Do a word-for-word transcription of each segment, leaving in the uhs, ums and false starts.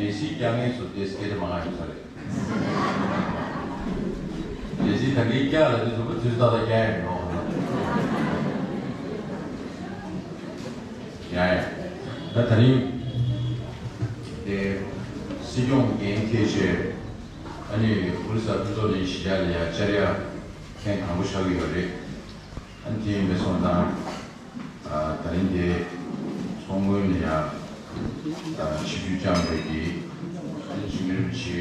གལ་སྲིད་བསྐྱལ་མཁན་ཚོ་དེ་སྐད་ཆ་མང་ང་ཡོད་ས་རེད། གལ་སྲིད་ད་གིན་བསྐྱལ་ལབ་དུས་ཚོད་པོ་དུས་ད་ལྟ་བསྐྱལ་ཡ་མི་འདུག་ཡ་ཡ། ད་ད་རིང་དེ་སྲིད་སྐྱོང་འགན་འཁྱེར་བྱས། ཨ་ནི་ཨོ་རི་ས་ཕུན་ཚོགས་གླིང་གཞིས་ཆགས་ལ་ཡ་བཅར་ཡ་ཐེངས་དང་པོ་ཆགས་ཀྱི་ཡོད་རེད། ཨ་ནི་དེ་ཡིན་པའི་སོང་ཙང་། ཨ་ད་རིང་དེ་ཚོགས་མགོན་ལ་ཡ་ཨ་ཆིབས་བསྒྱུར་བསྐྱངས་པའི་གི་ཨ་ནི་འཇིགས་མེད་རིན་པོ་ཆེ་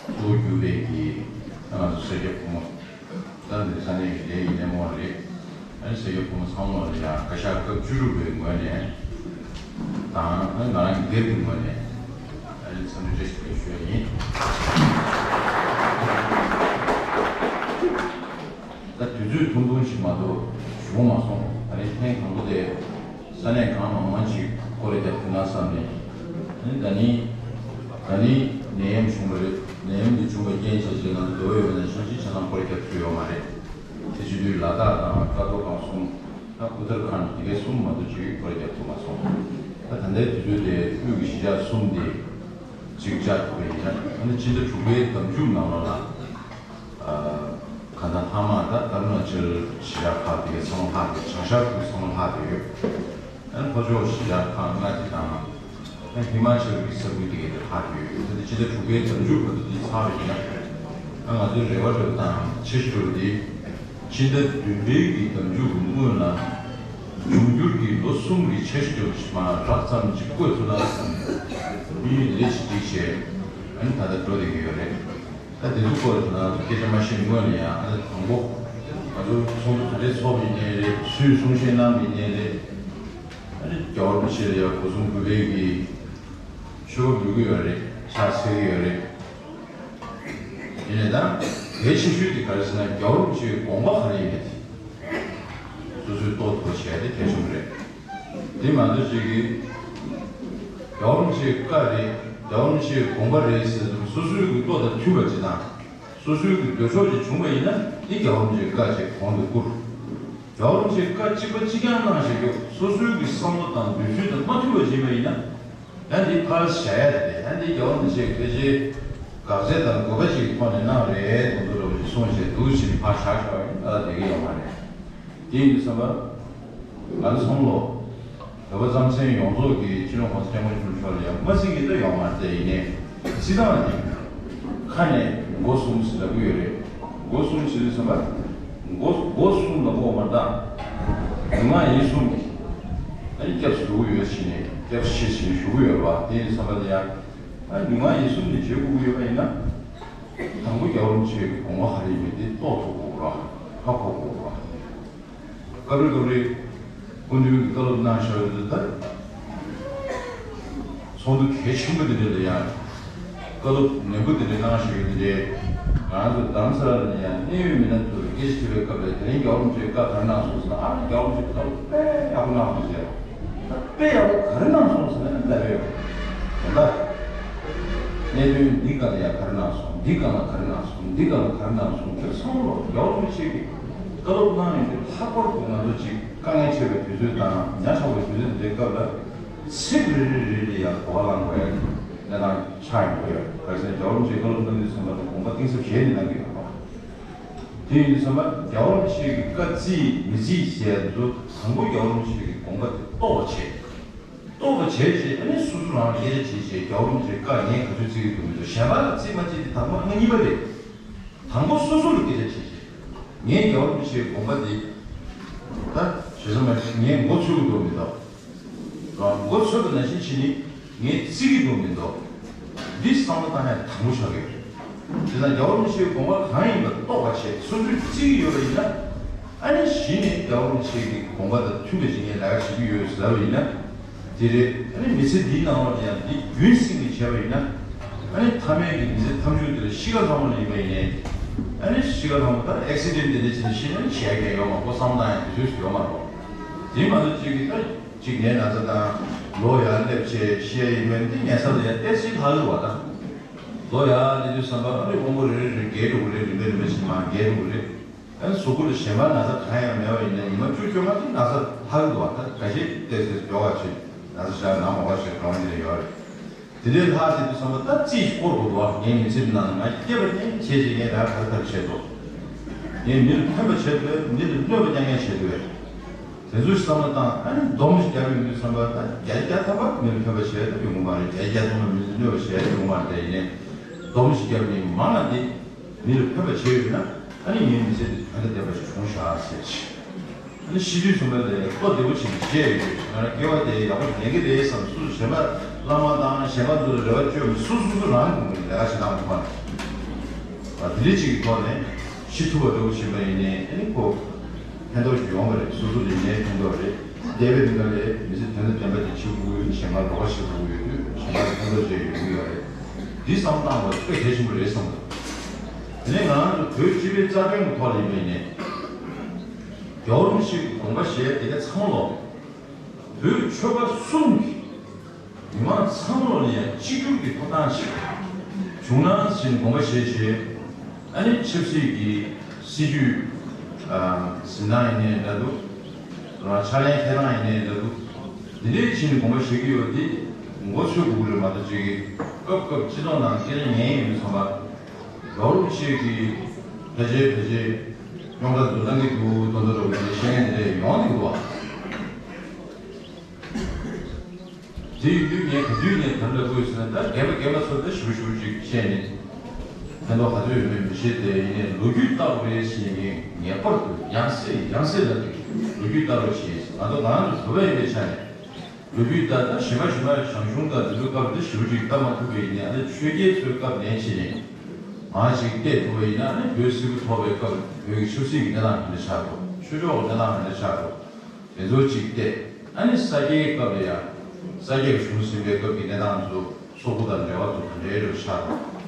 གཙོ་བོ་གྱུར་པའི་གི་ཨ་ང་ཚོ་སེར་སྐྱ་ཕོ་མོ། ད་འདི་ས་གནས་ཀྱི་ལས་ཡིན་ནའི་མོ་རེད། ཨ་ནི་སེར་སྐྱ་ཕོ་མོ་ཚང་མ་ལ་ཡང་བཀའ་ཤག་སྐབས་བཅུ་དྲུག་པའི་ངོས་ནས་དང་ཨ་ནི་ང་རང་གི་སྒེར་གྱི་ངོས་ནས་ཨ་ནི་འཚམས་འདྲི་བཀྲ་ཤིས་བདེ་ལེགས་ཞུ་ཡ་ཡིན། ད་དུས་ཚོད་ཐུང་ཐུང་ཞིག་མ་གཏོགས་བྱུང་མ་སོང་། ད་རིང་ཐེངས་དང་པོ་དེ། ས་གནས་གང་མང་མང་ཅིག་སྐོར་ར་རྒྱག་ཐུབ་ན་བསམ་ནས། ཨ་ནི་ད་ནི་ད་ནི་ནད་ཡམས་བྱུང་བ་རེད། ནད་ཡམས་འདི་བྱུང་བའི་རྐྱེན་བྱས་རྗེས་ང་ཚོ་འདོད་ཡོད་པ་ནང་བཞིན་ཅིག་ཆ་ཚང་སྐོར་ར་རྒྱག་ཐུབ་ཡོད་མ་རེད། དེ་བྱེད་དུས་ལ་དྭགས་དང་ཀ་རྡོར་སྒང་གསུམ། ད་ཨུ་ཏར་ཁཱན་དེ་གའི་གསུམ་མ་གཏོགས་ཅིག་སྐོར་ར་རྒྱག་ཐུབ་མ་སོང་། ད་ད་ལྟའི་དུས་ཚོད་དེ་དབུས་ཀྱི་གཞིས་ཆགས་གསུམ་དེ་ཅིག་བཅར་ཐུབ་པ་ཡིན་ན། ཨ་ནི་ཕྱི་ཟླ་དྲུག་པའི་ཟླ་མཇུག་ནང་ལོགས་ལ། གང་ལྟར་ཐ་མག་ད་ཨ་རུ་ན་ཅལ་གཞིས་ཆགས་ཁག་དེ་གའི་ཚང་མ་ལྷག་དེ་བྱང་ཤར་ཁུལ་ཚང་མ་ལྷག་དེ་ཡོད། ཨ་ནི་ལྷོ་ཕྱོགས་གཞིས་ཆགས་ཁག་ལྔ་དེ་དང་། ཨ་ཧི་མ་ཅལ་གྱི་ས་ཁུལ་དེ་གའི་དེ་ལྷག་དེ་ཡོད། ད་དེ་ཕྱི་ཟླ་དྲུག་པའི་ཟླ་མཇུག་བར་དུ་དེ་ཚར་བ་ཡིན་ན། ཨ་ང་ཚོའི་རེ་བ་འདྲ་བོ་དང་འཆར་གཞི་འདྲ་བོ་དེ། ཕྱི་ཟླ་བདུན་པའི་གི་ཟླ་མཇུག་གི་སྔོན་ལ། འབྱུང་འགྱུར་གྱི་ལོ་གསུམ་གྱི་འཆར་གཞི་འདྲ་བོ་ཞིག་མ་རགས་ཙམ་ཅིག་བཀོད་ཐུབ་ན་བསམ་ནས་དམིགས་ཡུལ་དེ་འདྲ་ཞིག་བསྒྲིགས་བྱས། ཨ་ནི་ད་ལྟ་འགྲོ་བསྡད་ཀྱི་ཡོད་རེད། ད་དེ་ཚོ་སྐོར་ལ་ཁྱེད་རང་ཚོ་སྐད་ཆ་མ་བཤད་སྔོན་ལ་ཡང་ཨ་ནི་དང་པོ་ང་ཚོ་ཚོགས་འདུ་ག་འདྲས་ཚོགས་པ་ཡིན་ནའི་རེད། སུས་གསུང་བཤད་གནང་བ་ཡིན་ནའི་རེད། ཨ་ནི་རྒྱལ་བ་རིན་པོ་ཆེ་ལ་ཡང་སྒོ་གསུམ་གུས་པའི་གི་མཆོད་པ་འབུལ་གྱི་ཡོད་རེད། ཕྱག་འཚལ་གྱི་ཡོད་རེད། ཡིན་ནའི་ད་གལ་ཆེ་ཤོས་དེ་ག་རེ་ཟེར་ན་རྒྱལ་བ་རིན་པོ་ཆེའི་དགོངས་པ་ག་རེ་ཡིན་མིན་དེ་སོ་སོས་རྟོགས་ཐུབ་པ་བྱས་ཏེ་གལ་ཆེན་པོ་རེད། དེ་མ་གཏོགས་ཅིག་གིས་རྒྱལ་བ་རིན་པོ་ཆེའི་བཀའ་རེད། རྒྱལ་བ་རིན་པོ་ཆེའི་དགོངས་པ་རེད་ཟེར་དུས་སོ་སོའི་གི་བློ་དང་མཐུན་པ་ཅིག་དང་། སོ་སོའི་གི་འདོད་ཕྱོགས་ཅིག་བྱུང་བ་ཡིན་ན་དེ་རྒྱལ་བ་རིན་པོ་ཆེའི་བཀའ་ཅིག་གོང་དུ་བཀུར། རྒྱལ་བ་རིན་པོ་ཆེའི་བཀའ་གཅིག་པ་གཅིག་རྐྱང་གནང་བཞག་རྒྱུ་སོ་སོའི་གི་བསམ་བློ་དང་འདོད་ཚུལ་དང་མ་མཐུན་པ་བྱས་པ་ཡིན་ན། ཡང་དེ་ཕར་བཞག་ཡ་རེད། ཡང་དེ་རྒྱལ་བ་རིན་པོ་ཆེས་ཕལ་ཆེར་དགག་བྱ་དང་དགོས་པ་ཞིག་ཐོག་ནས་གནང་རེད་དུ་འདུག་ལབ་ཞིག་གསུངས་བྱས་འདུག་ཕྱིན་ཕར་བཞག་ཆོག་ཡིན་ད་དེ་གི་ཡོང་བ་རེད། དེ་ཡིན་དུས་ཙམ་པ། ང་ཚོ་ཚང་མ་ལོ། བོད་པ་རྩམ་ཟན་ཡོངས་རྫོགས་ཀྱི་སྤྱི་ནོར་༸གོང་ས་༸སྐྱབས་མགོན་ཆེན་པོ་མཆོག་ལ་ཡང་མ་ཟིན་གྱི་ད་ཡོང་མ་རེད་དེ་ཡིན་ནའི། སྲིད་ཏང་ནི་ཁ་ནས་མགོ་གསུམ་ཟེར་ལབ་ཀྱི་ཡོད་རེད། མགོ་གསུམ་ཟེར་དུས་ཙམ་པ། མགོ་མགོ་གསུམ་ལ་མགོ་མ་བཏང་། ལུས་ངག་ཡིད་གསུམ་གྱི། ཨ་ནི་སྐྱབས་སུ་འགྲོ་གི་ཡོད་ཕྱིན་ནས་སྐྱབས་སུ་མཆི་ཕྱིན་ཞུ་གི་ཡོད་པ་དེ་ཡིན་དུས་ཙམ་པ་དེ་ཡང་། ཨ་ལུས་ངག་ཡིད་གསུམ་ནས་བྱེད་དགོས་ཀྱི་ཡོད་པ་ཡིན་ན། དང་པོ་རྒྱལ་བ་རིན་པོ་ཆེའི་དགོངས་པ་ག་རེ་ཡིན་མིན་དེ་རྟོགས་ཐུབ་དགོས་ར། ཧ་གོ་དགོས་ར། སྐབས་རེ་སྐབས་རེ་སྐུ་མདུན་གྱིས་བཀའ་སློབ་གནང་བཞག་ཡོད་དུས་ད། ཚོགས་འདུ་གལ་ཆེན་པོ་འདི་འདྲ་ལ་ཡང་བཀའ་སློབ་ནན་པོ་འདི་འདྲ་གནང་བཞག་ཡོད་འདི་འདྲ། ང་ཚོ་རྡ་རམ་ས་ལ་ནས་ཡང་གནད་ཡོད་མི་སྣ་ཚོར་སྐད་ཆ་དྲིས་པའི་སྐབས་ལ་དེ་རིང་རྒྱལ་བ་རིན་པོ་ཆེས་བཀའ་ག་རེ་གནང་སོང་ཟེར་ན། ཨ་ནི་རྒྱལ་བ་རིན་པོ་ཆེས་བཀའ་སློབ་དཔེ་ཡག་པོ་གནང་སོང་ཟེར། དཔེ་ཡག་པོ་ག་རེ་གནང་སོང་ཟེར་ན་ལབ་ཡོད། ད་ལྟ་གནད་དོན་འདི་སྒང་ལ་ཡང་ག་རེ་གནང་སོང་། འདི་སྒང་ལ་ག་རེ་གནང་སོང་། འདི་སྒང་ལ་ག་རེ་གནང་སོང་། དེ་ཚང་མ་ལོ་རྒྱལ་བ་རིན་པོ་ཆེ་གིས་བཀའ་སློབ་གནང་ཡོད་དེ་ལྷག་པར་དུ་ང་ཚོ་ཅིག་དཀའ་ངལ་འཕྲད་པའི་དུས་ཚོད་དང་ཉག་ཕྲ་བའི་དུས་ཚོད་འདིའི་སྐབས་ལ་ཚིག་རེ་རེ་རེ་རེ་ཡང་གོ་བ་བླང་དགོས་ཡ་གནས་སྟངས་ཆགས་ཡོང་གི་ཡོད། ག་རེ་ཟེར་ན་རྒྱལ་བ་རིན་པོ་ཆེས་བཀའ་སློབ་གནང་དུས་ཚང་མ་ལ་དགོངས་པ་གཏིང་ཟབ་བཞེས་ནས་གནང་གི་ཡོད་པ། དེ་ཡིན་དུས་ཙམ་པ་རྒྱལ་བ་རིན་པོ་ཆེ་གི་བཀའ་བརྩི་མི་བརྩི་ཟེར་ཡ་འདི་ཚོ་དང་པོ་རྒྱལ་བ་རིན་པོ་ཆེ་གི་དགོངས་པ་དེ་རྟོགས་པ་བྱས། རྟོགས་པ་བྱས་རྗེས་ཨ་ནི་སོ་སོ་རང་ལ་སྐད་ཆ་དྲིས་རྗེས་རྒྱལ་བ་རིན་པོ་ཆེའི་བཀའ་ངས་ག་ཚོད་བརྩི་གི་འདུག་མི་འདུག་གཞན་པ་ལ་བརྩི་མ་བརྩི་དེ་དང་པོ་ཨང་གཉིས་པ་རེད། དང་པོ་སོ་སོ་ལ་སྐད་ཆ་དྲིས་རྗེས་ངས་རྒྱལ་བ་རིན་པོ་ཆེའི་དགོངས་པ་འདི་ད་ཞེ་ས་མ་རེད། ངས་མགོ་ཚོས་གི་འདུག་མི་འདུག་རང་མགོ་ཚོས་པ་ནང་བཞིན་བྱས་ནས་ངས་བརྩི་གི་འདུག་མི་འདུག་འདི་བསམ་བློ་བཏང་ཡ་དང་པོ་ཆགས་ཀྱི་རེད། དེ་ན་རྒྱལ་བ་རིན་པོ་ཆེའི་དགོངས་པ་གང་ཡིན་པ་རྟོགས་པ་བྱས་སོ་སོས་བརྩི་གི་ཡོད་པ་ཡིན་ན། ཨ་ནི་གཞི་ནས་རྒྱལ་བ་རིན་པོ་ཆེ་གི་དགོངས་པ་དང་མཐུན་པའི་ཞིག་ངས་ལས་ཀ་བྱེད་ཀྱི་ཡོད་ཟེར་བ་ཡིན་ན། དེ་རེད། ཨ་ནི་མི་ཚེ་འདིའི་ནང་ལོགས་ལ་ཡང་འདི་རྒྱུན་བསྲིངས་ནས་བྱས་པ་ཡིན་ན། ཨ་ནི་མཐའ་མའི་གི་མི་ཚེ་མཐའ་མཇུག་དེ་ལ་ཤི་ཁ་ལྷ་མོ་ལ་ཡིན་པ་ཡིན་ནའི། ཨ་ནི་ཤི་ཁ་ལྷ་མོ་ད་ཨེག་སི་ཌེན་ཊི་དེ་འདྲ་བྱས་ནས་ཤི་ན་ནི་བྱས་མཁན་ཡོད་མ་རེད། སྐུ་མཚམས་བཏང་ཡང་དུས་ཚོད་ཡོད་མ་རེད། དེ་མ་གཏོགས་གཅིག་གིས་ད་གཅིག་ནད་ན་ཚ་དང་ལོ་ཡར་སླེབས་བྱས་ཤི་ཡ་ཡིན་པས་འདི་ཉལ་ས་ལ་ཡ་ཏོག་ཙམ་ལྷག་གི་རེད་བ་ད། ལོ་ཡར་སླེབས་དུས་ཙམ་པ་ཨ་ནི་དབང་པོ་རེ་རེ་རེ་རྒས་འགྲོ་གི་རེད། རིམ་པས་རིམ་པས་བྱས་ནས་མར་རྒས་འགྲོ་གི་རེད། ཨ་ནི་གཟུགས་པོ་ལ་གཞན་པ་ན་ཚ་གང་ཡང་མེད་པ་ཡིན་ན་ཉི་མ་བཅུ་བཅོ་ལྔ་དེ་ན་ཚ་ལྷག་གི་འདུག་བ། ད་འགའ་ཤས་ཏོག་ཙམ་མགྱོགས་པ་བྱས་ན་ཚ་ཤར་ནང་མ་བ་ཞིག་གྲོངས་ཡིན་ཡོད་རེད། དེ་འདྲའི་ལྷག་བསྡད་དུས་ཙམ་པ་ད་རྩིས་སྐོར་དགོས་འདུག་ངས་མི་ཚེ་འདི་ནང་ལ་ང་སྐྱེས་པ་ནས་བྱས་རྗེས་ངས་ད་ག་རེ་ག་རེ་བྱས་འདུག་ངས་མིར་ཕན་པ་བྱས་འདུག་མི་ལ་གནོད་པ་རྐྱང་རྐྱང་བྱས་འདུག་དེ་ཚོའི་བསམ་བློ་བཏང་ཨ་ནི་སྡོམ་ཞིག་བརྒྱབ་ཡོང་དུས་ཙམ་པ་ད་བརྒྱ་ཆ་བརྒྱ་ཐམ་པ་མི་ལ་ཕན་པ་བྱས་ད་ཡོང་གི་མ་རེད། བརྒྱ་ཆ་བརྒྱ་ཐམ་པ་མི་ལ་གནོད་པ་བྱས་ད་ཡོང་གི་མ་རེད། ཡིན་ནའི་སྡོམ་ཞིག་བརྒྱབ་ནས་མང་ང་འདི་མི་ལ་ཕན་པ་བྱས་ཡོད་ན་ཨ་ནི་ངའི་མི་ཚེ་འདི་དོན་དང་ལྡན་པ་ཞིག་བྱུང་ཤག་ཟེར་ཅིག་ཨ་ནི་ཤི་དུས་ཙམ་པ་ལ་ལྟོ་བདེ་པོ་བྱས་ནས་བཞེས་ཡོད། ང་རང་སྐྱེ་བ་དེ་ཡག་པོ་ཞིག་ལེན་གྱི་རེད་བསམ། སོ་སོ་གཞན་པ་བླ་མ་དང་གཞན་པ་ཚོ་ལ་རེ་བ་བཅོལ་མི་སོ་སོ་སོ་རང་གི་ལས་ཀ་བྱེད་སྟངས་ཁོ་ན་དེ་འདྲ་ཅིག་གི་ཐོག་ནས་ཤི་ཐུབ་པ་འདྲ་བོ་བྱས་པ་ཡིན་ནའི་ཨ་ནི་ཁོ་ཕན་ཐོགས་ཤིག་ཡོང་བ་རེད། སོ་སོ་ལ་ཡིན་ནའི་ཕན་ཐོགས་རེད། འདས་པའི་གནས་སྐབས་ལ་མི་ཚེ་དོན་དང་ལྡན་པ་དེ་བྱེད་དགོས་ཀྱི་ཡོད་ན་གཞན་པ་རོགས་པ་བྱེད་དགོས་ཀྱི་ཡོད་དུས་གཞན་པ་ལ་ཕན་ཐོགས་བྱེད་ཡོང་གི་ཡོད་རེད། འདི་བསམ་བློ་བཏང་དགོས་དཔེ་གལ་ཆེན་པོ་རེད་བསམ་འདུག་དེ་ནས་ང་རང་ཚོ་བོད་སྤྱི་པའི་རྩ་དོན་གྱི་ཐོག་ལ་ཡིན་པ་ཡིན་ནའི། རྒྱལ་བ་རིན་པོ་ཆེ་གི་དགོངས་པ་བཞེས་དེ་ག་ཚང་མ་ལོ། བོད་ཆོལ་ཁ་གསུམ་གྱི་མི་མང་ཚང་མ་ལོ་ལ་ཡང་གཅིག་གྱུར་གྱི་ཐོབ་ཐང་ཞིག་བྱུང་ན་ཟེར་ནས་དགོངས་པ་བཞེས་བྱས། ཨ་ནི་ཆབ་སྲིད་ཀྱི་སྲིད་ཇུས་འཛིན་སྟངས་ཡིན་ནའི་འདྲ་འདུག་རང་ཕྱག་ལེན་འཁྱེར་སྟངས་ཡིན་ནའི་འདྲ་འདུག་འདི་འདྲའི་ཕྱིན་ནས་དགོངས་པ་བཞེས་ཀྱི་ཡོད་དེ་མགོ་ཚོས་དགོས་ཀྱི་རེད་མ་གཏོགས་ཅིག་གི་སྐབས་སྐབས་སྤྱི་ཚོགས་ནང་སྐད་ཆ་ཉན་ཡོང་དུས་ཙམ་པ། རྒྱལ་བ་རིན་པོ་ཆེ་གིས་ཕལ་ཆེར་ཕལ་ཆེར་རྙོག་དྲ་འདུག་གནང་གི་འདུག་མདོག་མདོག་འདྲ་བོ་ཞིག་བཤད་མཁན་དེ་འདྲ་ཡོང་གི་འདུག་བ། དེ་ཡིན་དུས་ངས་ག་དུས་ནས་ག་རེ་ལབ་དགོས་ཟེར་ན། ད་རྒན་པ་རྒན་པ་ཚོ་ད་ཞུ་ཞུ་ཅིག་བཤད་ནས་ཕན་ཐོགས་ག་ཚོད་ཡོད་མེད་མི་ཤེས། དེ་ཡིན་ནའི་ལོ་རྒྱུས་ལྟ་བུ་རེད་ཟེར་ནས་ངས་ངེས་པར་དུ་ཡང་སེ་ཡང་སེ་ལབ་དུས་ལོ་རྒྱུས་ལྟ་བུ་ཞེས་ང་ཚོ་ང་ཚོ་བོད་པ་ཡིན་པའི་ཆ་ནས། ལོ་རྒྱུས་ལྟར་ན་གཞི་མ་གཞི་མ་ཞང་ཞུང་དང་དེ་ཚོའི་སྐབས་དེ་ཞེ་པོ་ཅིག་ལྟ་མ་ཐུབ་པ་ཡིན་ན། ཨ་ནི་ཆོས་རྒྱལ་ཚོའི་སྐབས་ནས་ཕྱིན་ནས་མར་ཅིག་བལྟས་ཐུབ་པ་ཡིན་ན། ཨ་ནི་བོད་སིལ་བུ་ཐོར་བའི་སྐབས་བོད་ཀྱི་ཆབ་སྲིད་ཀྱི་གནས་སྟངས་ག་འདྲ་ཆགས་འདུག་ཆོས་ཕྱོགས་ཀྱི་གནས་སྟངས་ག་འདྲ་ཆགས་འདུག་དེ་ཚོ་ཅིག་བལྟས། ཨ་ནི་ས་སྐྱའི་སྐབས་ལ་ཡང་ས་སྐྱ་གཞུང་ཟིན་པའི་སྐབས་ཀྱི་གནས་སྟངས་ཚོ་སོག་པོ་དང་འབྲེལ་བ་འདུག་ག་འདྲའི་རེ་བ་ཆགས་འདུག་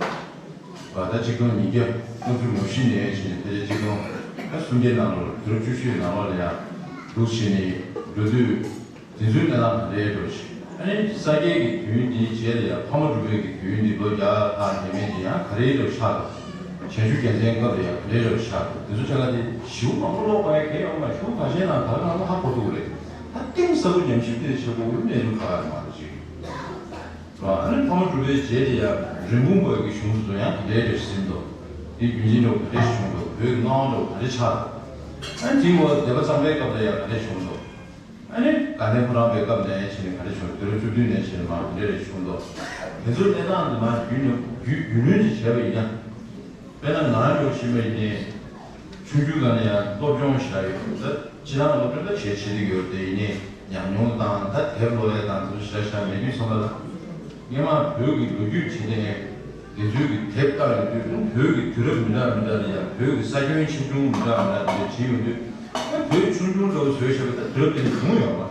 ད་ཆིག་སྟོང་ཉིས་བརྒྱ་ལྔ་བཅུ་ང་བཞི་ནས་ཕྱིན་ནས་ཕལ་ཆེར་ཆིག་སྟོང་སུམ་བརྒྱ་ནང་ལོགས་དུས་རབས་བཅུ་བཞི་ནང་ལོགས་ལ་ཡང་འདུག་ཕྱིན་ནས་འགྲོ་དུས། དེ་ཚོའི་གནས་སྟངས་ག་འདྲའི་འགྲོ་ཞིག་ཨ་ནི་ས་སྐྱའི་གི་དུས་ཡུན་འདིའི་རྗེས་ལ་ཡང་ཕ་མ་གྲུབ་པའི་གི་དུས་ཡུན་འདི་ལོ་བརྒྱ་ལྷག་ཡས་མས་འདི་ཡང་ག་རེའི་འགྲོ་ཆགས་འདུག་བྱང་ཆུབ་རྒྱལ་མཚན་སྐབས་ལ་ཡང་ག་འདྲའི་འགྲོ་ཆགས་འདུག་དེ་ཚོ་ཆ་ལ་དེ་ཞེ་པོ་མང་པོ་ཀློག་དགོས་ཡ་གལ་ཡོད་མ་རེད། ཞེ་པོ་ཁ་ཤས་ནང་ད་ག་ནང་ལ་ཧ་གོ་ཐུབ་ཀྱི་རེད། ད་གཏིང་ཟབ་པོ་ཉམས་ཞིབ་དེ་བྱེད་དགོས་ཀྱི་གནས་ཚུལ་ཁག་ཁག་རེད་མ་གཏོགས་ཅིག་ཨ་ནི་ཕ་མ་གྲུབ་པའི་རྗེས་དེ་ཡང་རིན་སྤུངས་པའི་གི་གཞུང་དེ་ཚོ་ཡང་ག་འདྲའི་འགྲོ་ཟིན་འདུག་དེ་རྒྱུན་འཛིན་འགྲོ་ག་འདྲའི་བྱུང་འདུག་བོད་ཀྱི་མངའ་དབང་འགྲོ་ག་འདྲའི་ཆགས་འདུག་ཨ་ནི་དེའི་འོག་སྡེ་པ་གཙང་པའི་སྐབས་ལ་ཡང་ག་འདྲའི་བྱུང་འདུག་ཨ་ནི་དགའ་ལྡན་ཕོ་བྲང་པའི་སྐབས་ནས་ཕྱིན་ནས་ག་རེ་བྱུང་། དུས་རབས་བཅུ་བདུན་ནས་ཕྱིན་ནས་མར་ག་འདྲ་རེ་བྱུང་འདུག་དེ་ཚོའི་གནས་སྟངས་འདི་མར་རྒྱུས་ལོན་རྒྱུས་རྒྱུས་ལོན་ཅིག་བྱས་པ་ཡིན་ན། དཔེར་ན་ང་རང་ལོ་ཤི་བ་ཡིན་ནའི་ཆུང་ཆུང་སྒང་ནས་ཡང་སློབ་སྦྱོང་ཞེ་དྲག་ཡོད། ད་སྤྱིར་བཏང་སློབ་སྦྱོང་ད་བྱས་བྱེད་ཀྱི་ཡོད་དེ་ཡིན་ནའི་ཉམས་མྱོང་དང་ད་དེབ་ཀློག་ཡས་དང་དེ་ཚོ་ཞེ་དྲག་ཞེ་དྲག་མེད་དུས་ཙམ་པ་ལ། སྔོན་མ་བོད་ཀྱི་ལོ་རྒྱུས་བྱེད་མཁན་དེ་ཚོའི་གི་དེབ་བལྟས་ཡོང་དུས་བོད་ཀྱི་དུས་རབས་མི་འདྲ་མི་འདྲ་ལ་ཡང་བོད་ཀྱི་ས་ཁྱོན་ཆེ་ཆུང་མི་འདྲ་མི་འདྲ་དེ་འདྲ་བྲིས་ཡོང་དུས། ཨ་བོད་ཆུང་ཆུང་འདྲ་བོ་བཟོས་བཞག་པ་ད་དུས་རབས་དེ་འདྲ་བྱུང་ཡོད་མ་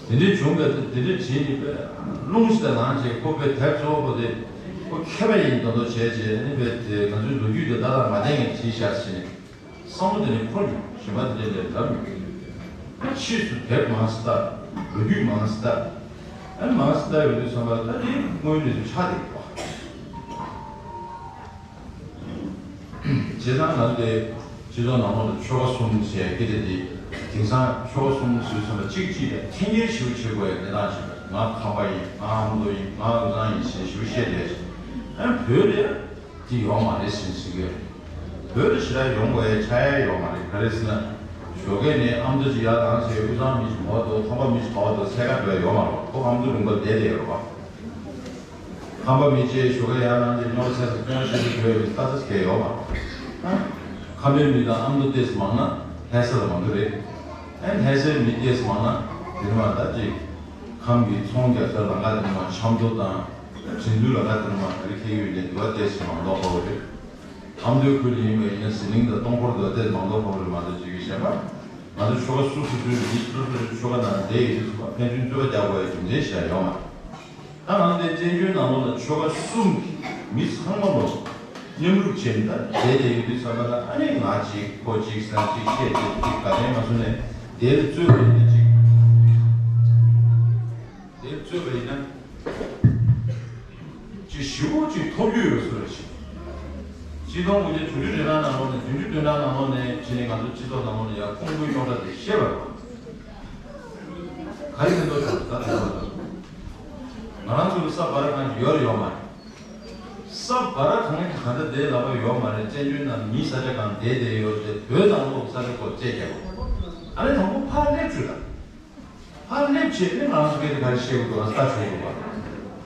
རེད། དེ་འདྲའི་བྱུང་བས་དེ་འདྲའི་བྱས་ནས་པས་རླུང་ཞིག་དང་ལངས་བྱས་ཁོ་པས་དེབ་གཙོ་བོ་དེ་ཁོ་མཁས་པ་ཡིན་མདོག་མདོག་བྱས་བྱས་ནི་པས་དེ་ང་ཚོའི་ལོ་རྒྱུས་དེ་བརྡ་དང་མ་བསྟན་ངེས་བྱས་བཞག་བྱས་ནས་བསམ་བློ་དེ་ནས་འཁོར་མྱོང་། གཞན་པ་དེ་འདྲའི་ལས་ལབ་མྱོང་། ཕྱིས་སུ་དེབ་མང་ཙམ་ལྟ། ལོ་རྒྱུས་མང་ཙམ་ལྟ། ཨ་ནི་མང་ཙམ་ལྟ་ཡོང་དུས་ཙམ་པ་ལ་ད་དེ་དངོས་ཡོད་གནས་ཚུལ་ཆགས་བསྡད་ཡོད་པ། བྱས་ཙང་ང་ཚོ་དེ་སྤྱི་ཚོགས་ནང་ལོགས་ལ་ཆོལ་ཁ་གསུམ་ཟེར་སྐད་ཆ་དེ་དེང་སང་ཆོལ་ཁ་གསུམ་ཟེར་ཙམ་པ་གཅིག་གཅིག་ལ་འཐེན་འཁྱེར་ཞེ་པོ་བྱེད་དགོས་ཡ་གནས་སྟངས་ཤིག་རེད། ང་ཁམས་པ་ཡིན། ང་ཨ་མདོ་ཡིན། ང་དབུས་གཙང་ཡིན་ཟེར་ཞེ་པོ་བཤད་བསྡད་ཤག་ཨ་བོད་ལ་དེ་ཡོད་མ་རེད་ཟེར་ཟེར་གི་ཡོད་རེད། བོད་ལ་ཞེ་དྲག་ཡོང་དགོས་ཡ་ཆགས་ཡ་ཡོད་མ་རེད། ག་རེ་ཟེར་ན་ཞོགས་ཀས་ནས་ཨ་མདོ་ཅིག་ཡར་ལངས་བྱས་དབུས་གཙང་མི་ཞིག་མར་འགྲོ། ཁམས་པ་མི་ཞིག་ཕར་འགྲོ། འཚོལ་ག་འགྲོ་ཡ་ཡོད་མ་རེད། ཁོ་ཨ་མདོ་ལུང་པ་བསྡད་བསྡད་ཡོད་རེད་པ། ཁམས་པ་མི་བཅས་ཞོགས་ཀས་ཡར་ལངས་ཏེ་སྨྱོ་ཚལ་དང་སྨྱོ་ཤིང་དུ་བྲོས་པའི་ལྟ་ས་གལ་ཡོད་མ་རེད། ཁམས་པའི་མི་དང་ཨ་མདོ་ཏོག་ཙམ་མང་ན་ལྷ་ས་ལ་མང་གི་རེད། ཨ་ནི་ལྷ་སའི་མི་ཏོག་ཙམ་མང་ན་དེ་ནི་མ་ད་ཅིག་ཁམས་ཀྱི་ཚོང་རྒྱག་སའི་ལམ་ཁ་དེ་ནི་མ་ཆབ་མདོ་དང་དྲིན་ཚུལ་ལམ་ཁ་དེ་ནི་མ་ག་རེ་འཁེལ་གྱི་ཡོད་ནས་དེ་བ་ཏོག་ཙམ་མང་མདོག་ཁ་པོ་རེད། ཨ་མདོའི་ཁུལ་ལ་ཡིན་པ་ཡིན་ན་ཟི་ལིང་དང་སྟོང་འཁོར་དེ་བ་ཏོག་ཙམ་མང་མདོག་ཁ་པོ་རེད་མ་གཏོགས་ཅིག་གི་གཞན་པ། ང་ཚོ་ཆོལ་ཁ་སོ་སོ་སོའི་མི་སོ་སོའི་ཆོལ་ཁ་ནང་བསྡད་ཡོད་དུས་ཙམ་པ་ཕན་ཚུན་རྩོད་པ་རྒྱག་དགོས་ཡ་རྒྱུ་མཚན་ཞིག་ཡང་ཡོད་མ་རེད། ད་ང་ཚོ་བཙན་བྱོལ་ནང་ལོགས་ལ་ཆོལ་ཁ་གསུམ་གྱི་མི་ཚང་མ་ལོ་མཉམ་རུབ་བྱས་ནས་ད་བསྡད་བསྡད་ཡོད་དུས་ཙམ་པ་ལ་ཨ་ནི་ང་གཅིག་ཁོ་གཅིག་ཟེར་ན་གཅིག་བཤད་བྱས་གཅིག་དགའ་ལྡན་ང་ཚོ་ནས་དེར་རྩོད་པ་ཡིན་ན་གཅིག་དེར་རྩོད་པ་ཡིན་ན། ཅིག་ཞེ་པོ་ཅིག་ཐོབ་རྒྱུ་ཡོད་བཟོ་རེད་ཤག་སྤྱི་སྟོང་དགུ་བརྒྱ་དྲུག་ཅུ་རེ་གྲངས་ནང་ལོགས་ནས་བདུན་ཅུ་དོན་གྲངས་ནང་ལོགས་ནས་བྱས་ནས་ང་ཚོ་སྤྱི་ཚོགས་ནང་ལོགས་ནས་ཡང་ཀོང་པོའི་རྙོག་དྲ་དེ་བཤད་པ་རེད་པ། ག་རེ་མི་འདུག་ཟེར་ད་དེ་འདྲ་འདུག་ང་རང་ཚོ་གི་ས་བར་ཁང་ཅིག་ཡོད་རེད་ཡོད་མ་རེད། ས་བར་ཁང་གི་ག་འདྲ་བསྡད་ལབ་པ་ཡོད་མ་རེད། བཙན་བྱོལ་ནང་མིའི་ས་ཆ་གང་བསྡད་བསྡད་ཡོད་དེ་བོད་ནང་ལོགས་ས་ཆ་སྐོར་དཔྱད་རྒྱག་དགོས། ཨ་ནི་དང་པོ་ཕར་སླེབས་བྱོས་ལ། ཕར་སླེབས་བྱས་ནས་ང་རང་ཚོ་སྐད་དེ་ག་རེ་བཤད་དགོས་འདུག་ང་ལྟ་ཆོག་འདུག་བ།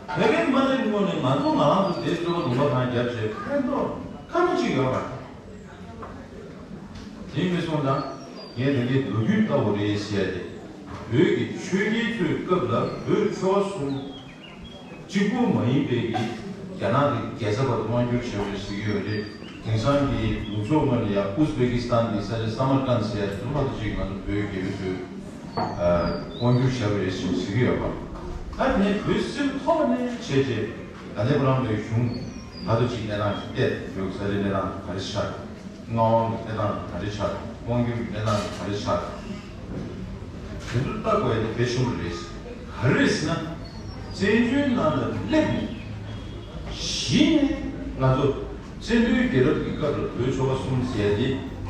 བོད་སྐད་མ་བསླེབས་སྔོན་ནས་ང་ཚོ་ང་རང་ཚོ་དེ་ཚོ་ལུང་པ་གང་རྒྱབ་བྱས་ཕན་ཐོགས་ཁ་མ་གཅིག་ཡོད་མ་རེད། དེ་མི་སོང་ཙང་ངས་ད་གིན་ལོ་རྒྱུས་ལྟ་བུ་རེད་ཟེར་ཏེ། བོད་ཀྱི་ཆོས་རྒྱལ་ཚོའི་སྐབས་ལ་བོད་ཆོལ་ཁ་གསུམ་གཅིག་པུ་མ་ཡིན་པའི་གི་རྒྱ་ནག་གི་རྒྱལ་ས་བར་དུ་དབང་བསྒྱུར་བྱས་པ་རེད་ཟེར་གྱི་ཡོད་རེད། དེང་སང་གི་ལུགས་སྲོལ་སྔོན་ལ་ཡ་ཨུ་ཛི་བེ་ཀི་སི་ཐན་གྱི་ས་ཆ་སམ་མར་ཀན་ཟེར་ཡ་དེ་ཚོ་ལྷག་ཏུ་ཅིག་ང་ཚོ་བོད་རྒྱལ་པོ་ཚོས་དབང་བསྒྱུར་བྱས་པ་རེད་ཟེར་གྱི་ཡོད་པ། ད་དེ་ནས་བོད་སིལ་ཐོག་ནས་བྱས་རྗེས་ད་ལྟའི་བུ་རང་བོད་གཞུང་ད་དུ་ཅིག་གནས་སྟངས་ཅིག་བལྟས། བོད་ས་ཆའི་གནས་སྟངས་ག་རེ་ཆགས། མངའ་དབང་གི་གནས་སྟངས་ག་རེ་ཆགས། དབང་སྒྱུར་གྱི་གནས་སྟངས་ག་རེ་ཆགས། དེ་ཚོ་ལྟ་དགོས་ཡ་དེ་གལ་ཆེན་པོ་རེད། ག་རེ་རེད་ཟེར་ན། བཙན་བྱོལ་ནང་ལ་སླེབས་ནས་གཞི་ནས་ང་ཚོ་བཙན་པོའི་རྒྱལ་རབས་ཀྱི་སྐབས་ལ་བོད་ཆོལ་ཁ་གསུམ་ཟེར་ཡ་དེ་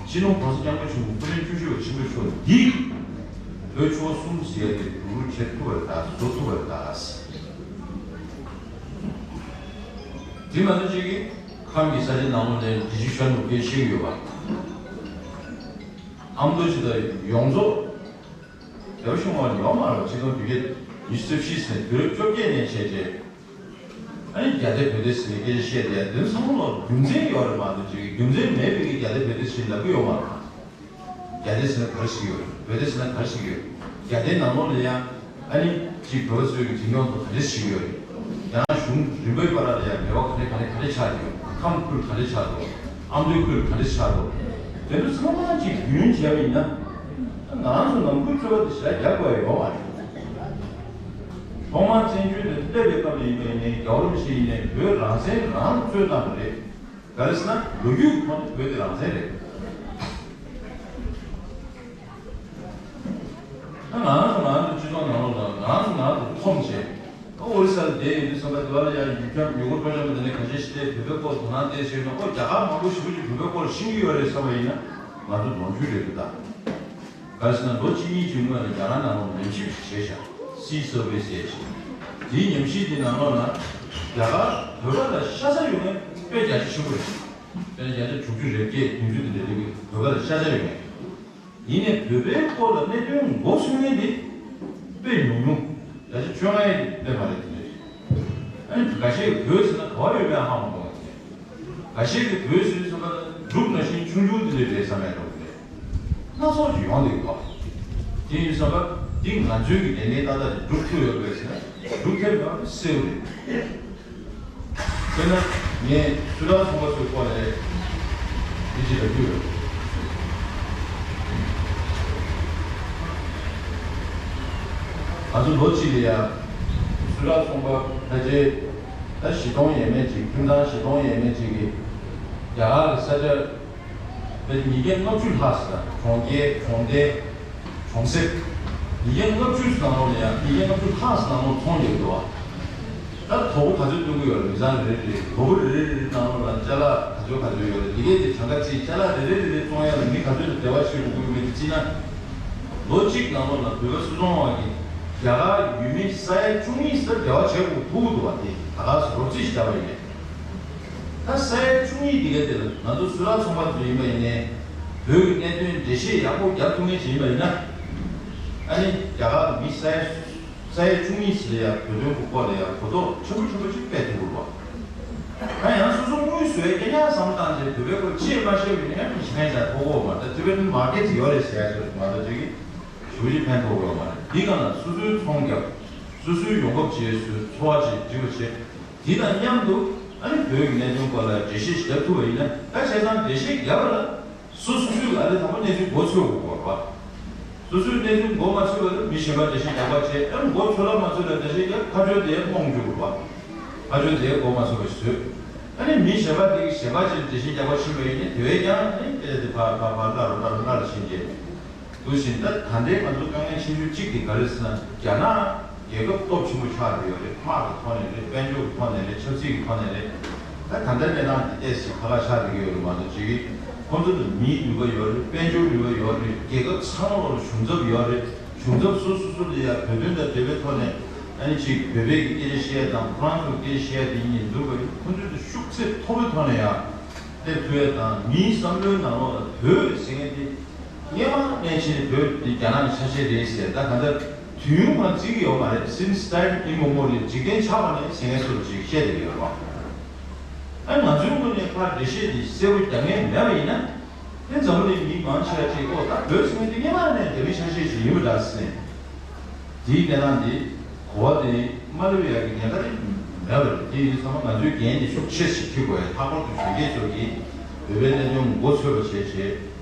སྤྱི་ནོར་༸གོང་ས་༸སྐྱབས་མགོན་ཆེན་པོ་སྐུ་ཕྲེང་བཅུ་བཞི་པ་ཆེན་པོ་མཆོག་འདིས་བོད་ཆོལ་ཁ་གསུམ་ཟེར་ཡ་དེ་འགྲོ་རུ་འཁྱེར་ཐུབ་པ་རེད་ད། བཟོ་ཐུབ་པ་རེད་ད། དེ་ང་ཚོ་གཅིག་གིས་ཁམས་ཀྱི་ས་ཆའི་ནང་ལོགས་ནས་འབྲི་ཆུ་ཤར་ནུབ་སྐད་བཤད་ཀྱི་ཡོད་པ། ཨ་མདོ་སྤྱི་དང་ཡོངས་རྫོགས་རྒྱལ་བ་ཆུང་བ་ཡོད་མ་རེད། ཆིག་སྟོང་དགུ་བརྒྱ་ཉི་ཤུ་རྩ་བཞི་ཟེར་དུས་རབས་བཅོ་བརྒྱད་ནས་བྱས་རྗེས། ཨ་ནི་རྒྱ་སྡེ་བོད་སྡེ་ཟེར་ནས་སྐད་ཆ་བཤད་དེ་དེ་ཚང་མ་ལ་རྒྱུ་མཚན་ཡོད་རེད་མ་གཏོགས་ཅིག་རྒྱུ་མཚན་མེད་པའི་གི་རྒྱ་སྡེ་བོད་སྡེ་ཟེར་ལབ་ཀྱི་ཡོད་མ་རེད། རྒྱ་སྡེ་ཟེར་ན་ག་རེ་ཟེར་གྱི་ཡོད་རེད། བོད་སྡེ་ཟེར་ན་ག་རེ་ཟེར་གྱི་ཡོད་རེད། རྒྱ་སྡེའི་ནང་ལོགས་ལ་ཡང་ཨ་ནི་ཅིག་བོད་པ་ཚོའི་གི་འཛིན་སྐྱོང་ཐོག་ག་རེ་ཟེར་གྱི་ཡོད་རེད། ཡང་གཞུང་རིམ་པའི་བར་ལ་ཡང་འབྲེལ་བ་ག་རེ་ག་རེ་ག་རེ་ཆགས་ཀྱི་ཡོད། ཁམས་ཁུལ་ག་རེ་ཆགས་འདུག་ཨ་མདོའི་ཁུལ་ག་རེ་ཆགས་འདུག་དེ་ཚོ་ཚང་མ་ཅིག་རྒྱུས་ལོན་བྱས་པ་ཡིན་ན། ང་རང་ཚོ་ནང་ཁུལ་རྩོད་པ་དེ་ཞེ་དྲག་རྒྱག་དགོས་ཡ་ཡོད་མ་རེད། ཐོག་མར་བཙན་བྱོལ་དུ་སླེབས་པའི་སྐབས་ལ་ཡིན་པ་ཡིན་ནའི་རྒྱལ་བ་རིན་པོ་ཆེ་ཡིན་ནའི་བོད་རང་བཙན་རང་རྩོད་གནང་བ་རེད། ག་རེ་ཟེར་ན་ལོ་རྒྱུས་ཀྱི་ཐོག་ནས་བོད་དེ་རང་བཙན་རེད། ད་ང་རང་ཚོ་ང་རང་ཚོ་སྤྱི་ཚོགས་ནང་ལོགས་ལ་ང་རང་ཚོ་ང་རང་ཚོ་མཐོང་བྱས། ཨོ་རི་ས་ལ་བསྡད་ཡོད་དུས་ཙམ་པ་དེ་བ་ལ་ཡང་ཡུལ་ཁྱམས་ཡུལ་སྐོར་སྤྲོ་འཆམ་པ་དེ་ནས་ག་ཤེད་ཤི་སྟེ་བོད་པའི་སྐོར་དོ་སྣང་བལྟས་ཤེས་ན་ཨོ་རྒྱ་གར་མང་པོ་ཞེ་པོ་ཅིག་བོད་པའི་སྐོར་ཤེས་ཀྱི་ཡོད་རེད་བསམ་པ་ཡིན་ན་ང་ཚོ་ནོར་འཁྲུལ་རེད་འདུག་ད། ག་རེ་ཟེར་ན་ལོ་གཅིག་གཉིས་ཀྱི་སྔོན་ལ་རྒྱ་གར་ནང་ལ་ཉམས་ཞིབ་ཞིག་བྱས་ཤག་སི་སར་ཝེ་ཟེར་ཞིག་དེའི་ཉམས་ཞིབ་དེའི་ནང་ལོགས་ན་རྒྱ་གར་བོད་པ་ལ་ཤ་ཚ་ཡོད་མཁན་དཔེ་རྒྱ་ཆེ་ཆེན་པོ་རེད། དཔེར་ན་བརྒྱ་ཆ་དྲུག་ཅུ་རེ་བརྒྱད་བདུན་ཅུ་དེ་འདྲ་རེད། བོད་པ་ལ་ཤ་ཚ་ཡོད་མཁན། ཡིན་ནའི་བོད་པའི་སྐོར་ལ་གནད་དོན་མགོ་ཚོས་མཁན་དེ་དཔེ་ཉུང་ཉུང་། བརྒྱ་ཆ་བཅོ་ལྔ་ཡིན་དཔེ་མ་རེད་དེ་འདྲ་རེད། ཨ་ནི་འགའ་ཤས་ཀྱིས་བོད་ཟེར་ན་ག་བ་ཡོད་པའི་ཧ་མ་གོ་བ་དེ་འདྲ། འགའ་ཤས་ཀྱིས་བོད་ཟེར་དུས་ཙམ་པ་འབྲུག་ནང་བཞིན་ཆུང་ཆུང་དེ་འདྲ་རེད་བསམ་ཡ་འདྲ་བོ་དེ་འདྲ་སྣ་ཚོགས་ཅིག་ཡོང་བསྡད་ཡོད་པ། དེ་ཡིན་དུས་ཙམ་པ་འདི་ང་ཚོའི་གི་ལས་གནས་ཏག་ཏག་དེ་འགྲུབ་ཐུབ་ཡོད་པས་ཟེར་ན་འགྲུབ་ཐབས་མེད་པ་དེ་གསལ་པོ་རེད། དཔེར་ན་ངས་སུད་ཊར་ཚོང་པ་ཚོའི་སྐོར་ལ་འདི་ཅིག་ལབ་རྒྱུ་ཡོད། ང་ཚོ་ལོ་གཅིག་ལ་ཡ་སུད་ཊར་ཚོང་པ་ཕལ་ཆེར་ད་བཞི་སྟོང་ཡས་མས་ཅིག་ཁྱིམ་ཚང་བཞི་སྟོང་ཡས་མས་ཅིག་གིས་རྒྱ་གར་གྱི་ས་ཆ་ཕལ་ཆེར་ཉིས་བརྒྱ་ལྔ་བཅུ་ལྷག་ཙམ་གྲོང་ཁྱེར་གྲོང་རྡལ་གྲོང་གསེབ་ཉིས་བརྒྱ་ལྔ་བཅུ་ཙམ་ནང་ལོགས་ལ་ཡ་ཉིས་བརྒྱ་ལྔ་བཅུ་ལྷག་ཙམ་ནང་ལོགས་ཚོང་རྒྱག་གི་འདུག་བ། ད་དོ་པོ་ག་ཚོད་སྟོན་གྱི་ཡོད་རེད། མི་ཚང་རེ་རེ་རེ་དོ་པོ་རེ་རེ་རེ་རེ་ནང་ལོགས་ལ་ཅ་ལག་ག་ཚོད་ག་ཚོད་ཡོད་རེད། དེ་གས་དེ་གྲངས་ཀ་བརྩིས་ཅ་ལག་རེ་རེ་རེ་རེ་བཙོང་ཡ་ལ་མི་ག་ཚོད་ལ་འབྲེལ་བ་བྱེད་དགོས་ཀྱི་ཡོད་མེད་དེ་བརྩིས་ན། ལོ་གཅིག་ནང་ལོགས་ལ་བོད་པ་སུད་ཚོང་བ་གིས་རྒྱ་གར་ཡུལ་མི་ས་ཡ་བཅུ་གཉིས་ཙམ་འབྲེལ་བ་བྱེད་དགོས་ཐུག་གི་འདུག་བ། དེ་ད་ག་སེ་རོབ་རྩིས་ཤིག་བརྒྱབ་པ་ཡིན་ན། ད་ས་ཡ་བཅུ་གཉིས་དེ་ག་དེ་ལ་ང་ཚོ་སུད་ཊར་ཚོང་པ་ཚོ་ཡིན་པ་ཡིན་ནའི་བོད་ཀྱི་གནད་དོན་འགྲེལ་བཤད་ཡག་པོ་རྒྱབ་ཐུབ་མཁན་ཞིག་ཡིན་པ་ཡིན་ན། ཨ་ནི་རྒྱ་གར་མི་ས་ཡ་ས་ཡ་བཅུ་གཉིས་ཙམ་ལ་ཡང་བོད་དོན་གྱི་སྐོར་ལ་ཡང་གོ་རྟོགས་ཆེན་པོ་ཆེན་པོ་ཅིག་སྤེལ་ཐུབ་དགོས་པ། ད་ཡང་སོ་སོ་དངུལ་བཟོ་ཡ་སྐད་ཆ་བསམ་བློ་བཏང་བྱས་བོད་པའི་སྐོར་ཅི་ཡང་མ་ཤེས་པ་ཡིན་ན་ཡང་མི་ཤེས་མཁན་ཅིག་ཐོགས་ཀྱི་ཡོད་མ་རེད། ད་བོད་པའི་མར་ཀེ་ཊི་ཡོད་རེད་ཟེར་ཡ་ཚོ་མ་གཏོགས་ཅིག་གིས་ཞེ་པོ་ཅིག་ཕན་ཐོགས་ཀྱི་ཡོད་མ་རེད། འདི་ག་ལ་སོ་སོའི་ཚོང་རྒྱབ། སོ་སོའི་ཡོང་འབབ་བྱས་སོ་སོའི་འཚོ་བ་བྱེད་འགྲིག་པ་བྱེད། དེ་དང་མཉམ་དུ་ཨ་ནི་བོད་ཀྱི་གནད་དོན་སྐོར་ལ་འགྲེལ་བཤད་ཞིག་བརྒྱབ་ཐུབ་པ་ཡིན་ན། ད་བྱས་ཙང་འགྲེལ་བཤད་བརྒྱབ་པ་ལ་སོ་སོ་སོའི་ཨ་ལས་དང་པོ་གནས་ཚུལ་མགོ་ཚོས་དགོས་པ། སོ་སོའི་གནས་ཚུལ་མགོ་མ་ཚོས་པ་ལ་མི་གཞན་པ་འགྲེལ་བཤད་རྒྱག་པ་བྱས། ཨ་ནི་མགོ་ཚོས་ལ་མ་ཚོས་ལ་འགྲེལ་བཤད་རྒྱག་ཁ་བྱོས་དེ་རྨོངས་འགྱུར་བ། ཁ་བྱོས་དེ་མགོ་མ་ཚོས་པ་ཞིག་བཟོས། ཨ་ནི་མི་གཞན་པ་དེ་གིས་གཞན་པ་ཅིག་ལ་འགྲེལ་བཤད་རྒྱག་པ་ཕྱིན་པ་ཡིན་ན་དེ་བས་ཀྱང་ཨ་ནི་སྐད་ཆ་དེ་ཕར་ཕར་ཕར་སླར་རུ་སླར་རུ་སླར་ཕྱིན་རྗེས། དུ་བཞིན་ད་ད་ལྟའི་ང་ཚོ་དཀའ་ངལ་ཆེ་ཤོས་གཅིག་དེ་ག་རེ་ཟེར་ན། རྒྱ་ནག་རྒྱལ་ཁབ་སྟོབས་ཆེན་པོ་ཆགས་བསྡད་ཡོད་རེད། དམག་གི་ཐོག་ནས་རེད། དཔལ་འབྱོར་གྱི་ཐོག་ནས་རེད། ཆབ་སྲིད་ཀྱི་ཐོག་ནས་རེད། ད་ད་ལྟའི་གནས་སྟངས་དེ་ཏོག་ཙམ་ཁག་ཁག་ཆགས་བསྡད་ཀྱི་ཡོད་རེད་མ་གཏོགས་ཅིག་གིས་ཁོང་ཚོ་ལ་མིའི་ནུས་པ་ཡོད་རེད། དཔལ་འབྱོར་ནུས་པ་ཡོད་རེད། རྒྱལ་ཁབ་ཚང་མ་ལ་གཞུང་ཚབ་ཡོད་རེད། གཞུང་ཚབ་སོ་སོ་སོ་ལ་ཡ་བོད་དོན་དང་འབྲེལ་བའི་ཐོག་ནས་ ཨ་ནི་གཅིག་བོད་པའི་སྐད་ཆ་བཤད་ཡ་དང་ཧྥ་རན་སིའི་སྐད་ཆ་བཤད་ཡ་དེ་གཉིས་འདུག་པ་ཡིན། ཁོ་ཚོས་དེ་ཤུགས་ཚད་མཐོ་པོའི་ཐོག་ནས་ཡང་སླེབས་ཐུབ་ཡ་དང་། མིའི་བསམ་བློའི་ནང་ལོགས་ལ་བོད་ཟེར་མཁན་དེ་སྔས་མ་ནས་བྱས་ནས་བོད་འདི་རྒྱ་ནག་གི་ཆ་ཤས་རེད་ཟེར། ད་གང་ལྟར་དུས་ཡུན་མང་བརྩི་གི་ཡོད་མ་རེད། Since time immemorial, འཇིག་རྟེན་ཆགས་པ་ནས་ཟེར་མཁན་སོགས་ཅིག་བཤད་བསྡད་ཡོད་རེད་བ། ཨ་ང་ཚོའི་ངོས་ནས་ཕར་འགྲེལ་བཤད་འདི་གསལ་པོ་རྒྱག་མཁན་མེད་པ་ཡིན་ན། དེ་འཛམ་བུ་གླིང་མི་མང་ཆེ་བ་ཅིག་ཨོ་ད་བོད་ཟེར་མཁན་དེ་སྔས་མ་ནས་རྒྱ་མིའི་ཆ་ཤས་ཤིག་ཡིན་པ་འདྲ་ཟེར། དེའི་གནས་སྟངས་འདི་གོ་བ་དེ་མ་ལོན་ཡག་གི་ཉེན་ཁ་དེ་མེད་པ་རེད། དེ་ཡིན་དུས་ཚང་མ་ང་ཚོའི་འགན་དེ་ཤུགས་ཆེ་ཞིག་འཁྱེར་དགོས་ཡ། ལྷག་པར་དུ་གཞོན་སྐྱེས་ཚོ་གིས་བོད་པའི་གནད་དོན་མགོ་ཚོས་པ་བྱས་བྱས་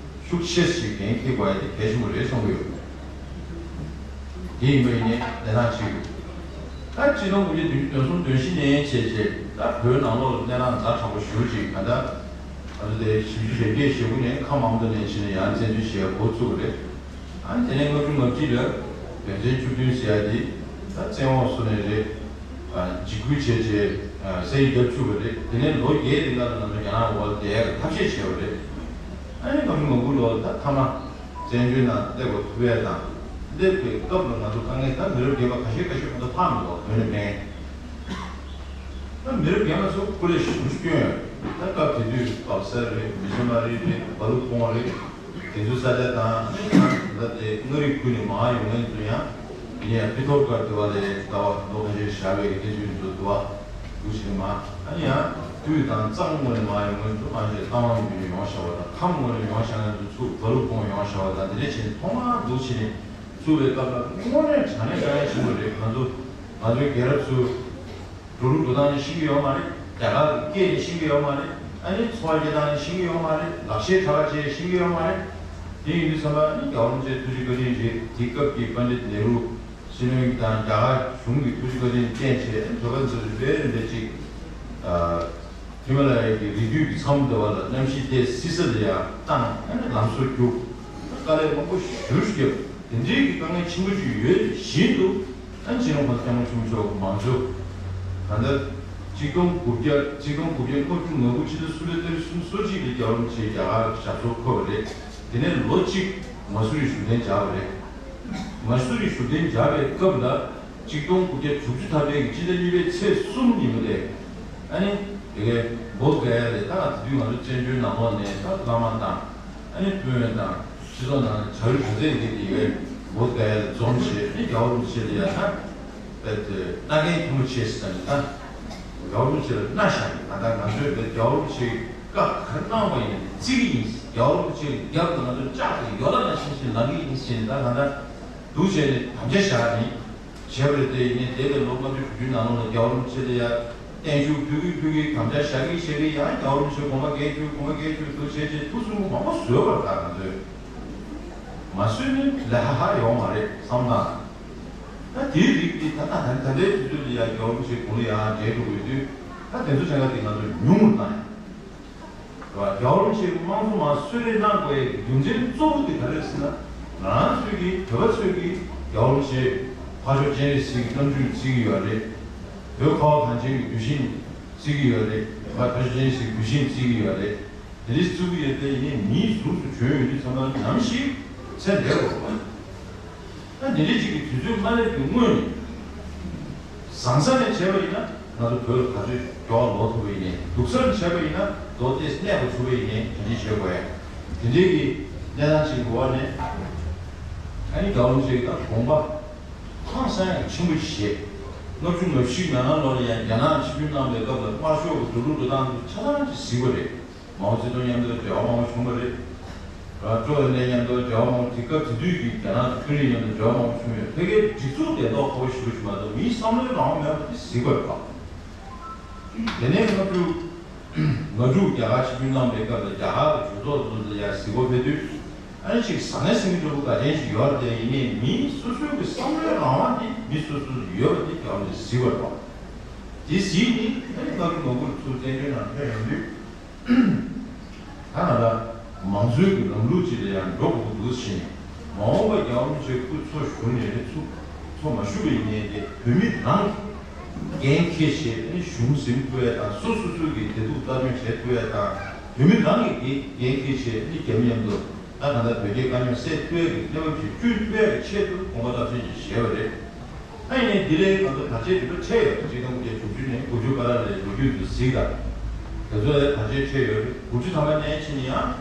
ཤུགས་ཆེ་ཞིག་འགན་འཁྱེར་དགོས་ཡ་དེ་གལ་ཆེན་པོ་རེད་བསམ་གྱི་ཡོད། དེ་ཡིན་པ་ཡིན་ནའི་གནས་སྟངས་གཅིག་ད་ཆིག་སྟོང་དགུ་བརྒྱ་བདུན་ཅུ་དོན་གསུམ་དོན་བཞི་ནས་བྱས་རྗེས་ད་བོད་ནང་ལོགས་ལ་གནས་སྟངས་ཛ་དྲག་པོ་ཞེ་པོ་ཅིག་ད་ལྟ་ང་ཚོ་དེ་བཞི་བཅུ་ཞེ་བརྒྱད་ཞེ་དགུ་ནས་ཁམས་དམར་མདོ་ནས་བྱས་ནས་ཡང་བཙན་འཛུལ་བྱས་འགོ་བཙུགས་པ་རེད། ཨ་ནི་དེ་ནས་ལྔ་བཅུ་ང་གཅིག་ལ་བོད་བཙན་བཅུ་བདུན་ཟེར་ཡ་དེ་ད་བཙན་འོག་སོང་ནས་རེད། འཇིགས་སྐུལ་བྱས་རྗེས་ས་ཡིག་བརྒྱབ་བཅུག་པ་རེད། དེ་ནས་ལོ་བརྒྱད་རིང་ལ་ང་ཚོ་རྒྱ་ནག་འོག་ལ་བསྡད་ཡ་གི་ཐབས་ཤེས་བྱས་པ་རེད། ཨ་ནི་ལྔ་བཅུ་ང་དགུ་ལོ་ད་མཐའ་མ། བཙན་བྱོལ་ནང་སླེབས་པ་ཐུབ་ཡས་དང་། སླེབས་པའི་སྐབས་ལ་ང་ཚོ་དཀའ་ངལ་ད་མི་རབས་རྒན་པ་ཁ་ཤས་ཁ་ཤས་ཁོ་ཚོ་ལྷག་མི་འདུག་བོད་ནས་ཕན། ད་མི་རབས་རྒན་པ་ཚོ་སྐུ་ལས་ཞེ་པོ་ཅིག་བསྐྱོན་ཡོད། ད་སྐབས་དེ་དུས་བག་གསར་རེད། མི་ཤ་མ་རི་རེད། བ་ལུ་ཀོང་རེད། དེ་ཚོའི་ས་ཆ་དང་ད་ལྟ་དེ་མངའ་རིས་ཁུལ་ནས་མར་ཡོང་མཁན་ཚོ་ཡང་ཡིན་ཡང་ཕི་ཐོར་སྒར་དེ་བ་ལས་ཟླ་བ་ལོ་ཁ་ཤས་བཞག་པའི་སྐད་ཆ་ཡིན་འདུག་འདུག་བ། དུ་ཕྱིན་མ། ཨ་ནི་ཡང་དབུས་དང་གཙང་ངོས་ནས་མར་ཡོང་མཁན་ཚོ་མང་ཆེ་རྟ་དབང་བརྒྱུད་ནས་ཡོང་བཞག་པ་དང་། ཁམས་ངོས་ནས་ཡོང་བཞག་མཁན་ཚོ་ཚུར་བ་ལུ་ཀོང་ཡོང་བཞག་པ་དང་། དེ་འདྲ་བྱས་ནས་ཐོག་མར་འདུག་བྱས་ནས་ཚུར་བའི་སྐབས་ལ་དངོས་གནས་དྲང་གནས་དཀའ་ངལ་ཆེན་པོ་རེད། ང་ཚོ་ང་ཚོའི་རྒྱལ་རབས་ཚོ་འགྲོ་ལུགས་འགྲོ་སྟངས་ནི་ཤེས་ཀྱི་ཡོད་མ་རེད། རྒྱ་གར་གྱི་སྐད་ནི་ཤེས་ཀྱི་ཡོད་མ་རེད། ཨ་ནི་འཚོ་བ་སྐྱེལ་སྟངས་ནི་ཤེས་ཀྱི་ཡོད་མ་རེད། ལག་ཤེས་གྲྭ་པ་བྱས་ཤེས་ཀྱི་ཡོད་མ་རེད། དེ་ཡིན་དུས་ཙམ་པ་ནི་རྒྱལ་བ་རིན་པོ་ཆེ་ཐུགས་རྗེ་བཀའ་དྲིན་རེད། དེ་སྐབས་ཀྱི་པཎྜི་ཏ་ནེ་རུ། སྲིད་བློན་དང་རྒྱ་གར་གཞུང་གི་ཐུགས་རྗེ་བཀའ་དྲིན་བརྟེན་བྱས་བོད་པ་ཚོ་རིམ་པས་རིམ་པས་ཅིག་ཨ་ཧི་མ་ལ་ཡའི་གི་རི་རྒྱུད་ཀྱི་མཚམས་འདི་བ་ལ་གནམ་གཤིས་དེ་བསིལ་ས་ལ་ཡར་བཏང་། ཨ་ནི་ལམ་བཟོ་རྒྱུགས། དཀའ་ལས་མང་པོ་ཞེ་པོ་ཅིག་བརྒྱབ། དེ་འདྲའི་གི་དཀའ་ངལ་ཆེན་པོ་ཅིག་ཡོད་བཞིན་དུ། ཨ་ནི་སྤྱི་ནོར་གོང་ས་སྐྱབས་མགོན་ཆེན་པོ་མཆོག་མང་གཙོ་ད་ལྟ་ཆིག་སྟོང་དགུ་བརྒྱ་ཆིག་སྟོང་དགུ་བརྒྱ་ལྔ་བཅུ་ང་དགུ་ཕྱི་ཟླ་གསུམ་པའི་ཏ་རིག་སོ་གཅིག་ལ་རྒྱལ་བ་རིན་པོ་ཆེ་རྒྱ་གར་ཞབས་སོར་འཁོད་པ་རེད། དེ་ནས་ལོ་གཅིག་མ་སུ་རི་བཞུགས་གདན་འཇགས་པ་རེད། མ་སུ་རི་བཞུགས་གདན་འཇགས་པའི་སྐབས་ལ་ཆིག་སྟོང་དགུ་བརྒྱ་དྲུག་ཅུ་ཐམ་པའི་གི་སྤྱི་ཟླ་གཉིས་པའི་ཚེས་གསུམ་ཉིན་མོ་དེ། ཨ་ནི་དེ་གའི་བོད་ག་ཡ་ལས་ད་དེ་དུས་ང་ཚོ་བཙན་བྱོལ་ནང་ལོགས་ནས་ད་བླ་མ་དང་། ཨ་ནི་སྤུན་དང་སྤྱི་ཚོགས་ནང་བྱ་རུ་གྲུ་རྩེ་འདི་དེ་གའི་བོད་ག་ཡ་ལས་འཛོམས་བྱས། ཨ་ནི་རྒྱལ་བ་རིན་པོ་ཆེ་ལ་ཡ་ད་པད་མནའ་གན་ཐུ་མོ་ཆེ་ཟེར་ནས་ད་རྒྱལ་བ་རིན་པོ་ཆེ་ལ་མནའ་བཞག་གི། ད་ལྟ་ང་ཚོས་པད་རྒྱལ་བ་རིན་པོ་ཆེ་བཀའ་ག་རེ་གནང་བ་ཡིན་ནའི་བརྩི་གི་ཡིན། རྒྱལ་བ་རིན་པོ་ཆེ་གི་རྒྱབ་ཏུ་ང་ཚོ་ལྕགས་ཀྱི་ཡོ་ལ་ནང་བཞིན་བཞིན་ལངས་ཀྱི་ཡིན་ཟེར་ནས་ད་ང་ད་འདུག་བྱས་ནས་དམ་བཅའ་བཞག་ནས་བྱས་པ་རེད། དེ་ཡིན་ནའི་འདས་པའི་ལོ་ལྔ་བཅུ་དྲུག་ཅུའི་ནང་ལོགས་ལ་རྒྱལ་བ་རིན་པོ་ཆེ་ལ་ཡ་བརྟན་བཞུགས་ཕུལ་གི་ཕུལ་གི་དམ་བཅའ་བཞག་གི་བཞག་གི་ཡང་རྒྱལ་བ་རིན་པོ་ཆེ་དགོངས་པ་འགལ་རྒྱུ་དགོངས་པ་འགལ་རྒྱུ་འདུག་བྱས་བྱས་ཐུགས་སུན་པོ་མང་པོ་བཟོས་པ་རེད། ད་ང་ཚོས་མ་བཟོས་ནི་ལས་ཧ་ཧ་ཡོང་མ་རེད་བསམ་སྟངས། ད་དེའི་རིགས་དེ་ད་ལྟ་ད་ད་ལྟའི་དུས་ཚོད་ལ་ཡང་རྒྱལ་བ་རིན་པོ་ཆེ་དགུང་ལ་ཡང་བསྡད་འགྲོ་དགོས་དུས། ད་དེ་ཚོ་བྱ་དགའ་དེ་ང་ཚོ་ཉུང་རུ་བཏང་ཡ། རྒྱལ་བ་རིན་པོ་ཆེ་དམངས་གཙོ་མར་གསོལ་རས་གནང་དགོས་ཡ་གི་རྒྱུ་མཚན་གཙོ་བོ་དེ་ག་རེ་རེད་ཟེར་ན། ང་རང་ཚོས་ཀྱི་བོད་པ་ཚོས་ཀྱི་རྒྱལ་བ་རིན་པོ་ཆེ་ཕར་ཕྱོགས་སྤྱན་རས་གཟིགས་ཀྱི་རྣམ་སྤྲུལ་བརྩི་གི་ཡོད་རེད། བོད་ཁ་བ་གངས་ཅན་གྱི་གདུལ་ཞིང་བརྩི་གི་ཡོད་རེད། ཕར་ཕྱོགས་སྤྱན་རས་གཟིགས་གདུལ་ཞིང་བརྩི་གི་ཡོད་རེད། དེ་འདྲའི་བརྩི་གི་ཡོད་དེ་ཡིན་ནའི་མིའི་གཟུགས་སུ་བྱོན་ཡོང་དུས་ཙམ་པ་ནམ་ཞིག་ཚེ་འདས་འགྲོ་བ། ད་འདི་འདྲའི་ཅིག་གི་དུས་ཚོད་མ་སླེབས་ཀྱི་སྔོན་ནས། བཟང་ས་ནས་བྱས་པ་ཡིན་ན་ང་ཚོ་བོད་ལ་ག་ཚོད་མགྱོགས་ལོག་ཐུབ་པ་ཡིན་ནའི། སྡུག་ས་ནས་བྱས་པ་ཡིན་ན་ལོ་ཏོག་ཙམ་གནས་པ་ཐུབ་པ་ཡིན་ནའི་དེ་འདྲའི་བྱེད་དགོས་ཡ། དེ་འདྲའི་གི་གནས་སྟངས་ཅིག་གི་འོག་ནས། ཨ་ནི་རྒྱལ་བ་རིན་པོ་ཆེ་གི་ད་དགོངས་པ་ཧང་སང་ཡང་ཆེན་པོ་ཞིག་བཞེས། ལྔ་བཅུ་ང་བཞི་ང་ལྔ་ལོ་ལ་ཡང་རྒྱ་ནག་ཆིབས་བསྒྱུར་གནང་བའི་སྐབས་ལ་དམར་ཤོག་གི་འགྲོ་ལུགས་འགྲོ་སྟངས་དེ་ཆ་ཚང་ཅིག་གཟིགས་པ་རེད། མའོ་ཙེ་ཏུང་མཉམ་དུ་འབྲེལ་བ་མང་པོ་བྱུང་བ་རེད། ཨ་ཀྲོའུ་ཨེན་ལའེ་མཉམ་དུ་འབྲེལ་བ་མང་པོ། དེ་སྐབས་དེ་དུས་ཀྱི་རྒྱ་ནག་གི་ཁུན་རིན་མཉམ་དུ་འབྲེལ་བ་མང་པོ་བྱུང་ཡོད། ཕ་གིའི་སྒྲིག་འཛུགས་དེ་མདོག་ཁ་པོ་ཞེ་པོ་ཞིག་མ་གཏོགས་མིའི་བསམ་བློའི་རང་དབང་མེད་པ་དེ་གཟིགས་པ་རེད་པ། དེ་ནས་ལྔ་བཅུ་ང་དྲུག་རྒྱ་གར་ཆིབས་བསྒྱུར་གནང་བའི་སྐབས་ལ་རྒྱ་གར་གྱི་གྲོས་ཚོགས་དེ་ཚོ་ལ་ཡར་གཟིགས་པ་ཕེབས་དུས། ཨ་ནི་ཅིག་བཟང་ངན་སེམས་ཀྱི་སྤྲོ་པོ་འགའ་ཅན་ཞིག་ཡོད་རེད་དེ། ཡིན་ནའི་མི་སོ་སོའི་གི་བསམ་བློའི་རང་དབང་དེ་མི་སོ་སོ་སུ་ཡོད་པ་དེ་རྒྱ་གར་ལ་གཟིགས་པ་རེད་པ། དེ་གཟིགས་ནས་ཨ་ནི་ལྔ་བཅུ་ང་དགུ་ལ་ཚུར་བཙན་བྱོལ་ནང་ཐོན་ཡོང་དུས། ད་ང་ལ་མང་གཙོའི་གི་ལམ་ལུགས་ཅིག་ལ་ཡང་འགྲོ་དགོས་ཀྱི་འདུག་ཟེར་ནས། མ་འོངས་པ་རྒྱལ་བ་རིན་པོ་ཆེ་སྐུ་འཚོ་བཞུགས་ནས་ཚུར་འཚོ་མ་བཞུགས་པ་ཡིན་ནའི་དེ་བོད་མི་རང་གིས་འགན་འཁྱེར་བྱས་ཨ་ནི་གཞུང་འཛིན་ཐུབ་ཡ་དང་། སོ་སོ་སོ་གི་བདེ་སྡུག་ལྟ་སྡོད་བྱེད་ཐུབ་ཡ་དང་། བོད་མི་རང་གིས་དེ་འགན་འཁྱེར་བྱས་ཨ་ནི་རྒྱ་མི་མཉམ་དུ་ད་གང་ལྟར་བོད་རྒྱའི་དཀའ་རྙོག་སེལ་ཐུབ་ཡ་གི་གནས་བབ་ཅིག་བསྐྲུན་ཐུབ་ཡ་གི་ཆེད་དུ་དགོངས་པ་རླབས་ཆེན་ཅིག་བཞེས་པ་རེད། ཨ་ཡིན་ནའི་འདི་ལས་ང་ཚོ་དར་ཆའི་རིམ་པ་འཕྲད་ཡོད་རེད། གཅིག་སྟོང་དགུ་བརྒྱ་དྲུག་ཅུ་ནས་དགུ་བཅུ་བར་ལ་ལོ་རྒྱུས་འདུག་གཟིགས་དང་། དེ་ཚོ་ལ་དར་ཆ་འཕྲད་ཡོད་རེད། དགུ་བཅུ་ཐམ་པ་ནས་ཕྱིན་ནས་ཡང་།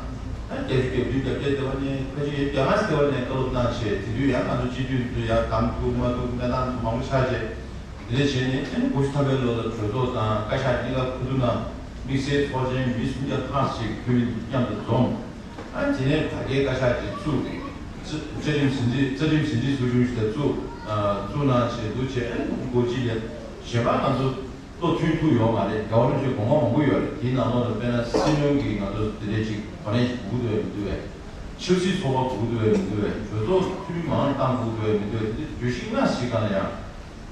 ཨ་བརྒྱད་ཅུ་གྱ་བདུན་གྱ་བརྒྱད་དེ་བ་ནས་ཕལ་ཆེར་བརྒྱ་ལྔ་དེ་བ་ནས་བཀའ་སློབ་གནང་བྱས། དེ་དུས་ཡང་ང་ཚོ་སྤྱི་འཐུས་ཚོ་ཡང་གདམ་ཐུབ་མ་ཐུབ་གནས་སྟངས་ཚོ་མང་པོ་ཆགས་བྱས། དེ་ལས་བྱས་ནས་ཨ་ནི་དགུ་བཅུ་ཐམ་པའི་ལོ་ལ་གྲོས་ཚོགས་དང་བཀའ་ཤག་གཉིས་ཀ་ཁུ་བསྡུ་གནང་། དམིགས་བསལ་ཚོགས་ཆེན་མི་སུམ་བརྒྱ་ལྷག་ཅིག་ཁུལ་མི་མཉམ་དུ་འཛོམས། ཨ་ནི་དེ་ནས་དར་རྒྱས་བཀའ་ཤག་ཅིག་བཙུགས། རྩ་རྩ་ཁྲིམས་ཟིན་བྲིས་རྩ་ཁྲིམས་ཟིན་བྲིས་ཚོགས་ཆུང་ཞིག་ལ་བཙུགས། ཨ་བཙུགས་གནང་བྱས་འདུག་བྱས། ཨ་ནི་དགུ་བཅུ་གོ་གཅིག་ལ་གཞན་པ་ང་ཚོ་བློ་མཐུན་ཐུབ་ཡོད་མ་རེད། རྒྱལ་བ་རིན་པོ་ཆེའི་དགོངས་པ་མང་པོ་ཡོད་རེད། དེའི་ནང་ལོགས་ལ་དཔེར་ན་སྲིད་བློན་གྱིས་ང་ཚོ་དེ་འདྲས་ཅིག་གོ་གནས་ཤིག་དགོས་ཀྱི་འདུག་བས། ཆབ་སྲིད་ཚོགས་པ་དགོས་ཀྱི་འདུག་བས་མི་འདུག་བས། གྲོས་ཚོགས་འཐུས་མི་མང་བཏང་དགོས་ཀྱི་འདུག་བས་མི་འདུག་བས། དེ་འདྲས་བརྗོད་གཞི་སྔ་ཕྱི་གང་ལ་ཡང་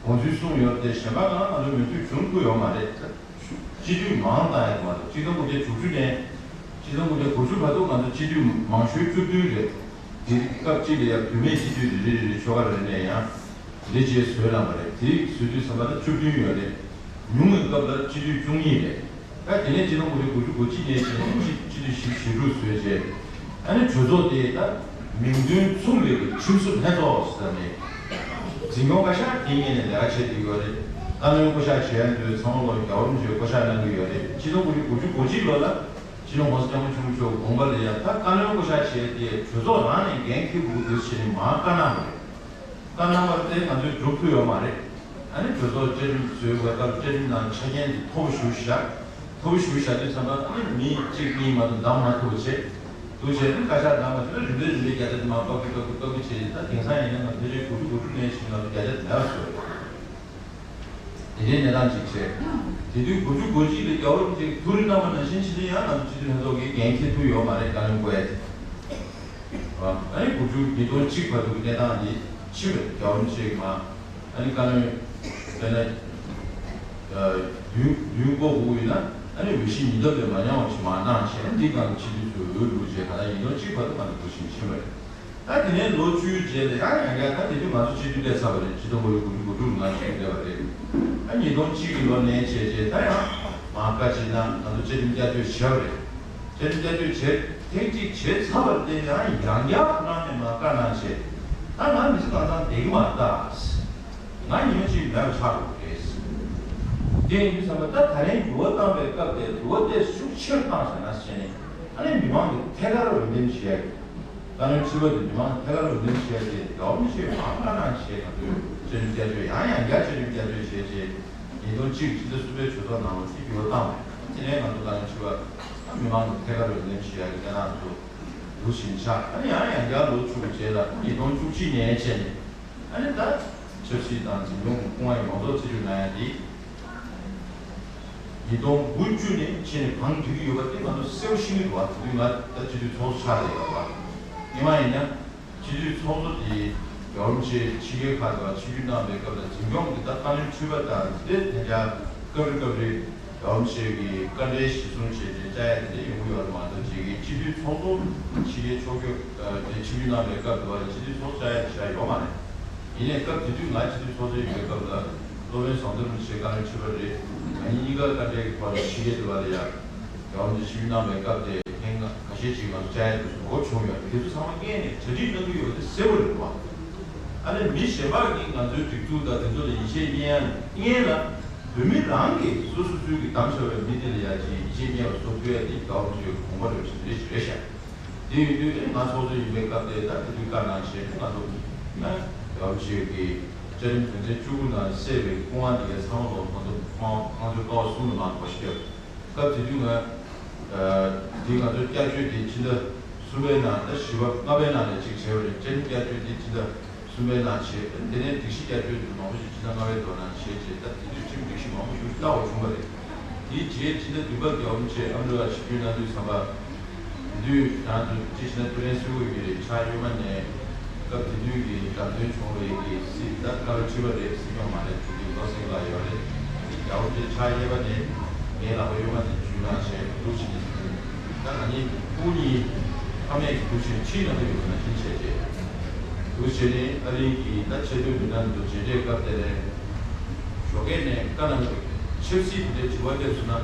དགོངས་ཚུལ་གསུངས་ཡོད་རེད་དེ། གཞན་པ་གང་ལ་ང་ཚོ་མོས་མཐུན་བྱུང་ཐུབ་ཡོད་མ་རེད། སྤྱི་འཐུས་མང་བཏང་ཡག་མ་གཏོགས། གཅིག་སྟོང་དགུ་བརྒྱ་དྲུག་ཅུ་ནས་གཅིག་སྟོང་དགུ་བརྒྱ་དགུ་བཅུ་བར་དུ་ང་ཚོ་སྤྱི་འཐུས་མང་ཤོས་བཅུ་བདུན་རེད། དེ་སྐབས་གཅིག་ལ་ཡང་བུད་མེད་སྤྱི་འཐུས་རེ་རེ་རེ་རེ་ཆོལ་ཁ་རེ་ནས་ཡང་དེ་རྗེས་བཟོས་ལ་མ་རེད། དེ་བཟོས་དུས་ཙམ་པ་ལ་བཅུ་བདུན་ཡོད་རེད། ཉུང་བའི་སྐབས་ལ་སྤྱི་འཐུས་བཅུ་གཉིས་རེད། ད་དེ་ནས་གཅིག་སྟོང་དགུ་བརྒྱ་དགུ་བཅུ་གོ་གཅིག་ནས་བྱས་ནས་སྤྱི་སྤྱི་འཐུས་བཞི་བཅུ་ཞེ་དྲུག་བཟོས་རྗེས། ཨ་ནི་གྲོས་ཚོགས་དེ་ད་མིང་དོན་མཚུངས་པའི་ཁྲིམས་བཟོ་ལྷན་ཚོགས་ཟེར་ནས། འཛིན་སྐྱོང་བཀའ་ཤག་དེ་ངོས་ནས་ལས་ཀ་བྱེད་བསྡད་ཡོད་རེད། བཀའ་བློན་བསྐོ་གཞག་བྱེད་ཡ་འདུག་ཚང་མ་ལོ་རྒྱལ་བ་རིན་པོ་ཆེས་བསྐོ་གཞག་གནང་གི་ཡོད་རེད། གཅིག་སྟོང་དགུ་བརྒྱ་དགུ་བཅུ་གོ་གཅིག་ལོ་ལ་སྤྱི་ནོར་༸གོང་ས་༸སྐྱབས་མགོན་ཆེན་པོ་མཆོག་དགོངས་པ་ལ་ཡ། ད་བཀའ་བློན་བསྐོ་གཞག་བྱས་ཏེ་གྲོས་ཚོགས་རང་ནས་འགན་འཁྱེར་དགོས་འདུག་ཟེར་ནས་མར་བཀའ་གནང་བ་རེད། བཀའ་གནང་བ་དེ་ང་ཚོས་སྒྲུབ་ཐུབ་ཡོད་མ་རེད། ཨ་ནི་གྲོས་ཚོགས་བཅའ་ཁྲིམས་བཟོས་པའི་སྐབས་བཅའ་ཁྲིམས་ནང་ཆ་རྐྱེན་དེ་མཐོ་པོ་ཞེ་པོ་བཞག་མཐོ་པོ་ཞེ་པོ་བཞག་དུས་ཙམ་པ། ཨ་ནི་མི་གཅིག་གཉིས་མ་གཏོགས་བདམས་མ་ཐུབ་པ་བྱས། འདུག་བྱས་ནས་བཀའ་ཤག་གནང་བ་དེ་ལ་རིམ་པས་རིམ་པས་བརྒྱ་ཆ་དེ་མར་བཀག་གི་བཀག་གི་བཀག་གི་བྱས། ད་དེང་སང་ཡིན་ན་ང་ཕལ་ཆེར་དགུ་བཅུ་གོ་དྲུག་ནས་བྱས་ང་ཚོ་བརྒྱ་ཆ་དེ་མེད་པ་བཟོས། དེ་འདྲའི་གནས་སྟངས་ཅིག་བྱས། དེ་དུས་དགུ་བཅུ་གོ་གཅིག་ལ་རྒྱལ་བ་རིན་པོ་ཆེས་ཐུགས་རེ་གནང་བ་ནང་བཞིན་ཕྱི་ལ་ཡང་ང་ཚོ་སྤྱི་འཐུས་ལྷན་ཚོགས་ཀྱིས་འགན་འཁྱེར་ཐུབ་ཡོད་མ་རེད། བཀའ་བློན་བསྐོ་ཡ་དེ། ཨ་ནི་དགུ་བཅུ་ཉིས་སྟོང་གཅིག་བར་དུ་གི་གནས་སྟངས་འདི་ཕྱིན་པ་རེད། རྒྱལ་བ་རིན་པོ་ཆེ་གིས་མར་ཨ་ནི་བཀའ་བློན་དཔེར་ན་བདུན་བདུན་བསྐོ་དགོས་ཡིན་ན། ཨ་ནི་འོས་གཞི་ཉིས་ལྡབ་ལས་མ་ཉུང་བ་ཞིག་མར་གནང་བྱས། ཨ་ནི་འདིའི་སྒང་གི་སྤྱི་འཐུས་ཚོས་འོས་བླུགས་བྱས། ག་ད་ཉིས་སྟོང་གཅིག་བར་དུ་ང་ཚོ་འགོ་ཕྱིན་ཕྱིན་པ་རེད། ད་དེ་ནས་ལོ་བཅུའི་རྗེས་ལ་ཡང་ཡང་བསྐྱར། ད་དེ་དུས་ང་ཚོ་སྤྱི་འཐུས་སླེབས་ཚར་བ་རེད། ཆིག་སྟོང་དགུ་བརྒྱ་དགུ་བཅུ་གོ་དྲུག་ལ་ང་སྤྱི་འཐུས་སླེབས་པ་རེད། ཨ་ཉིས་སྟོང་གཅིག་གི་ལོ་ནས་བྱས་རྗེས་ད་ཡང་མར་བཀའ་སྤྱི་གནང་། ང་ཚོ་བཅའ་ཁྲིམས་བསྐྱར་བཅོས་བྱས་པ་རེད། བཅའ་ཁྲིམས་བསྐྱར་བཅོས་བྱས། ཐེངས་གཅིག་བྱས་ཚར་བ་དེ་ཡང་ཡང་བསྐྱར་ཁོ་རང་ནས་མར་བཀའ་གནང་བྱས། ད་ང་མི་ཚེ་གང་ཚང་བསྡད་ཀྱི་མ་རེད་ད། ང་ཉི་མ་གཅིག་མེད་པ་ཆགས་འགྲོ་གི་རེད། དེ་ཡིན་དུས་ཙམ་པ་ད་ད་རིང་འགྱུར་བ་བཏང་བའི་སྐབས་དེ་འགྱུར་བ་དེ་ཤུགས་ཆེར་བཏང་ཟེར་ན་བྱས་ནས། ཨ་ནི་མི་མང་གི་ཐད་ཀར་འོས་འདེམས་བྱས། བཀའ་བློན་ཁྲི་པ་དེ་མི་མང་ཐད་ཀར་འོས་འདེམས་བྱས་ཏེ། རྒྱལ་བ་རིན་པོ་ཆེས་མར་བཀའ་གནང་བྱས། ང་ཚོས་བཅའ་ཁྲིམས་བསྐྱར་བཅོས་ཡང་ཡང་བསྐྱར་བཅའ་ཁྲིམས་བསྐྱར་བཅོས་བྱས་རྗེས། ཉིས་སྟོང་གཅིག་ཕྱི་ཟླ་གསུམ་པའི་གྲོས་ཚོགས་ནང་ལ་དེ་འགྱུར་བ་བཏང་བས། དེ་ནས་ང་ཚོ་བཀའ་བློན་ཁྲི་པ་མི་མང་གི་ཐད་ཀར་འོས་འདེམས་བྱེད་ཡག་གི་གནས་སྟངས་ཚོ་འདུག་བཞིན་ཆགས། ཨ་ནི་ཡང་ཡང་བསྐྱར་ལོ་བཅུ་རྗེས་ལ་ཉིས་སྟོང་བཅུ་གཅིག་ནས་བྱས་ནས། ཨ་ནི་ད་ཆབ་སྲིད་དང་འཛིན་སྐྱོང་གི་སྐུ་དབང་ཡོངས་རྫོགས་རྩིས་སྤྲོད་གནང་ཡ་དེ། ཉིས་སྟོང་དགུ་བཅུ་ནས་ཕྱིན་ནས་གང་སྒྲིག་གི་ཡོད་པ་དེ་ང་ཚོ་གསལ་པོ་ཤེས་ཀྱི་འདུག་བ། དེ་དུས་ང་ད་སྤྱི་འཐུས་ཚོགས་གཙོ་ཆགས་བསྡད་ཡོད་པ། སྔོན་མ་ཡིན་ན་སྤྱི་འཐུས་ཚོགས་གཙོ་དེ་རྒྱལ་བ་རིན་པོ་ཆེ་ཕྱི་རྒྱལ་ཁག་ཏུ་ཆིབས་བསྒྱུར་གནང་བའི་སྐབས་ལ་འཛིན་སྐྱོང་གི་ད་བཀའ་བློན་ཁྲི་པ་དང་དེ་དེ་འདྲ་སྐབས་རེ་སྐབས་རེ་རྒྱལ་བ་རིན་པོ་ཆེ་གི་བཀའ་འབྲེལ་གཞིར་བཟུང་བྱས་ཏེ་བཅར་ཡ་དེ་འདྲ་ཡོང་གི་ཡོད་རེད་མ་གཏོགས། རྗེས་ཀྱི་སྤྱི་འཐུས་ཚོགས་གཙོ་ཕྱི་རྒྱལ་ཕྱོགས་བསྐྱོད་དེ་ཆིབས་བསྒྱུར་གནང་བའི་སྐབས་དུ་བ་ལ་སྤྱི་འཐུས་ཚོགས་གཙོ་བཅར་ཡ་དེ་བཞག་ཡོད་མ་རེད། ཡིན་ནའི་སྐབས་དེ་དུས་ང་སྤྱི་འཐུས་ཚོགས་གཙོ་ཡིན་པའི་སྐབས་ལ་སློབ་དཔོན་ཟམ་གདོང་རིན་པོ་ཆེ་བཀའ་བློན་ཁྲི་པ་རེད། ང་གཉིས་གཉིས་ཀ་བཀའ་འབྲེལ་གྱི་ཐོག་ནས་ཕྱི་རྒྱལ་དུ་བ་ལ་ཡ་རྒྱལ་བ་རིན་པོ་ཆེ་ཆིབས་བསྒྱུར་གནང་བའི་སྐབས་དེ་ཐེངས་ཁ་ཤས་ཅིག་ང་ཚོ་བཅར་ཡ་དུས་སུ་འོ་བྱུང་ཡོད་རེད། དེ་ཚོ་ཚང་མ་སྔོན་ནས་གྲ་སྒྲིག་གནང་གི་ཡོད་པ་དེ་གསལ་པོ་རེད་བ། ཨ་ནི་མི་གཞན་པ་གིས་ང་ཚོའི་སྒྲིག་འཛུགས་དང་དེ་ཚོ་ལ་ཡིད་ཆེས་རྙེད་ཡ་རྙེད་ལ། བོད་མི་རང་གིས་སོ་སོ་སོའི་གི་གདམ་བྱ་བའི་མི་དེ་ལ་ཡ་ཅིག་ཡིད་ཆེས་རྙེད་པ་བཟོ་ཐུབ་ཡ་དེ་རྒྱལ་བ་རིན་པོ་ཆེའི་དགོངས་པ་རེད་ཟེར་རེད་ཤག་དེ་ཡིན་དུས་ཨེ་ང་ཚོགས་གཙོ་ཡིན་པའི་སྐབས་དེ་ད་དེ་དུས་བཀའ་གནང་བྱས་ང་ཚོ་ན་རྒྱལ་བ་རིན་པོ་ཆེ་གི་བཅའ་ཁྲིམས་དོན་ཚན་བཅུ་དགུ་ནང་གསལ་བའི་སྐུ་དབང་དེ་གའི་ཚང་མ་ལོ་ང་ཚོ་ཁོང་ཁོང་ཚོའི་ཀ་བ་གསུམ་ལ་མར་གོ་ཤེས། སྐབས་དེ་དུས་ང་འདི་ང་ཚོའི་བསྐྱར་བཅོས་དེ་ཕྱི་ཟླ་གསུམ་པའི་ནང་ད་བཞི་པ་ལྔ་པའི་ནང་ལ་ཅིག་བྱས་པ་རེད། བཅའ་ཁྲིམས་བསྐྱར་བཅོས་དེ་ཕྱི་ཟླ་གསུམ་པའི་ནང་བྱས། དེ་ནས་སྒྲིག་གཞི་བསྐྱར་བཅོས་དེ་མང་པོ་ཞིག་ཕྱི་ཟླ་ལྔ་པའི་ལོ་ནང་བྱས་རྗེས་ད་དེ་དུས་ཁྲིམས་སྒྲིག་གཞི་མང་པོ་ཞིག་བསླབ་པ་བྱུང་བ་རེད། དེའི་རྗེས་ཕྱི་ཟླ་བདུན་པ་རྒྱལ་བ་རིན་པོ་ཆེ་ཨ་མི་རི་ཀ་ཆིབས་བསྒྱུར་གནང་དུས་ཙམ་པ། དེ་དུས་ང་ཚོ་སྤྱི་བྱེ་ནས་ཐུ་རེན་སུའུ་ཡི་རེད། ཕྱག་གཡོན་མ་ནས་སྐབས་དེ་དུས་ཀྱི་བདམས་ཐོན་བྱུང་བའི་གི་སྲིད་ད་བཀའ་བློན་ཁྲི་པ་རེད། སྲིད་སྐྱོང་མ་རེད། དེ་དུས་ལོ་སེང་ལ་ཡོད་རེད། རྒྱལ་བ་རིན་པོ་ཆེ་ཕྱག་གཡས་པ་ནས་ངའི་ལག་པ་གཡོན་མ་ནས་འཇུས་གནང་བྱས་འདུག་ཕྱིན་ནས། ད་ང་གཉིས་སྐུ་ཉིད་ཕ་མེས་ཀྱི་འདུག་ཕྱིན་ཁྲིད་གནང་གི་ཡོད་ན་ཕྱིན་བྱས་རྗེས། འདུག་བྱས་ནས་ཨ་རིའི་གི་ད་ཆེས་མཐོའི་མི་སྣ་འདུག་མཇལ་འཕྲད་སྐབས་དེ་ལས་ཞོགས་ཀས་ནས་བཀའ་གནང་གི་འདུག་ཆབ་སྲིད་དེ་འདྲའི་དྲི་བ་སླེབས་སོང་ན་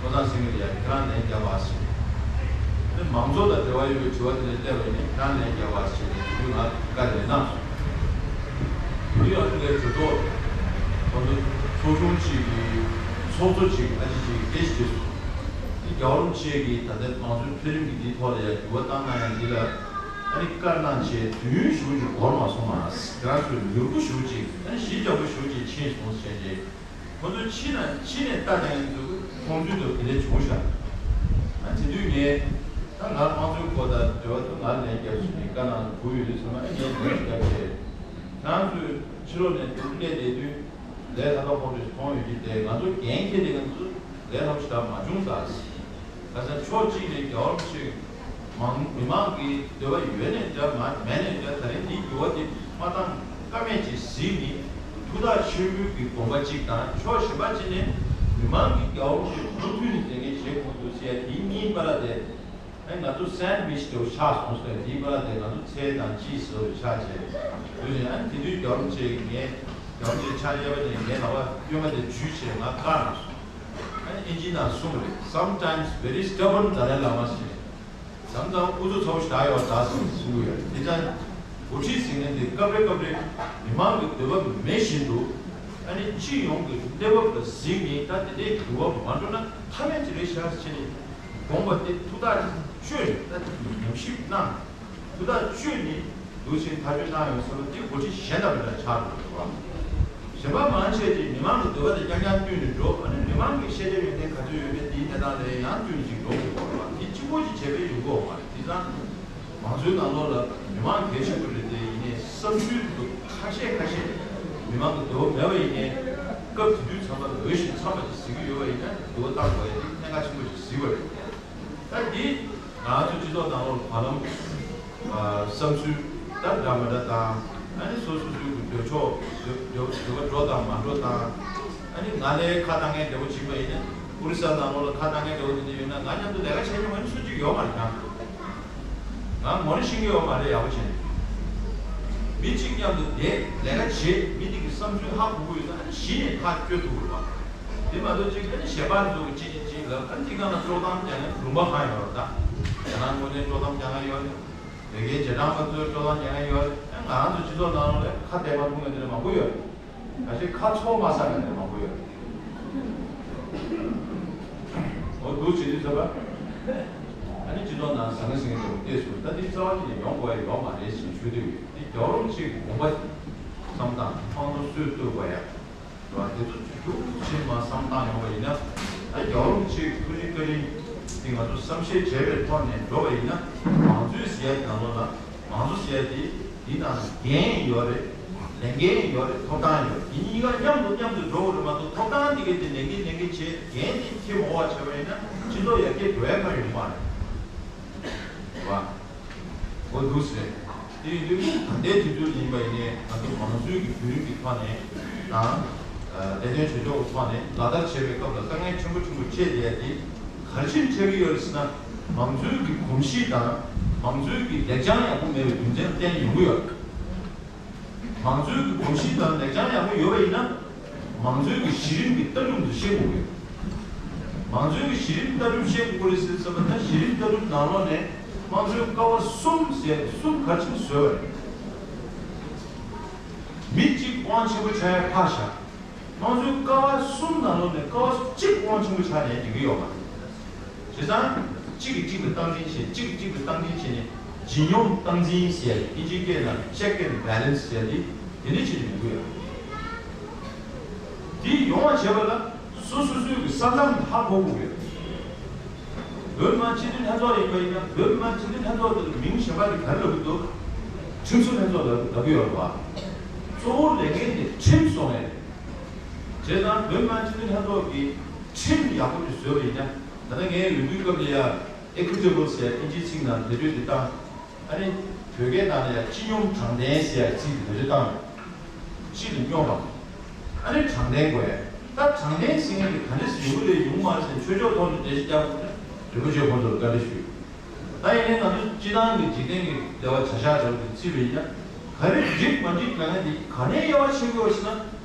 བློ་བཟང་སེང་གེ་ལ་ཡང་ཁྱེད་རང་ལན་རྒྱག་པ་ཟེར། ཨ་ནི་མང་ཚོགས་དང་འབྲེལ་བ་ཡོད་པའི་དྲི་བ་དེ་འདྲ་སླེབས་པ་ཡིན་ན་ཁྱེད་རང་ལན་རྒྱག་པ་ཟེར་ནས་དེ་དུས་ང་བཀའ་དེ་འདྲ་གནང་སོང་། དེ་དུས་ཨ་རི་ལའི་གྲོས་ཚོགས་ ཚོགས་ཆུང་གཅིག་གི་ཚོགས་གཙོ་གཅིག་ཨ་ཅེ་གཅིག་སྐད་ཆ་དྲིས་སོང་། འདི་རྒྱལ་བ་རིན་པོ་ཆེ་གིས་ད་ལྟ་མང་གཙོའི་འཕེལ་རིམ་གྱི་འདིའི་ཐོག་ལ་ཡང་འགྱུར་བ་བཏང་གནང་ཡང་འདི་ལ་ཨ་ནི་བཀའ་གནང་བྱས་དུས་ཡུན་ཞེ་པོ་ཅིག་འགོར་མ་སོང་། མ་ཁྱེད་རང་ཚོས་མྱུར་པོ་ཞེ་པོ་ཅིག་ཨ་ནི་གཞི་འཇགས་པོ་ཞེ་པོ་ཅིག་ཕྱིན་སོང་ཟེར་བྱས། ཁོ་ཚོས་ཕྱི་ནས་ཕྱི་ནས་ལྟ་མཁན་ཚོས་མཐོང་ཚུལ་དུ་དེ་འདྲ་བྱུང་ཤག་ཨ་དེ་དུས་ངས་ད་ང་དམངས་གཙོའི་སྐོར་དང་འབྲེལ་བ་དུ་ང་ལན་རྒྱབ་ཟིན་ནས་བཀའ་གནང་དགོས་ཡོད་དུས་ཚང་མ་ཨ་ངས་ལན་རྒྱབ་བྱས། ཁྱེད་རང་ཚོས་ཕྱི་ལོགས་ནས་འདུག་སླེབས་བསྡད་དུས་ལས་སླ་པོ་ཁོང་ཚོས་མཐོང་ཡོད་ཀྱི་དེ་ང་ཚོ་འགན་འཁྱེར་དེ་ང་ཚོ་ལས་སླ་པོ་ཞིག་ད་མ་བྱུང་ད། ཁ་སང་ཕྱོགས་གཅིག་ནས་རྒྱལ་བ་རིན་པོ་ཆེ་མང་མི་མང་གི་འདོད་པ་ཡོད་ནས་འདྲ་མ་མེད་ནས་འདྲ་ད་རིང་འདིའི་འགྱུར་བ་འདི་མ་བཏང་ཀ་མེད་ཅིག་གཟིགས་ནི་ཐུགས་ཐག་ཆོད་པོའི་གི་དགོངས་པ་གཅིག་དང་ཕྱོགས་གཞན་པ་གཅིག་ནས་མི་མང་གི་རྒྱལ་བ་རིན་པོ་ཆེ་མུ་མཐུད་ནས་དེ་ངས་བྱེད་དགོས་འདུག་ཟེར་ཡ་དེའི་གཉིས་བར་དེ་ཨེ་ང་ཚོ་སེན་ཌི་ཝིཆ་དེ་ཆགས་སོང་ཟེར་དེའི་བར་དེ་ང་ཚོ་ཚལ་དང་ཅི་ཟེར་བའི་ཆ་བྱས་དུས་ནས་ཨ་ནི་དེ་དུས་རྒྱལ་བ་རིན་པོ་ཆེ་ངས་རྒྱལ་བ་རིན་པོ་ཆེ་ཕྱག་གཡས་པ་ནས་ངའི་ལག་པ་གཡོན་མ་དེ་འཇུས་བྱས་ང་བཀའ་གནང་སོང་། ཨ་ནི་ཨིན་ཇི་ནང་གསུངས་རེད། Sometimes very stubborn Dalai Lama ཞེས། མཚམས་མཚམས་ཨུ་ཚུགས་ཚ་པོ་ཞིག་རག་ཡོད་རེད་ཟེར་གསུང་གི་ཡོད་རེད། དེ་ཙང་འགོ་ཁྲིད་ཟེར་མཁན་དེ་སྐབས་རེ་སྐབས་རེ་མི་མང་གི་འདོད་པ་མེད་བཞིན་དུ་ཨ་ནི་སྤྱི་ཡོངས་ཀྱི་གནས་བབ་ལ་གཟིགས་ནས་ད་དེ་འདྲའི་འགྱུར་བ་མ་འགྲོ་ན་ཐབས་མེད་ཅིག་རེད་ཤག་ཟེར་ནས་དགོངས་པ་དེ་ཐུགས་ཐག་ཆོད་ནས་ད་དེ་ཉམས་ཞིབ་གནང་། ཐུགས་ཐག་ཆོད་ནས་འདུག་ཕྱིན་ཐག་གཅོད་བཏང་ཡོང་ཟེར་བ་འདི་འགོ་ཁྲིད་གཞན་དང་མི་འདྲ་ཆགས་འགྲོ་གི་རེད་བ། གཞན་པ་མང་ཆེ་གིས་མི་མང་གི་འདོད་པ་དང་རྐྱང་རྐྱང་བསྟུན་ནས་འགྲོ། ཨ་ནི་མི་མང་གི་ཤེས་བྱ་ཡོན་ཏན་ག་ཚོད་ཡོད་མེད་དེའི་གནས་སྟངས་ལ་ཡང་བསྟུན་ནས་ཅིག་འགྲོ་དགོས་པ་རེད་བ། དེ་གཅིག་པོ་ཅིག་བྱས་པས་ཡོང་གི་ཡོད་མ་རེད། དེ་ཙང་མང་གཙོའི་ནང་ལོགས་ལ་མི་མང་གལ་ཆེན་པོ་རེད་དེ། ཡིན་ནའི་བསམ་ཚུལ་དེ་ཚོ་ཁ་ཤས་ཁ་ཤས་མི་མང་གི་འདོད་པ་མེད་པ་ཡིན་ནའི་སྐབས་དེ་དུས་ཚང་མ་ལ་འོས་ཤིང་འཚམས་པ་ཅིག་གཟིགས་ཀྱི་ཡོད་པ་ཡིན་ན་འདོད་པ་བཏང་དགོས་ཡ་དེ་གནད་འགག་ཆེན་པོ་ཅིག་གཟིགས་པ་རེད། ད་འདི་ང་ཚོ་སྤྱི་ཚོགས་ནང་ལོགས་བར་ལམ་ཨ་བསམ་ཚུལ་ད་འདྲ་མི་འདྲ་དང་ཨ་ནི་སོ་སོ་སོའི་གི་འདོད་ཕྱོགས་འདོད་འདོད་པ་འགྲོ་དང་མ་འགྲོ་དང་ཨ་ནི་ང་ལའི་ཁ་བཏང་མཁན་འདྲ་བོ་བྱིན་པ་ཡིན་ན་ཨོ་རི་ས་ནང་ལོགས་ལ་ཁ་བཏང་མཁན་འདྲ་བོ་དེ་འདྲ་ཡོད་ན་ང་མཉམ་དུ་ལས་ཀ་བྱེད་མྱོང་མཁན་སུ་གཅིག་ཡོད་མ་རེད་ཀྱང་། ང་ངོ་ནས་ཤེས་ཀྱི་ཡོད་མ་རེད་ཡག་པོ་བྱས་ནས། མི་གཅིག་མཉམ་དུ་བསྡད་ལས་ཀ་བྱེད་མི་དེ་གི་བསམ་ཚུལ་ཧ་གོ་གི་ཡོད་ན་ཨ་ནི་གཞི་ནས་ཐག་གཅོད་ཐུབ་དགོས་པ། དེ་མ་གཏོགས་གཅིག་ཨ་ནི་གཞན་པ་ཚོ་གི་གཅིག་གིས་གཅིག་ལབ་ཨ་ནི་དེ་སྒང་ལ་དཀྲོག་གཏམ་རྒྱག་མཁན་ལུང་པ་གང་ཡོད་རེད་ད། རྒྱ་ནག་སྔོན་ཐོན་དཀྲོག་གཏམ་རྒྱག་མཁན་ཡོད་རེད། བོད་སྐད་རྗེས་འབྲང་པ་ཚོས་དཀྲོག་གཏམ་རྒྱག་མཁན་ཡོད་རེད། ཨ་ང་རང་ཚོ་སྤྱི་ཚོགས་ནང་ལོགས་ལ་ཁ་གཏད་མ་ཐུབ་མཁན་དེ་འདྲ་མང་པོ་ཡོད་རེད། ད་ཅིག་ཁ་ཚོགས་མ་ཟ་མཁན་དེ་མང་པོ་ཡོད་རེད། འོ་འདུག་བྱེད་དུས་ཚོད་པ། ཨ་ནི་སྤྱི་ཚོགས་ནང་ཟང་ངེ་ཟིང་ངེ་འདྲ་བོ་བལྟས་སོང་། ད་འདི་རྩ་བ་ཉིད་ནས་ཡོང་དགོས་ཡ་ཡོད་མ་རེད་ཅེས་ཞུ་འདོད་ཡོད། འདི་རྒྱལ་བ་རིན་པོ་ཆེའི་དགོངས་པ་བསམ་སྟངས་དཔང་རྟགས་སུས་གཏོད་དགོས་ཡ། རེད་བ། དེ་ཚོ་ཅིག་ཏུ་ཕྱིན་མ་བསམ་བཏང་ཡོང་བ་ཡིན་ན། ད་རྒྱལ་བ་རིན་པོ་ཆེའི་ཐུགས་རྗེ་བཀའ་དྲིན་འདི་ང་ཚོ་བསམ་ཤེས་བྱས་པའི་ཐོག་ནས་འགྲོ་བ་ཡིན་ན། མང་གཙོའི་ཟེར་ཡ་དེ་ནང་ལོགས་ལ་མང་གཙོ་ཟེར་ཡ་དེ་འདི་ནང་འགན་ཡོད་རེད། ལས་འགན་ཡོད་རེད། ཐོབ་ཐང་ཡོད་རེད། དེ་གཉིས་ཀ་མཉམ་དུ་མཉམ་དུ་འགྲོ་དགོས་རེད་མ་གཏོགས་ཐོབ་ཐང་འདི་ག་དེ་ལས་འགན་ལས་འགན་བྱས་འགན་དེ་འཁྱེར་མ་འོག་བྱས་པ་ཡིན་ན་སྤྱི་ཚོགས་ཡར་རྒྱས་འགྲོ་ཡ་གང་ཡོད་མ་རེད། རེད་བ། འོ་འདུག་ཟེར། དེ་ཡིན་དུས་ད་ལྟའི་དུས་ཚོད་ཡིན་པ་ཡིན་ནའི་ང་ཚོ་མང་གཙོའི་གི་བརྒྱུད་རིམ་གྱི་ཐོག་ནས་དང་། ལས་དོན་བྱེད་ཕྱོགས་ཀྱི་ཐོག་ནས་ལག་བསྟར་བྱེད་པའི་སྐབས་ལ་དཀའ་ངལ་ཆེན་པོ་ཆེན་པོ་འཕྲད་བསྡད་ཡ་དེ་ག་རེ་བྱས་ནས་འཕྲད་ཀྱི་ཡོད་རེད་ཟེར་ན། མང་གཙོའི་གི་གོམས་གཤིས་དང་མང་གཙོའི་གི་ལེགས་བྱང་ཡག་པོ་མེད་པའི་རྒྱུ་མཚན་བརྟེན་ཡོང་གི་ཡོད་རེད། མང་གཙོའི་གི་གོམས་གཤིས་དང་ལེགས་བྱང་ཡག་པོ་ཡོད་པ་ཡིན་ན། མང་གཙོའི་གི་གཞི་རིམ་གི་ལྟ་གྲུབ་འདི་ཤེས་དགོས་ཀྱི་ཡོད། མང་གཙོའི་གི་གཞི་རིམ་ལྟ་གྲུབ་ཤེས་དགོས་རེད་ཟེར་ཙམ་པ་ད་གཞི་རིམ་ལྟ་གྲུབ་ནང་ལོགས་ནས་དམངས་གཙོའི་ཀ་བ་གསུམ་ཟེར་གསུམ་ག་རེ་བྱས་ནས་བཟོས་པ་རེད། མི་གཅིག་དབང་ཆེན་པོ་ཆགས་ཡ་ཕར་བཞག་དམངས་གཙོའི་ཀ་བ་གསུམ་ནང་ལོགས་ནས་ཀ་བ་གཅིག་དབང་ཆེན་པོ་ཆགས་ནས་འགྲིག་གི་ཡོད་མ་རེད། བྱས་ཙང་། གཅིག་གིས་གཅིག་ལ་སྟངས་འཛིན་བྱས། གཅིག་གིས་གཅིག་ལ་སྟངས་འཛིན་བྱས་ནས་ལྗིད་སྙོམས་སྟངས་འཛིན་ཟེར་ཡ་དེ་ཨིན་ཇིའི་སྐད་ནང་check and balance ཟེར་ཡ་དེ་དེ་འདྲ་བྱས་ནས་ཡོང་གི་ཡོད། དེ་ཡོང་བ་བྱེད་པ་ལ་སོ་སོ་སོའི་གི་ས་མཚམས་ཧ་གོ་དགོས་ཡོད། བོད་མི་མང་སྤྱི་འཐུས་ལྷན་ཚོགས་ཡིན་པ་ཡིན་ན་བོད་མི་མང་སྤྱི་འཐུས་ལྷན་ཚོགས་དེ་ལ་མིང་གཞན་པ་དེ་ག་རེ་ལབ་ཀྱི་འདུག་ཁྲིམས་བཟོ་ལྷན་ཚོགས་ལབ་ལབ་ཀྱི་ཡོད་རེད་བ། གཙོ་བོ་ལས་འགན་དེ་ཁྲིམས་བཟོ་མཁན་རེད། བྱས་ཙང་བོད་མི་མང་སྤྱི་འཐུས་ལྷན་ཚོགས་ཀྱིས་ཁྲིམས་ཡག་པོ་ཅིག་བཟོས་པ་ཡིན་ན། ད་ལྟ་ངའི་འོས་བསྡུའི་སྐབས་ལ་ཡ་equitable ཟེར་ཡ་ཨིན་ཇིའི་ཚིག་ནང་འགྲེལ་བརྗོད་དེ་བཏང་། ཨ་ནི་བོད་སྐད་ནང་ལ་ཡ་སྤྱི་སྙོམས་དྲང་བདེན་ཟེར་ཡ་ཚིག་དེ་འགྲེལ་བརྗོད་བཏང་། སྤྱི་ལ་སྙོམས་པ། ཨ་ནི་དྲང་བདེན་དགོས་ཡ། ད་དྲང་བདེན་ཟེར་མཁན་དེ་ག་འདྲ་ཟེར་ཡོང་གི་རེད་ཡོང་མ་རེད་ཟེར་ཆོས་ཕྱོགས་ཐོག་ནས་འགྲེལ་བཤད་རྒྱག་དགོས་ན་རིན་པོ་ཆེ་ཁོང་ཚོར་བཀའ་འདྲི་ཞུས། ད་ཡིན་ནའི་ང་ཚོ་སྤྱི་བཏང་གི་འཇིག་རྟེན་གྱི་ལྟེ་བ་བྱ་གཞག་འདྲ་བོ་དེ་བརྩིས་པ་ཡིན་ན། ག་རེ་འགྲིག་མ་འགྲིག་ལབ་མཁན་དེ་ག་ནས་དབྱེ་བ་ཕྱེ་དགོས་ཟེར་ན།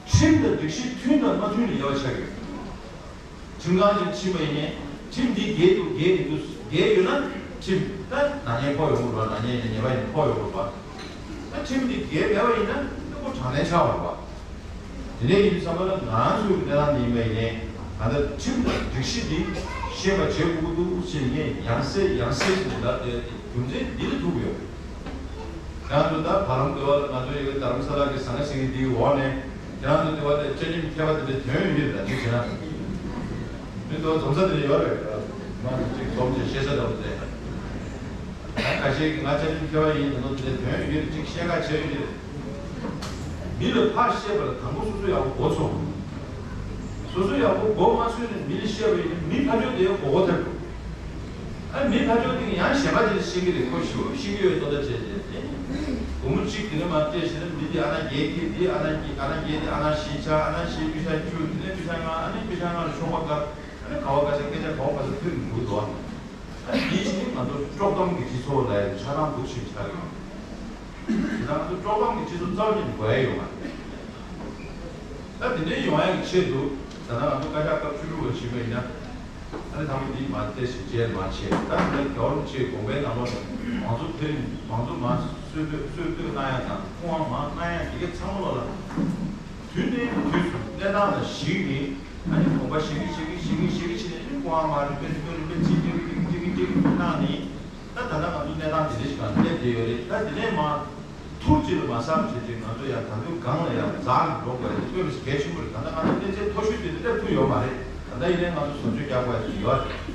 ཁྲིམས་དང་སྒྲིག་གཞི་མཐུན་དང་མ་མཐུན་ལ་དབྱེ་བ་ཕྱེ་དགོས། ཁྲིམས་ཁང་ཅིག་ཕྱིན་པ་ཡིན་ནའི་ཁྲིམས་འདི་འགལ་འདུག་འགལ་མི་འདུག་འགལ་ཡོད་ན་ཁྲིམས་ད་ནག་ཉེས་ཕོག་ཡོང་གི་རེད་པ། ནག་ཉེས་ཡིན་ན་ཉེས་པ་ཡིན་ན་ཕོག་ཡོང་གི་རེད་པ། ད་ཁྲིམས་འདི་འགལ་མེད་པ་ཡིན་ན་ད་ཁོ་དྲང་བདེན་ཆགས་པ་རེད་པ། དེ་འདྲ་ཡིན་དུས་ཙམ་པ་ལ་ང་ཚོའི་གནས་སྟངས་འདི་ཡིན་པ་ཡིན་ནའི་ད་ལྟ་ཁྲིམས་དང་སྒྲིག་གཞི་འདི་ཤེས་པ་བྱེད་དགོས་ཀྱི་འདུག་ཅེས་ངས་ཡང་སེ་ཡང་སེ་ཞིག་ལབ་བསྡད་དེ་རྒྱུ་མཚན་འདི་ལ་ཐུག་གི་ཡོད། ཁྱེད་རང་ཚོ་ད་བར་ལམ་འདི་བ་ལ་ང་ཚོ་ཡི་གེ་རྡ་རམ་ས་ལ་གི་ཟང་ངེ་ཟིང་ངེ་འདིའི་འོག་ནས་ཁྱེད་རང་ཚོ་འདི་བ་དེ་བཅའ་ཁྲིམས་མཁས་པ་དེ་འདྲ་ཐོན་ཡོད་རེད་ད་འདི་བྱས་ན། མི་འདུག་འཛོམས་ས་དེ་འདྲ་ཡོད་རེད། མ་གཅིག་འཛོམས་བྱས་བཤད་ས་འདྲ་བོ་དེ། ད་ཁ་ཤས་ཀྱིས་ང་བཅའ་ཁྲིམས་མཁས་པ་ཡིན་ད་ནོ་དེ་འདྲ་ཐོན་ཡོད་རེད་གཅིག་བཤད་ཁ་བྱས་ཡོད་རེད། མི་ལ་ཕར་བཤད་པ་ལ་དང་པོ་སོ་སོ་ཡག་པོ་མགོ་ཚོས། སོ་སོ་ཡག་པོ་མགོ་མ་ཚོས་ནས་མི་ལ་བཤད་པ་ཡིན་ན་མི་ཕར་ཕྱོགས་དེ་མགོ་སྐོར་ཐེབས་འགྲོ། ཨ་མི་ཕར་ཕྱོགས་དེ་ཡང་གཞན་པ་དེ་ལ་ཤེས་ཀྱི་རེད། ཁོ་ཞུ་ཤེས་ཀྱི་ཡོད་ལྟོ་ལྟ་བྱས་བྱས་ཏེ། སྒོར་མོ་གཅིག་དེ་ནས་མར་སྤྲད་ཤེ་ན་མི་དེ་ཨ་ན་བརྒྱད་ཁྱེར་དེ་ཨ་ན་བརྒྱད་ཨ་ན་བརྒྱད་དེ་ཨ་ན་བཞི་ཆག་ཨ་ན་བཞི་པི་ཤ་བཅུ་དེ་ནས་པི་ཤ་ལྔ་ཨ་ནི་པི་ཤ་ལྔ་ལ་ཤོག་པ་དཀར་ཨ་ནི་ག་བ་ག་ས་སྐད་ཆ་ག་བ་ག་ས་ཕེབས་མི་འདུག་དོ། ཨ་ནི་དེའི་ཕྱིར་ང་ཚོ་དཀྲོག་གཏམ་གྱི་སྤྱི་ཚོགས་ལ་ཆ་ཚང་འདུག་ཕྱིན་ཆགས་ཡོད། དེ་ང་ཚོ་དཀྲོག་གཏམ་གྱི་སྤྱི་ཚོགས་རྩ་བ་ཉིད་ནས་དགོས་ཡ་ཡོད་མ་རེད། ད་དེ་འདྲའི་ཡོང་ཡ་གི་ཆེད་དུ་ད་ལྟ་ང་ཚོ་བཀའ་ཤག་སྐབས་བཅུ་དྲུག་ལ་ཕྱིན་པ་ཡིན་ན། ཨ་ནི་དང་པོ་འདི་མ་བལྟས་ཤིག་རྗེས་མ་བྱས་ད་ནི་རྒྱལ་བ་རིན་པོ་ཆེའི་དགོངས་པའི་ནང་ལོགས་ནས་མང་གཙོ་འཕེལ་རིམ་མང་གཙོ་མ་སྲོལ་གཏོད་སྲོལ་གཏོད་གནང་ཡ་དང་སྐུ་དབང་མ་གནང་ཡ་དེ་གའི་ཚང་མ་ལོགས་ལ་དུས་ནས་དུས་སུ་གནས་སྟངས་ལ་གཞིགས་ནས་ཨ་ནི་དགོངས་པ་བཞེས་ཀྱི་བཞེས་ཀྱི་བཞེས་ཀྱི་བཞེས་ཀྱི་བྱས་ནས་ཨ་ནི་སྐུ་དབང་མ་རིམ་པས་རིམ་པས་རིམ་པས་གཅིག་གཅིག་གཅིག་གཅིག་གཅིག་གཅིག་གནང་ནས། ད་ད་ལྟ་ང་ཚོ་གནས་སྟངས་དེ་འདྲ་ཞིག་གང་སླེབས་བསྡད་ཡོད་རེད། ད་དེ་ནས་མ་ཐུགས་གཅིག་ལ་མ་བསམ་བྱས་ཅིག་ང་ཚོ་ཡང་ད་དུང་སྒང་ལ་ཡང་འཛག་གི་འགྲོ་དགོས་རེད། དེ་དཔེ་མི་སྲིད་གལ་ཆེན་པོ་རེད། ད་ལྟ་ང་ཚོ་གནས་ཚད་མཐོ་ཤོས་དེ་སླེབས་ཐུབ་ཡོད་མ་རེད། ད་ལྟ་ཡིན་ནའི་ང་ཚོ་བཟོ་བཅོས་རྒྱག་དགོས་ཡ་ཡོད་རེད།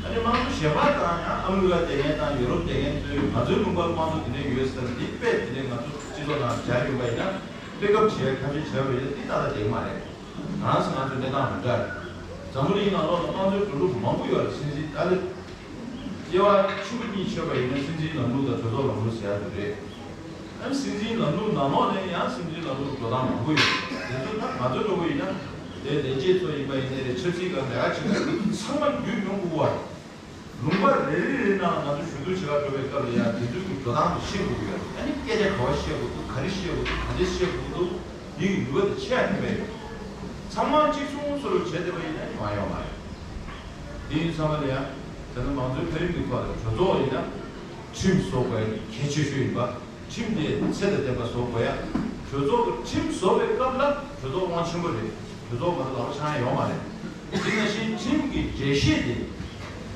ཨ་ནི་དམངས་གཙོ་གཞན་པ་དང་ཡང་ཨ་མི་རི་ཀ་བསྡད་མཁན་དང་ཡུ་རོབ་བསྡད་མཁན་ཚོས་ང་ཚོའི་ལུང་པར་དམངས་གཙོ་དེ་འདྲ་ཡོད་ཟེར་འདི་དཔེ་དེ་འདྲ་ང་ཚོ་སྤྱི་ཚོགས་ནང་སྦྱར་ཡོང་པ་ཡིན་ན་དཔེ་ཁབ་བྱས་ཁ་ཆེ་བྱས་པ་ཡིན་ན་འདི་ཏག་ཏག་བསྡད་ཀྱི་མ་རེད། ང་རང་ཚོ་གནས་སྟངས་མི་འདྲ་རེད། འཛམ་བུ་གླིང་ནང་ལོགས་ལ་དམངས་གཙོའི་གྲུབ་ལུགས་མང་པོ་ཡོད་རེད། སྲིད་འཛིན་ཏཱ་ལའི། དབྱེ་བ་ཆེན་པོ་གཉིས་ཕྱེ་བ་ཡིན་ན་སྲིད་འཛིན་ལམ་ལུགས་དང་གྲོས་ཚོགས་ལམ་ལུགས་ཟེར་ཡ་དེ་རེད། ཨ་ནི་སྲིད་འཛིན་ལམ་ལུགས་ནང་ལོགས་ནས་ཡང་སྲིད་འཛིན་ལམ་ལུགས་འགྲོ་སྟངས་མང་པོ་ཡོད་རེད། དེ་ཚོ་ད་ང་ཚོ་འགྲོ་གི་ཡིན་ན་དེ་ལས་བྱེད་ཚོ་ཡིན་པ་ཡིན་ནའི་རེད། ཆབ་སྲིད་ཀྱི་ལས་ཀ་བྱེད་མཁན་ཚང་མ་རྒྱུས་ཡོང་དགོས་པ་རེད། ལུང་པ་རེ་རེ་རེ་ནང་ང་ཚོ་ཞུ་གཏུག་བྱེད་ག་འགྲོ་བའི་སྐབས་ལ་ཡང་དེ་ཚོའི་གི་འགྲོ་སྟངས་དེ་ཤེས་དགོས་ཀྱི་ཡོད་རེད། ཨ་ནི་སྐད་ཆ་ག་བ་བཤད་དགོས་འདུག་ག་རེ་བཤད་དགོས་འདུག་ག་འདྲ་བཤད་དགོས་འདུག་འདི་གི་ནུས་པ་དེ་ཆེ་ཡ་ཐེབས་པས་ཡོད། ཚང་མ་གཅིག་མཚུངས་བཟོ་འདྲ་བྱས་བསྡད་པ་ཡིན་ན་ཡོང་ཡ་ཡོད་མ་རེད། དེ་ཡིན་ཙང་ལ་ཡང་ད་ནི་མང་གཙོའི་འཕེལ་རིམ་གྱི་ཐོག་ལ་གྲོས་ཚོགས་ཡིན་ན་ཁྲིམས་བཟོ་དགོས་ཡ་གལ་ཆེ་ཤོས་ཡིན་པ། ཁྲིམས་དེ་ཚད་དང་ལྡན་པ་བཟོ་དགོས་ཡ། གྲོས་ཚོགས་ཀྱི་ཁྲིམས་བཟོ་བའི་སྐབས་ལ་གྲོས་ཚོགས་དབང་ཆེན་པོ་རེད། གྲོས་ཚོགས་མ་གཏོགས་ལག་པ་འཆང་ཡ་ཡོད་མ་རེད། དེ་ནང་བཞིན་ཁྲིམས་ཀྱི་འགྲེལ་བཤད་དེ་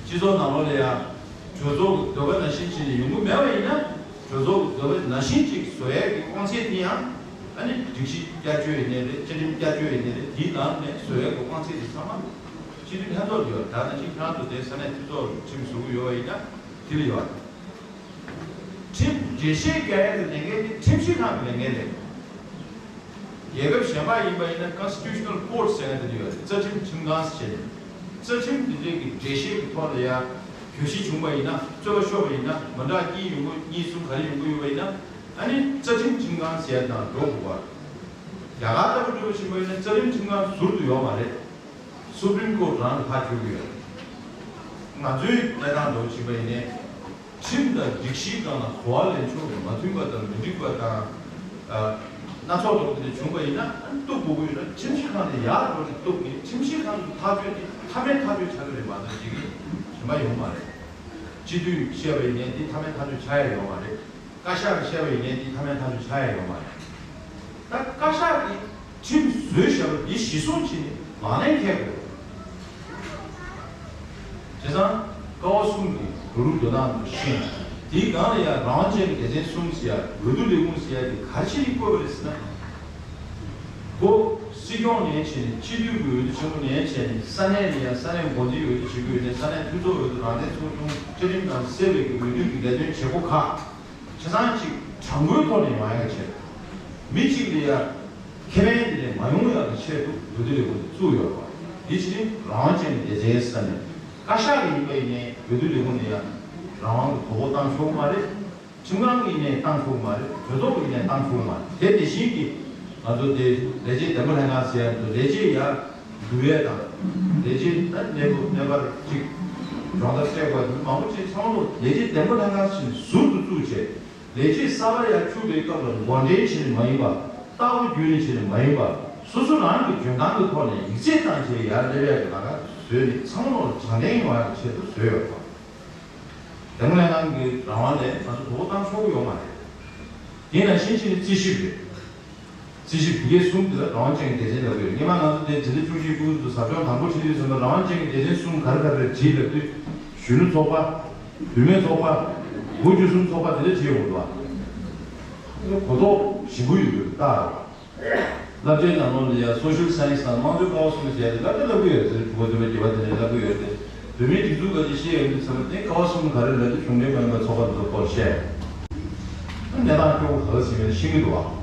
སྤྱི་ཚོགས་ནང་ལོགས་ལ་ཡ་གྲོས་ཚོགས་ཀྱི་འདོད་པ་ནང་བཞིན་བྱས་ནས་ཡོང་གི་མེད་པ་ཡིན་ན་གྲོས་ཚོགས་ཀྱི་འདོད་པ་ནང་བཞིན་ཅིག་བཟོ་ཡ་གི་དབང་ཚད་དེ་ཡང་ཨ་ནི་སྒྲིག་གཞི་བསྐྱར་བཅོས་ཡིན་ནའི་རེད། བཅའ་ཁྲིམས་བསྐྱར་བཅོས་ཡིན་ནའི་རེད། དེའི་ནང་ནས་བཟོ་ཡ་གི་དབང་ཚད་དེ་ཚང་མ་སྤྱི་འཐུས་ལྷན་ཚོགས་ལ་ཡོད། ད་ནང་བཞིན་ཁྱེད་རང་ཚོ་དེ་ས་གནས་འཐུས་ཚོགས་ལ་ཁྲིམས་བཟོ་གི་ཡོད་པ་ཡིན་ན་དེ་ལ་ཡོད། ཁྲིམས་འགྲེལ་བཤད་རྒྱག་ཡ་གི་ལས་འགན་དེ་ཁྲིམས་ཞིབ་ཁང་གི་ལས་འགན་རེད། རྒྱལ་ཁབ་གཞན་པ་ཡིན་པ་ཡིན་ན་Constitutional Court ཟེར་ཡ་དེ་འདྲ་ཡོད་རེད། རྩ་ཁྲིམས་ཁྲིམས་ཁང་ཟེར་བྱས་ནས། རྩ་ཁྲིམས་དེ་འདྲའི་གི་འགྲེལ་བཤད་ཀྱི་ཐོག་ལ་ཡ་གྱོད་གཞི་བྱུང་བ་ཡིན་ན་རྩོད་པ་ཤོར་བ་ཡིན་ན་མི་འདྲ་གཉིས་ཡོང་གི་གཉིས་གསུམ་ག་རེ་ཡོང་གི་ཡོད་པ་ཡིན་ན་ཨ་ནི་རྩ་ཁྲིམས་ཁྲིམས་ཁང་ཟེར་ཡ་དང་འགྲོ་དགོས་པ། རྒྱ་གར་ལྟ་བུ་འགྲོ་བཞིན་པ་ཡིན་ན་རྩ་ཁྲིམས་ཁྲིམས་ཁང་ཟུར་དུ་ཡོད་མ་རེད། Supreme Court རང་ལ་ཕར་བསྒྱུར་གྱི་ཡོད་རེད། ང་ཚོའི་གནས་སྟངས་འགྲོ་བཞིན་པ་ཡིན་ནའི། ཁྲིམས་དང་སྒྲིག་གཞིའི་སྒང་ལ་གོ་བ་ལེན་ཕྱོགས་ཀྱི་མ་མཐུན་པ་དང་མི་འགྲིག་པ་དང་། ཨ། སྣ་ཚོགས་འདྲ་པོ་དེ་འདྲ་བྱུང་བ་ཡིན་ན་གཏུག་དགོས་ཀྱི་ཡོད་ན་ཁྲིམས་ཞིབ་ཁང་ནས་ཡར་འགྲོ་ནས་གཏུག་ནས་ཁྲིམས་ཞིབ་ཁང་གི་ཐག་གཅོད་དེ་མཐའ་མའི་ཐག་གཅོད་ཆགས་ཀྱི་རེད་མ་གཏོགས་གཞི་གི་གཞན་པ་ཡོང་མ་རེད། སྤྱི་འཐུས་བཤད་པ་ཡིན་ནའི་འདི་མཐའ་མའི་ཐག་གཅོད་ཆགས་ཡ་ཡོད་མ་རེད། བཀའ་ཤག་གིས་བཤད་པ་ཡིན་ནའི་འདི་མཐའ་མའི་ཐག་གཅོད་ཆགས་ཡ་ཡོད་མ་རེད། ད་བཀའ་ཤག་གིས་ཁྲིམས་བཟོས་བཞག་པ་འདི་གཞི་བཟུང་བྱས་ནས་ལག་ལེན་འཁེལ་དགོས། བྱས་ཙང་ཀ་བ་གསུམ་གྱི་འགྲོ་ལུགས་འགྲོ་སྟངས་དེ་ཤེས། དེའི་སྒང་ལ་ཡང་རང་དབང་ཅན་གྱི་སྡེ་ཚན་གསུམ་ཟེར་ཡ་འོས་བསྡུ་ལས་ཁུངས་ཟེར་ཡ་དེ་ག་རེ་བྱས་ནས་བཀོད་པ་རེད་ཟེར་ན། འགོ་སྲིད་སྐྱོང་ནས་བྱས་ནས་སྤྱི་འཐུས་ཀྱི་འོས་བསྡུ་ཆེན་མོ་ནས་བྱས་ནས་ས་གནས་ལ་ཡང་ས་གནས་འགོ་འཛིན་འོས་བསྡུ་བྱེད་དགོས་ནས་ས་གནས་འཐུས་ཚོགས་འོས་བསྡུ་རང་བདེན་ཚོགས་ཆུང་བཅའ་ཁྲིམས་དང་སྲིད་པའི་གི་འོས་བསྡུ་གི་ལས་དོན་བྱེད་སྒོ་ཁག་ཆ་ཚང་གཅིག་དྲང་པོའི་ཐོག་ནས་ཡོང་ཡག་གི་ཆེད། མི་གཅིག་ལ་ཡ་ཁེ་ཕན་དེ་ནས་མ་ཡོང་ཡག་གི་ཆེད་དུ་འོས་བསྡུ་ལས་ཁུངས་དེ་བཙུགས་ཡོད་པ། དེ་ཕྱིར་རང་དབང་ཅན་གྱི་སྡེ་ཚན་ས་ནས་བཀའ་ཤག་གི་ཡིན་པ་ཡིན་ནའི་འོས་བསྡུ་ལས་ཁུངས་ནས་ཡ་རང་དབང་གི་དོ་ཕོག་བཏང་ཆོག་གི་མ་རེད། ཁྲིམས་ཁང་གི་ཡིན་ནའི་བཏང་ཆོག་གི་མ་རེད། གྲོས་ཚོགས་ཀྱི་ཡིན་ནའི་བཏང་ཆོག་གི་མ་རེད། དེ་དེ་བཞིན་གྱི་ང་ཚོ་དེ་ལས་བྱེད་འདེམས་བསྐོ་ལྷན་ཁང་ཟེར་ཡ་འདུག་ལས་བྱེད་ཡ་བསྡུ་ཡས་དང་། ལས་བྱེད་ད་གནས་བབ་གནས་བབ་ཅིག་སྦྱོང་བརྡར་སྤྲད་དགོས་དེ་མང་པོ་ཅིག་ཚང་མ་ལོ་ལས་བྱེད་འདེམས་བསྐོ་ལྷན་ཁང་ཞིག་ཟུར་དུ་བཙུགས་བྱས། ལས་བྱེད་གསར་པ་ཡར་བཅུག་པའི་སྐབས་ལ་འགོ་འདྲེན་བྱས་ནས་མ་ཡིན་པ། ལྟ་བ་བརྒྱུད་ནས་བྱས་ནས་མ་ཡིན་པ། སོ་སོ་རང་གི་འཇོན་ཐང་གི་ཐོག་ནས་ཡིག་ཚད་བཏང་བྱས་ཡར་སླེབས་ཡག་གི་ལམ་ཁ་བཟོས་ནས་ཚང་མ་ལོ་དྲང་བདེན་ཡོང་ཡག་གི་ཆེད་དུ་བཟོས་ཡོད་པ། འདེམས་བསྐོ་ལྷན་ཁང་གི་རང་དབང་ལས་ང་ཚོ་དོ་ཕོག་བཏང་ཆོག་གི་ཡོད་མ་རེད། དེ་ནང་བཞིན་བྱས་ནས་རྩིས་ཞིབ་རེད། སྲིད་ཞིའི་བུ་སྐྱེས་གསུམ་དེ་ལ་རང་དབང་ཅན་གྱི་སྡེ་ཚན་ལབ་ཀྱི་ཡོད། སྔོན་མ་ང་ཚོ་དེ་འཛིན་གྲྭ་བཅུ་གཅིག་ཕྲུ་གུ་ཚོ་ཟབ་སྦྱོང་དང་པོ་ཁྲིད་དུས་ཙམ་པ་རང་དབང་ཅན་གྱི་སྡེ་ཚན་གསུམ་ག་རེ་ག་རེ་རེད་དྲིས་ལབ་དུས། གཞོན་ནུ་ཚོགས་པ། བུད་མེད་ཚོགས་པ། བུ་བཅུ་གསུམ་ཚོགས་པ་དེ་འདྲ་བྲིས་ཡོང་འདུག་ཨ། གོ་རྟོགས་ཞིབ་པོ་ཡོད་རྒྱུ་རེད་ད། བསླབ་བྱའི་ནང་ལོགས་ལ་ཡ་སོ་ཤལ་སའེན་སི་དང་དམངས་གཙོའི་ཀ་བ་གསུམ་ཟེར་ཡ་དེ་ལབ་ཀྱི་ལབ་ཀྱི་ཡོད་ཟེར། དྲུག་པ་བདུན་པ་བརྒྱད་པ་དེ་འདྲ་ལབ་ཀྱི་ཡོད་དེ། བོད་མིའི་སྒྲིག་འཛུགས་ག་ཅིག་བཤད་ཡོང་དུས་ཙམ་པ་དེ་ཀ་བ་གསུམ་ག་རེ་ལབ་དུས་གཞུང་འབྲེལ་མ་ཡིན་པའི་ཚོགས་པ་འདི་ཚོ་སྐོར་བཤད། གནས་སྟངས་སྐྱོ་པོ་ག་ལ་ཟིན་པའི་ཤེས་ཀྱི་འདུག་བ།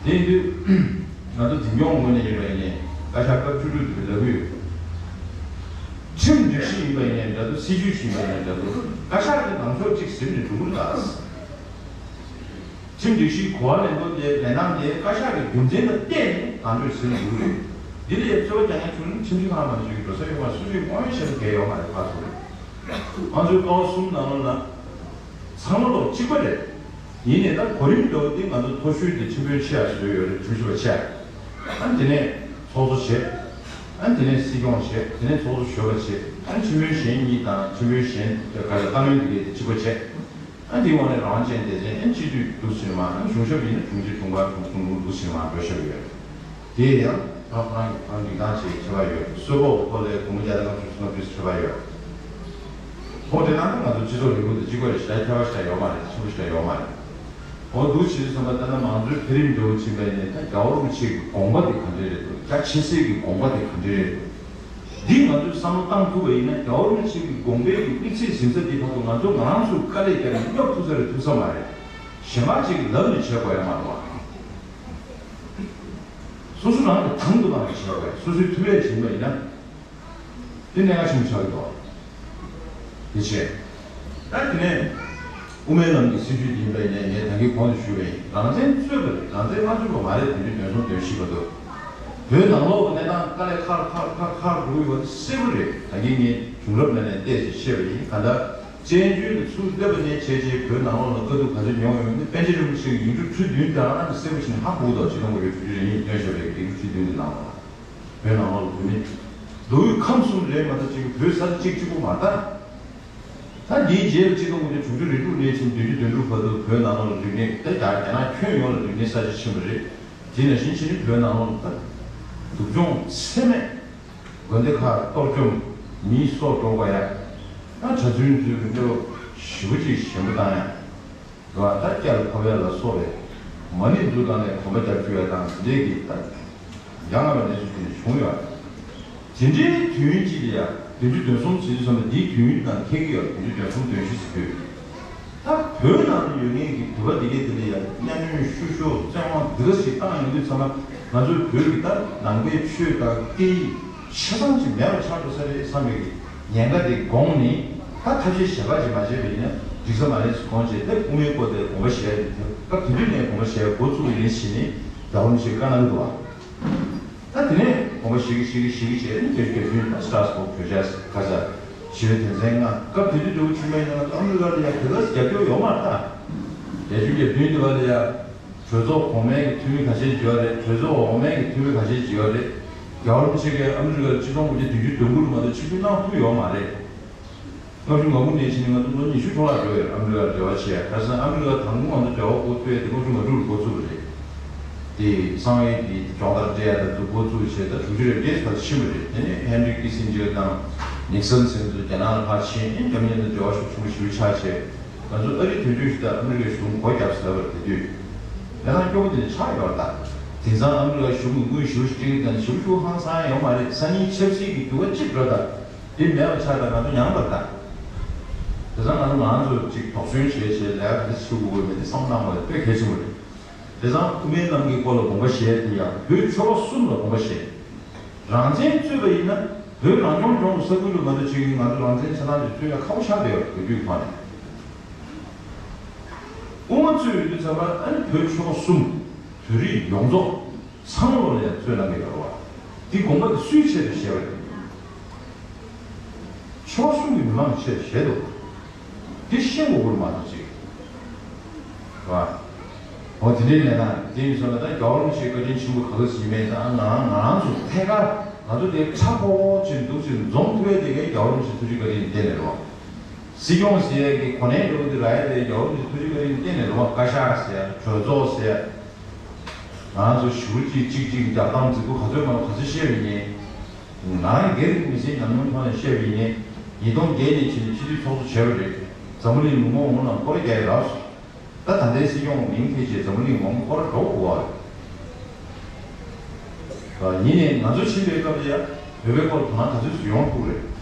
དེ་ཡིན་དུས་ང་ཚོ་འཛིན་སྐྱོང་ངོས་ནས་ཡིན་པ་ཡིན་ནའི་བཀའ་ཤག་སྐབས་བཅུ་དྲུག་དེ་ལབ་ཀྱི་ཡོད། ཁྲིམས་སྒྲིག་གཞི་ཡིན་པ་ཡིན་ནའི་འདྲ་འདུག་སྲིད་ཇུས་ཤིག་ཡིན་པ་ཡིན་ནའི་འདྲ་འདུག་བཀའ་ཤག་གི་ལངས་ཕྱོགས་གཅིག་ཟིན་ནས་འགྲོ་གི་རེད་ད། ཁྲིམས་སྒྲིག་གཞིའི་གོ་བ་ལེན་ཐབས་དེ་ལེན་སྟངས་དེ་བཀའ་ཤག་གི་རྒྱུ་མཚན་ལ་བལྟས་ནས་ལངས་ཕྱོགས་ཟིན་འགྲོ་གི་རེད། འདི་ལ་ཡང་རྩོད་པ་རྒྱག་མཁན་བྱུང་ན་ཁྲིམས་ཞིབ་ཁང་མ་གཏོགས་འགྲོ་ས་ཡོད་མ་རེད། སོ་སོའི་དབང་ཡོད་ཤེས་ཚད་གལ་ཡོད་མ་རེད། ཕར་ཚུར་རེད། ང་ཚོའི་ཀ་བ་གསུམ་ནང་ལོགས་ན་ཚང་མ་ལོག་གཅིག་པ་རེད། ཡིན་ནའི་ད་གོ་རིམ་འདྲ་བོ་འདི་ང་ཚོ་མཐོ་ཤོས་དེ་ཁྲིམས་དཔོན་ཆེ་ཡ་བཟོས་ཡོད་རེད། ཁྲིམས་ཞིབ་པ་ཆེ་ཡ། ཨ་ནི་དེ་ནས་ཚོགས་གཙོ་བྱས། ཨ་ནི་དེ་ནས་སྲིད་སྐྱོང་བྱས། དེ་ནས་ཚོགས་གཙོ་གཞོན་པ་བྱས། ཨ་ནི་ཁྲིམས་དཔོན་གཞན་གཉིས་དང་ཁྲིམས་དཔོན་གཞན་ག་རེ་བཀའ་བློན་དེ་གས་དེ་གཅིག་པ་བྱས། ཨ་འདིའི་འོག་ནས་རང་དབང་ཅན་སྡེ་ཚན་ཨ་སྤྱི་འཐུས་འདུག་ཕྱིན་མ། ཨ་གཞུང་ཞབས་ཡིན་ན་དྲུང་ཆེ་དྲུང་འཕར་དྲུང་གསུམ་དྲུང་འདུག་ཕྱིན་མ་འགྲོ་ཤེས་ཡོད། དེ་ཡང་རང་རང་གི་རང་སྒྲིག་སྟངས་ཅིག་ཁྱད་པར་ཡོད། གསོལ་ཕོགས་ཐོག་ལས་སྒོར་མོ་བརྒྱ་དང་ལྔ་བཅུ་ལྔ་བཅུ་ཁྱད་པར་ཡོད། ཐོག་དེ་ནང་ང་ཚོ་སྤྱི་ཚོགས་རིང་ལུགས་དེ་གཅིག་པ་རེད། ཞེ་དྲག་ཁྱད་པར་ཞེ་དྲག་ཡོད་མ་རེད། ཆེན་པོ་ཞེ་དྲག་ཡོད་མ་རེད། འོ་འདུག་བྱེད་དུས་ཙམ་པ་ལྟ་ན་མང་གཙོའི་འཕེལ་རིམ་འགྲོ་བཞིན་པ་ཡིན་ནའི་ད་རྒྱལ་བ་རིན་པོ་ཆེ་གི་དགོངས་པ་དེ་ག་འདྲ་རེད་འདུག་རྒྱ་ཆེ་སའི་གི་དགོངས་པ་དེ་ག་འདྲ་རེད་འདུག་འདི་ང་ཚོས་བསམ་བློ་བཏང་ཐུབ་པ་ཡིན་ན་རྒྱལ་བ་རིན་པོ་ཆེ་གི་དགོངས་པའི་གི་དམིགས་ཚད་ཟིན་ས་དེའི་ཐོག་ཏུ་ང་ཚོ་ང་རང་ཚོས་དཀའ་ལས་བརྒྱབ་ནས་སྙོབ་ཐུབ་ས་རེད་ཐུབ་ས་མ་རེད། གཞན་པ་ཅིག་ལབ་ནས་བྱེད་དགོས་ཡ་མ་རེད་བ། སོ་སོ་རང་གི་དང་དུ་བླངས་ནས་བྱེད་དགོས། སོ་སོའི་ཐུབ་ལས་བྱེད་པ་ཡིན་ན། དེ་གནད་འགག་ཆེན་པོ་ཆགས་ཀྱི་འདུག་དེ་བྱས། ད་དེ་ནས་དབུ་མའི་ལམ་གྱི་སྲིད་བྱུས་འདི་ཡིན་པ་ཡིན་ནའི་ངས་ད་གིན་གོང་དུ་ཞུས་པ་ཡིན། རང་བཙན་རྩོད་པ་རེད། རང་བཙན་མ་རྩོད་པ་མ་རེད། དོན་བདུན་དོན་གསུམ་དོན་བཞི་བར་དུ། བོད་ནང་ལོགས་ཀྱི་གནས་སྟངས་དཀའ་ལས་ཁག་ཁག་ཁག་ཁག་འགྲོ་གི་ཡོད་པ་དེ་གསལ་པོ་རེད། ད་གིན་ངས་བྱུང་རབས་ལ་ནས་བལྟས་ཚེ་ཤེས་པ་ཡིན། གང་ལྟར་བཙན་བྱོལ་དུ་ཚུར་སླེབས་པ་ནས་བྱས་རྗེས་བོད་ནང་ལོགས་ལ་དཀའ་སྡུག་ག་ཚོད་མྱོང་ཡོད་མེད་པཎ་ཆེན་རིན་པོ་ཆེ་གི་ཡིག་འབྲུ་ཁྲི་བདུན་དེ་རང་རང་གིས་གསལ་པོ་ཞིག་ཧ་གོ་གི་འདུག་ཆིག་སྟོང་དགུ་བརྒྱ་བདུན་ཅུ་དོན་གསུམ་ལ་བཏོན་བཞག་པའི་ཡིག་འབྲུ་ཁྲི་བདུན་གྱི་ནང་ལ། བོད་ནང་ལོགས་ལ་བོད་མི་མདོ་དབུས་ཁམས་གསུམ་རེད་མ་གཏོགས་གཅིག་བོད་ས་ཆ་གཅིག་གཅིག་པོ་མ་རེད། ད་འདིའི་རྗེས་ལ་ཆིག་སྟོང་དགུ་བརྒྱ་དྲུག་ཅུ་རེ་དྲུག་ནས་བྱས་བདུན་ཅུ་དོན་དྲུག་བར་དུ་བོད་ནང་ལོགས་ལ་རིག་གནས་དེ་རྒྱ་རྒྱ་ནག་ཁྱོན་ཡོངས་ལ་རིག་གནས་གསར་བརྗེ་ཕྱིན་པ་རེད། དེ་ནང་བཞིན་བྱས་ནས་བོད་ནང་ལོགས་ལ་ད་སྡུག་སྦྱོང་ཚད་མེད། དགོན་སྡེ་ཁག་གཏོར་བཅོམ། མིའི་སྲོག་འཕྲོག་པ་ཡ། ད་གྲྭ་བཙུན་ཚོའི་གི་གནས་བབ་ཞེ་པོ་ཅིག་ཞན་པོ་བཏང་ཡ། རེད་བ། ད་སྐྱ་ལ་ཕབ་ཡ་ལ་སོགས་པའི་མ་ཎི་འཛུགས་སྟངས་ལ་གོམ་པ་རྒྱབ་བཅུག་ཡ་དང་དེ་འདྲའི་གི་ད་ཡ་ང་བའི་གནས་ཚུལ་དེ་འདྲ་བྱུང་ཡོད། དེ་འདྲའི་དུས་ཡུན་གཅིག་ལ་ཡ་བདུན་ཅུ་དོན་གསུམ་ཟེར་དུས་ཙམ་པ་འདིའི་དུས་ཡུན་དང་འཁེལ་གི་ཡོད། བདུན་ཅུ་དོན་གསུམ་དོན་བཞི་ཟེར་དུས། ད་བོད་ནང་དུ་ཡོད་མཁན་གྱི་བོད་པ་དེ་གས་དེ་ལ་ཡང་གཉའ་གནོན་བཤུ་གཞོག་བཙན་དབང་འདི་ག་ཞིག་བཏང་ཡོང་དུས་ཙམ་པ་ང་ཚོའི་བོད་ཀྱི་ད་ནང་པའི་ཆོས་དང་སྐད་ཡིག་ཆ་ཚང་ཅིག་མེད་པ་ཆགས་འགྲོ་ས་རེད་བསམ་པའི་ཉེན་ཁ་དེ་དགོངས་ནས། ད་ཐབས་ཤེས་གཞན་པ་ཅིག་མ་བྱས་པ་ཡིན་ན་འགྲིག་ས་མ་རེད་ཟེར་དགོངས་བྱས། ད་དབུ་མའི་སྐོར་དེ་དགོངས་པ་བཞེས་ཡ་དེ་སྐབས་དེ་དུས་ནས་དགོངས་པ་བཞེས་ཡ་འགོ་བཙུགས་པ་ཡིན་ཞེས་ནས་རྒྱལ་བ་རིན་པོ་ཆེས་བཀའ་གནང་གི་འདུག་བ། ད་དེ་ནས་དགོངས་པ་བཞེས་ཀྱི་བཞེས་ཀྱི་བཞེས་ཀྱི་བྱས་ནས་དེ་སྐབས་དུས་ད་སི་ཊ་ར་སི་བོག་གྲོས་འཆར་ཁ་ས་ཞི་བའི་དོན་ཚན་ལྔ། སྐབས་དེ་དུས་འདྲ་བོ་ཆུང་མའི་ནང་ལ་ཨ་མི་རི་ཀ་ལ་ཡ་དེ་ག་རྒྱབ་སྐྱོར་ཡོད་མ་རེད་ད། བརྒྱད་ཅུ་གྱ་བདུན་དེ་བ་ལ་ཡ་གྲོས་ཚོགས་གོང་མའི་གི་འཐུས་མི་ཁ་ཤས་ཅིག་ཡོད་རེད། གྲོས་ཚོགས་འོག་མའི་གི་འཐུས་མི་ཁ་ཤས་ཅིག་ཡོད་རེད། རྒྱལ་བ་རིན་པོ་ཆེ་གིས་ཨ་མི་རི་ཀར་ཆིག་སྟོང་དགུ་བརྒྱ་བདུན་ཅུ་དོན་དགུ་ལ་མ་གཏོགས་ཆིབས་བསྒྱུར་གནང་ཐུབ་ཡོད་མ་རེད། ལྔ་བཅུ་ང་དགུ་ནས་བྱས་ནས་ང་ཚོ་ལོ་ཉི་ཤུ་འཕྲོ་བརླག་འགྲོ་ཡོད། ཨ་མི་རི་ཀར་འབྲེལ་བ་བྱས། ཁ་སང་ཨ་མི་རི་ཀ་དང་པོ་ང་ཚོ་འབྲེལ་བ་འགོ་བཙུགས་ཡས་དེ་ལྔ་བཅུ་ང་དྲུག་ལ་འགོ་བཙུགས་པ་རེད། དེ་གསང་བའི་དེ་སྦྱོང་བརྡར་སྤྲད་ཡ་དང་དུ་འགོ་བཙུགས་བྱས། ད་དྲུག་ཅུ་རེ་བརྒྱད་ཙམ་ཕྱིན་པ་རེད། དེ་ནས་ཧེན་རི་ཀི་སིན་ཇར་དང་ནིག་སན་ཟེར་ཚོ་རྒྱ་ནག་ལ་ཕར་ཕྱིན། ཨིན་རྒྱ་མི་ཡན་དང་འབྲེལ་བ་ཤུགས་ཆེན་པོ་ཞེ་པོ་ཆགས་བྱས། ང་ཚོ་ཨ་རིའི་དོན་གཅོད་ཞུ་དང་ཨ་མི་རི་ཀའི་གཞུང་སྒོ་བརྒྱབ་ཟེར་བ་དེ་དུས་གནས་སྟངས་སྐྱོ་པོ་དེ་འདྲ་ཆགས་ཡོད་རེད་ད། དེང་སང་ཨ་མི་རི་ཀའི་གཞུང་གི་དངུལ་ཞེ་པོ་ཞིག་སྤྲད་ཀྱི་དང་ཞེ་པོ་ཞེ་པོ་ཧང་སང་ཡོད་མ་རེད། སང་ཉིན་ཆབ་སྲིད་ཀྱི་འགྱུར་བ་གཅིག་འགྲོ་དང་། དེ་མེད་པ་ཆགས་དང་ང་ཚོ་ཉམས་པར་དང་། དེང་སང་ང་ཚོ་ང་ཚོ་ཅིག་དོགས་ཟོན་བྱས་བྱས་ལས་ཀ་དེ་བྱེད་དགོས་མེད་དེ་བསམ་བློ་གནང་བ་དཔེ་གལ་ཆེན་པོ་རེད། དེང་སང་དབུ་མའི་ལམ་གྱི་སྐོར་ལ་དགོངས་པ་བཞེས་དེ་ཡང་བོད་ཆོལ་ཁ་གསུམ་ལ་དགོངས་པ་བཞེས། རང་བཙན་རྩོད་པ་ཡིན་ན་བོད་རང་སྐྱོང་ལྗོངས་ཀྱི་ས་ཁུལ་ལ་ང་ཚོ་ཅིག་ང་ཚོ་རང་བཙན་ཆ་ཚང་ཅིག་རྩོད་ཡ་ཁག་པོ་ཆགས་བསྡད་ཡོད། བོད་བརྒྱུད་ཐོག་ནས། དབུ་མ་རྩོད་ཡོང་དུས་ཙམ་པ་ཨ་ནི་བོད་ཆོལ་ཁ་གསུམ་བོད་རིགས་ཡོངས་རྫོགས་ཚང་མ་ལོ་ལ་ཡང་རྩོད་གནང་གི་ཡོད་རེད་བ། འདི་དགོངས་པ་འདི་སུའི་ཆེད་དུ་བཞེས་པ་རེད། ཆོལ་ཁ་གསུམ་གྱི་མི་མང་གི་ཆེད་དུ་བཞེས་འདུག་འདི་ཤེས་དགོས་ཀྱི་རེད་མ་གཏོགས་ཅིག་རེད་བ། འོ་དེ་འདྲའི་གནས་སྟངས་དེ་ཡིན་སོང་ན་ད་རྒྱལ་བ་རིན་པོ་ཆེའི་བཀའ་དྲིན་ཆེན་པོ་ག་ལ་ཟིན་མེད་ད། ང་ང་རང་ཚོ་ཐད་ཀར་ང་ཚོ་དེ་ཁྲ་ཁོ་ཁོ་ཅིག་འདུག་ཅིག་འཛོམས་ཐུབ་ཡ་དེ་གའི་རྒྱལ་བ་རིན་པོ་ཆེའི་ཐུགས་རྗེ་བཀའ་དྲིན་བརྟེན་ནས་རེད་བ། སྲིད་སྐྱོང་ཟེར་ཡ་གི་གོ་གནས་འདྲ་བོ་འདི་རག་ཡ་དེ་རྒྱལ་བ་རིན་པོ་ཆེའི་ཐུགས་རྗེ་བཀའ་དྲིན་བརྟེན་ནས་རེད་བ། བཀའ་ཤག་ཟེར་ཡ་གྲོས་ཚོགས་ཟེར་ཡ། ང་ཚོ་ཞུ་གཅིག་གཅིག་གཅིག་རྒྱག་སྟངས་རྫིག་པོ་ག་ཚོད་མང་ག་ཚོད་བཤད་པ་ཡིན་ནའི། ང་རང་སྒེར་གྱི་མི་ཚེའི་ཉམས་མྱོང་ཐོག་ནས་བཤད་པ་ཡིན་ནའི། ཉིས་སྟོང་བརྒྱད་ནས་བྱས་ནས་སྤྱི་འཐུས་ཚོགས་གཙོ་བྱས་པ་རེད། འཛམ་བུ་གླིང་མི་མང་ངོ་ལ་སྐོར་རྒྱག་ཡ་རག་སོང་། ད་ད་ལྟའི་སྲིད་སྐྱོང་མིང་འཁྱེར་བྱས་འཛམ་བུ་གླིང་མང་པོ་སྐོར་འགྲོ་དགོས་པ་རེད། ཡིན་ནའི་ང་ཚོ་ཕྱིན་པའི་སྐབས་ལ་ཡ་བོད་པའི་སྐོར་དོ་སྣང་ག་ཚོད་ཅིག་ཡོང་ཐུབ་རེད།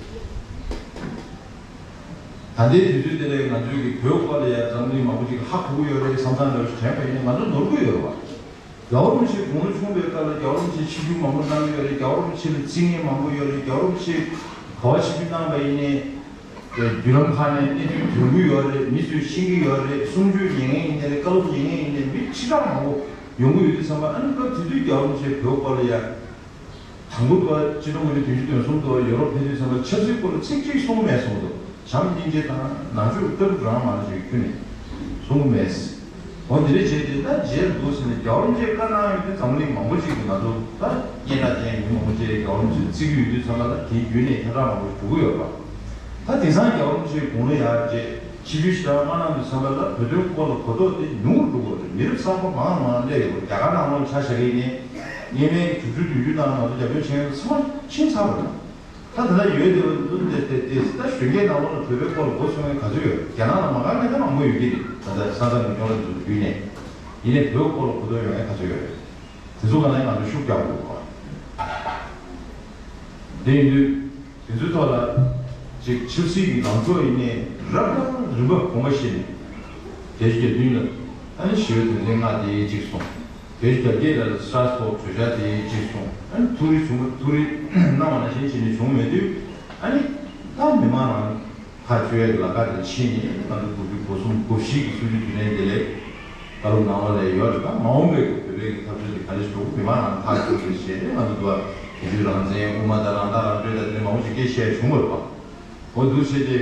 ད་ལྟའི་དུས་ཚོད་དེ་ལ་ང་ཚོའི་གི་བོད་སྐོར་ལ་ཡ་འཛམ་གླིང་མང་པོ་ཅིག་ཧ་གོ་གི་ཡོད་རེད་བསམ་བསམ་འདྲ་བོ་ཞིག་དྲན་པ་ཡིན་ན་ང་ཚོ་ནོར་གི་ཡོད་རེད་བ། རྒྱལ་བ་རིན་པོ་ཆེ་དགུང་ལོ་ཆུང་བའི་སྐབས་ལ་རྒྱལ་བ་རིན་པོ་ཆེ་ཆིབས་བསྒྱུར་མང་པོ་གནང་གི་ཡོད་རེད། རྒྱལ་བ་རིན་པོ་ཆེ་ལ་རྩིས་ངན་མང་པོ་ཡོད་རེད། རྒྱལ་བ་རིན་པོ་ཆེ་ག་པར་ཆིབས་བསྒྱུར་གནང་པ་ཡིན་ནའི། བརྒྱུད་ལམ་ཁག་ནས་གནས་ཚུལ་ཐོན་གྱི་ཡོད་རེད། མི་ཚོས་ཤེས་ཀྱི་ཡོད་རེད། གསུང་ཆོས་ཉན་མཁན་ཡིན་ནའི་རེད། བཀའ་སློབ་ཉན་མཁན་ཡིན་ནའི་མི་ཁྲི་ཕྲག་མང་པོ་ཡོང་གི་ཡོད་དུས་ཙམ་པ། ཨ་ནི་སྐབས་དེ་དུས་རྒྱལ་བ་རིན་པོ་ཆེ་བོད་སྐོར་ལ་ཡ། དང་པོ་དུ་ཆིག་སྟོང་དགུ་བརྒྱ་བདུན་ཅུ་དོན་གསུམ་དུ་ཡོ་རོབ་ཕེབས་དུས་ཙམ་པ་ཆབ་སྲིད་སྐོར་ལ་ཚིག་གཅིག་གསུང་མེད་གསུངས་འདུག་བྱམས་སྙིང་རྗེ་དང་ནང་ཆོས་ལྟ་གྲུབ་རང་མ་ལ་ཞིག་ཁྱོན་ནས་གསུང་གི་མེད། འོ་འདི་འདྲ་བྱས་ཏེ་ད་རྗེས་ལ་འདུག་ཟེར་ནས་རྒྱལ་བ་རིན་པོ་ཆེས་བཀའ་གནང་ཡོད་དུས་འཛམ་གླིང་མང་པོ་ཞིག་གིས་ང་ཚོ་ད་སྙན་གྲགས་ཅན་མི་མང་པོ་ཅིག་རྒྱལ་བ་རིན་པོ་ཆེ་བརྩི་གི་ཡོད་དུས་ཙམ་པ་ལ་དེའི་བརྒྱུད་ནས་ཁྱབ་བསྒྲགས་མང་པོ་ཞིག་འགྲོ་གི་ཡོད་པ། ད་དེང་སང་རྒྱལ་བ་རིན་པོ་ཆེའི་དགུང་ལོ་ཡར་རྗེས་ཆིབས་བསྒྱུར་ཞིག་བསྐྱངས་གནང་དུས་ཙམ་པ་ལ་བོད་དོན་སྐོར་ལ་གོ་རྟོགས་དེ་ཉུང་རུ་འགྲོ་གི་རེད། མི་རབས་གསར་པ་མང་མང་སླེབས་ཡོད་རེད། རྒྱ་གར་ནང་ལོགས་ཆ་བཞག་གི་ཡིན་ནའི་སྔོན་མའི་དྲུག་ཅུ་བདུན་ཅུ་ནང་ང་ཚོ་རྒྱབ་སྐྱོར་བྱེད་མཁན་ཚང་མ་ཕྱིན་ཚར་བ་རེད། ད་ད་ལྟ་ཡོད་དེ་བ་འདུག་སྟེ་སྟེ་སྟེ་ད་གཞོན་སྐྱེས་ནང་ལོགས་ལ་བོད་པའི་སྐོར་ལ་མགོ་ཚོས་མཁན་ག་ཚོད་ཡོད་རེད། རྒྱ་ནག་ལ་མ་དགའ་མཁན་ད་མང་པོ་ཡོད་ཀྱི་རེད། ད་ལྟ་ས་མཚམས་ཀྱི་རྙོག་དྲ་འདི་ཚོ་བརྒྱུད་ནས། ཡིན་ནའི་བོད་སྐོར་ལ་གོ་རྟོགས་ཡོད་མཁན་ག་ཚོད་ཡོད་རེད། དེ་ཚོ་ག་ནས་ང་ཚོ་ཤུགས་རྒྱག་དགོས་པ། དེ་ཡིན་དུས། དེ་ཚོའི་ཐོག་ལ་ཅིག་ཆབ་སྲིད་ཀྱི་ལངས་ཕྱོགས་ཡིན་ནའི་རབ་དང་རིམ་པ་གོང་མ་བཞིན་བརྒྱད་ཅུ་གྱ་བདུན་ལ་ཨ་ནི་ཞི་བའི་དོན་ཚན་ལྔ་དེ་གཅིག་སོང་། བརྒྱད་ཅུ་གྱ་བརྒྱད་ལ་ས་ཐོག་གྲོས་འཆར་དེ་གཅིག་སོང་། ཨ་ནི་ཐུགས་རེ་བྱུང་བ་ཐུགས་རེ་གནང་བ་ནང་བཞིན་བྱས་ནས་བྱུང་མེད་དུས། ཨ་ནི་ད་མི་མང་རང་ཐག་གཅོད་ཡག་གི་ལམ་ཁ་དེ་ཕྱིན་ནས་ང་ཚོ་དགུ་བཅུ་གོ་གསུམ་གོ་བཞི་གི་གསུམ་བཅུ་དུས་དྲན་དེ་ལས་བཀའ་སློབ་གནང་བ་ལས་ཡོད་རེད། ད་མ་འོངས་པའི་བོད་པའི་གི་འཐབ་རྩོད་དེ་ག་རེ་ཞུ་མི་མང་རང་ཐག་གཅོད་རེད་བྱས་ཏེ་ང་ཚོ་འདུག་བ། དེ་དུས་རང་བཙན་དབུ་མ་དང་རང་ཐག་རང་གཅོད་དང་དེ་མང་པོ་ཞིག་སྐད་བཤད་བྱུང་བ་རེད་པ། འོ་འདུག་བྱས་ཏེ་དེ་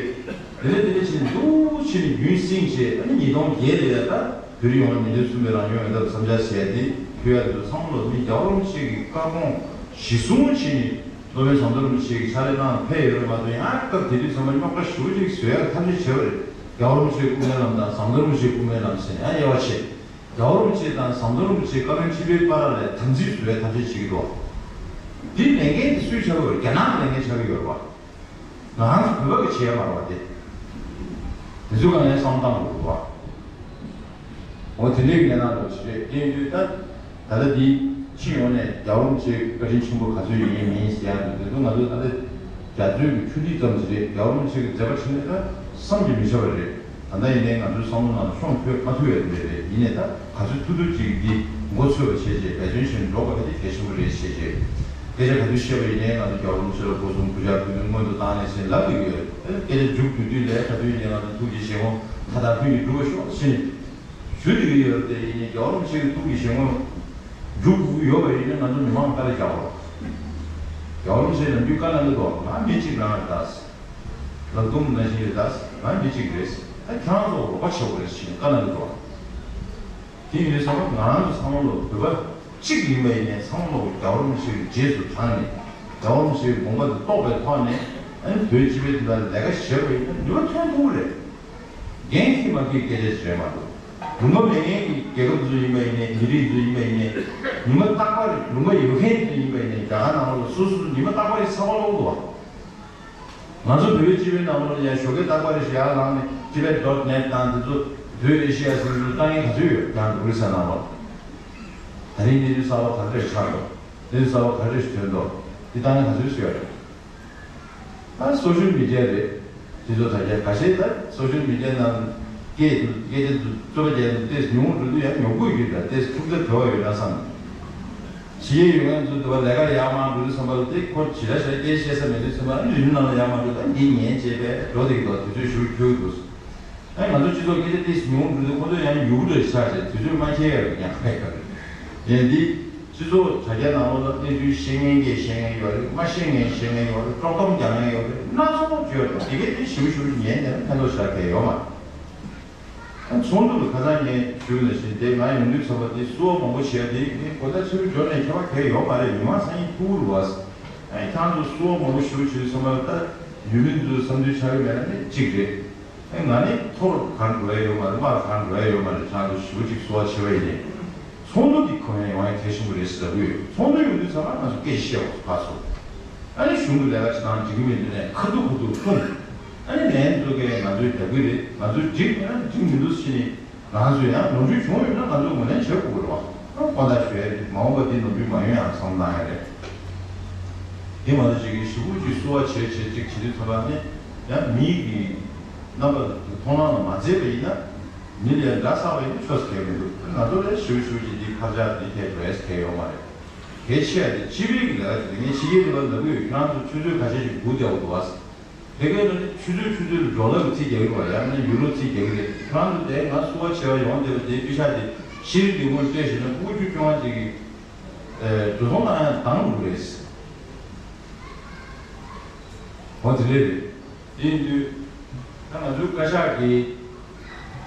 ནས་དེ་ནས་ཕྱིན་འདུག་ཕྱིན་ནས་རྒྱུན་བསྲིངས་བྱས། ཨ་ནི་ཉིས་སྟོང་བརྒྱད་ལ་ཡ་ད་བོད་རིགས་ཡོངས་ལ་མི་སྡེ་གསུམ་པའི་རང་སྐྱོང་ཡོང་ཐབས་བསམ་འཆར་བྱས་ཏེ་ཕུལ་ཡ་འདུག་ཚང་མ་ལོ་མི་རྒྱལ་བ་རིན་པོ་ཆེ་གི་བཀའ་དགོངས་གཞི་བཟུང་བྱས་ནས། སློབ་དཔོན་ཟམ་གདོང་རིན་པོ་ཆེ་གི་ཕྱག་ལས་གནང་ཕེབས་ཡོད་རེད་མ་གཏོགས། ཡང་སྐབས་དེ་དུས་ཚང་མ་རྙོག་དྲ་ཞེ་པོ་ཅིག་བཟོ་ཡག་ཐབས་ཤེས་བྱས་པ་རེད། རྒྱལ་བ་རིན་པོ་ཆེའི་སྐུ་ངལ་ལམ་དང་ཟམ་གདོང་རིན་པོ་ཆེའི་སྐུ་ངལ་ལམ་ཟེར་ནས་ཡང་དབྱེ་བ་ཕྱེ། རྒྱལ་བ་རིན་པོ་ཆེ་དང་ཟམ་གདོང་རིན་པོ་ཆེའི་བཀའ་བློན་ཁྲི་པའི་བར་ལ་དམ་ཚིག་བཟོ་བའི་ཐབས་ཤེས་བྱེད་ཀྱི་འདུག་འདི་ལས་འགན་དེ་སུས་བྱ་དགོས་རེད། རྒྱ་ནག་གི་ལས་འགན་ཆགས་ཀྱི་ཡོད་རེད་བ། ང་རང་ཚོ་བོད་པ་གི་བྱས་མ་རེད་བ་དེ། དེ་ཚོ་གང་ཡང་བསམ་བཏང་དགོས་རེད་བ། འོ་དེ་འདྲའི་གནས་སྟངས་འདྲ་ཞིག་རེད། དེ་ཡིན་དུས་ད་ད་ལྟ་འདི་ཕྱི་ཡོང་ནས་རྒྱལ་བ་རིན་པོ་ཆེ་བཀའ་དྲིན་ཆེན་པོ་ག་ཚོད་ཡིན་ཡིན་མིན་ཟེར་ཡག་འདུག་དེ་ཚོ་ང་ཚོ་ད་ལྟ་རྒྱ་མཚོའི་གི་ཆུ་ཐིགས་ཙམ་ཞིག་རེད། རྒྱལ་བ་རིན་པོ་ཆེ་གི་མཛད་པ་ཆེན་པོ་ད་བསམ་གྱིས་མི་ཁྱབ་པ་རེད། ད་ལྟ་ཡིན་ནའི་ང་ཚོའི་བསམ་བློ་ནང་ལ་ཤོང་ཐུབ་མ་ཐུབ་ཡག་དེ་འདྲ་རེད། ཡིན་ནའི་ད་ག་ཚོད་ཐུབ་ཐུབ་ཅིག་འདི་མགོ་ཚོས་པ་བྱས་རྗེས་འབད་བརྩོན་བྱས་ནས་འགྲོ་དགོས་པ་དེ་གལ་ཆེན་པོ་རེད་ཞེས་བྱས། སྐད་ཆ་ག་དུས་བཤད་པ་ཡིན་ནའི་ང་ཚོ་རྒྱལ་བ་རིན་པོ་ཆེ་ལ་སྒོ་གསུམ་གུས་ཕྱག་ཕུལ་དུས་སྔོན་དུ་བཏང་ནས་ཟེར་ལབ་ཀྱི་ཡོད། སྐད་ཆ་མཇུག་བསྡུ་དུས་ལས་ག་དུས་ཡིན་ནའི་ང་ཚོ་ཐུགས་ཀྱི་བཞེད་དགོངས་མཐའ་དག་ལྷུན་གྱིས་འགྲུབ་པར་ཤོག་ཅེས་ཞུ་བསྡད་ཀྱི་ཡོད་རེད། དེ་ཡིན་ནའི་རྒྱལ་བ་རིན་པོ་ཆེ་གི་ཐུགས་ཀྱི་བཞེད་དགོངས་མཇུག་བསྡུ་གི་ཡོད་པ་ཡིན་ན་ང་ཚོ་མི་མང་དཀའ་ལས་རྒྱག་དགོས། རྒྱལ་བ་རིན་པོ་ཆེས་ནམ་རྒྱུན་བཀའ་གནང་གི་འདུག་ང་མི་གཅིག་རང་རེད་ད། ལག་རྡུམ་ནང་བཞིན་རེད་ད། ང་མི་གཅིག་རེད། ད་ཁྱེད་རང་ཚོ་རོགས་པ་བྱེད་དགོས་རེད་ཅེས་བཀའ་གནང་གི་འདུག་དེ་ཡིན་དུས་ཙམ་པ་ང་རང་ཚོ་ཚང་མ་ལོ་བོད་པ་གཅིག་ཡིན་པ་ཡིན་ནའི་ཚང་མ་ལོ་རྒྱལ་བ་རིན་པོ་ཆེ་གི་རྗེས་སུ་འབྲངས་ནས་རྒྱལ་བ་རིན་པོ་ཆེའི་དགོངས་པ་དེ་རྟོགས་པའི་ཐོག་ནས་ཨ་ནི་བོད་སྤྱི་པའི་དོན་དག་ལས་ཀ་བྱེད་པ་ཡིན་ན་ནུས་པ་ཐོན་ཐུབ་ཀྱི་རེད། འགན་འཁྱེར་མ་འཁྱེར་སྐད་ཆ་ཞིག་རེད་མ་གཏོགས། ལུང་པ་མེད་མཁན་གྱི་རྒྱལ་ཁབ་ཚོ་ཡིན་པ་ཡིན་ནའི་མི་རིགས་ཚོ་ཡིན་པ་ཡིན་ནའི་ཉི་མ་རྟག་པར་ལུང་པ་ཡོད་མཁན་ཚོ་ཡིན་པ་ཡིན་ནའི་རྒྱ་གར་ནང་ལོགས་ལ་སོ་སོ་ཚོ་ཉི་མ་རྟག་པར་ཚ་བ་ལོག་འདུག་བ། ང་ཚོ་བོད་པའི་སྤྱི་པའི་ནང་ལོགས་ལ་ཡང་ཞོགས་ཀས་རྟག་པར་ཞལ་ལངས་ནས་ཅི་པེ་ཌོཊ་ནེཊ་དང་དེ་ཚོ་བོད་ཨེ་ཤི་ཡ་ཟེར་ཚོ་ལྟ་མཁན་ག་ཚོད་ཡོད། ཡང་འབྲུག་རི་ས་ནང་ལོགས་ད་རིང་གནས་ཚུལ་གསར་པ་ག་འདྲས་ཆགས་འདུག་གནས་ཚུལ་གསར་པ་ག་འདྲས་ཐོན་འདུག་འདི་ལྟ་མཁན་ག་ཚོད་ཡོད་རེད། ད་སོ་ཤལ་མི་ཌི་ཡ་རེད། དེ་ཚོ་ད་ཆ་ཁ་ཤས་ད་སོ་ཤལ་མི་ཌི་ཡ་ནང་སྐད་དུ་སྐད་ཆ་དུ་རྩོད་པ་རྒྱག་དུས་ཏོག་ཙམ་ཉུང་རུ་འགྲོ་དུས་ཡང་ཉོབ་དགོས་ཀྱི་རེད། ཏོག་ཙམ་ཐུགས་ཚ་བྲོ་བ་ཡོད་ན་བསམ། ཕྱི་རྒྱལ་ཡོད་མཁན་ཚོ་དུ་བ་ལས་ཀ་ཡག་མང་འགྲོ་དུས་ཙམ་པ་ལ་དེ་ཁོ་ཇི་ལྟར་བྱས་སྐད་བཤད་ས་མེད་དུས་ཙམ་པ་ཨ་ནི་རི་མོ་ནང་ལ་ཡག་མང་འགྲོ་ད་འདི་ཉན་བྱས་པས་འགྲོ་དེ་གི་དོ་དུས་ཚོད་ཞུ་འཁྱོལ་འདུག་ཨ་ང་ཚོ་སྤྱི་ཚོགས་སྐད་ཆ་ཏོག་ཙམ་ཉུང་འགྲོ་དུས་ཁོ་ཚོ་ཡང་ཡུ་གུ་འདྲ་ཆགས་བྱས་དུས་ཚོད་མ་འཁྱེལ་ཡ་རུ་ཀྱང་ཕེབས་ཀ་རེད། ཡིན་འདི། སྤྱི་ཚོགས་དྲ་རྒྱ་ནང་ལོགས་ལ་གནས་ཚུལ་ཤེས་མཁན་གྱིས་ཤེས་མཁན་ཡོད་རེད། མ་ཤེས་མཁན་ཤེས་མཁན་ཡོད་རེད། དཀྲོག་གཏམ་རྒྱག་མཁན་ཡོད་རེད། སྣ་ཚོགས་བརྗོད་འདུག་དེ་གས་དེ་ཞིབ་ཞིབ་ཉན་ནས་ཕན་ཐོགས་ཤར་མཁན་ཡོད་མ་རེད། ཚོགས་འདུ་ལ་ཁ་སང་ངས་ཞུས་ནང་བཞིན་དེ་ང་ཡོང་དུས་ཚོགས་པ་དེ་བསུ་བ་མང་པོ་བྱས་དེ་ངས་གོ་ད་ཆེ་རུ་འབྱོར་ནས་ཁྱད་པར་གས་ཡོད་མ་རེད། མི་མང་སང་ཉིན་ཕྲུ་གུ་རུ་བ་ཨ་ཁྱང་ཚོ་བསུ་བ་མང་པོ་ཞུ་ཞུ་ཚང་མ་ད་ཡུལ་མི་ཚོའི་བསམ་ཚུལ་ཆགས་ཀྱི་མེད་ན་ནི་གཅིག་རེད། ཨེ་ང་ནི་ཐོར་གང་འགྲོ་ཡ་ཡོད་མ་རེད། མར་གང་འགྲོ་ཡ་ཡོད་མ་རེད། ཆང་དུ་ཞུ་གཅིག་གསོལ་བ་ཆེ་བ་ཡིན་ནས། ཚོགས་འདུ་འདི་གོ་ཡ་ཡོང་ཡ་གལ་ཆེན་པོ་རེད་ཟེར་གྱི་ཡོད། ཚོགས་འདུ་ཡོང་དུས་ཚང་མ་ང་ཚོ་སྐད་ཆ་བཤད་དགོས་ཕར་ཚུར། ཨ་ནི་གཞུང་གི་ལས་ཀ་བྱེད་སྟངས་འགྲིག་གི་མེད་འདུག་ནས་ཁ་ཐུག་ཁ་ཐུག་ཐུག་ཨ་ནི་ལན་འཛོལ་མཁན་ང་ཚོའི་དག་གི་རེད། ང་ཚོས་འགྲིག་མེད་ན་འགྲིག་མི་འདུག་ཟེར་ནས་ང་ཚོས་ཡང་ནོར་འཁྲུལ་བྱུང་ཡོད་ན་ང་ཚོས་ངོས་ལེན་བྱེད་དགོས་རེད་བ། ཨ་དགོངས་དག་ཞུ་ཡ་རེད། མ་འོངས་པ་འདི་ནོར་འཁྲུལ་མ་ཡོང་ཡ་བསམ་བློ་བཏང་ཡ་རེད། དེ་མ་གཏོགས་ཅིག་གིས་ཞེ་པོ་ཅིག་བསུ་བ་བྱས་བྱས་ཅིག་བྱེད་དུས་ཚོད་ལ་ནི་ཡང་མིའི་གི་རྣམ་པ་མཐོང་སྣང་ལ་མ་མཛེས་པ་ཡིན་ན། མི་ལ་འདྲ་ཆགས་པ་ཡིན་ན་ཆོས་སུ་གལ་མི་འདུག་ང་ཚོ་ལས་ཞེ་པོ་ཞེ་པོ་ཅིག་འདི་ཕར་ཆགས་འདི་ཐད་འགྲོ་ཡས་གལ་ཡོད་མ་རེད། གལ་ཆེ་བ་དེ་སྤྱི་པའི་གི་ལས་ཀ་ཅིག་རེད། ངས་ཕྱི་རྒྱལ་དུ་ལ་ལབ་ཀྱི་ཡོད། ཁྱེད་རང་ཚོ་ཆུ་ཚོད་ཁ་ཤས་ཅིག་སྒུག་བསྡད་འོ་འདུག་བ། དེ་གའི་ནང་ནས་ཆུ་ཚོད་ཆུ་ཚོད་ལ་འགྲོ་ལམ་གྱི་ཚིག་རྒྱག་གི་རེད་བ། ཡང་ན་ཡུ་རོབ་ཚིག་རྒྱག་གི་རེད། ཁྱེད་རང་ཚོ་དེ་ང་བསུ་བ་བྱེད་པ་ཡོང་བསྡད་པ་དེ་པེ་ཤག་དེ་ཤེས་རིག་ལས་ཁུངས་སྤྲད་བཞག་ན་ཕྲུ་གུ་བཅུ་བཅོ་ལྔ་ཅིག་གིས་འགྲོ་སོང་བཏང་ཡང་འདང་འགྲོ་གི་རེད། འོ་དེ་འདྲ་རེད། དེ་ཡིན་དུས་ད་ང་ཚོའི་བཀའ་ཤག་གི་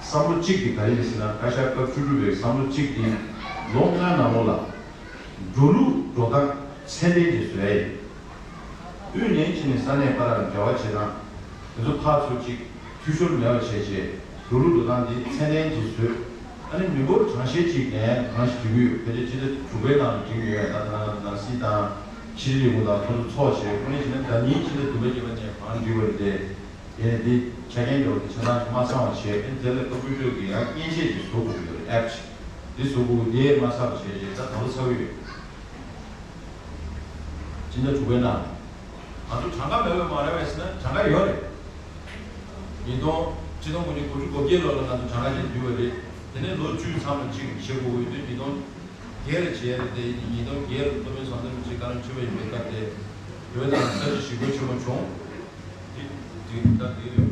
བསམ་བློ་གཅིག་དེ་ག་རེ་ཡིན་ཟེར་ན། བཀའ་ཤག་སྐབས་བཅུ་དྲུག་པའི་བསམ་བློ་གཅིག་དེ་ལོ་ལྔའི་ནང་ལོགས་ལ་འགྲོ་ལུགས་འགྲོ་སྟངས་ཚད་ལྡན་ཅིག་བཟོ་ཡ་ཡིན། དབུས་ནས་ཕྱིན་ནས་ས་གནས་བར་ལ་འབྲེལ་བ་བྱེད་སྟངས་དེ་ཚོ་ཕར་ཚུར་གཅིག་འཐུས་ཤོར་མེད་པ་བྱས་བྱས་འགྲོ་ལུགས་འགྲོ་སྟངས་འདི་ཚད་ལྡན་ཅིག་བཟོས། ཨ་ནི་མི་འབོར་གྲངས་བཤེར་ཅིག་ལན་གང་ཞིག་བྱེད་ཀྱི་ཡོད། ཕལ་ཆེར་ཕྱི་ཟླ་དྲུག་པའི་ནང་ལ་བྱེད་ཀྱི་ཡོད། ད་ད་ནང་སྲིད་དང་ཕྱི་དྲིལ་ལས་ཁུངས་དང་ཁོ་ཚོ་ཚོགས་བྱས། དངོས་གནས་བྱས་ན་ད་ནིང་ཕྱི་ཟླ་བདུན་པ་བརྒྱད་པ་ནས་གང་འགྲིག་པ་རེད་དེ། དེ་ནས་འདི་ཆ་རྐྱེན་འདྲ་བོ་དེ་ཆ་ཚང་ཞིག་མ་ཚང་བ་བྱས། ཨ་ནི་དེ་ལ་སྐབས་བཅུ་དྲུག་གི་ཡང་མཉེན་ཆས་ཅིག་བཟོ་དགོས་ཀྱི་ཡོད་རེད། ཨེབ་ཅིག་འདི་བཟོ་དགོས་ཀྱི་དེ་མ་ཚར་བ་བྱས་རྗེས་ད་ད་ལོ་ཚར་གྱི་ཡོད། སྤྱི་ཟླ་དྲུག་པའི་ནང་ང་ཚོ་གྲངས་ཀ་མེད་པ་མ་རེད་པས་ཟེར་ན་གྲངས་ཀ་ཡོད་རེད། ཉིས་སྟོང་ཆིག་སྟོང་དགུ་བརྒྱ་དགུ་བཅུ་གོ་བརྒྱད་ལོ་ལ་ང་ཚོ་གྲངས་ཀ་ཅིག་བསྡུས་པ་རེད། དེ་ནས་ལོ་བཅུའི་མཚམས་ལ་གཅིག་བྱེད་དགོས་ཀྱི་ཡོད་དུས་ཉིས་སྟོང་བརྒྱད་ལ་བྱས་རེད་དེ། ཉིས་སྟོང་བརྒྱད་ལ་སློབ་དཔོན་བསམ་གཏན་རིན་པོ་ཆེ་བཀའ་བློན་ཁྲི་པ་ཡིན་པའི་སྐབས་དེ། བོད་ནང་ས་བྱི་ཞི་རྒོལ་ཆེན་མོ་བྱུང་། དེ་དེ་ད་དེ་རེད།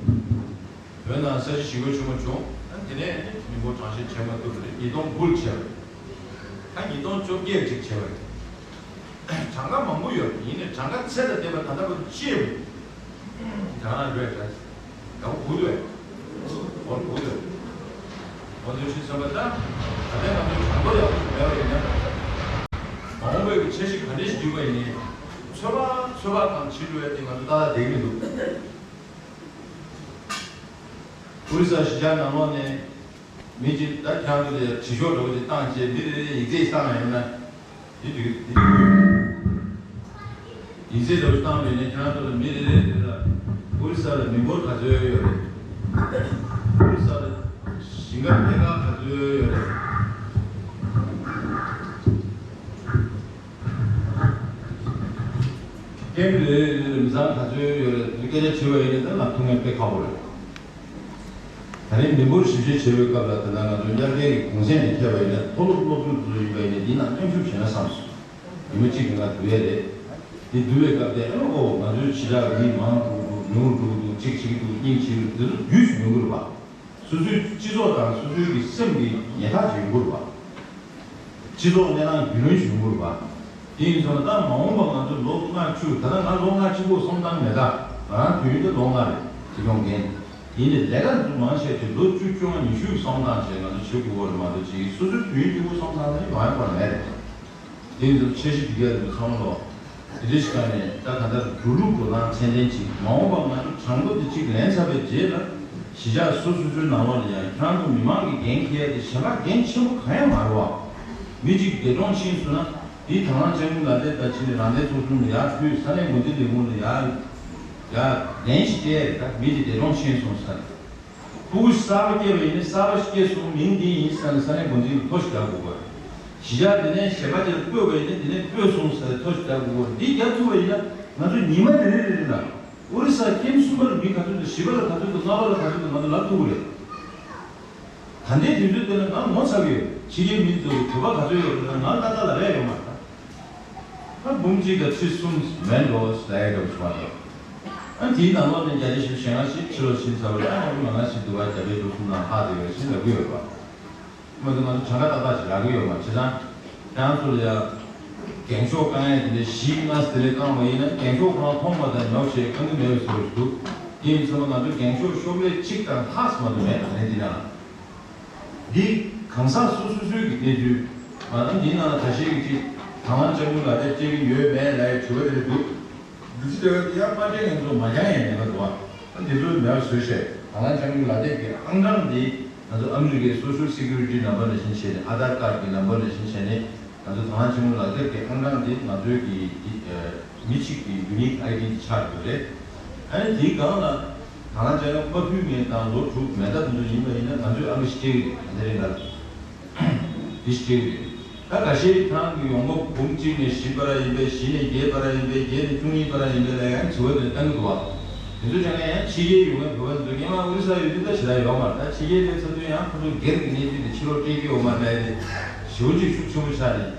བོད་ནང་ས་བྱི་ཞི་རྒོལ་ཆེན་མོ་བྱུང་། ཨ་དེ་ནས་མི་འབོར་གྲངས་བཤེར་བྱེད་མ་ཐུབ་པ་རེད། ཉིས་སྟོང་དགུ་ལ་བྱས་པ་རེད། ད་ཉིས་སྟོང་བཅོ་བརྒྱད་ཅིག་བྱས་པ་རེད། གྲངས་ཀ་མང་པོ་ཡོད་རེད། ཡིན་ནའི་གྲངས་ཀ་ཚད་དང་ལྡན་པ་ད་ལྟ་བར་དུ་ཅི་ཡང་མེད། གྲངས་ཀ་རེད་ད། ཡག་པོ་གོ་འདུག་ཨེ། འོ་གོ་འདུག་འོ་འདུག་ཞེས་བསམ་པ་ད། ད་ལྟའི་ང་ཚོའི་གྲངས་ཐོ་ཡག་པོ་ཞིག་མེད་པ་ཡིན་ན། མ་འོངས་པའི་འཆར་གཞི་ག་འདྲ་ཞིག་བསྒྲིགས་པ་ཡིན་ནའི། ཚོད་དཔག་ཚོད་དཔག་གང་བྱེད་འགྲོ་ཡ་དེ་ང་ཚོ་ཏག་ཏག་བསྡད་ཀྱི་མི་འདུག་ཨོ་རི་ས་གཞིས་ཆགས་ནང་ལོགས་ནས་མི་གཅིག་ད་ཁྱང་དུ་ལས་དྲི་ཤོག་འདྲ་བོ་ཅིག་བཏང་བྱས་མི་རེ་རེ་ཡིག་ཚད་བཏང་ཡོད་ན། འདི་འདྲ་འདི་འདྲ་ཡིག་ཚད་འདྲ་བོ་བཏང་ཡོད་ན་ཁྱེད་རང་ཚོ་ལ་མི་རེ་རེ་རེ་ལ་ཨོ་རི་ས་ལ་མི་འབོར་ག་ཚོད་ཡོད་རེད། ཨོ་རི་ས་ལ་ཞིང་ཁ་ཕལ་ཆེར་ག་ཚོད་ཡོད་རེད། སྐད་མི་རེ་རེ་ལ་མི་ཚང་ག་ཚོད་ཡོད་རེད། འདི་སྐད་ཆ་དྲིས་པ་ཡིན་ན་ད་ལམ་ཐུག་མཁན་དཔེ་ཁག་པོ་རེད། ད་རིང་མི་འབོར་ཞིབ་དཔྱད་བྱེད་པའི་སྐབས་ལ་ད་ལྟ་ང་ཚོ་དབྱར་ཁའི་གུང་སེང་ནས་ཐེ་བ་ཡིན་ན་མཐོ་སློབ་སློབ་ཕྲུག་ཚོ་ཡིན་པ་ཡིན་ན་འདི་ནང་མཉམ་ཞུགས་བྱས་ན་བསམ་སོང་། ཉི་མ་གཅིག་གི་ང་བསྡུ་ཡས་རེད། འདི་བསྡུ་བའི་སྐབས་དེ་ཨ་ནི་ཨོ་ང་ཚོའི་ཕྱི་དྲགས་མི་མང་འགྲོ་གི་འདུག་ཉུང་འགྲོ་གི་འདུག་གཅིག་བྱེད་ཀྱི་འདུག་གཉིས་བྱེད་ཀྱི་འདུག་འདི་ཚོ་རྒྱུས་སུ་ཡོང་གི་རེད་པ། སོ་སོའི་སྤྱི་ཚོགས་དང་སོ་སོའི་གི་སེམས་ཀྱི་ཉེན་བརྡ་ཅིག་ཡོང་གི་རེད་པ། སྤྱི་ཚོགས་གནས་སྟངས་རྒྱུས་ལོན་ཞིག་ཡོང་གི་རེད་པ། དེ་ཡིན་སོང་ན་ད་མ་འོངས་པ་ང་ཚོ་ལོ་ལྔ་བཅུ་ད་ལྟ་ང་ལོ་ལྔ་གཅིག་པོ་སོང་ཙང་མེད་ད། ང་རང་དུས་ཡུན་དེ་ལོ་ལྔ་རེད། སྲིད་སྐྱོང་འགན། ཡིན་ནའི་ལས་ཀ་འདི་ཚོ་མང་ཆེ་ཆེ་ལོ་བཅུ་བཅོ་ལྔ་ཉི་ཤུ་སོང་ཙང་བྱས་ང་ཚོ་བྱེད་དགོས་པ་རེད་མ་གཏོགས་ཅིག་སོ་སོའི་དུས་ཡུན་གཅིག་པོ་སོང་ཙང་ནི་ཡོང་ཡ་ཁོ་ན་མེད་རེད། དེ་ཡིན་ཙང་འཆར་གཞི་འདི་ག་རེ་ཚང་མ་ལོ། དེ་འདྲ་ཞིག་ག་ནས་ད་ག་འདྲ་འགྲོ་ལུགས་འགྲོ་སྟངས་ཚད་ལྡན་ཅིག་མ་འོངས་པ་ང་ཚོ་གྲངས་ཐོ་འདི་གཅིག་ལེན་ཚར་བའི་རྗེས་ལ་གཞིས་ཆགས་སོ་སོ་སོའི་ནང་ལོགས་ལ་ཡང་ཁྱེད་རང་ཚོ་མི་མང་གི་འགན་འཁྱེར་ཡ་དེ་གཞན་པ་འགན་ཆེན་པོ་གང་ཡང་མ་རེད་བ། མི་གཅིག་འདས་གྲོངས་ཕྱིན་སོང་ན་དེའི་དང་བླངས་བཅའ་ཁྲིམས་ལ་དེ་ད་ཕྱིན་ནས་རང་བདེན་ཚོགས་ཆུང་ལ་ཡར་ཕུལ། ས་གནས་འགོ་འཛིན་ལས་ཁུངས་ལ་ཡར་ཡར་ལན་ཞིག་སྤྲད་ཡ་རེད། ད་མི་དེ་འདས་གྲོངས་ཕྱིན་སོང་ས་རེད། ཕྲུ་གུ་གསར་པ་སྐྱེས་པ་ཡིན་ན་གསར་པ་ཞིག་སྐྱེས་སོང་མིང་འདི་ཡིན་ཟེར་ནས་ས་གནས་འགོ་འཛིན་གྱིས་ཐོ་ཞིག་རྒྱག་དགོས་པ་རེད། གཞིས་ཆགས་འདི་ནས་གཞས་པ་ཅིག་ལ་སྤོས་པ་ཡིན་ན་འདི་ནས་སྤོས་སོང་ཟེར་ཐོ་ཞིག་རྒྱག་དགོས་པ་རེད། འདི་རྒྱག་ཐུབ་པ་ཡིན་ན་ང་ཚོ་ཉི་མ་རེ་རེ་རེ་རེ་ལ་ཨོ་རི་ས་ཁྱིམ་གསུམ་པ་ལ་མི་ག་ཚོད་འདུག་བཞི་པ་ལ་ག་ཚོད་འདུག་ལྔ་པ་ལ་ག་ཚོད་འདུག་ང་ཚོ་ལབ་ཐུབ་ཀྱི་རེད། ད་ལྟའི་དུས་ཚོད་དེ་ལ་ང་ངོ་ཚ་གི་ཡོད། ཕྱི་རྒྱལ་མི་ཚོ་གི་བོད་པ་ག་ཚོད་ཡོད་རེད་ན་ང་ལྟ་ལྟ་ལ་རེ་ཡོད་མ་རེད། ད་འབུམ་གཅིག་དང་ཁྲི་གསུམ་མེད་འགྲོ་ཟེར་ཡ་འདྲ་བོ་བྱུང་བ་རེད། ཨ་དེའི་ནང་ལོགས་ནས་བརྒྱ་ཆ་བཞི་བཅུ་ཞེ་ལྔ་ཞིག་ཕྱི་ལོགས་ཕྱིན་ཚར་བ་རེད། ཨ་ང་ཚོ་མང་ང་ཞིག་འདུག་བ་བརྒྱ་ཆ་དྲུག་གསུམ་ནང་ལྷག་བསྡད་ཡོད་ཞེས་ལབ་ཀྱི་ཡོད་པ། མ་གཏོགས་ང་ཚོ་གྲངས་ཀ་ཏག་ཏག་ཞིག་རག་གི་ཡོད་མ་རེད། བྱས་ཙང་ཁྱེད་རང་ཚོ་ལ་ཡ་རྒྱང་ཤོག་བཀང་ཡ་དེ་འདྲ་བཞི་ལྔ་དེ་འདྲ་བཀང་བ་ཡིན་ན་རྒྱང་ཤོག་ཁོ་རང་མཐོང་བ་དང་ཉོབ་བྱས་བཀང་གི་མེད་པའི་བཟོ་ཞིག་འདུག་དེ་ཡིན་ཚང་མ་ང་ཚོ་རྒྱང་ཤོག་ཤོག་ལྷེ་གཅིག་དང་ལྷག་ཙམ་མ་གཏོགས་མེད། ད་ལན་འདི་ན་འདི་གང་ཟག་སོ་སོ་སོའི་གི་གནས་ཚུལ་མ་དང་འདིའི་ནང་ལ་ཁ་ཤས་ཀྱི་ཅིག་དང་བླངས་བཅའ་ཁྲིམས་ལག་དེབ་སྤྲད་ཀྱི་ཡོད་མེད་ལ་ཡ་དྲི་བ་དེ་འདྲ་འདུག་འདི་ཚོ་དེ་བས་དེ་ཡང་མ་སྤྲད་མཁན་ཚོ་མ་འགྱངས་ཡང་ཉེན་ཁ་འདུག་ཨ། འདི་ཚོ་མེད་པ་བཟོས་བྱས་དང་བླངས་བཅའ་ཁྲིམས་ལག་དེབ་ཀྱི་ཨང་གྲངས་འདི་ ང་ཚོ་ཨ་མི་རི་ཀའི་Social Security number ནང་བཞིན་བྱས་ནས། Aadhaar card གི་number ནང་བཞིན་བྱས་ནས། ང་ཚོ་དང་བླངས་ཆེན་མོ་ལག་དེབ་ཀྱི་ཨང་གྲངས་དེ་ང་ཚོའི་གི་འདི་ཨ་མི་གཅིག་གི་unique ID དེ་ཆགས་ཡོད་རེད། ཨ་ནི་དེའི་སྒང་ལ་དང་བླངས་ཆེན་མོ་མ་ཕུལ་མཁན་དང་ལོ་དྲུག་མེ་མཐའ་དེ་ཚོ་ཡིན་པ་ཡིན་ན། ང་ཚོས་ཨང་ཀི་སྤྲད་ཀྱི་རེད། དེ་རིང་ལ་འདི་སྤྲད་ཀྱི་རེད། ད་ཁ་ཤས་ཁྱེད་རང་གི་ཡོང་འབབ་འབུམ་གཅིག་ནས་བཞི་བར་ཡིན་པས། བཞི་ནས་བརྒྱད་བར་ཡིན་པས། བརྒྱད་ནས་བཅུ་གཉིས་བར་ཡིན་པས་ལབ་ཡང་དྲི་བ་དེ་བཏང་གི་འདུག་བ། དེ་ཚོ་ཀྱང་ཡང་ཕྱི་རྒྱལ་ཡོང་མཁན་བོད་པ་ཚོ་སྔོན་མ་ཨོ་རི་ས་ཡོད་དུས་ད་ཞེ་དྲག་ཡོད་མ་རེད། ད་ཕྱི་རྒྱལ་སླེབས་ཚར་དུས་ཡང་ཁོ་ཚོ་སྒེར་གྱི་གནས་ཚུལ་དེ་ཕྱི་ལོགས་སྤྲད་ཀྱི་ཡོད་མ་རེད་ལབ་ཡ་དེ་ཞེ་པོ་ཅིག་ཤུགས་ཆེན་པོ་ཆགས་ནས།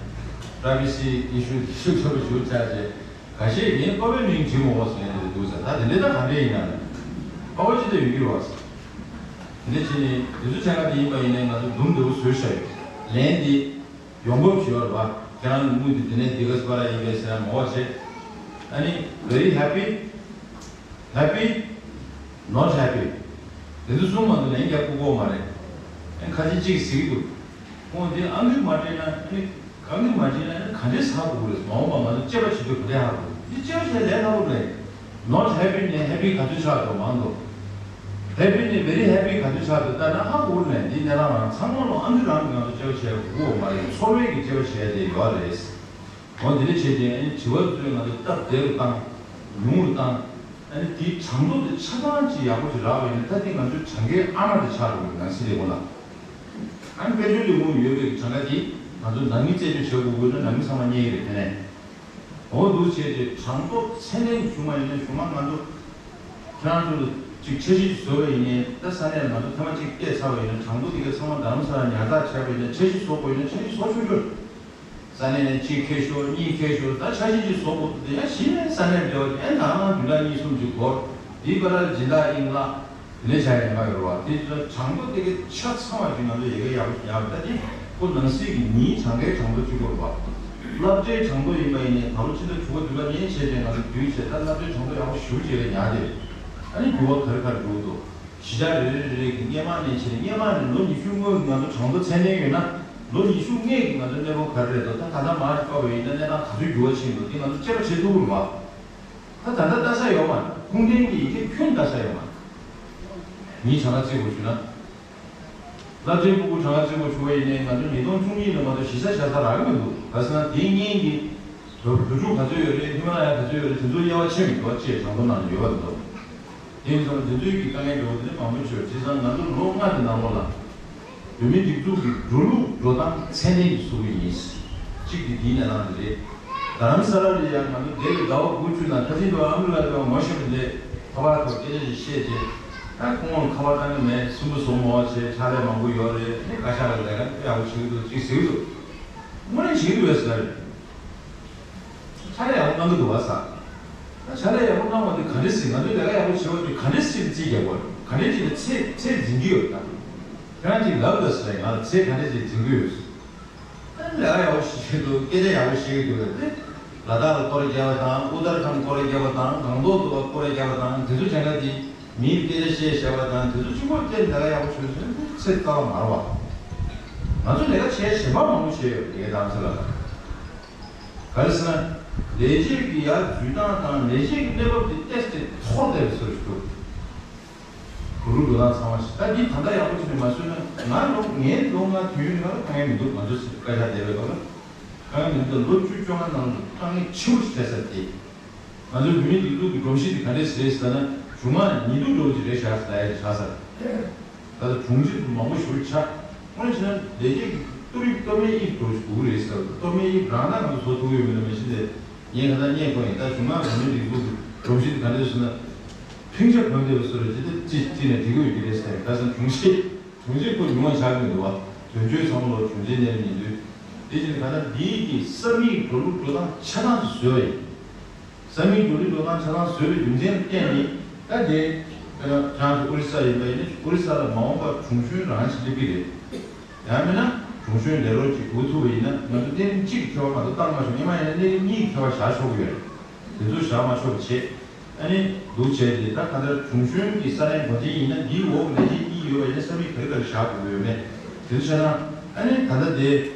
Privacy issue ཤུགས་ཆེན་པོ་ཞེ་པོ་ཆགས་བྱས། ཁ་ཤས་ངས་ཀློག་པའི་མིང་བྲིས་མ་དགོས་ཟེར་མཁན་དེ་འདུག་ཟེར། ད་དེ་འདྲའི་ད་ག་འདྲས་ཡིན་ན་ལབ་ནས་ཀློག་པ་ཅི་འདྲ་ཡོང་གི་རེད་བ་ཟེར། དེ་འདྲ་བྱས་ནས་དེ་ཚོ་བྱས་ན་དེ་ཡིན་པ་ཡིན་ནའི་ང་ཚོ་འདུམ་འདྲ་བོ་བཟོས་བཞག་ཡོད། ལན་དེ་ཡོང་འབབ་ཞུ་བ་རེད་བ། ཁྱེད་རང་གི་དངུལ་དེ་དེ་ནས་འདི་ག་སུ་བར་ཡིན་པས་ཟེར་ན་མ་དགོས་བྱས། ཨ་ནི་very happy, happy, not happy དེ་ཚོ་གསུམ་མ་གཏོགས་ལན་རྒྱག་ཐུབ་ཀྱི་ཡོད་མ་རེད། ཨ་ནི་ཁ་ཤས་གཅིག་ཟེར་གྱི་འདུག་ཁོང་དེ་ཨང་ཀི་མ་སྤྲད་ན། ཨ་ནི་ཨང་ཀི་མ་སྤྲད་ན་ཨ་ནི་ག་འདྲས་ཧ་གོ་གི་རེད། མ་འོངས་པ་ང་ཚོ་དཔྱད་པ་བྱེད་དུས་ག་འདྲས་ཧ་གོ་གི་རེད། འདི་དཔྱད་པ་བྱས་ལས་སླ་པོ་རེད། Not happy ནས་happy ག་ཚོད་ཆགས་འགྲོ་མང་འགྲོ། Happy ནས་very happy ག་ཚོད་ཆགས་འགྲོ་ལྟ་ན་ཧ་གོ་གི་རེད། འདི་གནས་སྟངས་རང་ཚང་མ་ལོ་ཨང་ཀི་རང་གི་ང་ཚོ་དཔྱད་པ་བྱས་གོ་གི་ཡོད་མ་རེད། ཚོར་བའི་གི་དཔྱད་པ་བྱས་ཏེ་ཡོད་རེད། འོ་དེ་འདྲ་བྱས་ཏེ་ཨ་ནི་དྲི་བ་ཚོས་ང་ཚོ་སྟབས་བདེ་རུ་བཏང་། ཉུང་རུ་བཏང་། ཨ་ནི་དེའི་གྲངས་ཐོ་དེ་ཆ་ཚང་ཅིག་ཡག་པོ་ཅིག་རག་པ་ཡིན་ན། ད་དེ་ང་ཚོའི་གྲངས་ཀའི་ཨ་མ་དེ་ཆགས་འགྲོ་གི་ནང་སྲིད་ལས་ཁུངས་ལ། ཨ་ནི་དཔལ་འབྱོར་ལས་ཁུངས་ཡོད་པའི་གྲངས་ཀ་དེ་ང་ཚོ་ནང་མི་རྩད་གཅོད་བྱེད་དགོས་དགོས་ན་ནང་མི་ཚང་མ་རྙེད་ཀྱི་རེད། དེ་ནས་འོ་འདུག་བྱས་ཏེ་གྲངས་ཐོ་ཚད་ལྡན་བྱུང་བ་ཡིན་ན་གཞུག་མ་ང་ཚོ་ཁྱེད་རང་ཚོ་ལ་ཅིག་འཆར་གཞི་བཟོས་པ་ཡིན་ནའི། ད་ས་གནས་ལ་ང་ཚོ་ཐེངས་མ་གཅིག་བལྟས་ཚར་བ་ཡིན་ན། གྲངས་ཐོ་དེ་ག་ཚང་མ་རྡ་རམ་ས་ལ་ཉར་ཚགས་བྱས་པ་ཡིན་ན། འཆར་གཞི་བཟོ་དགོས་ཡིན་ན་འཆར་གཞི་བཟོ་ཆོག་ཆོག་ས་གནས་ནས་གཅིག་ཁྱེར་ཤོག་གཉིས་ཁྱེར་ཤོག་ད་འཆར་གཞི་ཅིག་བཟོ་དགོས་འདུག་དེ་ཡང་གཞི་ནས་ས་གནས་འབྲེལ་བ་ཅིག་ཨེ་ད་ང་བདུན་ཕྲག་གཉིས་གསུམ་ཅིག་འགོར། དེའི་བར་ལ་སྦྱིན་བདག་དབྱིངས་ལགས་དེ་འདྲ་བྱ་ཡ་ཡོད་མ་ཡོད་རེད་བ། དེ་ཚོ་གྲངས་ཐོ་དེ་གའི་ཆ་ཚང་བ་ཅིག་ང་ཚོ་ཡི་གེ་ཡག་པོ་ཡག་པོ། ད་དེ་ཁོ་ནང་སྲིད་ཀྱི་མིའི་གྲངས་ཀའི་གྲངས་ཐོ་གཅིག་པོ་རེད་བ། སློབ་གྲྭའི་གྲངས་ཐོ་ཡིན་པ་ཡིན་ནའི་ད་ལོ་ཕྱི་ཟླ་དྲུག་པ་བདུན་པ་ནས་བྱས་ཏེ་ང་ཚོ་བསྡུས་བྱས། ད་སློབ་གྲྭའི་གྲངས་ཐོ་ཡག་པོ་ཞེ་པོ་ཅིག་ལ་ཉར་ཏེ། ཨ་ནི་འགྱུར་བ་ག་རེ་ག་རེ་འགྲོ་གི་འདུག་གཞིས་ཆགས་རེ་རེ་རེ་རེ་གི་སྔོན་མ་ནས་བྱས་ནས། སྔོན་མ་ནས་ལོ་ཉི་ཤུ་སྔོན་གྱི་ང་ཚོ་གྲངས་ཐོ་ཚད་ལྡན་ཡོད་ན། ལོ་ཉི་ཤུ་སྔོན་གྱི་ང་ཚོ་གནས་སྐབས་ག་རེ་རེད་འདུག་ད་ད་ལྟ་མར་ཅིག་བཀག་པ་ཡིན་ན་གནས་སྟངས་ག་ཚོད་འགྱུར་བ་ཕྱིན་འདུག་དེ་ང་ཚོ་དཔྱད་པ་བྱེད་ཐུབ་ཀྱི་རེད་བ། ད་ད་ལྟ་ལྟ་ས་ཡོད་མ་རེད། ཁུངས་ལྡན་གྱི་ཡི་གེ་ཁྱོན་ལྟ་ས་ཡོད་མ་རེད། མིའི་གྲངས་ཀ་བརྩི་དགོས་བྱུང་ན། སློབ་གྲྭའི་སྤུ་གུ་གྲངས་ཀ་བརྩི་དགོས་བྱུང་བ་ཡིན་ནའི་ང་ཚོ་ཉིས་སྟོང་བཅུ་གཉིས་ལ་མ་གཏོགས་གཞིས་ཆགས་བཞག་ས་རག་གི་མི་འདུག་ག་ཟེར་ན་དེའི་སྔོན་གྱི་བོད་བོད་ཕྲུག་ག་ཚོད་ཡོད་རེད། ཧི་མ་ལ་ཡ་ག་ཚོད་ཡོད་རེད། དེ་ཚོ་དབྱེ་བ་ཕྱེ་མི་འདུག་ཅེས་གྲངས་ཐོ་ནང་ལ་ཡོད་པ་མི་འདུག་དེ་ཡིན་ཙང་དེ་ཚོའི་གི་དཀའ་ངལ་འགྲོ་བ་དེ་ནི་མང་པོ་ཡོད། བྱས་ཙང་ང་ཚོ་ལོ་ལྔ་གི་ནང་ལོགས་ལ་བོད་མིའི་སྒྲིག་འཛུགས་ཀྱི་འགྲོ་ལུགས་འགྲོ་སྟངས་ཚད་ལྡན་གྱི་བཟོ་གི་ཡིན། གཅིག་དེ་དེའི་གནས་སྟངས་དེ་རེད། རྡ་རམ་ས་ལ་ལ་ཡང་ང་ཚོ་འདས་པའི་ཟླ་བ་དགུ་བཅུ་ནང་ཁ་སང་དུ་ཨ་མི་རི་ཀ་དུ་ངོ་ཤེས་པ་འདི་ཁ་པར་ཐོག་སྐད་ཆ་ཞིག་བཤད་རྗེས། ད་ཁོང་ལ་ཁ་པར་བཏང་གི་མེད། སུན་པོ་བཟོ་མ་བྱས། ཕྱག་ལས་མང་པོ་ཡོད་རེད། ནི་བཀའ་ཤག་ལ་ལས་ཀ་ཡག་པོ་བྱེད་ཀྱི་འདུག་ཅིག་ཟེར་གྱི་འདུག་དངོས་གནས་བྱེད་ཀྱི་འདུག་ཟེར་རེད། ཕྱག་ལས་ཡག་པོ་གནང་གི་འདུག་བ་ས། ད་ཕྱག་ལས་ཡག་པོ་གནང་བ་དེ་ག་འདྲས་སྲིད། ང་ཚོས་ལས་ཀ་ཡག་པོ་བྱེད་པ་དེ་ག་འདྲས་སྲིད་རྩིས་རྒྱག་དགོས། ག་འདྲས་ཅིག་ལ་ཚད་ཚད་འཛིན་གྱི་ཡོད་ད། ཁྱེད་རང་ཅིག་ལབ་དགོས་ཟེར། ང་ལ་ཚད་ག་འདྲས་ཅིག་འཛིན་གྱི་ཡོད། ད་ལས་ཀ་ཡག་པོ་ཞིག་བྱེད་འདུག་སྐད་ཆ་ཡག་པོ་བཤད་ཀྱི་འདུག་ལབ་དེ། ལ་དྭགས་ལ་སྐོར་རྒྱག་པ་དང་། ཨུ་ཏར་ཁན་སྐོར་རྒྱག་པ་དང་། སྒང་ཏོག་ཏུ་བ་སྐོར་རྒྱག་པ་དང་། དེ་ཚོ་བྱས་ན་དེ་མིའི་སྐད་ཆ་བཤད་བཞག་པ་དང་། དེ་ཚོ་གཅིག་པོ་བལྟས་ལས་ཀ་ཡག་པོ་བྱུང་ཟེར་ན་དེ་ཚོ་རྩ་བ་མ་རེད་བ། ང་ཚོ་ལས་ཀ་བྱས་གཞན་པ་མང་པོ་བྱས་ཡོད་རེད། ངས་དང་ཚེ་ལ་ལ། ག་རེ་ཟེར་ན། ལས་བྱེད་ཀྱི་ཡར་འཛུལ་སྟངས་དང་ལས་བྱེད་ཀྱི་གནས་བབ་དེ་ཏོག་ཙམ་འཐོར་བསྡད་པའི་བཟོ་ཞིག་འདུག་འགྲོ་ལུགས་འགྲོ་སྟངས་ཚང་མ་ཞིག་ད་འདི་ད་ལྟ་ཡག་པོ་བྱས་ནས་མ་བཟོས་ན། ང་ལོ་ངའི་ལོ་ལྔ་དུས་ཡུན་ནང་ལ་དཀའ་ངལ་མི་འདུག་ང་ཚོ་བཀའ་ཤག་བསྡད་པའི་སྐབས་ལ་དཀའ་ངལ་མི་འདུག་ལོ་བཅུ་བཅོ་ལྔ་ནང་ལ་དཀའ་ངལ་ཆེ་བོ་ཞིག་འཕྲད་ས་དེ། ང་ཚོའི་བོད་མིའི་སྒྲིག་འཛུགས་ཀྱི་སྒྲོམ་གཞི་དེ་ག་འདྲས་རེད་ཟེར་ན། གཞུང་མང་ཉིས་ལྡུག་འགྲོ་གི་རེད་བཞག་ཟེར་ཡ་བཞག་ས་རེད། ད་ལྟ་དྲུང་ཆེ་མང་པོ་ཞིག་ཆགས། དངོས་གནས་བྱས་ན་ལས་བྱེད་ཀྱི་གཏོར་དབྱིབས་གཏོར་མའི་དབྱིབས་འགྲོ་དགོས་ཀྱི་རེད་ཟེར། གཏོར་མའི་དབྱིབས་རང་ད་ང་ཚོ་བཟོ་ཐུབ་ཀྱི་ཡོད་མེད་ལ་མ་ཤེས་ཏེ། ངས་ཁ་སང་བརྙན་བཀོད་ཡིན། ད་གཞུང་མང་བོད་མིའི་སྒྲིག་འཛུགས་ཀྱི་སྒྲོམ་གཞི་དེ་ག་འདྲས་ཟེར་ན། ཕིང་ཆ་གོན་བསྡད་པ་བཟོ་འདྲ་ཅིག་དེ་ཅི་ཅི་ནས་འགྲིག་གི་ཡོད་ཀྱི་རེད་ཟེར། ཁ་སང་དྲུང་ཆེ་དྲུང་ཆེ་ཁོ་ཉུང་བ་ཆགས་ཀྱི་འདུག་བ། དོན་གཅོད་ཚང་མ་ལོ་དྲུང་ཆེ་ནས་ཉིན་དུས། དེ་བཞིན་ག་ད་འདིའི་གི་ས་མིག་འགྲོ་ལུགས་འགྲོ་སྟངས་ཆ་ཚང་དུ་བཟོས་པ་ཡིན། ས་མིག་འགྲོ་ལུགས་འགྲོ་སྟངས་ཆ་ཚང་བཟོས་པའི་རྒྱུ་མཚན་ལ་བརྟེན་ནས། ད་དེ་དཔེར་ན་ཁྱེད་རང་ཚོ་ཨོ་རི་ས་ཡིན་པ་ཡིན་ན། ཨོ་རི་ས་ལ་མ་འོངས་པར་དྲུང་གཞོན་རང་ཞིག་སླེབས་ཀྱི་རེད། ཡང་མིན་ན་དྲུང་གཞོན་ལས་རོགས་ཅིག་དགོས་ཐུབ་པ་ཡིན་ན། ང་ཚོ་གནས་རིམ་གཅིག་གི་ཁྱད་པར་ང་ཚོ་བཏང་མ་ཆོག་སྔོན་མ་ཡིན་ན་གནས་རིམ་གཉིས་ཀྱི་ཁྱད་པར་བཞག་ཆོག་གི་ཡོད་རེད། དེ་ཚོ་བཞག་མ་ཆོག་པ་བྱས། ཨ་ནི་འདུག་བྱས་ཏེ། ད་ག་འདྲ་དྲུང་གཞོན་གྱི་ས་གནས་འགོ་འཛིན་ཡིན་ན། འདིའི་འོག་ལས་བྱེད་གཉིས་ཡོད་པ་ཡིན་ན་ས་མིག་ག་རེ་ག་རེ་བཞག་དགོས་ཡོད་མེད། དེ་ཚོ་བྱས་ན། ཨ་ནི་ད་ལྟ་དེ་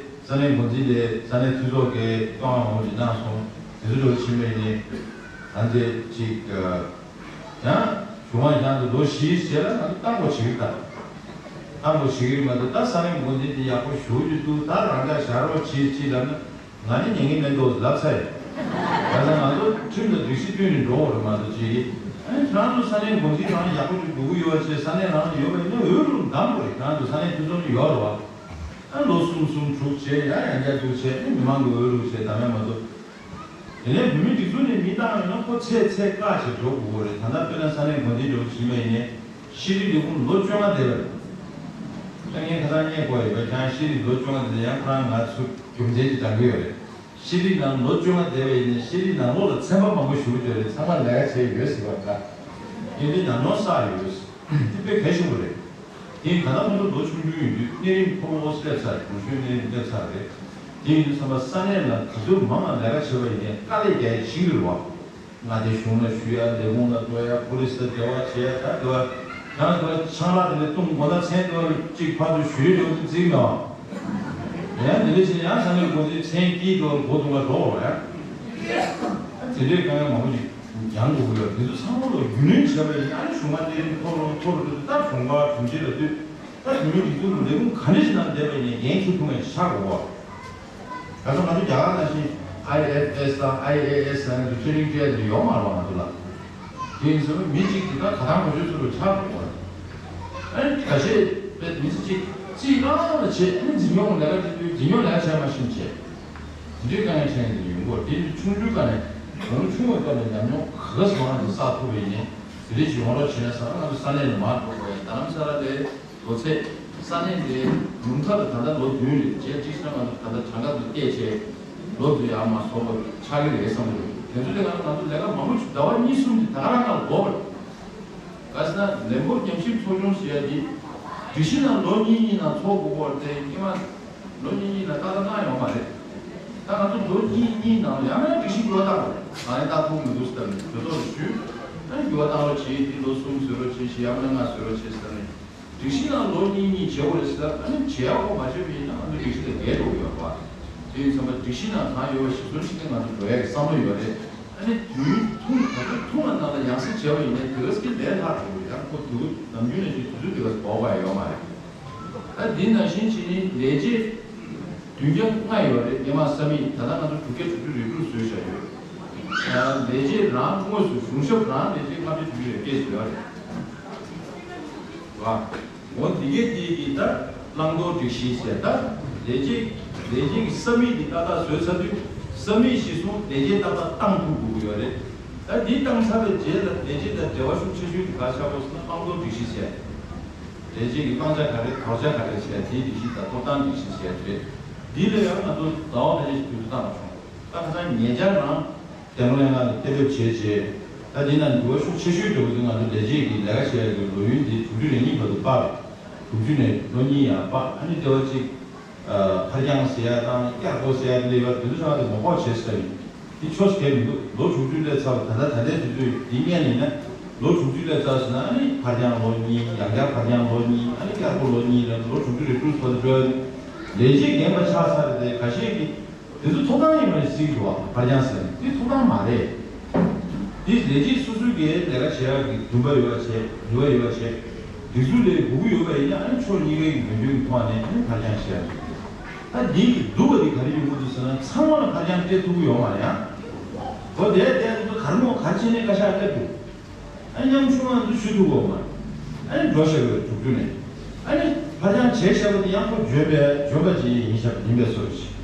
ས་གནས་འགོ་འཛིན་དེ་ས་གནས་འཐུས་ཚོགས་ཀྱིས་བཏོན་པ་མང་པོ་ཅིག་གནང་སོང་། དེ་ཚོ་འགྲོ་ཕྱིན་པ་ཡིན་ནའི། ད་འདི་ཅིག་ཡང་གཞུང་མང་ཡང་དུ་ལོ་བཞིའི་རྗེས་ལ་ང་ཚོ་བཏང་དགོས་བྱེད་ཀྱི་ད། དང་པོ་ཞིག་ཡོད་མ་གཏོགས། ད་ས་གནས་འགོ་འཛིན་དེ་ཡག་པོ་ཞུ་རྒྱུ་འདུག་ད་རང་འཇགས་བཞག་རོགས་གྱིས་ཅིག་ལབ་ན། ང་ནི་ཉན་གི་མེད་འདུག་ལབ་ཚར་ཡིན། ད་ལྟ་ང་ཚོ་ཁྲིམས་དང་སྒྲིག་གཞི་བསྟུན་ནས་འགྲོ་བ་རེད་མ་གཏོགས་ཅིག་ཨ་ནི་ཁྱེད་རང་ཚོ་ས་གནས་འགོ་འཛིན་རང་ཡག་པོ་ཅིག་སྒྲུབ་ཀྱི་ཡོད་པ་བྱས། ས་གནས་རང་ཡོད་པ་ཡིན་ན་འོས་རུ་འདེམས་དགོས་རེད། ཁྱེད་རང་ཚོ་ས་གནས་འཐུས་ཚང་ཡོད་རེད་བ། ཨ་ལོ་གསུམ་གསུམ་དྲུག་བྱས་ཡང་ཡང་བསྐྱར་དུ་བྱས་ནས་མི་མང་གི་འོས་རུ་བྱས་འདེམས་ཡ་མ་གཏོགས། དེ་ནས་བོད་མིའི་སྒྲིག་འཛུགས་ནས་མི་བཏང་ཡོད་ན་ཁོ་ཚད་ཚད་བཀག་བྱས་འགྲོ་དགོས་རེད། ད་ལྟ་དཔེར་ན་ས་གནས་འགོ་འཛིན་འདྲ་བོ་ཞིག་ཡིན་པ་ཡིན་ནའི་ཤེས་རིག་ལས་ཁུངས་ལོ་བཅོ་ལྔ་བསྡད་པ་རེད། ད་ངས་ཁ་སང་བརྙན་བཀོད་ཡོད་པ། ཁྱེད་རང་ཤེས་རིག་ལོ་བཅོ་ལྔ་བསྡད་ན་ཡང་ཁོ་རང་ང་ཚོ་རྒྱུ་མཚན་ཅིག་འདྲ་གི་ཡོད་རེད། ཤེས་རིག་ནང་ལོ་བཅོ་ལྔ་བསྡད་པ་ཡིན་ནའི་ཤེས་རིག་ནང་ལོགས་ལ་ཚན་པ་མང་པོ་ཞེ་པོ་ཅིག་ཡོད་རེད། ཚང་མ་ལས་ཀ་བྱས་ཡོད་ཟེར་བ་འདྲ། ཡིན་དེ་ཉམས་མྱོང་བསགས་ཡོད། དེ་དཔེ་གལ་ཆེན་པོ་རེད། དེ་ཡིན་ད་ལྟ་ང་ཚོ་ལོ་ཆུང་ཆུང་ཡིན་དུས་གནས་རིམ་ཁོ་བོ་སླེབས་ཚར་རེད། གོང་ཞུས་གནས་རིམ་སླེབས་ཚར་རེད། དེ་ཡིན་དུས་ཚང་མ་ས་གནས་ལ་ག་ཚོད་མང་ང་ལས་ཀ་བྱེད་པ་ཡིན་ནའི་དཀའ་ལས་རྒྱག་ཡ་ཤིག་ཡོད་རེད་བ། མངའ་སྡེ་གཞུང་ལ་ཞུ་ཡ། ལས་ཁུངས་ལ་འགྲོ་ཡ། པུ་ལི་སི་ལ་འབྲེལ་བ་བྱེད་ཡ། ད་འདི་བ་ཡང་འདི་བ་ཆང་རག་དེ་འདྲ་བཏུང་དགོས་ན་མཚན་འདི་བ་གཅིག་ཕར་ཚུར་ཞུ་ཡ་འདྲ་བོ་དེ་བརྩི་གི་མེད་བ། ཡང་དེ་འདྲ་བྱས་ན་ཡང་ས་གནས་འགོ་འཛིན་མཚན་དཀྱིལ་འགྲོ་འགོ་དུ་མ་འགྲོ་བ་ཡང་། དེ་འདྲའི་དཀའ་ངལ་མང་པོ་ཞིག་མྱངས་དགོས་ཀྱི་ཡོད། དེ་ཚོ་ཚང་མ་ལ་རྒྱུས་ལོན་བྱས་པ་ཡིན་ན་ཨ་ནི་གཞུང་མ་གནས་རིམ་མཐོ་རུ་མཐོ་རུ་འགྲོ་དུས། ད་གཞུང་པ་དྲུང་ཆེ་ལ་ལྟོས། ད་བོད་མིའི་སྒྲིག་འཛུགས་ཀྱི་ལས་ཁུངས་ག་འདྲ་ཞིག་ནང་བསྡད་པ་ཡིན་ནའི་འགན་འཁྱེར་ཐུབ་མཁན་ཆགས་དགོས་པ། ད་ལྟ་ང་ཚོ་རྒྱ་གར་ནང་བཞིན་ཨའི་ཨེ་ཨེ་ཨེ་སི་དང་ཨའི་ཨེ་ཨེ་སི་ལབ་ནས་ཚོ་ཊེ་རེ་ནིང་སྤྲད་ཡ་དེ་ཡོད་མ་རེད་བ་ང་ཚོ་ལ། དེ་ཡིན་ཙང་མི་གཅིག་གིས་ད་ག་དང་གོ་ཆོད་ཚུལ་དུ་ཆགས་དགོས་པ། ཨ་ནི་ཁ་ཤས་པའི་མི་ཚེ་གཅིག་རྩིས་རང་ལ་བྱེད། ཨ་ནི་འཛིན་སྐྱོང་ལས་ཀ་བྱེད་དུས་འཛིན་སྐྱོང་ལས་ཀ་བྱས་མ་ཤེས་བྱས། དེ་འདྲའི་དཀའ་ངལ་འཕྲད་མཁན་དེ་ཡོང་གི་ཡོད་རེད། དེ་ནི་ཆུང་ཆུང་སྒང་ནས་གོང་ཆུང་བའི་སྐབས་ནས་ཉམས་མྱོང་ག་ག་ཚོད་མང་ཞིག་བསགས་ཐུབ་པ་ཡིན་ནའི་དེ་འདྲ་ཞིག་ཡོང་རོགས་བྱས་ན་བསམ། ང་ཚོ་ས་གནས་ནས་མར་འགྲོ་དགོས་ཡ། རྡ་རམ་ས་ལ་དེ་ལོ་ཚད། ས་གནས་དེ་ཉུང་མཐའ་དུ་ད་ལྟ་ལོ་བདུན་རེད། བྱས་གཅིག་བྱས་ན་ང་ཚོ་ད་ལྟ་གྱངས་ཁ་དེ་བལྟས་བྱས་ལོ་དེ་ཡར་མར་སོང་བ་ཆགས་ཀྱི་རེད་བསམ་གྱི་འདུག་དེ་ཚོ་ལས་ཀ་ང་ཚོ་ལས་ཀ་མང་པོ་ཞིག་ཟླ་བ་གཉིས་གསུམ་གྱི་ད་ག་རང་ཁ་ལ་འགོར་བ་རེད། ག་ཟེར་ན་ལས་འགུལ་ཉམས་ཞིབ་ཚོགས་ཆུང་ཟེར་ཡ་དེ་སྒྲིག་གཞི་ནང་ལོ་གཉིས་གཉིས་ནང་ཚོགས་དགོས་སྐོར་དེ་སྔོན་མ་ལོ་གཉིས་གཉིས་ནང་ཏག་ཏག་གནང་ཡོད་མ་རེད། ད་ང་ཚོ་ལོ་གཉིས་གཉིས་ནང་ཡང་ན་སྒྲིག་གཞི་འགྱུར་བ་བཏང་དགོས། ང་ཡང་ཏག་ཐུག་མི་འདུག་ཟེར་ནས་གྲོས་ཚོགས་ལ་ཞུས། ཨ་ནི་འགྱུར་བ་བཏང་རོགས་བྱེད། འདི་ལོ་གསུམ་བཟོ་རོགས་བྱེད་ཞེས། ཡང་ན་ལྔ་བཟོ་རོགས་བྱེད་ཟེར་ནས། སྒྲིག་གཞི་ནང་ལོ་གཉིས་གཉིས་བྱེད་དགོས་རེད་ཟེར། ཨ་ནི་བྱེད་ཡག་པོ་མ་བྱས་པ་ཡིན་ན་ང་ཚོ་སྒྲིག་གཞི་ལས་འགལ་འགྲོ་གི་ཡོད་རེད་པ། དེ་ཡིན་ཙང་མ་སྒྲིག་གཞི་ནང་གང་ཡོད་པ་གཞིར་བཟུང་བྱས་ཏེ་ང་ཚོ་འགྲོ་ཡག་གི་བསམ་བློ་ཡོད་རེད། ཨ་ནི་དུས་ཐུང་། ད་དུང་ཐུང་བ་ནང་ལ་ཡང་སེ་བྱས་པ་ཡིན་ན་དེ་ག་ཙམ་གྱི་ལས་སླ་འགྲོ་གི་རེད། ཡང་ཁོ་དུས་ནམ་རྒྱུན་ནས་ཀྱི་དུས་ཚོད་དེ་ག་ཙམ་འགོར་བ་ཡོད་མ་རེད། ད་འདི་ནང་བཞིན་བྱས་ནས་ལས་བྱེད་བདུན་བརྒྱ་ལྔ་ཡོད་རེད། སྔོན་མ་ས་མིག་ད་ལྟ་ང་ཚོ་དྲུག་བརྒྱ་དྲུག་ཅུ་རེ་དྲུག་བཟོས་བཞག་ཡོད། ལས་བྱེད་རང་དངོས་སུ་གཞུང་ཞབས་རང་ལས་བྱེད་ལྔ་བརྒྱ་དྲུག་ཅུ་རེ་བརྒྱད་བཟོས་ཡོད་རེད། བ། འོ་འདི་གའི་དེ་གི་ད་བླང་དོར་སྒྲིག་གཞི་ཟེར། ད་ལས་བྱེད་ལས་བྱེད་ཀྱི་ས་མིག་འདི་ཏག་ཏག་བཟོས་ཚར་དུས་ས་མིག་གཞིར་བཟུང་ལས་བྱེད་ཏག་ཏག་བཏང་ཐུབ་དགོས་ཀྱི་ཡོད་རེད། ད་འདི་བཏང་ཚར་བའི་རྗེས་ལ་ལས་བྱེད་དང་འབྲེལ་བ་ཤུགས་ཆེ་ཤོས་དེ་ག་ཆགས་པ་ཟེར་ན་བླང་དོར་སྒྲིག་གཞི་ཟེར། ལས་བྱེད་ཀྱི་བླང་བྱ་ག་རེ་དོར་བྱ་ག་རེ་བྱས་དེའི་སྒྲིག་གཞི་དང་ཐོབ་ཐང་སྒྲིག་གཞི་ཟེར་རེད། འདི་ལ་ཡང་ང་ཚོ་ཟླ་བ་ཁ་ཤས་ཤིག་དུས་ཚོད་བཏང་བ་བྱུང་། ད་ཁ་སང་ཉེ་ཆར་རང་བདེ་མོ་ལྷན་ཁང་ལ་གཏན་འབེབས་བྱས་རྗེས། ད་འདི་ན་འགྱུར་བ་ཤུགས་ཆེ་ཤོས་འགྲོ་གི་འདུག་ང་ཚོ་ལས་བྱེད་ཀྱི་ལས་ཀ་བྱེད་ཡ་གི་ལོ་ཡུན་འདི་དྲུག་ཅུ་རེ་གཉིས་བར་དུ་སྤར། དྲུག་ཅུ་ནས་ལོ་གཉིས་ཡར་སྤར། ཨ་ནི་ལྟེ་བ་གཅིག་ཨ། ཕར་འགྱངས་ཟེར་ཡ་དང་བསྐྱར་བསྐོ་ཟེར་ཡ་དེ་འདྲ་ཡོད་པ་དེ་ཚོ་ང་ཚོ་ངོ་ལྐོག་བྱས་ཟེར་ཡིན། འདི་ཆོག་ཟེར་མི་འདུག་ལོ་དྲུག་ཅུ་སླེབས་ཚར་བ་ད་ལྟ་ད་ལྟའི་དུས་ཚོད་འདི་ཉན་ཡིན་ན་ལོ་དྲུག་ཅུ་སླེབས་ཚར་ཟེར་ན། ཨ་ནི་ཕར་འགྱངས་ལོ་གཉིས། ཡང་བསྐྱར་ཕར་འགྱངས་ལོ་གཉིས། ཨ་ནི་བསྐྱར་བསྐོ་ལོ་གཉིས་ལ་ལོ་དྲུག་ཅུ་རེ་དྲུག་བར་དུ་འགྲོ་ཡ། ལས་བྱེད་རྒན་པ་ཆགས་ཚར་རེད་དེ། ཁ་ཤས་ཀྱིས་དེ་ཚོ་ཐོབ་ཐང་ཡིན་པ་ཞིག་འདུག་ཕར་འགྱངས་ཟེར་ནས། འདི་ཐོབ་ཐང་མ་རེད། འདི་ལས་བྱེད་སོ་སོ་གིས་ལས་ཀ་བྱེད་ཡག་གི་འདུན་པ་ཡོད་པ་བྱས། འདུན་པ་ཡོད་པ་བྱས། སྒྲིག་འཛུགས་ལས་སྒུག་གི་ཡོད་པ་ཡིན་ན། ཨ་ནི་ཕྱོགས་གཉིས་ཀའི་ངོས་འཛིན་གྱི་ཐོག་ནས་ཨ་ནི་ཕར་འགྱངས་བྱས། ད་འདི་གི་སྡུག་པ་འདི་ག་རེ་ཡོང་གི་འདུག་ཟེར་ན། ཚང་མ་ལ་ཕར་འགྱངས་སྤྲད་ཐུབ་ཀྱི་ཡོད་མ་རེད་ཡ། འོ་དེ་དེ་ཚོ་ག་རེ་མོ་ག་རེ་བྱས་ནས་བཀའ་ཤག་སླེབས་འདུག་ཨ་ནི་ཉམ་ཆུང་བ་ཚོ་ཞུ་ཐུབ་ཀྱི་ཡོད་མ་རེད། ཨ་ནི་འགྲོ་བཞག་གི་རེད། དྲུག་ཅུ་ནས། ཨ་ནི་ཕར་འགྱངས་བྱས་བཞག་པ་དེ་ཡང་ཁོ་འཇོན་པའི་འཇོན་པ་ཅིག་ཡིན་བཞག་ཡིན་པའི་བཟོ་འདྲ་ཞིག་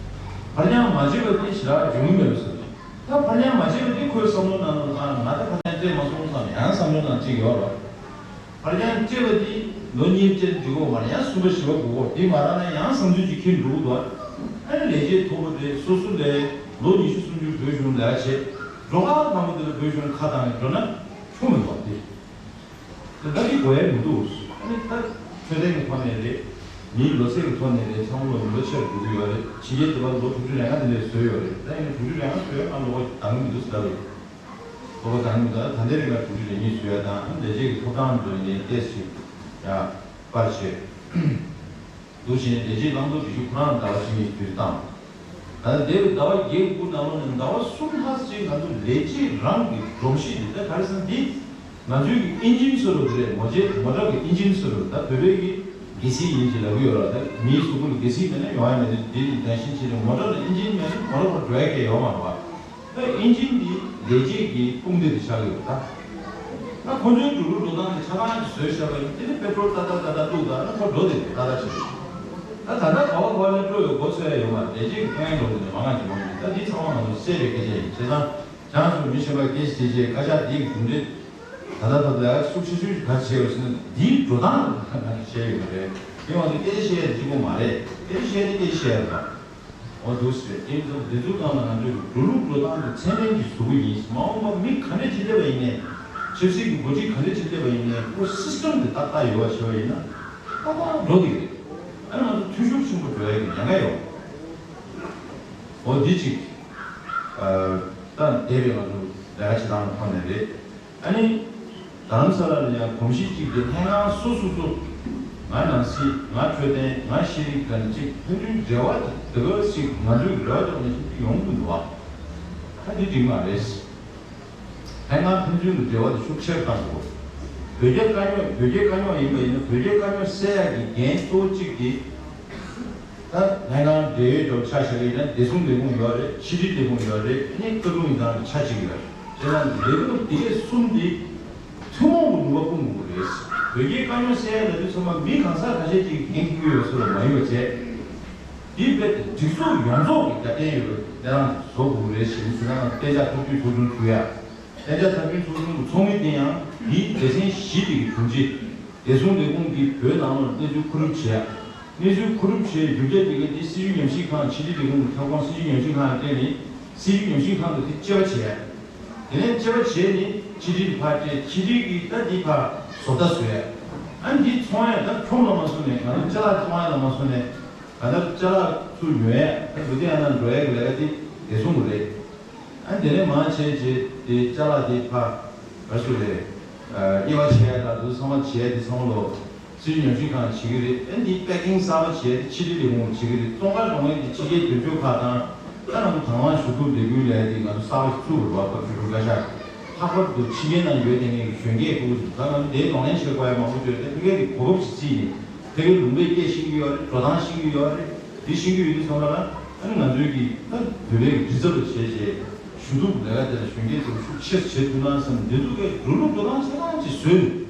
ཕར་འགྱངས་མ་བྱས་པ་དེ་ཞེ་དྲག་འཇོན་གྱི་མེད་པའི་བཟོ་འདྲ་ཞིག་ད་ཕར་འགྱངས་མ་བྱས་པ་དེ་ཁོའི་བསམ་བློ་ནང་ལ། ཨ། ང་ད་ཕར་འགྱངས་སྤྲད་མ་སོང་བསམ། ཡང་བསམ་བློ་ནང་གཅིག་ཡོད་རེད། ཕར་འགྱངས་སྤྲད་པ་དེ་ལོ་གཉིས་སྤྲད་འགྲིག་གི་ཡོད་མ་རེད། ཡང་གསུམ་པ་བཞི་པ་དགུ་པ་དེ་མ་རག་ན་ཡང་བསམ་ཚུལ་ཅིག་འཁྱེར་འགྲོ་གི་འདུག་ཨ་ནི་ལས་བྱེད་མཐོ་པོ་དེ་སོ་སོ་ལས་ལོ་ཉི་ཤུ་སུམ་ཅུ་བོད་གཞུང་ལས་ཀ་བྱས། འགྲོ་ཁག་དང་པོ་དེ་ལ་བོད་གཞུང་ཁ་བཏང་ནས་འགྲོ་ན་ཆོག་མི་འདུག་སྟེ། དེ་ལྟ་གི་དགོས་ཡ་མི་འདུག་ཨ་ནི་ད་འཕྲོད་བསྟེན་གྱི་ཐོག་ནས་རེད། མིའི་ལོ་ཚད་ཀྱི་ཐོག་ནས་རེད། ཚང་མ་ལོ་ཉི་ཤུ་ཆེ་རུ་འགྲོ་གི་ཡོད་རེད། ཕྱི་རྒྱལ་དུ་བ་ལོ་དྲུག་ཅུ་རེ་ལྔ་དེ་འདྲས་བཟོས་ཡོད་རེད། ད་ཡིན་ན་དྲུག་ཅུ་རེ་ལྔ་བཟོས་ཡོད་ན་ལོ་ལྡང་གི་མི་འདུག་ཟེར་ལབ་ཡོད། ལོ་ལྡང་གི་མི་འདུག་ད་དེ་རིང་ལ་དྲུག་ཅུ་རེ་གཉིས་བཟོས་ཡ་དང་། ལས་བྱེད་ཀྱི་ཐོབ་ཐང་འདྲ་ཡིན་ནའི་ཏོག་ཙམ་ཡར་སྤར་བྱས། འདུག་བྱས་ནས་ལས་བྱེད་བླང་དོར་སྒྲིག་གཞི་ཁོ་རང་ཟླ་བ་གཅིག་གཉིས་དུས་བཏང་། ད་ལྟ་འདས་པའི་ཟླ་བ་བརྒྱད་དགུ་ནང་ལོགས་ནས་ཟླ་བ་གསུམ་ལྷག་ཅིག་ང་ཚོ་ལས་བྱེད་རང་གི་སྒྲོམ་གཞི་འདི། ད་ག་རེ་ཟེར་ན་འདི་ང་ཚོའི་གི་ཨིན་ཇིན་བཟོ་འདྲ་བོ་དེ་རེད། མོ་ཊའི་མོ་ཊ་གི་ཨིན་ཇིན་བཟོ་འདྲ་བོ། ད་བོད་པའི་གི་ གལ་སྲིད་ཡིན་ཞེས་ལབ་ཀྱི་ཡོད་ར། ད་མིའི་གཟུགས་པོ་ལ་གལ་སྲིད་མེད་ན་ཡོང་ཡ་མེད་དེ། འདི་ནི་ད་ཤིན་ཆེ་ནས་མོ་ཊ་ལ་ཨིན་ཇིན་མེད་ན་མོ་ཊ་ཁོ་འགྲོ་ཡ་གལ་ཡོད་མ་རེད་བ། ད་ཨིན་ཇིན་འདི་ལས་བྱེད་ཀྱི་དཔུང་སྡེ་དེ་ཆགས་ཀྱི་ཡོད་ད། ད་ཁོ་ཚོའི་འགྲོ་ལུགས་འགྲོ་སྟངས་དེ་ཆ་ཚང་ཞིག་བཟོས་བཞག་པ་ཡིན། དེ་ནི་པེ་ཊོལ་ཏག་ཏག་ཏག་ཏག་བླུགས་ད་ན་ཁོ་འགྲོ་དེ་ཏག་ཏག་བྱེད་ཀྱི་ཡོད། ད་ད་ལྟ་ག་བ་ག་བ་ལ་འགྲོ་ཡོད་མགོ་ཚོད་ཡ་ཡོད་མ་རེད། ལས་བྱེད་ཀྱི་ཐོན་འགྲོ་དེ་ནི་མང་ང་ཅིག་མང་གི་འདུག་ད་འདི་ཚང་མ་ང་ཚོ་བཤད་པའི་སྐད་ཆ་ཡིན། བྱས་ཙང་ཁྱེད་རང་ཚོ་མི་གཞན་པ་སྐད་ཆ་དེ་བྱས་བཀའ་ཤག་འདིའི་གྲུབ་འབྲས། ད་ལྟ་ད་ལྟ་ཤུགས་ཆེ་ཤོས་ག་རེ་བྱས་ཡོད་ཟེར་ན། འདིའི་འགྲོ་སྟངས་ལ་ང་ཚོས་བྱས་ཡོད་པ་རེད། དེ་མ་གཏོགས་སྐད་ཆ་བཤད་ཡ་གཅིག་པོ་མ་རེད། སྐད་ཆ་བཤད་ན་སྐད་ཆ་བཤད་ཡ་རེད་པ། འོ་འདུག་ཟེར། དེ་ཚོ་འདི་ཚོ་སྒང་ལ་ང་ཚོས་འགྲོ་ལུགས་འགྲོ་སྟངས་དེ་ཚད་ལྡན་གྱི་བཟོ་གི་ཡིན། མ་འོངས་པ་མི་ག་འདྲ་ཅིག་སླེབས་པ་ཡིན་ནའི། ཆབ་སྲིད་ཀྱི་འགོ་ཁྲིད་ག་འདྲ་ཅིག་སླེབས་པ་ཡིན་ནའི། ཁོ་སི་སི་ཊམ་དེ་ཏག་ཏག་ཡོད་པ་བྱས་པ་ཡིན་ན་ཏག་ཏག་འགྲོ་གི་རེད། ཨ་ནི་ང་ཚོ་འཐུས་ཤོར་ཆེན་པོ་འགྲོ་ཡ་གི་ཉེན་ཁ་ཡོད། འོ་འདི་གཅིག་ད་འདས་པའི་ང་ཚོ་ལས་ཀ་བྱེད་སྟངས་ཐོག་ནས་རེད། ཨ་ནི། རྡ་རམ་ས་ལ་ལ་ཡང་གོམས་གཤིས་གཅིག་དེ། ལྷན་ཁང་སོ་སོ་སོ། ང་ནང་སྲིད། ང་འཕྲོད་བསྟེན། ང་ཤེས་རིག་ག་འདྲ་ཅིག་ཕན་ཚུན་འབྲེལ་བ་དེ་ག་ཞིག་ང་ཚོའི་འབྲེལ་བ་དེ་ནས་ཤིག་ཡོང་གི་འདུག་བ། ད་འདི་འགྲིག་མ་རེད། ལྷན་ཁང་ཕན་ཚུན་གྱི་འབྲེལ་བ་དེ་ཤུགས་ཆེར་བཏང་དགོས། བོད་རྒྱ་དཀའ་རྙོག་བོད་རྒྱའི་དཀའ་རྙོག་ཡིན་པ་ཡིན་ན། བོད་རྒྱའི་དཀའ་རྙོག་སེལ་ཡག་གི་འགན་གཙོ་བོ་གཅིག་དེ། ད་ལྷན་ཁང་འབྲེལ་ཡོད་ཅིག་ཆ་བཞག་གི་ཡིན་ན། བདེ་སྲུང་ལས་ཁུངས་ཡོད་རེད། ཕྱི་དྲིལ་ལས་ཁུངས་ཡོད་རེད། ཨ་ནི་བཀའ་དྲུང་ཡིན་ཙང་ཆ་གཅིག་ཡོད་རེད། བྱས་ཙང་ལས་ཁུངས་དེ་གསུམ་དེ་ཐུན་མོང་གི་ནུས་པ་སྤུངས་དགོས་རེད། བོད་རྒྱའི་དཀའ་རྙོག་སེལ་ཡ་ལབ་དུས་ཚང་མ་མི་གང་ཟག་ཁ་ཤས་ཅིག་གིས་འགན་འཁྱེར་གྱི་ཡོད་བཟོ་འདྲ་མ་ཡིན་པ་བྱས། དེ་རྦད་དེ་སྒྲིག་འཛུགས་ཡོངས་རྫོགས་ཀྱི་རྒྱབ་རྟེན་ཡོད་པའི་གནས་སྟངས་བཟོ་དགོས་རེད་ཞེས་ཞུ་ན། གཏན་འཇགས་ཐབས་ཇུས་ཚོགས་ཆུང་བཙུགས་ཡ། གཏན་འཇགས་ཐབས་ཇུས་ཚོགས་ཆུང་གི་ཚོགས་མི་དེ་ཡང་དེའི་སྡེ་ཚན་བཞི་དེ་གི་དྲུང་ཆེ། བདེ་སྲུང་ལས་ཁུངས་ཀྱིས་བོད་ནང་ལོགས་གནས་ཚུལ་མཁོ་སྒྲུབ་བྱེད་ཡ། གནས་ཚུལ་མཁོ་སྒྲུབ་བྱེད་རྒྱུ་རྐྱེན་དེ་ག་དེ་སྲིད་བྱུས་ཉམས་ཞིབ་ཁང་། ཕྱི་དྲིལ་ལས་ཁུངས་ཀྱི་ཁྱབ་ཁོངས་སྲིད་བྱུས་ཉམས་ཞིབ་ཁང་ལ་སྤྲད་ནས། སྲིད་བྱུས་ཉམས་ཞིབ་ཁང་གིས་དེ་དཔྱད་པ་བྱེད་ཡ། དེ་ནས་དཔྱད་པ་བྱས་ནས་ཕྱི་དྲིལ་ཕར་སྤྲད། ཕྱི་དྲིལ་གྱིས་ད་འདི་ཕར་བཟོ་ལྟ་བཟོ་ཡ། ཨ་ནི་འདི་ཚོང་ཡ་ད་ཁྱོན་ལ་མ་སོང་ནས། ང་ཚོ་ཅ་ལག་ཚོང་ཡ་ལ་མ་སོང་ནས། ག་ད་ཅ་ལག་ཚུར་ཉོ་ཡ། ད་ལུ་དེ་ཡང་ན་འགྲོ་ཡ་གི་ལས་ཀ་དེ་བདེ་སྲུང་གི་རེད། ཨ་ནི་དེ་ནས་མང་ཆེ་ཆེ་དེ་ཅ་ལག་དེ་ཕར་ག་ཚོད་རེད། དབྱེ་བ་ཕྱེ་ཡ་དང་དེ་ཚང་མ་བྱེད་ཡ་དེ་ཚང་མ་ལོ་སྲིད་བྱུས་ཉམས་ཞིབ་ཁང་བྱེད་ཀྱི་རེད། ཨ་ནི་དེ་པེ་ཀིང་གསར་པ་བྱེད་ཡ་དེ་ཕྱི་དྲིལ་ལས་ཁུངས་བྱེད་ཀྱི་རེད། བཙོང་ཁ་རོགས་ཡ་དེ་ཕྱི་རྒྱལ་དོན་གཅོད་ཁག་དང་། ད་ང་ཚོ་དང་བླངས་ཞུ་གཏུག་ལས་འགུལ་ལས་དེ་ང་ཚོ་གསར་པ་ཞིག་བཙུགས་པ་རེད་བ། སྐབས་ཞུ་གཏུག་བཀའ་ཤག་ལྷག་པར་དུ་ཕྱི་རྒྱལ་ནང་ཡོད་བསྡད་མཁན་གྱི་གཞོན་སྐྱེས་ཕྲུ་གུ་ཚོ། ད་ང་ཚོ་དེའི་གདོང་ལེན་བྱེད་དགོས་ཡ་མང་པོ་ཡོད། ད་ཕ་གིའི་གོ་སྐབས་ཤིག་བརྩིས་ནས། དེ་གའི་ལུང་པའི་སྐད་ཤེས་ཀྱི་ཡོད་རེད། འགྲོ་སྟངས་ཤེས་ཀྱི་ཡོད་རེད། དེ་ཤེས་ཀྱི་ཡོད་དུས་ཚང་མ་ལ། ཨ་ནི་ང་ཚོའི་གི་ད་བོད་པའི་གི་སྒྲིག་འཛུགས་ལ་བྱས་བྱས་ཞུ་གཏུག་ལས་ཀ་དེ་ལ་གཞོན་སྐྱེས་ཚོ་ཤུགས་ཆེ་བྱེད་ཐུབ་ན་བསམ། འདི་ཚོ་གི་འགྲོ་ལུགས་འགྲོ་སྟངས་ཆ་ཚང་ཅིག་བཟོས་ནས།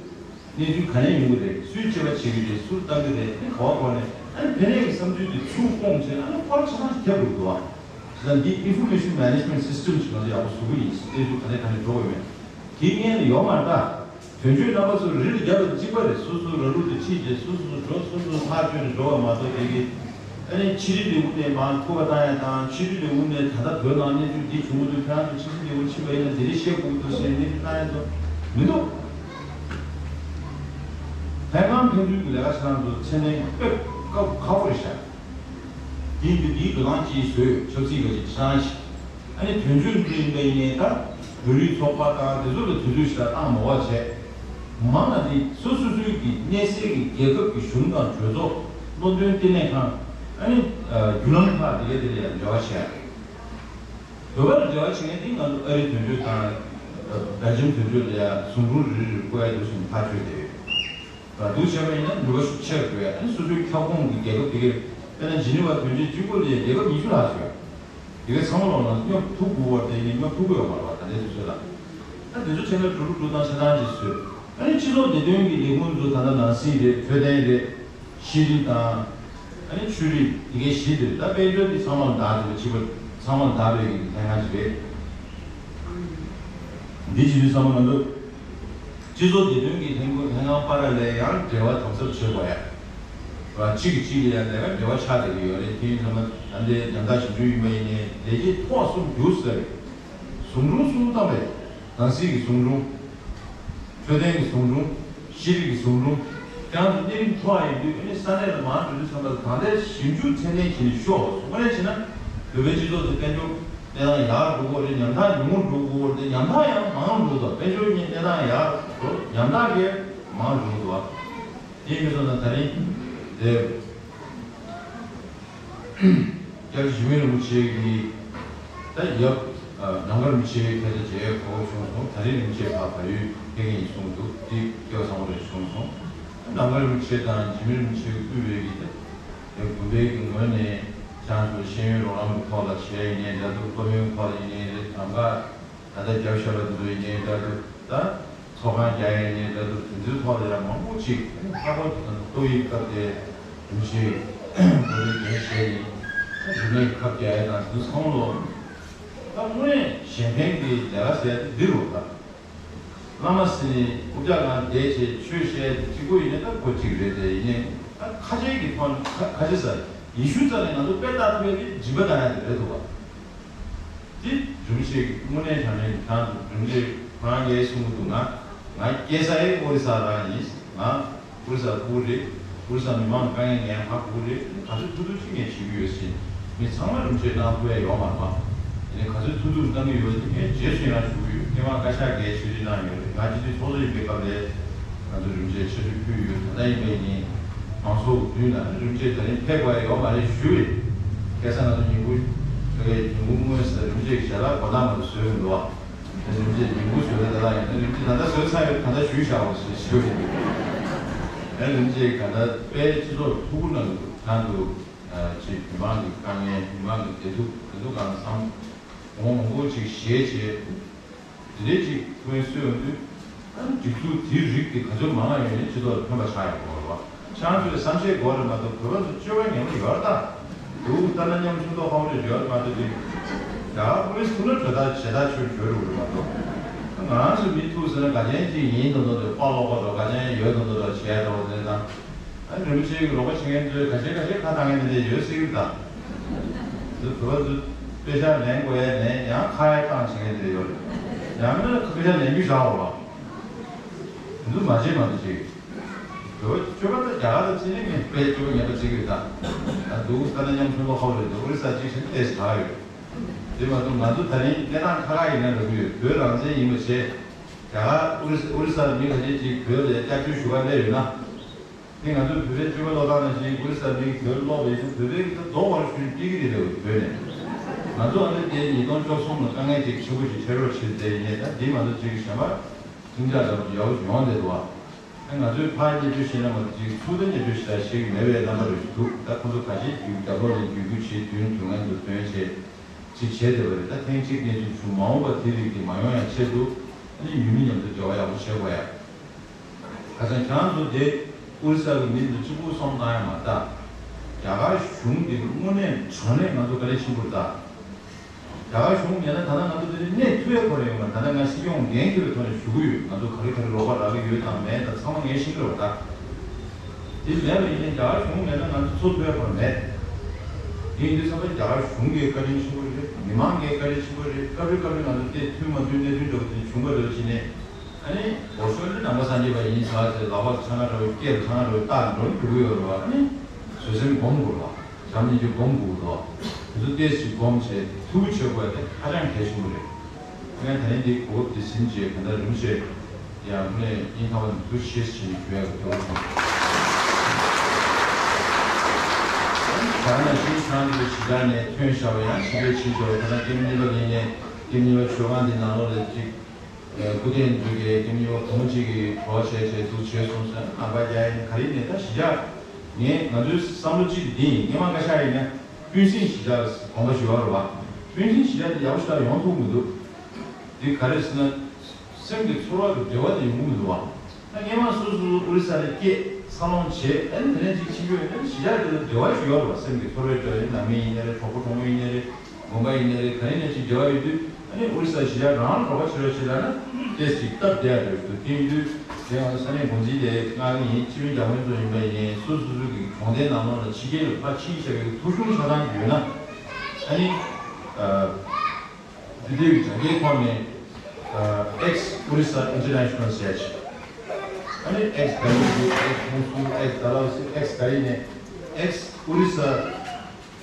གནས་ཚུལ་ག་ནས་ཡོང་གི་རེད། སུས་དཔྱད་པ་བྱེད་ཀྱི་རེད། སུར་བཏང་གི་རེད། ཨ་ནི་ག་བ་ག་བ་ནས། ཨ་ནི་ཕན་ནས་ཀྱི་བསམ་ཚུལ་དེ་ཚུར་སྤུངས་བྱས། ཨ་ནི་ཁོ་རང་ཆ་ཚང་ཞིག་ཐེབས་དགོས་འདུག་བ། བྱས་ཙང་འདི་Information Management System ཞིག་ང་ཚོ་ཡག་པོ་བཟོ་གི་ཡིན། གནས་ཚུལ་ག་ནས་ག་ནས་འགྲོ་དགོས་མེད། དེའི་སྔོན་ལ་ཡོད་མ་རེད་ད། དོན་གཅོད་རྣམ་པ་ཚོ་རི་ལ་རྒྱབ་ལ་གཅིག་པ་རེད། སོ་སོ་ར་ལུག་དེ་ཁྲིད་བྱས། སོ་སོ་འགྲོ། སོ་སོ་ཐག་གཅོད་ནས་འགྲོ་བ་མ་གཏོགས། དེ་གི་ཨ་ནི་ཕྱི་དྲིལ་ལས་ཁུངས་ནས་མར་ཐུག་པ་བཏང་ཡ་དང་། ཕྱི་དྲིལ་ལས་ཁུངས་ནས་ད་ལྟ་བོད་ནང་གནས་ཚུལ་འདི་བྱུང་གི་འདུག་ཁྱེད་རང་ཚོ་ཕྱི་དྲིལ་ལས་ཁུངས་ཕྱིན་པ་ཡིན་ན་འདི་འདྲ་བཤད་དགོས་ཀྱི་འདུག་ཟེར་གནས་ཚུལ་བཏང་ཡ་ཚོ་མི་འདུག་ལྷན་ཁང་ཕན་ཚུན་གྱི་ལས་ཀ་བྱེད་སྟངས་ཚོ་ཚད་ལྡན་དཔེ་སྐབས་ཁག་པོ་རེད་ཤག་དེ་ཡིན་དུས་འདིའི་འགྲོ་སྟངས་ཅིག་བཟོས། ཆབ་སྲིད་ཀྱི་ཆ་ཚང་ཞིག་ཨ་ནི་དོན་གཅོད་འདི་ཡིན་པ་ཡིན་ནའི་ད་བོད་རིགས་ཚོགས་པ་དང་དེ་ཚོ་ལ་དུས་ཚོད་ཞིག་ལ་བཏང་མ་བ་བྱས། མང་ན་དེ་སོ་སོ་སོའི་གི་གནས་སའི་གི་རྒྱལ་ཁབ་ཀྱི་གཞུང་དང་གྲོས་ཚོགས། བློ་འདོན་ལྟེ་གནས་ཁང་། ཨ་ནི་བརྒྱུད་ལམ་ཁག་དེ་ག་དེ་ལ་ཡང་འབྲེལ་བ་བྱས། བོད་པ་ལ་འབྲེལ་བ་བྱེད་མཁན་དེ་ང་ཚོ་ཨ་རིའི་དོན་གཅོད་དང་། སྦེལ་ཇམ་དོན་གཅོད་ལ་ཡང་ཟུང་དྲུང་རེ་རེ་བསྐོ་ཡ་འདུག་ཟེར་ནས་ཐག་གཅོད་བསྡད་ཡོད། ར་འདུག་བྱས་པ་ཡིན་ན་ནུས་པ་ཤུགས་ཆེ་རུ་འགྲོ་ཡ། ཨ་ནི་སོ་སོའི་ཁྱབ་ཁོངས་ཀྱི་རྒྱལ་ཁབ་དེ་གའི། དཔེར་ན་ཇི་ནི་ཝ་དོན་གཅོད་གཅིག་པོ་ལ་ཡ་རྒྱལ་ཁབ་ཉི་ཤུ་ལྷག་ཡོད། དེ་གའི་ཚང་མ་ལོག་ན་སྙོབ་ཐུབ་དགོས་པ་དེ་ནི་སྙོབ་ཐུབ་ཀྱི་ཡོད་མ་རེད་བ། ད་ལྟའི་དུས་ཚོད་ལ། ད་དེ་ཚོ་བྱས་ན་འགྲོ་ལུགས་འགྲོ་སྟངས་ཆ་ཚང་ཅིག་བཟོས། ཨ་ནི་སྤྱི་ཚོགས་བདེ་དོན་གྱི་ལས་ཁུངས་ཚོ། ད་ལྟ་ནང་སྲིད་རེད། འཕྲོད་བསྟེན་རེད། ཤེས་རིག་དང་། ཨ་ནི་ཆོས་རིག་དེ་གའི་བཞི་དེ་རེད། ད་དཔལ་འབྱོར་དེ་ཚང་མ་ལ་བདག་བྱེད་པ་གཅིག་པ། ཚང་མ་ལ་བདག་པའི་གི་ལྷན་ཁང་ཅིག་རེད། འདི་བྱེད་དུས་ཚང་མ་ང་ཚོ་སྤྱི་ཚོགས་བདེ་དོན་གྱི་ལྷན་ཁང་ལྷན་ཁང་བར་ལ་ཡང་འབྲེལ་བ་དམ་ཟབ་བྱེད་དགོས་ཡ། ར་གཅིག་གིས་གཅིག་ལ་ཡང་ལས་ཀ་འབྲེལ་བ་ཆགས་བསྡད་ཀྱི་ཡོད་རེད། དེ་ཡིན་ཙང་ད་ལྟའི་ཉམ་ཐག་ཞིབ་འཇུག་ཡིན་པ་ཡིན་ནའི་ལས་བྱེད་ཐོག་གསུམ་རྒྱུགས་ཟེར། ཟུང་དྲུང་གསུམ་བཏང་བས། ནང་སྲིད་ཀྱི་ཟུང་དྲུང་། འཕྲོད་བསྟེན་གྱི་ཟུང་དྲུང་། ཤེས་རིག་གི་ཟུང་དྲུང་། ཁྱེད་རང་ཚོ་གནས་རིམ་མཐོ་བ་ཡིན་དུས། ཨ་ནི་ས་གནས་ལ་མར་འགྲོ་དུས་ཙམ་པ་ལ་གང་ལྟར་ཞིབ་འཇུག་ཚད་ལྡན་བྱས་ནས་ཤོག་དངོས་གནས་བྱས་ན་བོད་པའི་སྤྱི་ཚོགས་དེ་དཔལ་འབྱོར་གནས་སྟངས་ཡག་འགྲོ་གི་ཡོད་རེད། ཉམ་ཐག་ཉུང་ངུ་འགྲོ་གི་ཡོད་རེད། ཉམ་ཐག་ཡང་མང་རུ་འགྲོ་གི་འདུག་དཔལ་འབྱོར་གྱི་གནས་སྟངས་ཡག་འགྲོ། ཉམ་ཐག་གི་མང་རུ་འགྲོ་གི་འདུག་དེ་ཡིན་པ་སོང་ཙང་ད་རིང་དེ། སྐྱབས་རྗེ་འཇིགས་མེད་རིན་པོ་ཆེ་གིས་ད་ཡབ་ནམ་མཁའ་རིན་པོ་ཆེ་ཕེབས་ས་མཇལ་གོ་སྐབས་བྱུང་སོང་། ད་རིང་རིན་པོ་ཆེ་ཕར་བལ་ཡུལ་ཕེབས་མཁན་ཡིན་གསུངས་འདུག་དེ་སྐལ་བ་བཟང་པོ་རེད་གསུངས་སོང་། ནམ་མཁའ་རིན་པོ་ཆེ་དང་འཇིགས་མེད་རིན་པོ་ཆེས་དབུས་པའི་གི་དེ་དགོན་པའི་གི་ངོས་ནས་ཁྱེད་རང་ཚོ་ཤེས་ཡོན་རོགས་རམ་གྱི་ཐོག་ལ་བྱས་ཡིན་ནའི་འདྲ་འདུག་སློབ་ཡོན་ཐོག་ལ་ཡིན་ནའི་རེད། གང་ག་ད་ལྟ་རྒྱབ་ཤོར་བ་འདི་ཚོ་ཡིན་ནའི་འདྲ་འདུག་ད་ཚོགས་ཁང་རྒྱག་ཡིན་ནའི་འདྲ་འདུག་དེ་ཚོའི་ཐོག་ལ་ཡང་མང་པོ་ཅིག་ལྷག་པར་དུ་ད་ལྟ་ཏོག་དབྱིབས་སྐབས་དེ་རིན་པོ་ཆེས་གོ་སྒྲིག་དེ་བྱས་ཡིན། ད་རིན་མེད་ཁབ་རྒྱག་ཡ་དང་དེ་ཚོ་ཚང་མ་ལོ་ད་དངོས་གནས་གཞན་ཕན་གྱི་ལས་ཀ་ཟེར་ཡ་དེ་འདི་རུ་ད། བླ་མ་ཟེར་ནས་རྐུབ་བཀྱག་སྒང་བསྡད་བྱས་ཆོས་བཤད་དེ་གཅིག་པོ་ཡིན་ན་ད་ཁོ་གཅིག་རེད་དེ། ཡིན་ནའི་ད་ཁ་ཆེ་གི་ཐོག་ནས་ཁ་ཁ་ཆེ་ས་ཡེ་ཤུ་རྩ་ནས་ང་ཚོ་དཔེ་ལྟ་ཐུབ་པའི་སྦྱིན་པ་བཏང་ཡ་དེ་རེད་འདུག་བ། དེ་རིན་པོ་ཆེ་གི་དངོས་གནས་དྲང་གནས་ཀྱི་ཁྱེད་རང་ཚོ་རིན་པོ་ཆེ་ཁོ་རང་གིས་གསུང་གི་འདུག་ང་ང་སྐྱེས་ས་ཡང་ཨོ་རི་ས་རང་ཡིན། ང་ཨོ་རི་ས་ཕྲུ་གུ་རེད། ཨོ་རི་ས་མི་མང་དཀའ་ངལ་ངས་ཧ་གོ་གི་རེད། ག་ཚོད་ཐུབ་ཐུབ་ཅིག་ངས་བྱེད་ཀྱི་ཡོད་ཟེར། མི་ཚང་མ་རིན་པོ་ཆེ་གནང་ཐུབ་ཡ་ཡོད་མ་རེད་པ། དེ་ནས་ག་ཚོད་ཐུབ་ཐུབ་གནང་གི་ཡོད་ཟེར་ངས་རྗེས་སུ་ཡང་ཞུ་གི་ཡོད། སྐྱེས་མ་བཀའ་ཤག་གིས་ཆེད་སྒྲིག་གནང་ཡོད་རེད། ང་སྤྱི་འཐུས་ཚོགས་གཙོ་ཡིན་པའི་སྐབས་ལ་ང་ཚོ་རིན་པོ་ཆེ་ཆེད་སྒྲིག་ཕུལ་ཡོད། ད་ལྟ་ཡིན་པའི་ཉིན་མང་ཚོགས་མདུན་ལ་རིན་པོ་ཆེ་ད་རིང་ཕེབས་དགོས་ཡ་ཡོད་མ་རེད་ཞུ་ཡོད། ཁ་སང་ང་ཚོ་ཉིན་གུང་ཉིན་གུང་སྔོན་ས་རིན་པོ་ཆེ་གི་ཞལ་ལག་གོ་ཐང་མ་གཏོགས་བཟོས་མི་འདུག་བ། རིན་པོ་ཆེ་ཉིན་གུང་བཟོས་ན་ད་ལྟ་ཡིན་ན་རིན་པོ་ཆེ་ད་ལྟ་བཟོས་ཚར་ཡོད། ད་ལྟ་ཞུས་བཞག་པ་ཞེས་ཞུ་ཡོད། ཨ་རིན་པོ་ཆེ་ག་ད་དཔལ་སྤྱི་ཚོགས་ཐུགས་ཁུར་གནང་གི་འདུག་ད་འདུག་ཅིག་མི་མང་གི་དཀའ་ངལ་མི་མང་གི་བདེ་སྡུག་དེ་ཚོ་གང་བསམ་འོང་མང་པོ་ཅིག་བཞེས་བྱས་དེ་འདྲའི་ཅིག་ཐུགས་ཕན་གསོས་ཡོང་དུས་ཨ་སྒྲིག་འཛུགས་དེའི་རིགས་དེ་ག་ཚོད་མང་ང་ཡོད་ནས་སྤྱི་ཚོགས་ལ་ཕན་པ་ཆགས་ཡོང་གི་རེད་བ། ཁྱེད་རང་ཚོས་བསམ་ཤེས་དགོས་རེད་མ་གཏོགས་བོད་པ་ཚོ་སྤྱོད་པ་ངན་པ་ཡོད་རེད་ད། འདུག་ལྟ་ན་ཉམ་ཆུང་མདོག་ཁ་པོ་རེ་ཡོད་རེད་མ་གཏོགས་ཅིག་ད་ཀུ་རིས་ཐུག་ན་གྲོས་ཐག་ཇེ་ཐག་ཆོད་ཆོད་རུ་རེད་མ་གཏོགས། ང་རང་ཚོ་མི་ཐུག་ཟེར་ན་ག་ཅན་ཅིག་ཡིན་མདོག་མདོག་དེ་དཔའ་ལོག་པ་འགྲོ་ག་ཅན་ཡོད་མདོག་མདོག་འགྲོ་བྱས་འགྲོ་ཟེར་ན། ཨ་རིན་པོ་ཆེ་གི་རོགས་པ་བྱེད་མཁན་ཚོས་ག་ཅན་ག་ཅན་ཁ་བཏང་མཁན་དེ་འདྲ་ཡོད་སྲིད་ཀྱི་རེད་ད། འདི་བོད་པ་ཚོ་དཔེ་ཆ་ལེན་དགོས་ཡ་ལེན་ཡང་ཁ་ཡ་བཏང་བྱེད་མཁན་དེ་འདྲ་ཡོད་རེད། ཡང་ན་དཔེ་ཆ་ལེན་རྒྱུ་བཞག་འོ་ར། འདི་ཚོ་མ་བྱེད་མ་གཏོགས་ཅིག་བོད་སྤྱོད་པ་དང་རྒྱ་གར་དང་བརྩིས་ནས་ངས་དཔེ་སྤྱོད་པ་ངན་པ་བརྩི་གི་ཡོད་ད། ད་འདུག་ལྟ་ན་ཉམ་ཆུང་མདོག་ཁ་པོ་རེད་འདུག་ཨོ་རི་ས་གཅིག་བྱས་ཏེ་ཟ་ཡོད། དེ་མ་གཏོགས་ང་ཚོ་ད་རིང་གནས་སྟངས་ཁག་ཁག་ཡིན་ན་རག་གི་ཡོད། བོད་རང་བཙན་ཡིན་པ་བྱས། རྒྱ་གར་ཨོ་རི་ཨོ་རི་སར་མི་ཁ་ཤས་ཅིག་བོད་ལ་སྐྱབས་བཅོལ་ཞུ་ག་སླེབས་ཡོད་ན། དེ་ང་ཚོའི་བོད་པའི་སྤྱོད་པ་ལོག་སྟངས་ནང་བཞིན་ཨོ་རི་སར་མི་བོད་ལོག་པ་ཡིན་ན་བོད་པའི་གི་ད་རྡོ་བར་ཞུ་སྤྲད་གི་རེད་ལ་བོད་ནས། ང་ཚོ་ཨ་ནི་དེ་ཉིས་སྟོང་བཅུ་གསུམ་ལ་དཀའ་ངལ་ཅིག་ཆེན་པོ་ཞིག་འཕྲད་རོགས་བྱེད་བསྡད་ཡིན་ནས་ད་འདི་ང་ཚོ་ཅིག་གཞན་པ་ལྷིང་འཇགས་འདྲ་པོ་ཅིག་ཡག་པོ་ཞིག་ཡོང་བསྡད་འདུག་བ། ང་ཚོས་ཕར་བརྙས་བཅོས་བྱས་ན་མ་གཏོགས་ཅིག་ཚུར་ད་བརྙས་བཅོས་ཞེ་དྲག་བྱེད་ཀྱི་མེད་པའི་རྣམ་པ་རེ་ཞིག་འདུག་ད་ཁོ་ཚོ་ག་ཅིག་རྒྱབ་ལོགས་ནས་བརྒྱུད་སྐུལ་བྱེད་དུས་དུས་ངན་དུ་ཐོན་བྱས་ཅིག་བྱས་བསྡད་པ་རེད། ད་ཐེངས་གཅིག་གནས་ཚུལ་བྱུང་མ་འོངས་པ་དེ་རིགས་དེ་མ་ཡོང་ཡ་ཆེད་དུ་ཨ་ནི་ཡུལ་མི་མཉམ་དུ་འབྲེལ་བ་ཡག་པོ་བྱེད་དགོས་ཡ། ཁ་སང་ཁྱེད་རང་ཚོ་དེ་ཨོ་རི་ས་གི་མི་ཚོ་གཅིག་པུ་སོང་བཏང་ཡ་མ་རེད་ད། རྒྱ་གར་གཞུང་དེ་དངོས་གནས་དྲང་གནས་ང་ཚོ་དཀའ་ལས་ཆེན་པོ་རེད་ད། རྒྱ་གར་གཞུང་མེད་ན་ད་ལྟ་ང་ཚོ་འདི་ནས་གནས་ཐུབ་ཡ་ཁོ་རང་ཡོད་མ་རེད། ད་ལྟ་ང་སྲིད་སྐྱོང་འགན་འཁྱེར་བའི་ཐོག་ནས་ཞུ་གི་ཡོད། ང་ཚོ་ག་རེ་ག་རེ་རོགས་པ་རག་གི་ཡོད་དང་མེད་དང་ཚང་མ་ངས་ཤེས་ཀྱི་རེད་བ་ད། དེ་མེད་པ་ཡིན་ན་རྒྱ་གར་གཞུང་མེད་ན་ང་ཚོ་འཚོ་ཐུབ་ཡ་ཁོ་རང་མེད། དེ་ཡིན་དུས་ཙམ་པ་རྒྱ་གར་གཞུང་གི་བཀའ་དྲིན་ཆེན་པོ་རེད། མི་མང་གི་བཀའ་དྲིན་ཆེན་པོ་རེད། སྐབས་རེ་སྐབས་རེ་ང་ཚོ་དེ་མཐུན་མ་མཐུན་གནད་དོན་འདྲ་པོ་དེ་བྱུང་བ་རེད་བྱས་ནས། ཨ་ནི་འོ་ཤོད་འདི་ནང་པ་སངས་རྒྱས་པ་ཡིན་ཟེར་ཏེ་ལག་པ་ཚང་ང་འདྲ་བོ་སྐེ་ལ་ཚང་ང་འདྲ་བོ་བཏགས་འགྲོ་འགྲོ་གི་ཡོད་རེད་བ། ཨ་ནི་བཟོད་སེམས་སྒོམ་དགོས་རེད་བ། བྱམས་སྙིང་རྗེ་སྒོམ་དགོས་རེད་བ། དེ་ཚོ་ཏོག་ཙམ་སྒོམ་བྱས་ཐུགས་ཆེ་དགོས་དེ་ཧ་ཅང་གལ་ཆེན་པོ་རེད། ངས་ད་ནི་འདི་གོ་སྐབས་འདི་ཟིན་རྗེས་ག་འདྲ་རིམ་བཞིན་ཡང་དངོས་གནས་སྙིང་ཐག་པ་ནས་ཐུགས་རྗེ་ཆེ་ཞེས་ཞུ་ཡག་གི་འདོད་པ་བྱུང་། ད་ནང་བཞིན་ཁྱེད་རང་ཚོའི་གཞིས་ཆགས་ནས་ཐོན་བཞག་པ་ཡང་ཞིབ་ཕྲ་ཕྱིན་ཆོག་ད་ལྟ་ཀེམ་གཉིས་པ་ལ་ཡིན་ནའི་ཀེམ་གཉིས་པ་མཆོད་ཁང་འདི་ནང་ལོགས་ལ་ཅིག་སྐུ་རྟེན་འདུས་ཀྱི་ཀེམ་གཉིས་པ་བུ་མོ་གཅིག་གིས་གྲོགས་བྱས་བྱས་འདུག་བྱས་སོང་ཟེར་ན་ནང་པ་རྒྱ་ཡིན་ག་རེ་ཡིན་ནའི་ད་གཞིས་ཆགས་ངས་ང་ཚོའི་བསམ་བློ་གཅིག་འདི་ཡིན། སྔོན་མ་བཀའ་ཤག་ཡིན་ན་སྤུན་སྲིང་གཞིས་ཆགས་དགོངས་པ་ཞུ་བ་རེད་བ། སྤུན་སྲིང་གཞིས་ཆགས་དེ་ཡག་པོ་ཞིག་ཡོང་ཐུབ་མི་འདུག་འདི་ག་རེ་ཟེར་ན། སེམས་ཀྱི་ཚོར་བ་དང་འབྲེལ་བ་དེ་ཡོང་གི་མི་འདུག་བ། ད་སྔོན་མ་སོ་སོ་སོ་ཨོ་རི་ས་ལ་སྐྱེས་འཚར་ལོངས་བྱས་ཨ་ནི་དེ་ནས་ཅིག་ཕྱིན་པ་ཡོད་ན་གཞིས་ཆགས་དེ་ལ་འབྲེལ་བ་ཞིག་ཡོད་རེད་བ། སེམས་ཀྱི་ཚོར་བའི་འབྲེལ་བ་ཡིན་ནམ་མིན་ཡིན་ནའི་རེད། གྲོགས་པོ་གྲོགས་མོ་ཡིན་ནའི་རེད། དགོན་པ་ཡིན་ནའི་རེད། ག་རེ་ནས་ཅིག་འབྲེལ་བ་ཡོད་དུས་ཨ་ནི་ཨོ་རི་ས་གཞིས་ཆགས་རང་ལ་རོགས་པ་བྱེད་རོགས་བྱེད་ལབ་ན་ཏོག་ཙམ་ཅིག་སྟབས་བདེ་ཡ་འདྲ་ཞིག་འདུག་དེ་ཡིན་དུས་དེ་ཡང་ས་གནས་འགོ་འཛིན་དེ་མངགས་ཀྱི་ཡིན། སྤྱི་པའི་འཇར་མན་ཚོ་ཡིན་པ་ཡིན་ནའི་སོ་སོ་སོ་གི་གྲོང་སྡེ་ནང་ལོགས་ལ་ཕྱི་རྒྱལ་ལ་ཕར་ཕྱིན་བཞག་པའི་ཐོ་གཞུང་ཆ་ཚང་ཡོད་ན་ཨ་ནི། དེ་དུས་ཀྱི་དྲ་རྒྱའི་ཐོག་ནས་X Orissa International ཟེར་ཅིག་ཨ་ནི་X ག་རེ་ཡིན་X ཧུན་སུར་X ཌལ་ཧོ་སི་X ག་རེ་ཡིན་ནའི་X Orissa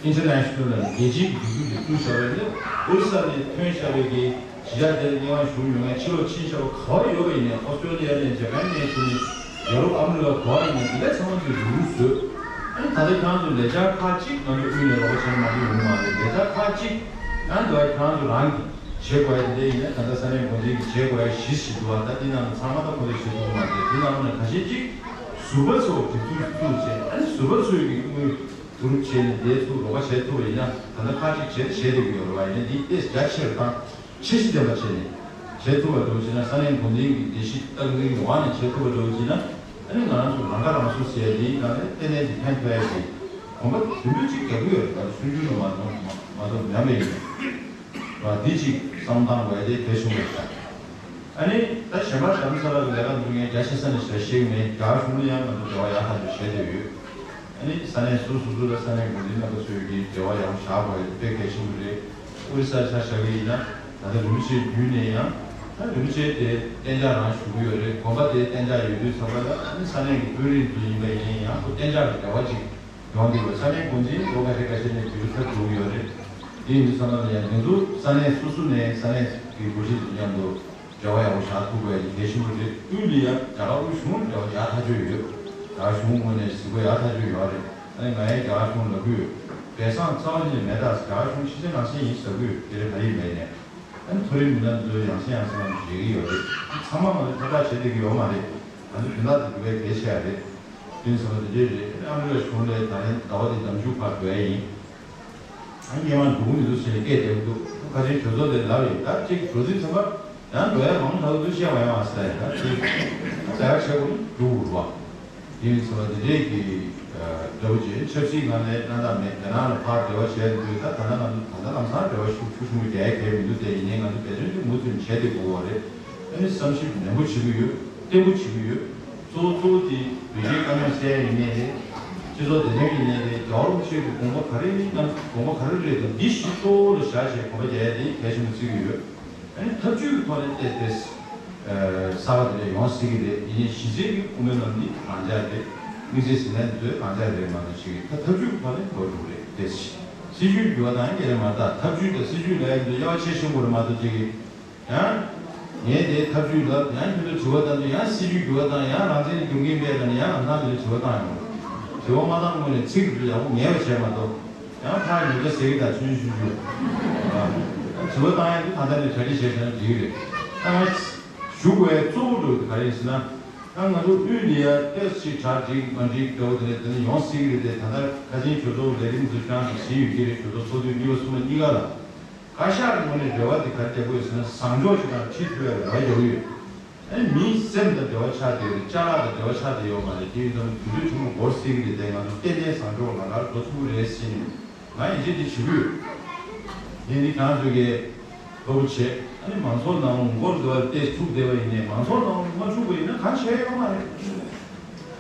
International ལ་རྒྱལ་སྤྱིའི་འབྲེལ་མཐུད་ཀྱི་བཙུགས་བཞག་པའི་ཨོ་རི་ས་ནས་ཐོན་བཞག་པའི་གི་གཞིས་ཆགས་དེར་དབྱེ་བ་ཞུགས་མྱོང་མཁན་ཕྱི་ལོགས་ཕྱིན་བཞག་པ་ག་བ་ཡོད་པ་ཡིན་ནའི་ཨོ་སི་ཀྲོ་ལི་ཡ་ནས་ཇ་པན་ནས་བྱས་ནས་ཡོ་རོབ་ཨ་མི་རི་ཀ་ག་བ་ཡིན་ནའི་དེ་ག་ཚང་མ་གི་རུ་རུ་བཟོས། ཨ་ནི་ད་ལྟ་ཁྱེད་རང་ཚོ་ལས་འཆར་ཁག་ཅིག་ང་ཚོ་དབུས་ནས་རོགས་པ་བྱས་ན་མ་གཏོགས་ཡོང་གི་མ་རེད། ལས་འཆར་ཁག་ཅིག་ཡང་འདི་བ་ཁྱེད་རང་ཚོ་རང་གིས་བྱེད་དགོས་ཡ་དེ་འདྲ་ཡིན་ན་ད་ལྟ་ས་གནས་འགོ་འཛིན་གྱིས་བྱེད་དགོས་ཡ་བཞི་ཞིག་འདུག་བ། ད་འདི་ནང་ལ་ཚང་མ་ད་ཁོ་ཚོས་བྱེད་ཐུབ་ཀྱི་མ་རེད། འདི་ནང་ལ་ཁ་ཤས་ཅིག་ ཟུར་པ་ཚོ་སྒྲིག་འཛུགས་བཙུགས་བྱས། ཨ་ནི་ཟུར་པ་ཚོས་ཀྱི་དངུལ་བསྡུ་རུབ་བྱས་ནས་འདས་ཚུར་རོགས་པ་བྱེད་ཐུབ་པ་ཡིན་ན། ད་ལྟ་ཁག་ཅིག་བྱེད་བྱེད་བསྡད་ཀྱི་ཡོད་རེད་བ། ཡིན་ནའི་འདི་ཏོག་ཙམ་རྒྱ་ཆེ་རུ་བཏང་། ཁྱད་གཞི་ལྡན་པ་བྱས་ནས་བྱེད་ཐུབ་པ་འདྲ་བོ་བྱས་ན། ས་གནས་འགོ་འཛིན་གྱི་སྡེ་གཞི་སྟངས་འཛིན་གྱི་འོག་ནས་བྱེད་ཐུབ་པ་འདྲ་བོ་བྱས་ན། ཨ་ནི་ང་རང་ཚོ་རང་ཁ་རང་གསོ་ཟེར་ཡ་འདི་ནང་ནས་ཏན་ཏན་གྱི་ཕན་ཐོགས་ཡ་གི་གོམ་པ་མདུན་སྤོས་གཅིག་རྒྱག་གི་ཡོད་རེད། ང་ཚོ་ཆུང་ཆུང་མ་གཏོགས་མ་གཏོགས་མེད་པ་ཡིན། བ་འདི་གཅིག་བསམ་བློ་བཏང་དགོས་ཡ་དེ་གལ་ཆེན་པོ་རེད་ཤག་ཨ་ནི་ད་གཞན་པ་རྡ་རམ་ས་ལ་གི་ལས་ཀ་འདུག་ངས་རྒྱ་ཆེ་ས་ནས་ཞེ་དྲག་ཤེས་ཀྱི་མེད། རྒྱ་གར་གཞུང་ལ་ཡང་ང་ཚོ་འབྲེལ་བ་ཡག་ཐག་ཆོད་བྱས་བསྡད་ཡོད། ཨ་ནི་ས་གནས་སོ་སོ་སོ་ལ་ས་གནས་འགོ་འཛིན་རྣམ་པ་ཚོས་ཀྱིས་འབྲེལ་བ་ཡག་པོ་བཞག་དགོས་ཡ་དེ་དཔེ་གལ་ཆེན་པོ་རེད། ཨོ་རི་ས་ཆ་བཞག་གི་ཡིན་ན། ད་ལྟ་རིན་པོ་ཆེ་བརྒྱུད་ནས་ཡང་། ད་རིན་པོ་ཆེ་དེ་གཏན་འཇགས་རང་ཞུ་གི་ཡོད་རེད། དགོན་པ་དེ་གཏན་འཇགས་ཡོད་དུས་ཙམ་པ་ལ། ཨ་ནི་ས་གནས་ཀྱི་དཔོན་རིགས་ཚོ་ཡིན་པ་ཡིན་ན་ཡང་ཁོ་གཏན་འཇགས་ཀྱི་འབྲེལ་བ་ཅིག་ཡོང་གི་ཡོད། ས་གནས་འགོ་འཛིན་ལོ་ཁ་ཤས་ཁ་ཤས་ནས་དུས་ཚོད་འགྲོ་གི་ཡོད་རེད། དེ་ཡིན་དུས་ཙམ་པ་ལ་ཡང་དེ་ཚོ་ས་གནས་སོ་སོ་ནས་ས་གནས་ཀྱི་འགོ་ཁྲིད་ཚོ་མཉམ་དུ་འབྲེལ་བ་ཡག་པོ་བཞག་ཐུབ་དགོས་ཡ་དེ་གལ་ཆེན་པོ་རེད། དབུས་ལ་ཡང་རྒྱ་གར་དབུས་གཞུང་འབྲེལ་བ་ཡག་ཐག་ཆོད་ཡོད། རྒྱ་གར་གཞུང་ངོས་ནས་གཟིགས་སྐོར་ཡག་ཐག་ཆོད་ཡོད་རེད། ཨ་ནི་ང་ཡང་རྒྱ་གར་གཞུང་ལབ་ཀྱི་ཡོད། སྦས་གསང་རྩ་བ་ཉིད་ནས་མེད་ད། རྒྱ་གར་གཞུང་ཕྱི་གསལ་ནང་གསལ་ཡིན་ཟེར་གྱི་ཡོད། དེ་རེད། ག་རེ་ཡིན་མེད་ནས། ཨ་ནི་མཐོ་རིམ་མི་སྣ་ཚོའི་ཡང་སེ་ཡང་སེ་ངང་བྱེད་ཀྱི་ཡོད་རེད། ཚང་མ་ང་ཚོས་ཐག་གཅོད་བྱེད་བསྡད་ཀྱི་ཡོད་མ་རེད། ང་ཚོ་དོན་དག་དེ་དགོས་པའི་གལ་ཆེ་བ་རེད། དེ་ཚོ་དེ་འདྲས་རེད། ཨ་མི་རི་ཀ་གཞུང་ལ་ད་རིང་ཟླ་བ་འདིའི་ཟླ་མཇུག་བར་འགྲོ་ཡ་ཡིན། ཨ་ནི་སྔོན་མ་འགྲོ་གི་མི་འདུག་ཟེར་ནས་སྐད་བརྡབ་འདུག་ཁ་ཆེའི་གྲོས་ཚོགས་དེ་ལབ་ཡོད། ད་ཅིག་གྲོས་ཚོགས་ཚན་པ་ཡང་འགྲོ་ཡ་མང་དྲགས་འདུག་བཤད་མ་ཡོང་བ་ཟེར་ཡ། ད་ཅིག་ད་ཡག་ཆེ་པོ་འགྲོ་དགོས་རེད་བ། དེ་ཡིན་ཙང་དེ་འདྲས་ཀྱི་འདྲ་བོ་ཅིག་ཆབ་སྲིད་ངང་ནས་གནང་སྟངས་མེད། རྒྱ་ནག་ལ་ཕར་འབྲེལ་བ་བྱས་འདུག་ད་ད་ལྟ་ང་ཚོ་ད་ལྟ་ལམ་སང་འབྲེལ་བ་ཤུགས་ཤུགས་ཆེན་པོ་རྒྱག་ཡ་གལ་མི་འདུག་དེ་ཡིན་ནའི་ང་ཚོ་འབད་བརྩོན་ཅིག་མུ་མཐུད་བྱས་ཏེ་དགོས་པ་རེད། ཨ་ནི་བསམ་ཞིབ་ནན་པོ་བྱེད་ཀྱི་ཡོད། བརྟན་པོ་བྱེད་ཀྱི་ཡོད། གཙོ་བོ་གཙོ་བོ་དེ་བོད་རྒྱའི་དཀའ་རྙོག་སེལ་ཡ་ཡིན་ནའི་རེད། སྤྱི་ཚོགས་བདེ་དོན་ཡིན་ནའི་རེད། རྒྱལ་བ་རིན་པོ་ཆེ་གི་དགོངས་པ་ག་རེ་ཡིན་ན། དགོངས་པ་ག་རེ་རེད་དང་། འདི་གཞི་གཙོ་བོ་ལ་བཞག་བྱས་དགོངས་པ་རྒྱག་ཡ་དེ་གལ་ཆེན་པོ་བརྩི་གི་ཡོད། ཨ་ནི་ཐབས་ཇུས་ཀྱི་ཐོག་ནས་ཏོག་ཙམ་གསར་པ་དེ་འདྲ་ཡོང་སྲིད་ཀྱི་རེད། ཡིན་ནའི་གཞི་རྩའི་གི་དབུ་མའི་ལམ་འདི་རང་འཇགས་རེད། དམིགས་བསལ་ཟིན་ཐོ་དེ་ཚོ་རང་འཇགས་རེད་མ་གཏོགས། ཅིག་ད་ཐབས་ཇུས་ཀྱི་ཐོག་ནས་འགྲོ་འགྲོ་རེད། ཏོག་ཙམ་སྲིད་ཇུས་འགྱུར་བ་བཏང་ཡ་གལ་ཆེ་མ་རེད། ད་ཐབས་ཇུས་དང་སྲིད་ཇུས་ལབ་ཡ་འདི་ཚོ་དབྱེ་བ་ཕྱེ་ཤེས་དགོས་རེད་མ་གཏོགས། ཅིག་ཡང་ངས་དེའི་ཐབས་ཇུས་ལབ། ཡང་ཁྱོད་ཚོ་དྲི་བ་བཏང་དུས་ཡང་སྲིད་ཇུས་འགྱུར་བ་བཏང་། ཡང་རང་བཙན་འགྱུར་མཁན་པས་ལབ་ནས་ཡང་ལམ་སང་དེ་ལ་དྲི་བ་བཏང་ཡོང་། དྲི་བ་མ་བཏང་སྔོན་ནས་ཚིག་དེ་ཡག་པོ་ངེས་པ་བྱས་མ་གཏོགས། ཡང་ཕར་ཉོ་ཆ་ཟེར་གི་དང་ཆུང་ཆུང་ཆུང་། དྲི་བ་བཏང་ཡག་དེ་ད་ལྟ་ནས་གྲ་སྒྲིག་བྱས་བཞག་ན་འགྲིག་གི་རེད། ད་ང་ཞུ་དགོས་ཡ་གཙོ་བོ་འདྲ་བོ་དེ་ག་རེ་ཡིན་ཟེར་ན། ད་ང་ཚོ་དབུས་ལ་ཡ་ཏོག་ཙམ་གྲ་སྒྲིག་མ་སྒྲིག་འདྲ་བོ་དེ་འདྲ་དེ་འདྲ་ཡོང་སྲིད་ཀྱི་རེད་དེ། ད་ལྟ་ཁ་ཆེའི་གྲོས་ཚོགས་ལས་རིམ་ཚོ་ཁྱེད་རང་ཚོ་ཟིན་ཡོད་ཀྱི་རེད། གྲོས་ཚོགས་ཚོགས་དུས་གཉིས་པ་གསུམ་པ་གཉིས་ཀ་ལ། བཀའ་ཤག་གི་ངོས་ནས་རེ་བ་འདི་ག་རེ་རྒྱག་དགོས་ཟེར་ན། བཟང་ཕྱོགས་ཅིག་དང་འཁྲིལ་ཐུབ་ཡ་རེ་བ་རྒྱག་གི་ཡོད། ཨ་ནི་མིའི་སེམས་དང་འབྲེལ་བ་ཆགས་བསྡད་ཡོད་རེད། ཅ་ལག་དང་འབྲེལ་བ་ཆགས་བསྡད་ཡོད་མ་རེད། དེ་ཡིན་ཙང་དུས་ཚོད་ཐུང་ངུ་འགོར་སྲིད་ཀྱི་རེད་དེ། ང་ཚོ་ཏན་ཏན་བཟང་ཕྱོགས་ལམ་ཁར་འགྲོ་ཐུབ་ཀྱི་རེད་ཟེར་ནས་ང་ཡིད་ཆེས་དེ་བྱེད་ཀྱི་ཡོད། དེ་ནི་ཁྱེད་རང་ཚོས་ཀྱིས་གཙོ་བོ་བྱེད། ཨ་ནི་མང་ཚོགས་ནང་ལ་མགོ་སྒུར་བ་དེ་འཁྲུག་བསྡད་པ་ཡིན་ནའི། མང་ཚོགས་ནང་ལ་མ་འཁྲུག་པ་ཡིན་ན་གང་བྱས་ཡོད་མ་རེད།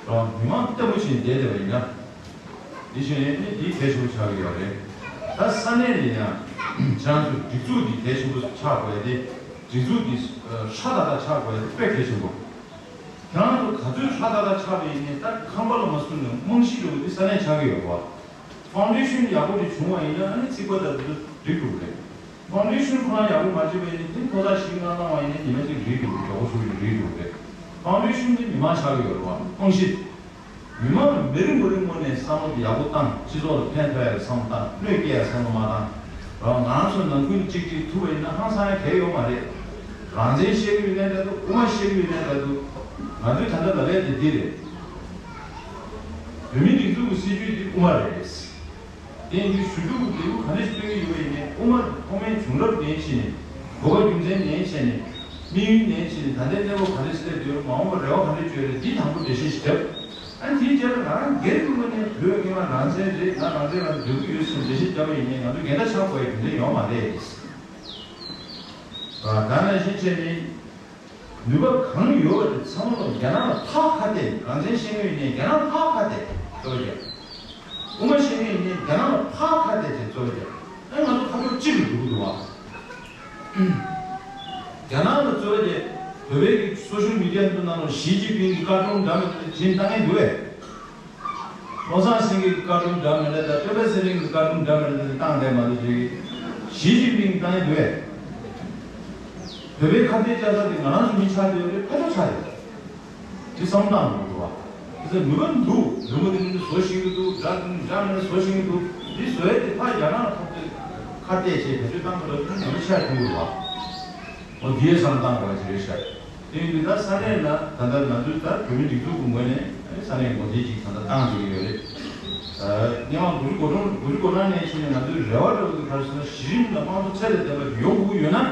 རང་མི་མང་བརྟན་པོ་བྱས་བསྡད་བསྡད་པ་ཡིན་ན། དེ་བཞིན་ནི་དེ་གལ་ཆེན་པོ་ཆགས་ཀྱི་ཡོད་རེད། ད་ས་གནས་ནས་ཡང་ཁྱེད་རང་ཚོའི་སྒྲིག་འཛུགས་འདི་གལ་ཆེན་པོ་ཆགས་དགོས་ཏེ། སྒྲིག་འཛུགས་འདི་ཧྲ་ཏག་ཏག་ཆགས་དགོས་ཏེ་དཔེ་གལ་ཆེན་པོ། ཁྱེད་རང་ཚོ་ག་ཚོད་ཧྲ་ཏག་ཏག་ཆགས་པ་ཡིན་ནའི། ད་ཁང་པ་ལ་མ་བཟུང་ནས་རྨང་གཞི་འདྲ་བོ་འདི་ས་གནས་ཆགས་ཀྱི་ཡོད་རེད་བ། ཕའུན་ཌེ་ཤན་ཡག་པོ་ཅིག་བྱུང་བ་ཡིན་ན་ཨ་ནི་རྩིག་པ་དང་དེ་ཚོ་འགྲིག་འགྲོ་གི་རེད། ཕའུན་ཌེ་ཤན་ཁོ་རང་ཡག་པོ་མ་བྱས་པ་ཡིན་ན་དེ་ཐོག་ས་ཞིག་ལྔ་བླངས་པ་ཡིན་ན་ཉི་མ་གཅིག་རིལ་འགྲོ་གི་རེད། མགྱོགས་པོ་ཞེ་པོ་ཅིག་རིལ་འགྲོ་གི་རེད། ཕའུན་ཌེ་ཤན་དེ་མི་མང་ཆགས་ཀྱི་ཡོད་རེད་བ། རྨང་གཞི། མི་མང་ལ་མི་རེ་ངོ་རེ་ངོས་ནས་བསམ་བློ་དེ་ཡག་པོ་བཏང་། སྤྱི་ཚོགས་ལ་ཕན་ཐོགས་ཡག་གི་བསམ་བློ་བཏང་། གནོད་སྐྱེལ་ཡག་བསམ་བློ་མ་བཏང་། རང་ང་རང་ཚོ་ནང་ཁུལ་གཅིག་གཅིག་ཐུག་པ་ཡིན་ན་ཧང་སང་ཡག་གལ་ཡོད་མ་རེད། རང་བཙན་བཤད་ཀྱི་ཡོད་ནའི་འདྲ་འདུག་དབུ་མ་བཤད་ཀྱི་ཡོད་ནའི་འདྲ་འདུག་ང་ཚོས་ད་ལྟ་ལབ་ཡག་དེ་འདི་རེད། བོད་མིའི་སྒྲིག་འཛུགས་ཀྱི་སྲིད་བྱུས་འདི་དབུ་མ་རེད། དེ་ཡིན་དུས་ཞུ་གཏུག་ལེའུ་ག་འདྲ་ཞིག་ཕུལ་གྱི་ཡོད་པ་ཡིན་ནའི། དབུ་མ་ཐོག་མའི་བྱུང་རབས་ནས་བྱས་ནས། གོ་སྐབས་རྒྱུ་མཚན་ནས་བྱས་ནས། དམིགས་ཡུལ་ནས་བྱས་ནས། ད་ལྟའི་གནས་བབ་ག་འདྲ་སླེབས་ཡོད། མ་འོངས་པར་རེ་བ་ག་འདྲ་བཅོལ་རེད། འདི་དང་པོ་འགྲེལ་བཤད་ཞིག་བརྒྱབ། ཨ་ནི་དེའི་རྗེས་ལ་ང་རང་སྒེར་གྱི་ངོས་ནས་བོད་སྔོན་མ་རང་བཙན་རེད། ང་རང་བཙན་ལ་འདོད་ཀྱི་ཡོད་ཟེར་འགྲེལ་བཤད་བརྒྱབ་པ་ཡིན་ནའི་ང་ཚོ་འགལ་ཟླ་ཆགས་དགོས་ཡ་རྒྱུ་མཚན་ཡོད་མ་རེད། ད་ནང་བཞིན་བྱས་ནས། ནུས་པ་གང་ཡོད་པ་དེ་ཚང་མ་ལོ་རྒྱ་ནག་ལ་ཕར་ཁ་གཏད། རང་བཙན་བཤད་མཁན་ཡིན་ནའི་རྒྱ་ནག་ལ་ཕར་ཁ་གཏད་གཙོ་བོ་རྒྱག་དབུ་མ་བཤད་མཁན་ཡིན་ནའི་རྒྱ་ནག་ལ་ཕར་ཁ་གཏད་བྱས་གཙོ་བོ་རྒྱག་ཨ་ང་ཚོ་ཁ་ཕྱོགས་གཅིག་ལ་འགྲོ་གི་འདུག་བ། རྒྱ་ནག་ལ་གཙོ་བོ་རྒྱག་བོད་པའི་གི་སོ་ཤལ་མི་ཌི་ཡ་ཚོ་ནང་ལ་ཞི་ཅིན་ཕིང་གི་ཀར་ཊུན་འདྲ་མི་འདྲ་བྱིན་བཏང་མཁན་འདུག་བས། བློ་བཟང་སེང་གེ་གི་ཀར་ཊུན་འདྲ་མི་འདྲ་དང་། སྤེན་པ་ཚེ་རིང་གི་ཀར་ཊུན་འདྲ་མི་འདྲ་དེ་བཏང་བསྡད་མ་གཏོགས་ཅིག་ཞི་ཅིན་ཕིང་བཏང་ཡི་འདུག་བས། བོད་པའི་ཁ་གཏད་བཅག་ས་དེ་ང་རང་ཚོ་མི་ཆགས་བསྡད་ཡོད་རེད། ཕར་ཕྱོགས་ཆགས་ཡོད་རེད། དེ་བསམ་བློ་བཏང་དགོས་འདུག་བ། དེ་ཚོ་ནུས་པ་འདུག་རི་མོ་དེ་འདྲ་བཟོ་ཤེས་ཀྱི་འདུག་འདྲ་འདྲ་མི་འདྲ་བཟོ་ཤེས་ཀྱི་འདུག་འདི་བཟོ་ཡས་དེ་ཕར་རྒྱ་ནག་ལ་ཁ་གཏད་ཁ་གཏད་བྱས་བེད་སྤྱོད་བཏང་དགོས་ལབ་དུས་ནུས་པ་ཆགས་ཐུབ་ཀྱི་འདུག་བ། འོ་དེའི་བསམ་བློ་བཏང་དགོས་ཡ་ཅིག་རེད་ཤག་དེ་ཡིན་དུས་ད་ས་གནས་ལ་ད་ལྟ་ང་ཚོས་ད་བོད་མི་སྒྲིག་འཛུགས་ཀྱི་ངོས་ནས་ས་གནས་འགོ་འཛིན་ཅིག་ད་ལྟ་བཏང་བསྡད་ཀྱི་ཡོད་རེད། སྔོན་མ་དགུ་བཅུ་གོ་གྲངས་དགུ་བཅུ་གོ་གྲངས་ནས་ཕྱིན་ནས་ང་ཚོའི་རེ་བ་འདྲ་བོ་དེ་ག་རེ་ཟེར་ན། གཞི་རིམ་ལ་དམངས་གཙོ་ཚད་ལས་བརྟན་པ་ཡོང་དགོས་ཀྱི་ཡོད་ན།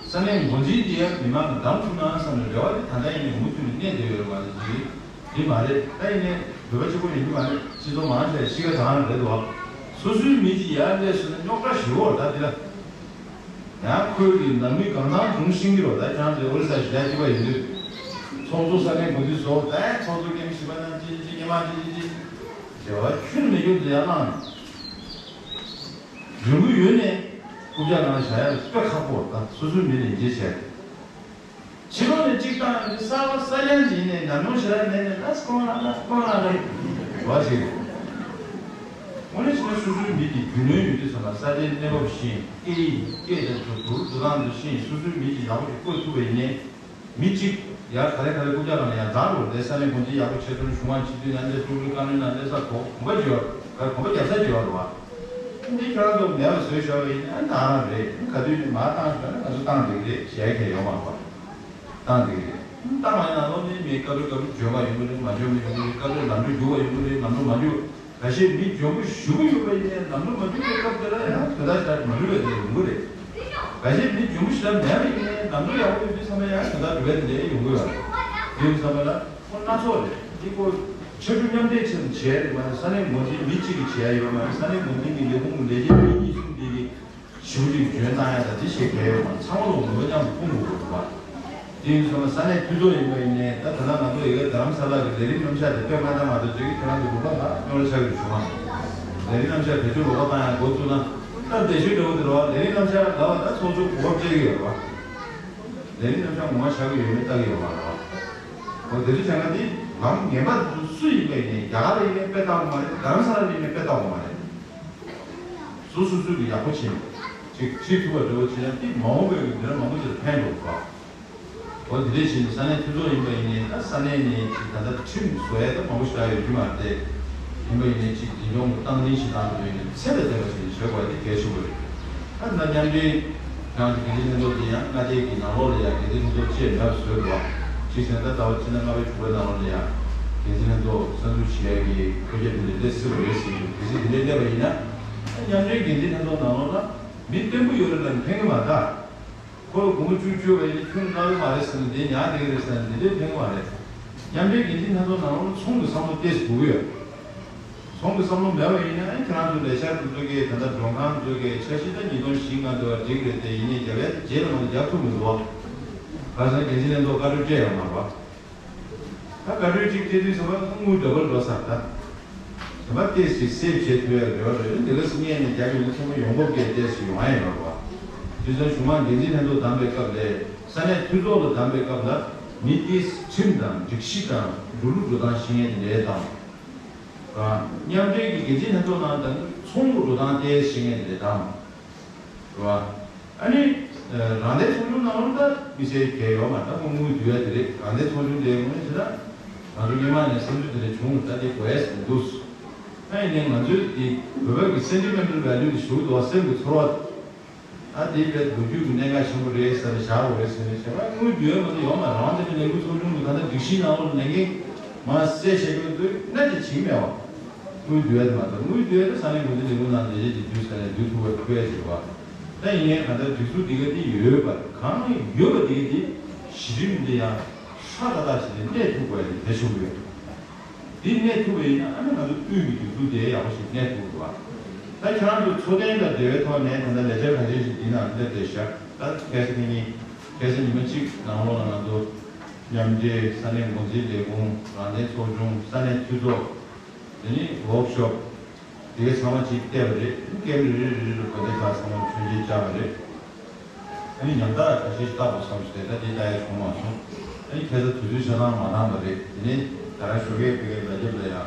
ས་གནས་འགོ་འཛིན་དེ་ཡང་མི་མང་གིས་བདམས་ཐུབ་ན་བསམ་ནས་རེ་བ་དེ་ད་ལྟ་ཡིན་ནའི་མུ་མཐུད་ནས་གནས་བསྡད་ཡོད་རེད་མ་གཏོགས་ཅིག་དེ་མ་རེད། ད་ཡིན་ནའི་བོད་པ་གཅིག་པོ་ཡིན་གྱི་མ་རེད། སྤྱི་ཚོགས་མང་ཆེ་བ་གཤིས་ཀ་དེ་རང་རེད་འདུག་བ། སོ་སོའི་མི་གཅིག་ཡར་སླེབས་སོང་ན་རྙོག་དྲ་ཞེ་པོ་ད་འདི་ལ། ཡང་ཁོས་གི་ནང་མི་གང་ཚང་བྱུང་ཤེས་ཀྱི་རེད། ད་ཁྱེད་རང་ཚོའི་ཨོ་རི་ས་གཞིས་ཆགས་གཅིག་པ་ཡིན་དུས། ཚོགས་གཙོ་ས་གནས་འགོ་འཛིན་བཟོ། ད་ཡང་ཚོགས་གཙོ་སྐྱེ་མི་བཞི་པ་ནང་ཅི་ཅི་ཅི་སྔོན་མ་ཅི་ཅི་ཅི། བྱ་བ་ཁྱོན་མེད་ཁྱོན་དུ་ཡར་བླངས་ནས། འཇོན་གྱི་ཡོད་ནའི་རྐུབ་བཀྱག་ནང་ལ་བཞག་ཡག་དཔེ་ཁག་པོ། ད་སོ་སོའི་མི་ལ་ཡིད་ཆེས་བྱས། ཕྱི་ལོགས་ནས་གཅིག་བཏང་ཡོང་དུས་གསར་པ་གསར་རྐྱང་ཅིག་ཡིན་ནའི་ཉམས་མྱོང་ཞེ་དྲག་མེད་ནའི། ད་ཁོང་རང་ད་ཁོང་རང་རེད་བ་ཞིག་རེད། དངོས་གནས་བྱས་ན་སོ་སོའི་མི་དེ་རྒྱུས་ལོན་ཡོད་དུས་ཙམ་ལ་ས་ཆའི་གནས་བབ་ཤེས། སྐད་ཡིག་སྐད་དང་འགྲོ་འགྲོ་སྟངས་དེ་ཤེས། སོ་སོའི་མི་དེ་ཡག་པོ་ཞིག་བསྐོས་ཐུབ་པ་ཡིན་ནའི། མི་གཅིག་ཡར་ག་ལེ་ག་ལེ་རྐུབ་བཀྱག་ནང་ལ་ཡར་འཛེགས་འགྲོ་དེ། ས་གནས་འགོ་འཛིན་ཡག་པོ་བྱེད་ཐུབ་ན། གཞུང་མང་སྤྱི་འཐུས་མཉམ་འབྲེལ་ཚོགས་འདུ་བཀའ་བློན་མཉམ་འབྲེལ་ས་གོ་གོམ་པ་བརྗེ་བ། གོམ་པ་རྒྱབ་ས་བརྗེ་བ་རེད་བ། འདི་ཁྱོད་རང་ཚོ་མེད་པ་བཟོས་བཞག་པ་ཡིན་ན་ད་རང་རེད། ག་དུས་ནས་མར་བཏང་བཞག་ན་ང་ཚོ་བཏང་བསྡད་ཀྱི་རེད། གཞན་གྱིས་ཡོང་མ་རེད་བ། བཏང་བསྡད་ཀྱི་རེད། བཏང་བ་ཡིན་ན་ལོ་ནས་མི་སྐབས་རེ་སྐབས་རེ་འཇོན་པ་ཡོང་གི་རེད། མ་འཇོན་པ་ཡོང་གི་རེད། སྐབས་རེ་ལམ་འགྲོ་རྒྱུག་པ་ཡོང་གི་རེད། ལམ་འགྲོ་མ་རྒྱུག་ཁ་ཤས་མི་འཇོན་པོ་ཞེ་པོ་ཡོད་པ་ཡིན་ནའི་ལམ་འགྲོ་མ་འགྲོ་བའི་སྐབས་དེ་ལ་ཡང་དོན་དག་ཞེ་དྲག་མ་འགྲོ་བའི་དེ་ཡོང་གི་རེད། ཁ་ཤས་མི་འཇོན་པོ་ཞེ་དྲག་མེད་པ་ཡིན་ནའི་ལམ་འགྲོ་ཡག་པོ་ཡོད་དུས་ཙམ་པ་ཡང་དོན་དག་འགྲོ་བའི་དེ་འདྲ་ཡོང་གི་ཡོད་རེད། དེ་ཡིན་ཙམ་པ་ལ་ཁོ་སྣ་ཚོགས་རེད། འདི་ཁོ་ཕྱར་གྲུ་མཉམ་འདེགས་ཆེད་དུ་བྱས་རེད་མ་གཏོགས། ས་གནས་འགོ་འཛིན་མི་གཅིག་གིས་བྱས་ཡོད་མ་རེད། ས་གནས་འགོ་འཛིན་གྱི་ལས་ཁུངས་ཀྱི་ལས་བྱེད་མི་གཉིས་གསུམ་དེ་གིས་ཞེ་པོ་ཅིག་འཇོན་བཏང་ཡ་དང་དེ་བྱེད་གལ་ཡོད་མ་རེད། ཚང་མ་ལོ་ངོ་མཉམ་དུ་སྤུངས་དགོས་པ་རེད་བ། དེ་ཡིན་སོང་ན་ས་གནས་འཐུས་ཚོགས་ཡིན་པ་ཡིན་ནའི། ད་ད་ལྟ་ང་ཚོ་ཡ་གི་རྡ་རམ་ས་ལ་གི་ལས་རིམ་རྣམ་གཞག་དེ་དཔེ་མ་བཏང་མ་གཏོགས་ཅིག་ཁྱེད་རང་ཚོ་ལོགས་ཀ་ལ་རྙོག་དྲ་ཆགས་ཀྱི་བྱུང་བ། ལས་རིམ་རྣམ་གཞག་བེད་སྤྱོད་ལོགས་ཀ་བཏང་ཡ་འགོ་བཙུགས་ན། ད་བེད་སྤྱོད་འདྲ་བོ་དེ་རེད་བ། ལས་རིམ་རྣམ་གཞག་ལབ་པ་ད་ཚོགས་གཙོ་གོ་སྐབས་སྤྲད་ཀྱི་ཡོད་རེད་བ། ལས་རིམ་རྣམ་གཞག་ངོ་མ་ཆགས་ཀྱི་ཡོད་མེད་ལྟ་གི་ཡོད་མ་རེད་བ། འོ་དེ་ཚོ་བྱས་ན་དེ་ལམ་ངན་པ་དེ་ཚོ་སུ་ཡིན་པ་ཡིན་ནའི། རྒྱ་གར་ལ་ཡིན་ནའི་དཔེ་བལྟ་དགོས་མ་རེད། རྡ་རམ་ས་ལ་ལ་ཡིན་ནའི་དཔེ་བལྟ་དགོས་མ་རེད། སོ་སོ་སོ་གི་ཡག་པོ་བྱེད། ཅིག་བྱེད་ཐུབ་པ་འདྲ་བོ་བྱས་ན་དེ་མ་འོངས་པའི་གི་འདི་འདྲ་མང་པོ་ཅིག་ལ་ཕན་འགྲོ་གི་རེད་བ། འོ་དེ་འདྲས་བྱས་ནས་ས་གནས་འཐུས་ཚོགས་ཡིན་པ་ཡིན་ནའི། ད་ས་གནས་ནས་ཅིག་ད་ལྟ་ཁྲིམས་བཟོ་ཡ་ད་མང་པོ་ཞེ་དྲག་ཡོད་རྒྱུ་མ་རེད་དེ། ཡིན་པ་ཡིན་ནའི་ཅིག་འཛིན་སྐྱོང་གི་སྟངས་འཛིན་བྱེད་སྟངས་དེ་ཚོ་ཡིན་ནའི་ཚད་ལ་བརྟེན་པ་ཞིག་བྱེད་དགོས་ཡ་དེ་གལ་ཆེན་པོ་རེད། ད་ད་མཉམ་འབྲེལ་ཁང་གི་འགན་འཛིན་ལྷན་ཚོགས་དེ་ཡང་མངའ་སྡེ་གི་ནང་ལོགས་ལ་ཡ་འགན་འཛིན་ལྷན་ཚོགས་བཅས་མེད་པ་བཟོས་འདུག་བ། ཅིག་བྱས་ན་ད་ཟླ་བ་ཕྱི་ཟླ་ལྔ་པའི་དྲུག་པའི་ནང་ལོགས་ལ་ཡ་འགན་འཛིན་ལྷན་ཚོགས་གསར་འཛུགས་བྱེད་ཡ་གི་ཐུགས་འགན་དེ་འདྲ་སླེབས་སྲིད་པ་རེད་ཟེར་གྱི་འདུག་གལ་སྲིད་དེ་འདྲ་སླེབས་པ་ཡིན་ན། མཉམ་འབྲེལ་འགན་འཛིན་ལྷན་ཚོགས་ནང་ལོགས་ལ་མི་བརྟན་པོ་ཡོད་རེད་ལབ་ནས་ཕན་གྱི་མ་རེད་ད། ཁོ་ལ་སྒོར་མོ་བཅུ་བཅོལ་བ་ཡིན་ན་ཁྱོན་ནས་ལྟ་གི་མ་རེད་ཟེར་ནས་འདི་ཉར་བསྡད་ཀྱི་རེད་ཟེར་ནས་འདི་འདྲས་ཕན་གྱི་མ་རེད། མཉམ་འབྲེལ་འགན་འཛིན་ལྷན་ཚོགས་ནང་ལོགས་ཚོང་གི་བསམ་བློ་ཏོག་ཙམ་དགོས་ཀྱི་ཡོད། ཚོང་གི་བསམ་བློ་མེད་པ་ཡིན་ན་ཨ་ཁྱེད་རང་ཚོ་ལས་འཆར་དེ་ཚོ་གིས་ད་ལྟ་མགྲོན་ཁང་ཚོ་གིས་འཆར་གཞི་ད་ཉིས་སྟོང་བཞི་ལྔ་འདྲ་བ་འགྲིག་རེད་དེ། ཡིན་ནའི་རྒྱབ་ཡ་དེ་རྗེས་ལ་མ་གཏོགས་རྒྱག་ཐུབ་མི་འདུག་བ། ག་རེ་ཟེར་ན་འགན་འཛིན་ལྷན་ཚོགས་བཀའ་འཁྲོལ་སྤྲད་ཡོད་མ་རེད་བ། ད་བཀའ་འཁྲོལ་གཅིག་སྤྲད་དུས་ཙམ་པ་དངུལ་འདྲ་པོ་འགྲོ་ས་རེད་ད། ད་པ་ཏོག་ཙམ་སེབ་བྱེད་ཐུབ་ཡ་རེ་བ་རེད། འདི་ག་སེ་སྔོན་ནས་རྒྱག་གི་ཡོད་ན་ཚང་མ་ཡོང་འབབ་སྐྱེད་ཏོག་ཙམ་ཡོང་ཡ་ཡོད་རེད་བ། དེ་ཚོ་གཞུང་མང་འགན་འཛིན་ལྷན་ཚོགས་བདམས་པའི་སྐབས་ལ། ས་གནས་འཐུས་ཚོགས་ལ་བདམས་པའི་སྐབས་ལ་མི་དེས་ཁྲིམས་དང་སྒྲིག་གཞི་དང་འགྲོ་ལུགས་འགྲོ་སྟངས་ཤེས་མཁན་དེ་འདྲས་དང་། མཉམ་འབྲེལ་གྱི་འགན་འཛིན་ལྷན་ཚོགས་ནང་དང་ཚོང་གི་འགྲོ་སྟངས་དེ་ཤེས་མཁན་དེ་འདྲས་དང་། རེད་བ། ཨ་ནི། རང་བདེན་ཚོགས་ཆུང་ནང་ལ་ད་དམིགས་བསལ་གལ་ཡོད་མ་རེད། ད་ཁོ་དངུལ་བསྡུ་ཡ་དེ་རེད། རང་བདེན་ཚོགས་ཆུང་དེ་ངོས་ནས་བྱས་ན། ང་ཚོ་སྔོན་མ་ནས་བསམ་ཚུལ་དེ་འདྲ་བྱུང་། ད་དེ་དགོས་ཡ་ཟེར་འདུག་ད་ཡིན་ནའི་ང་ཚོའི་དེ་བོད་པ་གི་སེན་ཊི་མེན་ཊལ་ཝེ་ལུ་དེ་ཞུ་འདུག་བ། སེམས་ཀྱི་ཚོར་བ། ད་དེ་དཔེ་ལོ་རྒྱུས་ཀྱི་གནད་འགག་ཆེན་པོ་རེད་ཟེར་ནས་བཞག་དགོས་རེད་ཟེར་ནས་བྱས་པ། དངུལ་བསྡུ་ཡ་མ་གཏོགས་ཡོད་མ་རེད། རང་བདེན་པའི་ལས་འགུལ་ཚོགས་ཆུང་གི་ད་ལྟ་སྒྲིག་གཞིའི་ནང་ལོགས་ལ་ལས་འགན་མ་སེལ་བྱེད་དགོས་དུས་གནད་དེ་བྱིངས་མེད་བ། དངུལ་བསྡུ་ཡ་དེ་མ་གཏོགས། དངུལ་བསྡུ་ཡ་དེ་ས་གནས་འགོ་འཛིན་ལས་ཁུངས་ནང་ལས་བྱེད་ཅིག་བསྡུས་ཟེར་ནས་བསྡུ་ཐུབ་པ་ཐུབ་ཡ་ཞིག་རེད་བ། ད་ཡིན་ནའི་གང་ལྟར་སྒྲིག་འཛུགས་འདི་ག་དེ་ཡོད་པ་རེད། གང་ཡོད་པ་འདི་ག་དེ་གཞི་རིམ་འདི་ཡང་ཧྲ་ཏག་ཏག་ཞིག་ནས་གནས་ཐུབ་དགོས་ཡ་དེ་གལ་ཆེན་པོ་ཡོད། འདི་གནས་ཐུབ་པ་ཡིན་ན་ཨ་ནི་ང་ཚོ་དབུས་ཀྱི་སྒྲིག་འཛུགས་དེ་ཡག་པོ་ཞིག་གནས་ཐུབ་དགོས་བ། ད་ཁྱེད་རང་ཚོ་འཚོ་རྟེན་དང་འབྲེལ་བའི་ཐོག་ནས་ད་ལྟ་ལས་འཆར་ག་ཚོད་ཞིག་འདི་ནང་སླེབས་བསྡད་ཤག་ད་ཁ་སང་ཉིན། ཁ་སང་ཉི་མ་གཅིག་ནང་ལོགས་ལ་ང་ཚོ་མཉམ་འབྲེལ་ས་གནས་འགོ་འཛིན་ལས་ཁུངས། རང་བདེན་ཚོགས་ཆུང་། ས་གནས་འཐུས་ཚོགས། དེ་ནས་ཝོག་ཤོབ་དེ་ག་ཚང་མ་ཅིག་བལྟས་པ་རེད། ཀེམ་རེ་རེ་རེ་རེ་ལ་གོ་བདེ་ཁག་ཚང་མ་མཆོད་མཇལ་བཅར་བ་རེད། ཨ་ནི་ཉམ་ཐག་ཁ་ཤས་ཤིག་བཏགས་པ་བསམ་ཞིག་དེ་ད་དེ་ལྟ་ཡ་བྱུང་མ་སོང་། ཨ་ནི་ཁ་སང་དུས་ཚོད་ཆ་ཚང་མ་བཏང་བ་རེད། དེ་ནས་ད་རང་ཞོགས་ཀས་བོད་སྐད་ལ་རྒྱབ་ལ་ཡ་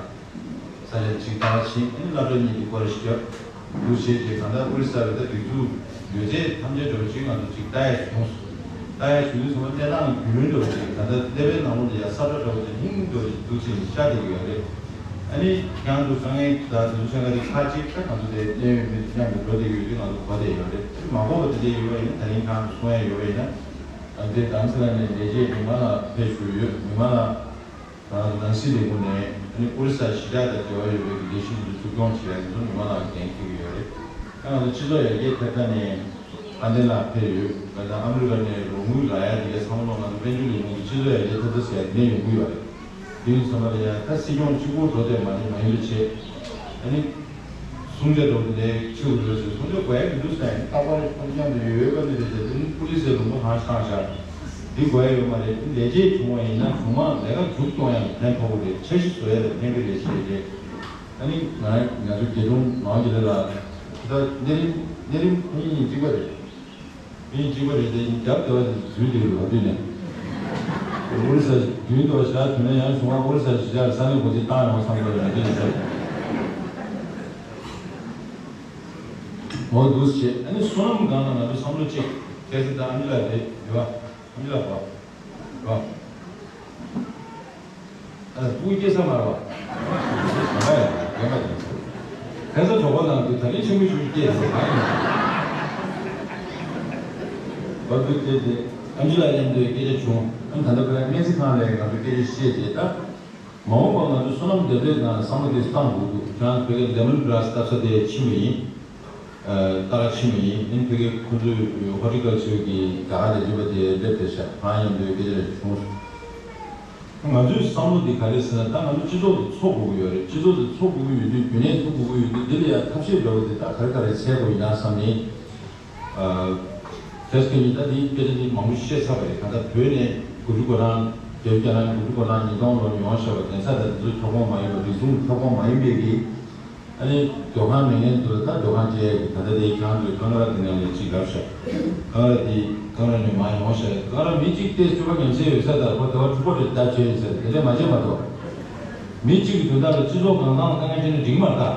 ས་ཆ་ཅིག་བཏང་བ་ཕྱིན། ཨ་ནི་སློབ་གྲྭ་གཉིས་ཀྱི་སྐོར་ཞིག་བརྒྱབ། འདུག་བྱས་རྗེས་གང་ལྟར་ཨོ་རི་ས་བའི་ད་སྒྲིག་འཛུགས་ཡོད་ཚད་ཐམས་ཅད་འགྲོ་ཅིག་ང་ཚོ་ཅིག་ལྟ་ཡ་ཞིག་བྱུང་སོང་། ལྟ་ཡ་ཞུ་དུས་ཚང་མ་གནས་སྟངས་རྒྱུས་ལོན་འགྲོ་ཅིག་ད་ལྟ་ཀླད་པའི་ནང་ལོགས་ལ་ཡ་ས་ཁྲ་འདྲ་བོ་ཅིག་ཧིང་འགྲོ་ཅིག་འདུག་བྱས་ནས་ཤར་བསྡད་ཀྱི་ཡོད་རེད། ཨ་ནི་ཁྱེད་རང་ཚོ་དཀའ་ངལ་ད་དེ་ཚོ་ཆ་ལ་དེ་ཁག་ཅིག་ད་ང་ཚོ་དེ་གནད་ཡོད་མི་མཉམ་དུ་འགྲོ་བསྡད་ཡོད་ཅིག་ང་ཚོ་གོ་བསྡད་ཡོད་རེད། ཨ་ནི་མ་གོ་བ་དེ་འདྲ་ཡོད་པ་ཡིན་ན་ད་རིང་ཁྱེད་རང་ཚོ་གསུང་ཡ་ཡོད་པ་ཡིན་ན། ཨ་འདི་དང་ཚེ་ལ་ནས་ལས་བྱེད་མི་མང་ལ་ཕེབས་ཞུས་ཡོད། མི་མང་ལ་ནང་སྲིད་ལས་ཁུངས་ནས་ཨ་ནི་ཨོ་རི་ས་གཞིས་ཆགས་དང་འབྲེལ་བ་ཡོད་པའི་ལས་གཞི་འདི་འཛུགས་སྐྱོང་བྱེད་ཡ་འདི་ཚོ་མི་མང་ལ་འགན་འཁྱེར་གྱི་ཡོད་རེད། ཨ་ང་ཚོ་སྤྱི་ཚོགས་ཡར་རྒྱས་ཐད་ཀ་ནས་དཔལ་ལྡན་ལགས་ཕེབས་ཡོད། ང་ཚོ་ཨ་མི་རི་ཀ་ནས་རོགས་དངུལ་རག་ཡ་དེ་གའི་ཚང་མ་ལོག་ང་ཚོ་དཔལ་འབྱོར་ལས་ཁུངས་ཀྱི་སྤྱི་ཚོགས་ཡར་རྒྱས་ཐད་ཀ་ཟེར་ཡ་དེ་ནས་ཡོང་གི་ཡོད་རེད། དེ་ཡིན་ཙང་མ་ལ་ཡ་ད་སྲིད་སྐྱོང་གཅིག་པུ་འགྲོ་བསྡད་མ་རེད། མ་ཡིན་པ་བྱས་ཨ་ནི། གསུང་ཆོས་འགྲོ་དེ་ནས་ཆེའུ་རོལ་ཟེར་གསུང་ཆོས་དགོས་ཡ་མི་འདུག་ཟེར་ཡིན། རྟག་པར་ཁོང་མཉམ་དུ་ཡོད་ཡོད་པ་ནི་རེད་དེ། དེ་ནི་ཀུ་ལི་སེ་ལུང་པ་གང་ཆགས་ཤག་འདི་དགོས་ཡ་ཡོད་མ་རེད། འདི་ལས་བྱེད་བྱུང་བ་ཡིན་ན་གཞུང་མང་ལས་ཀ་མཇུག་གཏོང་ཡ་ལ་ཕན་ཐོགས་རེད། འཆར་གཞི་བཟོ་ཡ་ལ་ཕན་གི་རེད་ཟེར་རེད། ཨ་ནི་ང་ང་ཚོ་དགེ་དྲུང་ནང་གི་ལས་ལ་ད་གནས་རིམ་གནས་རིམ་ཁོ་གཉིས་གཉིས་གཅིག་པ་རེད། མི་གཅིག་པ་རེད་དེ། རྒྱབ་དེ་བ་དེ་འཛུལ་དེ་ལོ་དུས་ནས། ཨོ་རི་ས་རྒྱུན་དུ་བཞག་དུས་ན་ཡང་གཞུང་ཨོ་རི་ས་གཞིས་ཆགས་ས་གནས་འགོ་འཛིན་བཏང་ཡོང་བསམ་བློ་ཡོད་དེ་ནས། འོ་འདུག་བྱས། ཨ་ནི་བསོད་ནམས་སྒང་ལ་ང་ཚོ་བསམ་བློ་གཅིག་ཁྱེད་ཚོ་ད་ཨ་མྱེས་ལགས་རེད་ཡོད་པ། ཨ་མྱེས་ལགས་བ། བ། ཨ་སྤུ་གུ་སྐྱེ་ས་མ་རེད་བ། ཨ་ཡ་རྒན་པ་དེ། ཁ་སང་གྲོགས་པོ་ནང་དུ་ད་རིང་ཆུང་ངུ་ཆུང་ངུ་སྐྱེས་ཟེར་གང་ཡིན། བ་སྤུ་གུ་སྐྱེས་ཏེ་ཨ་མྱེས་ལགས་མཉམ་དུ་སྐད་ཆ་བྱུང་། ཨ་ནི་ད་ལྟ་ཁོ་རང་སྨན་རྩིས་ཁང་ལ་ང་ཚོ་སྐད་ཆ་བཤད་དེ་ད། མ་འོངས་པར་ང་ཚོ་བསོད་ནམས་འདེབས་ལས་ནང་བསམ་བློ་དེ་བཏང་དགོས་འདུག་ཁྱེད་རང་བོད་སྐད་ལེ་མོན་གྷ་ར་སི་བཏབ་ས་དེ་ཕྱིན་པ་ཡིན། ཨ་ལྟ་ག་ཕྱིན་པ་ཡིན། ཨ་ནི་བོད་སྐད་ཁོ་ཚོས་ཧོར་ཊི་ཀལ་ཅར་གྱི་རྒྱ་གར་ལས་བྱེད་པ་དེ་སླེབས་བསྡད་ཤག་ཁོ་རང་མཉམ་དུ་སྐད་ཆ་བྱུང་སོང་། ང་ཚོའི་བསམ་བློ་འདི་ག་རེ་ཟེར་ན། ད་ང་ཚོ་སྤྱི་ཚོགས་འདི་འཚོ་དགོས་ཀྱི་ཡོད་རེད། སྤྱི་ཚོགས་འདི་འཚོ་དགོས་ཀྱི་ཡོད་དུས། རྒྱུན་གནས་ཐུབ་དགོས་ཀྱི་ཡོད་དུས། འདི་ལ་ཡང་ཐབས་ཤེས་འདྲ་བོ་དེ་ད་ག་རེ་ག་རེ་འཚོལ་དགོས་ཡིན་ན་བསམ་ནས། ཨ་ཁྱེད་ཚོ་གཉིས་ད་འདིའི་སྐད་ཆ་འདི་མང་པོ་བཤད་ཚར་བ་རེད། ད་ལྟ་བོད་ནས་དགུ་བཅུ་གོ་གྲངས། བརྒྱད་ཅུ་གྱ་གྲངས། དགུ་བཅུ་གོ་གྲངས་ཉིས་སྟོང་ལོར་ཡོང་བཞག་པ་དེ་ཚོ་ད་འདི་ཚོའི་ཁྱབ་ཁོངས་མ་ཡིན་པ། རིག་གཞུང་ཁྱབ་ཁོངས་མ་ཡིན་པའི་གི། ཨ་ནི་སྡོད་ཁང་མེད་མཁན་ཚོ་ལ་ད་སྡོད་ཁང་སྤྲད་ཡ་གི། ད་ལྟ་དེ་ཁྱེད་རང་ཚོའི་ཀང་ར་དེ་ནས་ལས་གཅིག་ལབ་ཤག་ཀང་ར་དེ་ཀང་ར་ནས་མར་ཡོང་ཤག་ཀང་ར་མི་གཅིག་སྟེ་སྤྱོད་པ་ཉམས་སད་ཡོད་ས་དང་། ཁོ་དེ་བ་འཁྲུག་པ་རེ་ལྟ་བྱས་ཡིན་ས་དེ་འདྲ་མ་བྱས་མ་གཏོགས། མི་གཅིག་གི་དོན་དག་ལ་སྤྱི་ཚོགས་གང་སྟངས་ལ་དཀའ་ངལ་འཕྲད་ན་འགྲིག་མ་རེད་ད།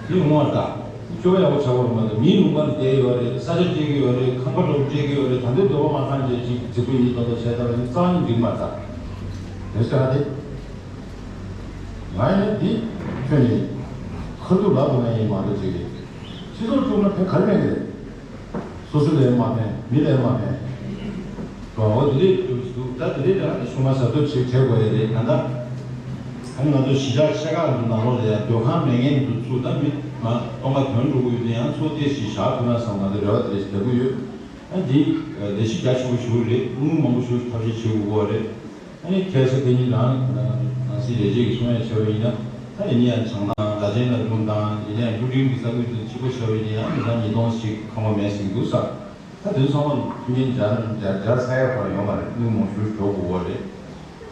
དེ་ཡོང་བ་རེད་ད། སྤྱོད་པ་ཡག་པོ་བྱ་དགོས་རེད་མ་གཏོགས། མིའི་ལུང་པ་ལ་བསྡད་ཡོད་རེད། ས་ཆ་སྤྲད་ཀྱི་ཡོད་རེད། ཁང་པ་འདྲ་པོ་སྤྲད་ཀྱི་ཡོད་རེད། ད་འདོད་འདོད་པ་མ་ཁང་བྱས་ཅིག་རྫིག་པོ་ཡིན་མདོག་མདོག་བྱས་ད་བ་ནི་རྩ་བ་ནས་འགྲིག་མ་རེད་ད། དེ་ཟེར་བ་དེ། ང་ཡིན་ན་འདི་ཁྱོད་ནི་ཁ་ཐུག་ལབ་དགོས་ན་ཡིན་མ་གཏོགས་ཅིག་རེད། སྤྱི་ཚོགས་དཀྲུགས་ན་ཕན་ག་རེ་ཕན་གི་རེད། སོ་སོ་ལ་ཡང་མ་ཕན། མི་ལ་ཡང་མ་ཕན། འོ་དེ་འདྲས་འདུག་ད་དེ་འདྲས་ཀྱང་གཞུང་མང་གསར་གཏོད་བྱེད་བྱེད་དགོས་ཡ་རེད། ད་ལྟ་ཨ་ནི་ང་ཚོ་གཞིས་ཆགས་ཆེ་ཁག་ཚོ་ནང་ལོགས་ལ་ཡང་སྡོད་ཁང་མེད་མཁན་ཚོ་ཚུར་ད་མི་མ་སྟོང་ཁ་དོན་འགྲོ་གི་ཡོད་དུས་ཡང་ཚོ་དེ་ཞིག་བཞག་ཐུབ་ན་བསམ། ང་ཚོ་རེ་བ་དེ་འདྲས་ཞིག་བརྒྱབ་ཀྱི་ཡོད། ཨ་འདི་ལས་གཞི་རྒྱ་ཆེ་པོ་ཞིག་རེད། དངུལ་མང་པོ་ཞིག་ཐབས་ཤེས་བྱེད་དགོས་པ་རེད། ཨ་ནི་ཁ་སང་དེ་ཉིན་རང་ནང་སྲིད་ལས་བྱེད་ཀྱིས་གསུང་ཡ་བྱས་པ་ཡིན་ན། ད་ཡིན་ན་ཡང་བྱང་ཐང་བདག་ཆེན་ལ་སྒྲུང་དང་། ཡིན་ན་ཡང་ཀླུ་སྒྲུབ་ཀྱི་ས་ཁུལ་དེ་གཅིག་པ་བྱས་པ་ཡིན་ན་ཡང་མི་ཚང་ཉིས་སྟོང་ཞིག་ཁང་པ་མེད་ཟིན་འདུག་ས། ད་དེ་ཚོ་ཚང་མ་མཐུན་རྐྱེན་སྦྱར་སྦྱར་སྦྱར་ས་ཡ་ཁོ་ན་ཡོད་མ་རེད། དངུལ་མང་ཤོས་འགྲོ་དགོས་པ་རེད།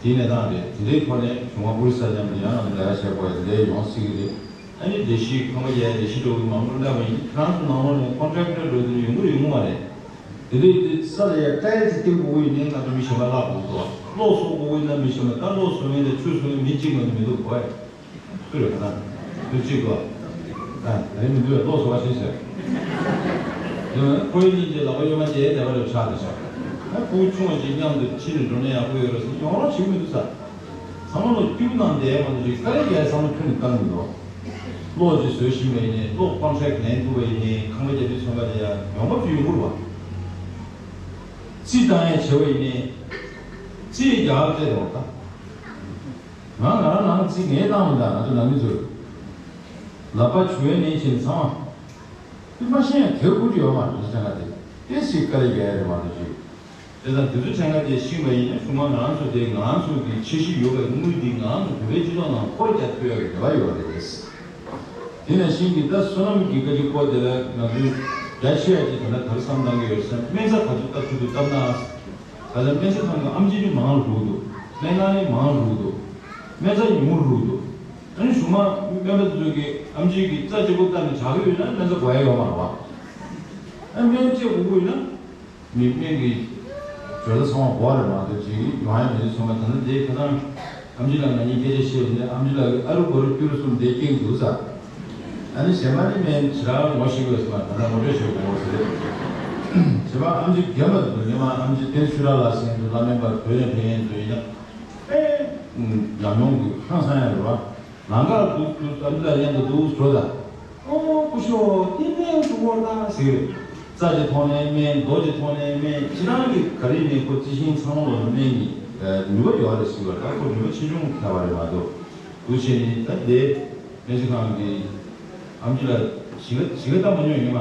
དེའི་གནས་སྟངས་རེད། དེ་འདྲའི་ཐོག་ནས་གཞུང་མང་ཨོ་རི་ས་མཉམ་དུ་ཡང་ནང་ལས་ཀ་བྱེད་དགོས་ཡ་དེ་འདྲ་ཡོང་སྲིད་ཀྱི་རེད། ཨ་ནི་ལས་གཞི་ཁང་པ་རྒྱག་ཡ་ལས་གཞི་འགྲོ་གི་མང་པོ་བསླེབས་པ་ཡིན། ཁྱེད་རང་ཚོ་ནང་ལོགས་ནས་ཀོན་ཊེག་ཊར་འགྲོ་དུས་ཡོང་གི་རེད་ཡོང་གི་མ་རེད། དེ་འདྲའི་དེ་ས་ལ་ཡ་ཊ་ཡར་ཅིག་བཏིང་དགོས་ཀྱི་ཡིན་ནའི་ང་ཚོ་མི་གཞན་པ་བརླག་དགོས་འདུག་གློག་བཟོ་དགོས་ཀྱི་ཡིན་ན་མི་གཞན་པ། ད་གློག་བཟོ་མཁན་དང་ཆུ་བཟོ་མཁན་མི་གཅིག་མ་གཏོགས་མི་འདུག་གོ། ཨེ། སུ་རེད་ག་ད། དུས་གཅིག་གོ། ཨ་རེད་མི་འདུག་གློག་བཟོ་བ་ཤེས་ཟེར། ཡང་ཁོའི་གཉིས་ཀྱི་ལག་པ་གཡོན་མ་དེའི་སྡེ་པ་རེ་ཆགས་བསྡད་ཤག་ཨ་ཁུ་ཆུང་བ་ཅིག་མཉམ་དུ་ཕྱི་ནས་འགྲོ་ན་ཡག་པོ་ཡོད་རེད་ཟེར། ཡོང་རོགས་བྱེད་ཀྱི་མི་འདུག་ས། ཚང་མ་ལོ་སྐྱུག་ནང་བསྡད་མ་གཏོགས་ཅིག་དཀའ་ལས་རྒྱག་བསམ་བློ་ཁྱོན་ནས་བཏང་གི་མི་འདུག་གློག་ཅིག་བཟོས་ཤེས་པ་ཡིན་ནའི། གློག་ཀོན་ཊེག་ལེན་ཐུབ་པ་ཡིན་ནའི། ཁང་པ་རྒྱག་དུས་ཚོད་པ་དེ་ཡང་ཡོང་འབབ་ཅིག་ཡོང་གི་རེད་བ། རྩིས་བཏང་ཡ་བྱས་པ་ཡིན་ནའི། རྩིས་རྒྱག་སྤྲད་རོགས་ད། ང་ང་རང་ནང་རྩིས་ངས་བཏང་མི་འདུག་ང་ཚོ་ནང་མི་ཚོས། ལག་པ་འཇུ་ཡ་ནས་བྱས་ཚང་མ། དེ་མ་ཤེས་ཡ་དེ་ཁུར་གྱི་ཡོད་མ་རེད། ཅང་ག་དེ་ཏེ་སི་དཀའ་ལས་རྒྱག་ཡ་རེད་མ་གཏོགས་ཅིག་དེ་ཙང་དེ་ཚོ་ཆང་ག་དེ་ཤིང་བ་ཡིན་ན། གཞུག་མ་ང་ཚོ་དེ་ང་ཚོ་གི་འཆར་གཞི་ཡོད་པའི་དངུལ་འདི་ང་ཚོ་བོད་པའི་སྤྱི་ཚོགས་ནང་འཁོར་རྒྱག་ཐུབ་ཡ་གི་རེ་བ་ཡོད་རེད། དེ་ནང་བཞིན་གྱི་ད་བསོད་ནམས་ཀྱི་བཀའ་ཁྲིའི་སྐོར་དེ་ལ་ང་ཚོས་རྒྱ་ཆེ་བ་ཅིག་དེ་འདྲ་ག་རེ་བསམ་བཏང་གི་ཡོད་ཟེར་ན། སྨན་རྩྭ་ག་ཚོད་བཏབ་ཐུབ་ཐུབ་བཏབ་ན། ད་ལྟ་སྨན་རྩྭ་ཁང་གི་ཨེམ་ཆི་ནི་མང་རུ་འདུག་སྨན་ཁང་ནི་མང་རུ་འདུག་སྨན་རྩྭ་ཉུང་རུ་འདུག་ཨ་ནི་གཞུག་མ་སྨན་པ་ཚོས་ཀྱི་ཨེམ་ཆི་གི་རྩྭ་གཅིག་པོ་བཏབ་ནས་དྲག་གི་ཡོད་ན་སྨན་རྩྭ་དགོས་ཡ་ཡོད་མ་རེད་བ། ཨ་སྨན་དཔྱད་དགོས་ཀྱི་ཡོད་ན། མི་སྨན་གྱི་སྦྱོར་རྩ་ཚང་མ་འགོར་རེད་མ་གཏོགས་ཅིག་ཡོང་ཡ་མི་འདུག་ཚང་མ། ད་ནི་དེ་ཁ་སང་ཨེམ་ཆི་ལགས་ང་གཉིས་སྐད་ཆ་བཤད་ཡིན་ནའི། ཨེམ་ཆི་ལགས་ཀྱིས་ཨ་རུ་གོ་རུ་སྐྱུ་རུ་གསུམ་དེ་སྐྱེངས་འདུག་ཟེར། ཨ་ནི་གཞན་པ་ནི་སྨན་ཞེ་དྲག་ངོ་ཤེས་དགོས་ཟེར་མ། ད་ལྟ་ངོ་སྤྲོད་བྱེད་དགོས་ཟེར། གཞན་པ་ཨེམ་ཆི་རྒན་པ་འདུག་སྔོན་མ་ཨེམ་ཆི་བསྟན་ཆོས་གྲགས་ལགས་ཟེར་མཁན་འདུག་བླ་སྨན་པ་བོད་ནས་ཕེབས་མཁན་འདུག་ཡིན་ན་དཔེ་ཉམས་མྱོང་གི་ཧང་སང་ཡ་རེད་བ། ལམ་ཁར་འདུག་འདུག་ཨེམ་ཆི་ལགས་མཉམ་དུ་འདུག་འགྲོ་ད། ཨོ་སྐུ་ཞབས་དེ་སྨན་འདུག་གོ་ད་ཟེར་གི་རེད། རྩ་གི་ཐོག་ནས་སྨན། རྡོ་གི་ཐོག་ནས་སྨན། ཅི་རང་གི་ག་རེ་ནས་ཁོ་རྩི་ཤིང་ཚང་མ་ལ་སྨན་གྱི་ནུས་པ་ཡོད་རེད་ཟེར་བ། ད་ཁོ་ནུས་པ་ཆེ་ཆུང་ཁྱད་པར་རེད་མ་གཏོགས། འདུག་བྱས་ནས་ད་དེ་སྨན་རྩིས་ཁང་གི་ཨམ་ཆི་ལ་ཞིང་ཁ་ཞིང་ཁ་བཏབ་མ་མྱོང་ཡིན་མ།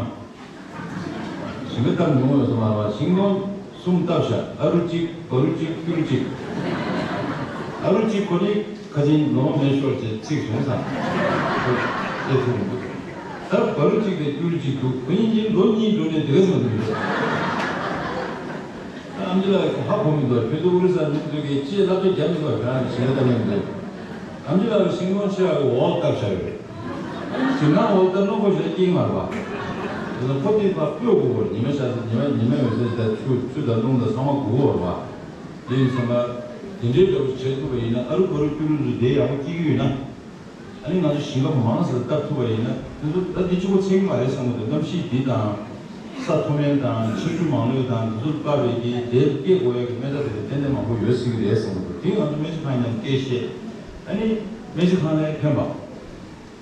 ཞིང་ཁ་བཏབ་མྱོང་ཡོད་ས་མ་རེད་པ། ཤིང་སྡོང་གསུམ་བཏབ་ཤག་ཨ་རུ་གཅིག་བ་རུ་གཅིག་སྐྱུ་རུ་གཅིག་ཨ་རུ་གཅིག་ཁོ་ནི་ཁ་ཆེན་ལོང་མེད་ཤོར་བྱས་ཚིག་བྱུང་ཙང་། ཨེ་ཐུབ་མི་འདུག་ད་བ་རུ་གཅིག་དང་སྐྱུ་རུ་གཅིག་འདུག་ཁོ་གཉིས་ཀྱིས་ལོ་གཉིས་འགྲོ་ནས་དེ་ག་ཙམ་འདུག་མི་འདུག་ཨམ་ཆི་ལགས་ཧ་གོ་མི་འདུག་ཁྱོད་ཚོ་ཨོ་རི་ས་མི་ཚོས་ཀྱིས་ཅིའི་བསླབ་བྱ་རྒྱབ་མི་འདུག་ཁྱོད་རང་གི་ཞིང་ཁ་བཏབ་མི་འདུག་ཨམ་ཆི་ལགས་ཤིང་སྡོང་ཆེ་བ་གི་འོག་བཏབ་བཞག་ཡོད་རེད། ཞིང་ཁ་འོག་བཏབ་ན་ཁོ་ཞེ་དྲག་སྐྱིད་མ་རེད་པ། དེ་ཚོ་ཁོ་དེ་ཕར་སྤོས་དགོས་པ་རེད། ཉི་མ་ཤར་ཚེ་ཉི་མ་ཉི་མ་ཡོད་ཚེ་ད་ཆུ་ཆུ་དང་རླུང་དང་ཚང་མ་དགོས་པ་རེད་པ། དེ་ཡིན་ཙང་ད་དེ་འདྲའི་འདྲ་པོ་བྱེད་ཐུབ་པ་ཡིན་ན། ཨ་རུ་བ་རུ་སྐྱུ་རུ་ཚོ་དེ་ཡག་པོ་སྐྱེ་གི་ཡོད་ན། ཨ་ནི་ང་ཚོ་ཞིང་ཁ་མང་ཙམ་བཏབ་ཐུབ་པ་ཡིན་ན། དེ་ཚོ་ད་འདི་གཅིག་པོ་ཚད་ཀྱི་མ་རེད་བསམ་གི་འདུག་གནམ་གཤིས་འདི་དང་ས་མཐོ་དམན་དང་ཆར་ཆུ་མང་ལོས་དང་དེ་ཚོ་བཀག་པའི་གི་དེར་སྐྱེ་དགོས་ཡ་གི་སྨན་རྩྭ་དེ་ཚོ་ཏན་ཏན་མང་པོ་ཡོད་སྲིད་ཀྱི་རེད་བསམ་གི་འདུག་དེ་ང་ཚོ་སྨན་རྩིས་ཁང་ནས་སྐད་བཤད། ཨ་ནི་སྨན་རྩིས་ཁང་ལ་ཕན་པ།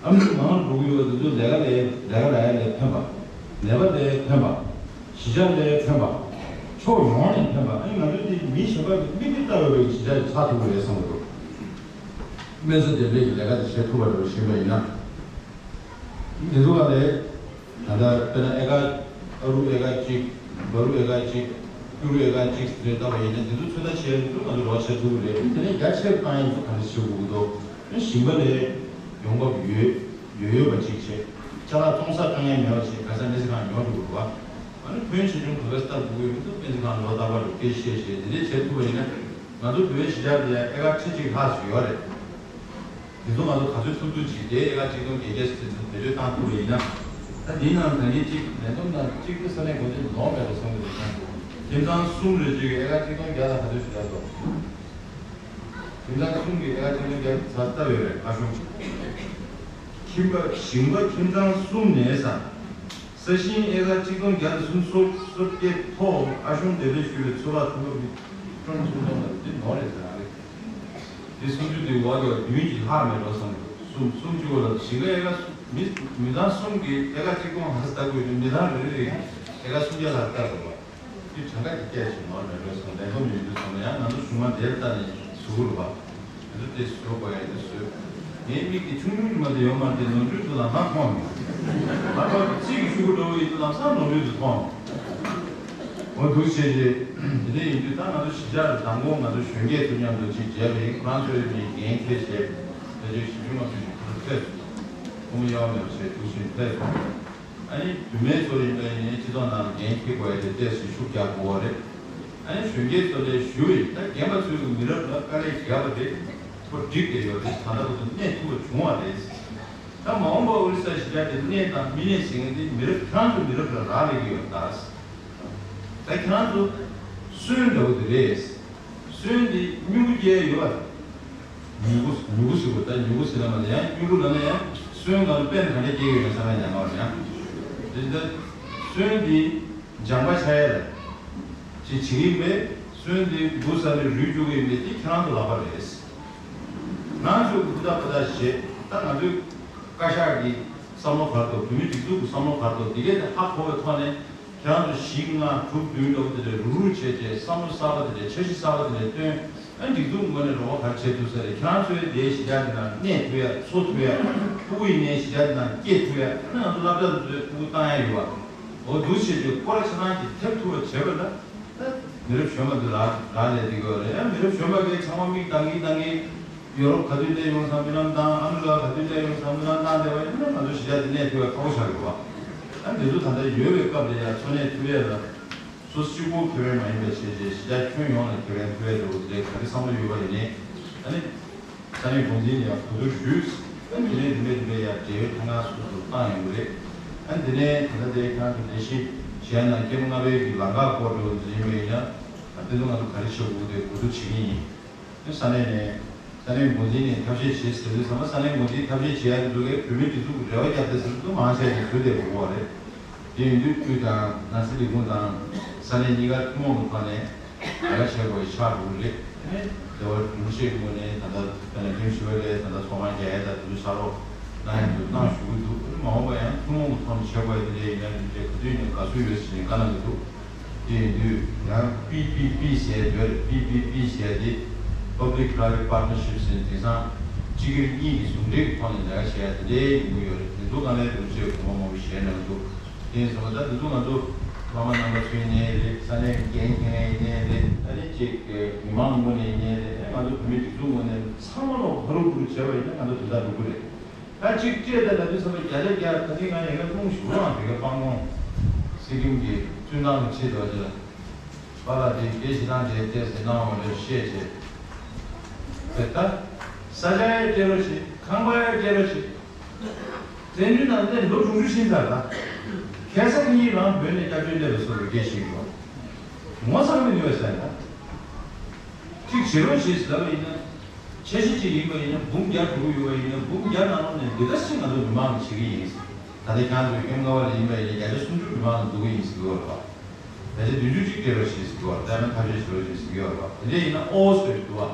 ཨ་མི་མང་རུ་འགྲོ་གི་ཡོད་པ་དེ་ཚོ་ལས་ཀ་ལས་ལས་ཀ་ལས་ལས་ཕན་པ། ནད་པ་ལས་ཕན་པ། གཞིས་ཆགས་ལས་ཕན་པ། ཕྱོགས་ཡོངས་ནས་ཕན་པ། ཨ་ནི་ང་ཚོ་དེ་མི་གཞན་པ་གི་མིག་གིས་ལྟ་འོས་པའི་གཞིས་ཆགས་ཆགས་ཐུབ་ཀྱི་རེད་བསམ་གི་འདུག་སྨན་རྩྭ་འདེབས་ལས་ཀྱི་ལས་ཀ་དེ་བྱེད་ཐུབ་པ་རེད་ཞུས་པ་ཡིན་ན། འདི་ཚོ་ག་ལས། ད་ལྟ་དཔེར་ན་ཨེ་ཀར་ཨ་རུ་ཨེ་ཀར་གཅིག་བ་རུ་ཨེ་ཀར་གཅིག་སྐྱུ་རུ་ཨེ་ཀར་གཅིག་ཟེར་བཏང་བ་ཡིན་ན། འདི་ཚོ་ཚོད་ལྟ་བྱས་འདུག་ང་ཚོ་རོགས་བྱེད་ཐུབ་ཀྱི་རེད། དེ་ནས་རྒྱ་ཆེར་བཏང་ཡིན་ཚོ་ག་འདྲ་བྱེད་དགོས་ཀྱི་འདུག་ཞིང་པ་ལས་ཡོང་འབབ་ཡོད་ཡོད་ཡོད་པ་གཅིག་བྱས། ཅ་ལག་བཙོང་ས་དཀའ་ངལ་མེད་པ་བྱས། ག་ས་སྨན་རྩིས་ཁང་ཉོ་འགྲོ་དགོས་པ། ཨ་ནི་ཕོན་ཆེ་ཆུང་ག་ག་སྟབས་དགོས་ཀྱི་མི་འདུག་སྨན་རྩིས་ཁང་ལོ་ལྟར་བ་རུ་སྐད་བཤད་བཤད་འདི་འདྲས་བྱེད་ཐུབ་པ་ཡིན་ན། ང་ཚོ་བོད་གཞིས་ཆགས་འདི་ཡང་ཨེ་ཀར་ཁྲི་གཅིག་ལྷག་ཙམ་ཡོད་རེད། དེ་ཚོ་ང་ཚོ་ག་ཚོད་ཐུབ་ཐུབ་ཅིག་དེ་ཨེ་ཀར་གཅིག་སྟོང་བརྒྱད་བརྒྱ་ཙམ་བེད་སྤྱོད་བཏང་ཐུབ་པ་ཡིན་ན། ད་འདིའི་ནང་ད་གིན་གཅིག་ལས་བསྡོམས་དང་གཅིག་དེ་ས་གནས་འགོ་འཛིན་ནོར་མེད་པ་བསམ་གྱི་འདུག་ཁྱེད་ཚང་གསུམ་རེ་གཅིག་གི་ཨེ་ཀར་གཅིག་སྟོང་བརྒྱ་དང་ག་ཚོད་ཞིག་རག་འདུག་ཁྱེད་ཚང་གསུམ་གྱི་ཨེ་ཀར་གཅིག་སྟོང་བརྒྱ་ཚར་ལྟ་ཡོད་རེད། ཨ་ཤོང་ཁྱིམ་པ་ཞིང་པ་ཁྱིམ་ཚང་གསུམ་ནས་ས། ས་ཞིང་ཨེ་ཀར་གཅིག་སྟོང་བརྒྱ་དང་སུམ་ཅུ་སོ་བརྒྱད་ཐོག་ཨ་ཤོང་འདེབས་ལས་ཞུ་བའི་ཚོད་དཔག་ཐུབ་པ་མི་ཁྲོམ་ཆུང་ཚོང་ལ་འདི་ནོར་རེད་ཟེར་ཡ་རེད། འདི་སུམ་ཅུ་འདི་འོག་གི་བདུན་གྱི་ལྷག་མེད་འགྲོ་སོང་། གསུམ་སུམ་ཅུ་ལ་ཞིང་ཁ་ཨེ་ཀར་སུམ་མི་མི་ཚང་གསུམ་གྱི་ཨེ་ཀར་གཅིག་སྟོང་ལྷག་ཙམ་ལྟ་དགོས་ཡོད་དུས། མི་ཚང་རེ་རེ་ཨེ་ཀར་སུམ་བརྒྱ་ལྷག་ལྟ་དགོས་པ། དེ་གྲངས་ཀ་དེ་སྐད་ཅིག་ནོར་མེད་འགྲོ་སོང་། ལས་ཁུངས་ཡོད་དུས་སོང་ན་ཡང་ང་ཚོ་གཞུང་མ་དེར་ལྟ་ནས་བཟོ་དགོས་རེད་པ། ང་ཚོ་དེ་བཟོ་དགོས་ཡ་དེ་བཟོས། ངའི་མིག་དེ་ཆུང་ཆུང་ཅིག་མ་དེ་ཡོད་མ་རེད་དེ། ནོར་འཁྲུལ་དུ་ལམ་སང་མཐོང་མྱོང་། ལྷག་པར་དུ་ཚིག་གི་ཤུ་གུ་འདྲ་བོ་ཡིན་དུས་ལམ་སང་ནོར་འཁྲུལ་དུ་མཐོང་། འོ་འདུག་བྱས་རྗེས་དེ་འདྲ་ཡིན་དུས། ད་ང་ཚོ་གཞིས་ཆགས་ལ་མདང་དགོང་ང་ཚོ་གཞོན་སྐྱེས་ཚོ་མཉམ་དུ་གཅིག་མཇལ་བ་ཡིན། ཁོ་རང་ཚོའི་མི་འགན་འཁྱེར་བྱས་ཕལ་ཆེར་བཞི་བཅུ་ལྔ་བཅུ་ཞིག་ཁོ་ཚོ་ཕེབས་སོང་། སྐུ་ངོ་གཡོ་བ་མེད་པ་བྱས་འདུག་བཞིན་ཕེབས་སོང་། ཨ་ནི་བུད་མེད་ཚོ་ཡིན་པ་ཡིན་ནའི་སྤྱི་ཚོགས་ནང་ལ་འགན་འཁྱེར་དགོས་ཡ་དེ་ཏོག་ཙམ་ཤུགས་རྒྱག་དགོས་པ་རེད། ཨ་ནི་གཞོན་སྐྱེས་ཚོ་ལ་ཞུ་ཡིན། ད་རྒན་པ་ཚོས་མི་རབས་ལ་དཀའ་ལས་བརྒྱབ་པ་རེད། ཁོ་འགྲིག་བསྡད་ཡོད་རེད། ད་ལྟ་བར་དུ་གནས་ཐུབ་པ་བྱུང་བ་རེད། ད་མ་འོངས་པ་ཨོ་རི་ས་གཞིས་ཆགས་དེ་གནས་དང་མི་གནས་ཟེར་མཁན་དེ་མི་རབས་ཁྱེད་རང་ཚོ་མི་རབས་ལ་རག་ལས་ཀྱི་ཡོད་ད། ད་ཁྱེད་རང་ཚོ་སོན་འདྲ་བོ་དེ་རེད། སོན་དེ་སྨྱུ་གུ་སྐྱེ་ཡ་ཡོད་པ། མྱུ་གུ་མྱུ་གུ་ཟེར་དགོས། ད་མྱུ་གུ་ཟེར་ན་མ་རེད། ཡང་སྨྱུ་གུ་ལབ་ན་ཡང་སོན་ནང་ལ་དཔེ་ག་འདྲ་སྐྱེ་གི་ཡོད་ན་ས་ན་ཉམས་པ་རེད། ཡང་དེ་ད་སོན་དེ་སྦྱངས་པ་ཆགས་ཡ་ལ་ཅིག་བྱེད་ཀྱི་ཡིན་པས། སོན་དེ་འབུ་ས་ནས་རུལ་བཅུག་གི་ཡིན་པས། དེ་ཁྱེད་རང་ཚོ་ལག་པ་རེད། ང་ཚོས་ཧུར་ཐག་ཧུར་ཐག་བྱས། ད་ང་ཚོའི་བཀའ་ཤག་གི་བསམ་བློ་ག་རེ་འདུག་བོད་མིའི་སྒྲིག་འཛུགས་ཀྱི་བསམ་བློ་ག་རེ་འདུག་དེ་གས་དེ་ཧ་གོ་བའི་ཐོག་ནས། ཁྱེད་རང་ཚོ་བཞི་ལྔ་དྲུག་བདུན་འདྲ་བོ་དེ་འདྲ་རུག་རུག་བྱས་བྱས། བསམ་བློ་གསར་པ་དེ་འདྲ། འཆར་གཞི་གསར་པ་དེ་འདྲ་བཏོན། ཨ་སྒྲིག་འཛུགས་ངོས་ནས་རོགས་པ་ག་རེ་བྱེད་ཐུབ་ས་རེད། ཁྱེད་རང་ཚོའི་དེའི་གཞིས་ཆགས་དེ་ནང་གནས་ཐུབ་ཡ། འཚོ་ཐུབ་ཡ། ཕྲུ་གུ་ཡིན་ནའི་གཞིས་ཆགས་དེ་ནང་སྐྱེ་ཐུབ་ཡ། ཨ་ང་ཚོ་སློབ་གྲྭ་དེ་ཚོའི་ཕྲུ་གུ་བཏང་ཡ་ཡོད་པ། འོ་འདུག་བྱས་བྱས་ཁོ་ར་ཆ་ཚང་གིས་ཐེབས་ཐུབ་པ་བྱས་པ་ན། ད་མི་རབས་གཞོན་པ་འདི་རག་རག་ལས་བསྡད་ཀྱི་ཡོད་རེད། ཨ་མི་རབས་གཞོན་པ་གིས་ཚང་མ་མིག་གདངས་ཀྱིན་གདངས་ཀྱིན། ཡོ་རོབ་ག་དུས་སླེབས་ཡོང་ཙང་རྨི་ལམ་བཏང་། ཨ་མི་རི་ཀ་ག་དུས་སླེབས་ཡོང་ཙང་རྨི་ལམ་བཏང་བསྡད་པ་ཡིན་ན། ང་ཚོ་གཞིས་ཆགས་འདི་གནས་ཐུབ་ཡ་ཁག་པོ་ཆགས་ཀྱི་རེད་པ། ཨ་འདི་ཚོ་ད་ལྟ་ཡོད་པའི་སྐབས་ལ་ཡ་འཚོ་གནས་ཐུབ་ཡ་ལ། སོ་སོ་གཅིག་པོ་ཁེ་ཕན་མ་ཡིན་པ་བྱས་བྱས། གཞིས་ཆགས་ཁྱོན་ཡོངས་ལ་ཁེ་ཕན་ཐོབ་ཡ་འདྲ་བོ་དེ་ག་རེ་བསམ་བློ་ཡོད་པ་ཡིན་ནའི། ཨ་ནི་ས་གནས་འགོ་འཛིན་ལ་ཡ་གོ་བསྡུར་ཞུས། ཨ་ནི་དེ་ནས་རིམ་པས་རིམ་པས་ཡ་འབྲེལ་ཡོད་ཐད་ཀར་སོ་སོ་བཏང་ཡོང་གི་རེད། ཨ་ནི་དེ་ནས་ད་ལྟ་དེ་ཁྱེད་རང་ཚོ་ལས་གཞི་གཞན་ནང་སྐྱེད་མོ་ལྔ་པའི་གི་ལམ་ཁ་སྐོར་འདྲ་བོ་འཛིན་པ་ཡིན་ན། ཨ་དེ་ཚོ་ང་ཚོ་ག་རེ་བྱེད་དགོས་དེ་གོ་བསྡུར་བྱེད་ཀྱི་ཡིན། ས་གནས་ནས་ས་གནས་འགོ་འཛིན་ནས་ཐབས་ཤེས་བྱེད་ཟེར་དུས་ཙམ་པ། ས་གནས་འགོ་འཛིན་ཐབས་ཤེས་བྱེད་ཡག་འདུག་གས། བོད་མིའི་སྒྲིག་འཛུགས་ཀྱི་རེ་བ་བརྒྱབ་སྟེ་ཟེར་དུས་མང་ཆེ་ནས་ཟུར་བསྡད་དགོས་པ་རེད། དེ་ཡིན་དུས་དབུས་དང་ནང་སྲིད་ལས་ཁུངས་དང་ས་གནས་གཉིས་ཀ་ཐུན་མོང་གི་ཐོག་ནས་ལས་ཀ་བྱེད་དགོས་ཆགས་འགྲོ་གི་རེད། དེ་ནས་སྡེ་བ་དྲུང་ཆེའི་ངོས་ནས་ད་ལྟ་དཔེར་ན་ཁྱིམ་ཞུ་བ་ལས་ད་ལྟ་ཚོགས་ཁང་རྒྱག་ཡས་དང་དེ་ཚོ་ཆགས་རོགས། གནང་ཡ་འདུག་གནང་ཞུ་གི་འདུག་མ་འོངས་པ་ཡང་ཐུན་མོང་གི་ཐོག་ནས་བྱེད་དགོས་ཡ་དེ་འདྲ་ཡིན་ན་དེ་འདྲའི་ག་དུས་ཡིན་ན་དགའ་བསུ་ཡོད་ཟེར་ནས་བཀའ་གནང་གི་འདུག་དེ་ཡིན་དུས་ཡང་པི་པི་པི་ཟེར་ཡ་དེ་རེད། པི་པི་པི་ཟེར་ཡ་དེ་Public Private Partnership ཟེར་ནས་དེང་སང་སྤྱི་སྒེར་གཉིས་ཀྱི་ཟུང་འབྲེལ་གྱི་ཐོག་ནས་ལས་ཀ་བྱེད་ཡ་དེ་འདྲའི་ཡོང་གི་ཡོད་རེད། དེ་ཚོ་གང་ལ་སྒྲུབ་བྱེད་གོང་མ་མང་པོ་བྱས་གནང་གི་འདུག་དེ་ཡིན་ཙང་ད་དེ་ཚོ་ང་ཚོ་བླ་མ་རྣམ་པ་ཚོ་ཡིན་ནའི་རེད། ས་གནས་ཀྱི་འགན་འཁྱེར་མཁན་ཡིན་ནའི་རེད། ཨ་ནི་ཅིག་མི་མང་ངོས་ནས་ཡིན་ནའི་རེད། ཨ་ང་ཚོ་བོད་མི་སྒྲིག་འཛུགས་ངོས་ནས་ཚང་མ་ལོག་ཧ་རུ་བུ་རུ་བྱས་པ་ཡིན་ན་ང་ཚོ་དོན་དག་འགྲུབ་ཀྱི་རེད། ད་གཅིག་སྤྲད་ད་ལབ་དུས་ཙམ་པ་བརྒྱ་ཆ་བརྒྱ་ད་ཐེངས་ང་ཡིན་ན་རླུང་ཞུ་རང་དེ་ག་སྤང་གོང་སི་ཀིམ་གྱི་བཙུན་ཐང་གི་ཁྲིད་དོ་ཅི་ལ་པཱ་ལགས་དེ་སྐད་ཞིག་དང་དེ་བལྟས་ཟིན་གནང་བ་ལས་བཤད་བྱས་དེ་ད་ས་ཆ་ཡ་སྤྲད་རོགས་བྱེད། ཁང་པ་ཡ་སྤྲད་རོགས་བྱེད། བཙན་བྱོལ་ནང་བསྡད་ལོ་དྲུག་ཅུ་ཕྱིན་ཚར་ད། ཁ་སང་ཁ་ཉིན་རང་བོད་ནས་སྐྱབས་བཅོལ་སླེབས་པའི་བཟོ་འདྲ་སྐད་ཆ་བཤད་ཀྱི་ཡོད། ངོ་ཚ་མི་འདུག་བས་ཟེར་ན། གཅིག་བྱེད་རོགས་བྱེད་ཟེར་ལབ་པ་ཡིན་ན། འཆར་གཞི་གཅིག་ཡིན་པ་ཡིན་ན་འབུམ་བརྒྱ་འགྲོ་གི་ཡོད་པ་ཡིན་ན་འབུམ་བརྒྱ་ནང་ལོགས་ནས་འདི་འདྲ་ཞིག་ང་ཚོ་མི་མང་གིས་བྱེད་ཀྱི་ཡིན། ད་ལྟ་ཁྱེད་རང་ཚོའི་ཁྱིམ་ཁ་བ་ལ་ཡིན་པ་ཡིན་ན་བརྒྱ་ཆ་སུམ་ཅུ་མི་མང་ལ་འདུག་གི་ཡིན་ཟེར་གྱི་ཡོད་རེད་པ། བརྒྱ་ཆ་བདུན་ཅུ་གཅིག་སྤྲད་རོགས་བྱེད་ཟེར་གྱི་ཡོད་རེད། ད་ཡང་ཐབས་ཤེས་བྱེད་རོགས་བྱེད་ཟེར་གྱི་ཡོད་རེད་པ། དེ་འདྲ་ཡིན་ན་ཨོ་ཟེར་འདུག་བ།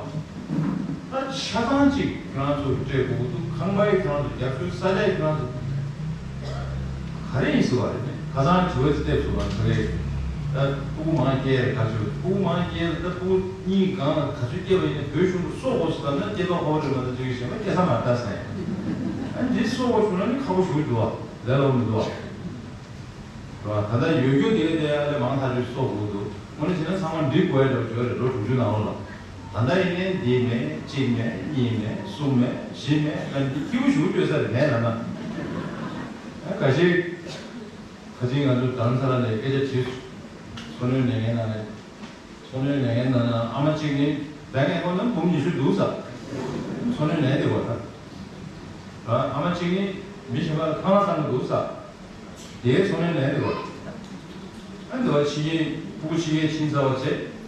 ད་ཆ་ཚང་གཅིག་ཁྱེད་རང་ཚོར་སྤྲད་དགོས་ཀྱི་འདུག་ཁང་པའི་ཁྱེད་རང་ཚོ་རྒྱབ་སྐྱོར་ས་ཆའི་ཁྱེད་རང་ཚོ་ག་རེ་ཡིན་ཟེར་བ་རེད་ནས་ཁ་སང་དྲི་བ་ཅིག་བལྟས་སོང་བ་ཚོ་རེད། ད་སྤུ་གུ་མང་སྐྱེས་རེད་ག་ཚོད་སྤུ་གུ་མང་སྐྱེས་རེད། ད་སྤུ་གུ་གཉིས་གང་ལ་ག་ཚོད་སྐྱེས་པ་ཡིན་ན་བོད་གཞུང་གི་སྲོག་དགོས་ཟེར་ལབ་ན་སྐྱེས་ཐོག་ཧོ་རེད་མ་གཏོགས་ཅིག་གཞན་པ་སྐྱེ་ས་མ་རེད་ད་ཟེར། ཨ་འདི་སྲོག་དགོས་བྱུང་ན་ནི་ཁག་པོ་ཞུ་གི་འདུག་བ་ལས་སླ་པོ་མི་འདུག་བ། རེད་བ། ད་ལྟ་ཡོད་རྒྱུ་དེ་ག་དེ་ཨ་ལས་མང་ཐག་ཆོད་གསོག་དགོས་འདུག་དངོས་གནས་བྱས་ན་ཚང་མ་འགྲིག་དགོས་ཡ་འདྲ་བོ་བརྗོད་རེད། ལོ་དྲུག་ཅུ་ནང་ལོགས་ལ། ད་ལྟ་ཡིན་ནའི་འདི་མེད་གཅིག་མེད་གཉིས་མེད་གསུམ་མེད་བཞི་མེད་ཨ་འདི་སྐྱིད་པོ་ཞུ་བརྗོད་ས་རེད་མེད་ལབ་ན། ཨ་ཁ་ཤས་ཁ་ཅིག་ང་ཚོ་དྷ་རམ་ས་ལ་ནས་སྐད་ཆ་དྲིས་སོང་། འཚོ་སྣོན་ལས་འགན་ནང་ནས། འཚོ་སྣོན་ལས་འགན་ནང་ན་ཨ་མ་གཅིག་ནི་བེང་ཨེ་ཁོན་ནང་འབུམ་ཉི་ཤུ་འདུག་ས། འཚོ་སྣོན་ལས་འདི་བ་ད། ཨ་མ་གཅིག་ནི་མི་གཞན་པ་ལ་ཁང་གླ་གཏང་གི་འདུག་ས། དེའི་འཚོ་སྣོན་ལས་འདི་བ། ཨ་འདི་བ་ཕྱི་རྒྱལ་ཕྲུ་གུ་ཕྱི་རྒྱལ་ཕྱིན་ཚར་བ་བྱས།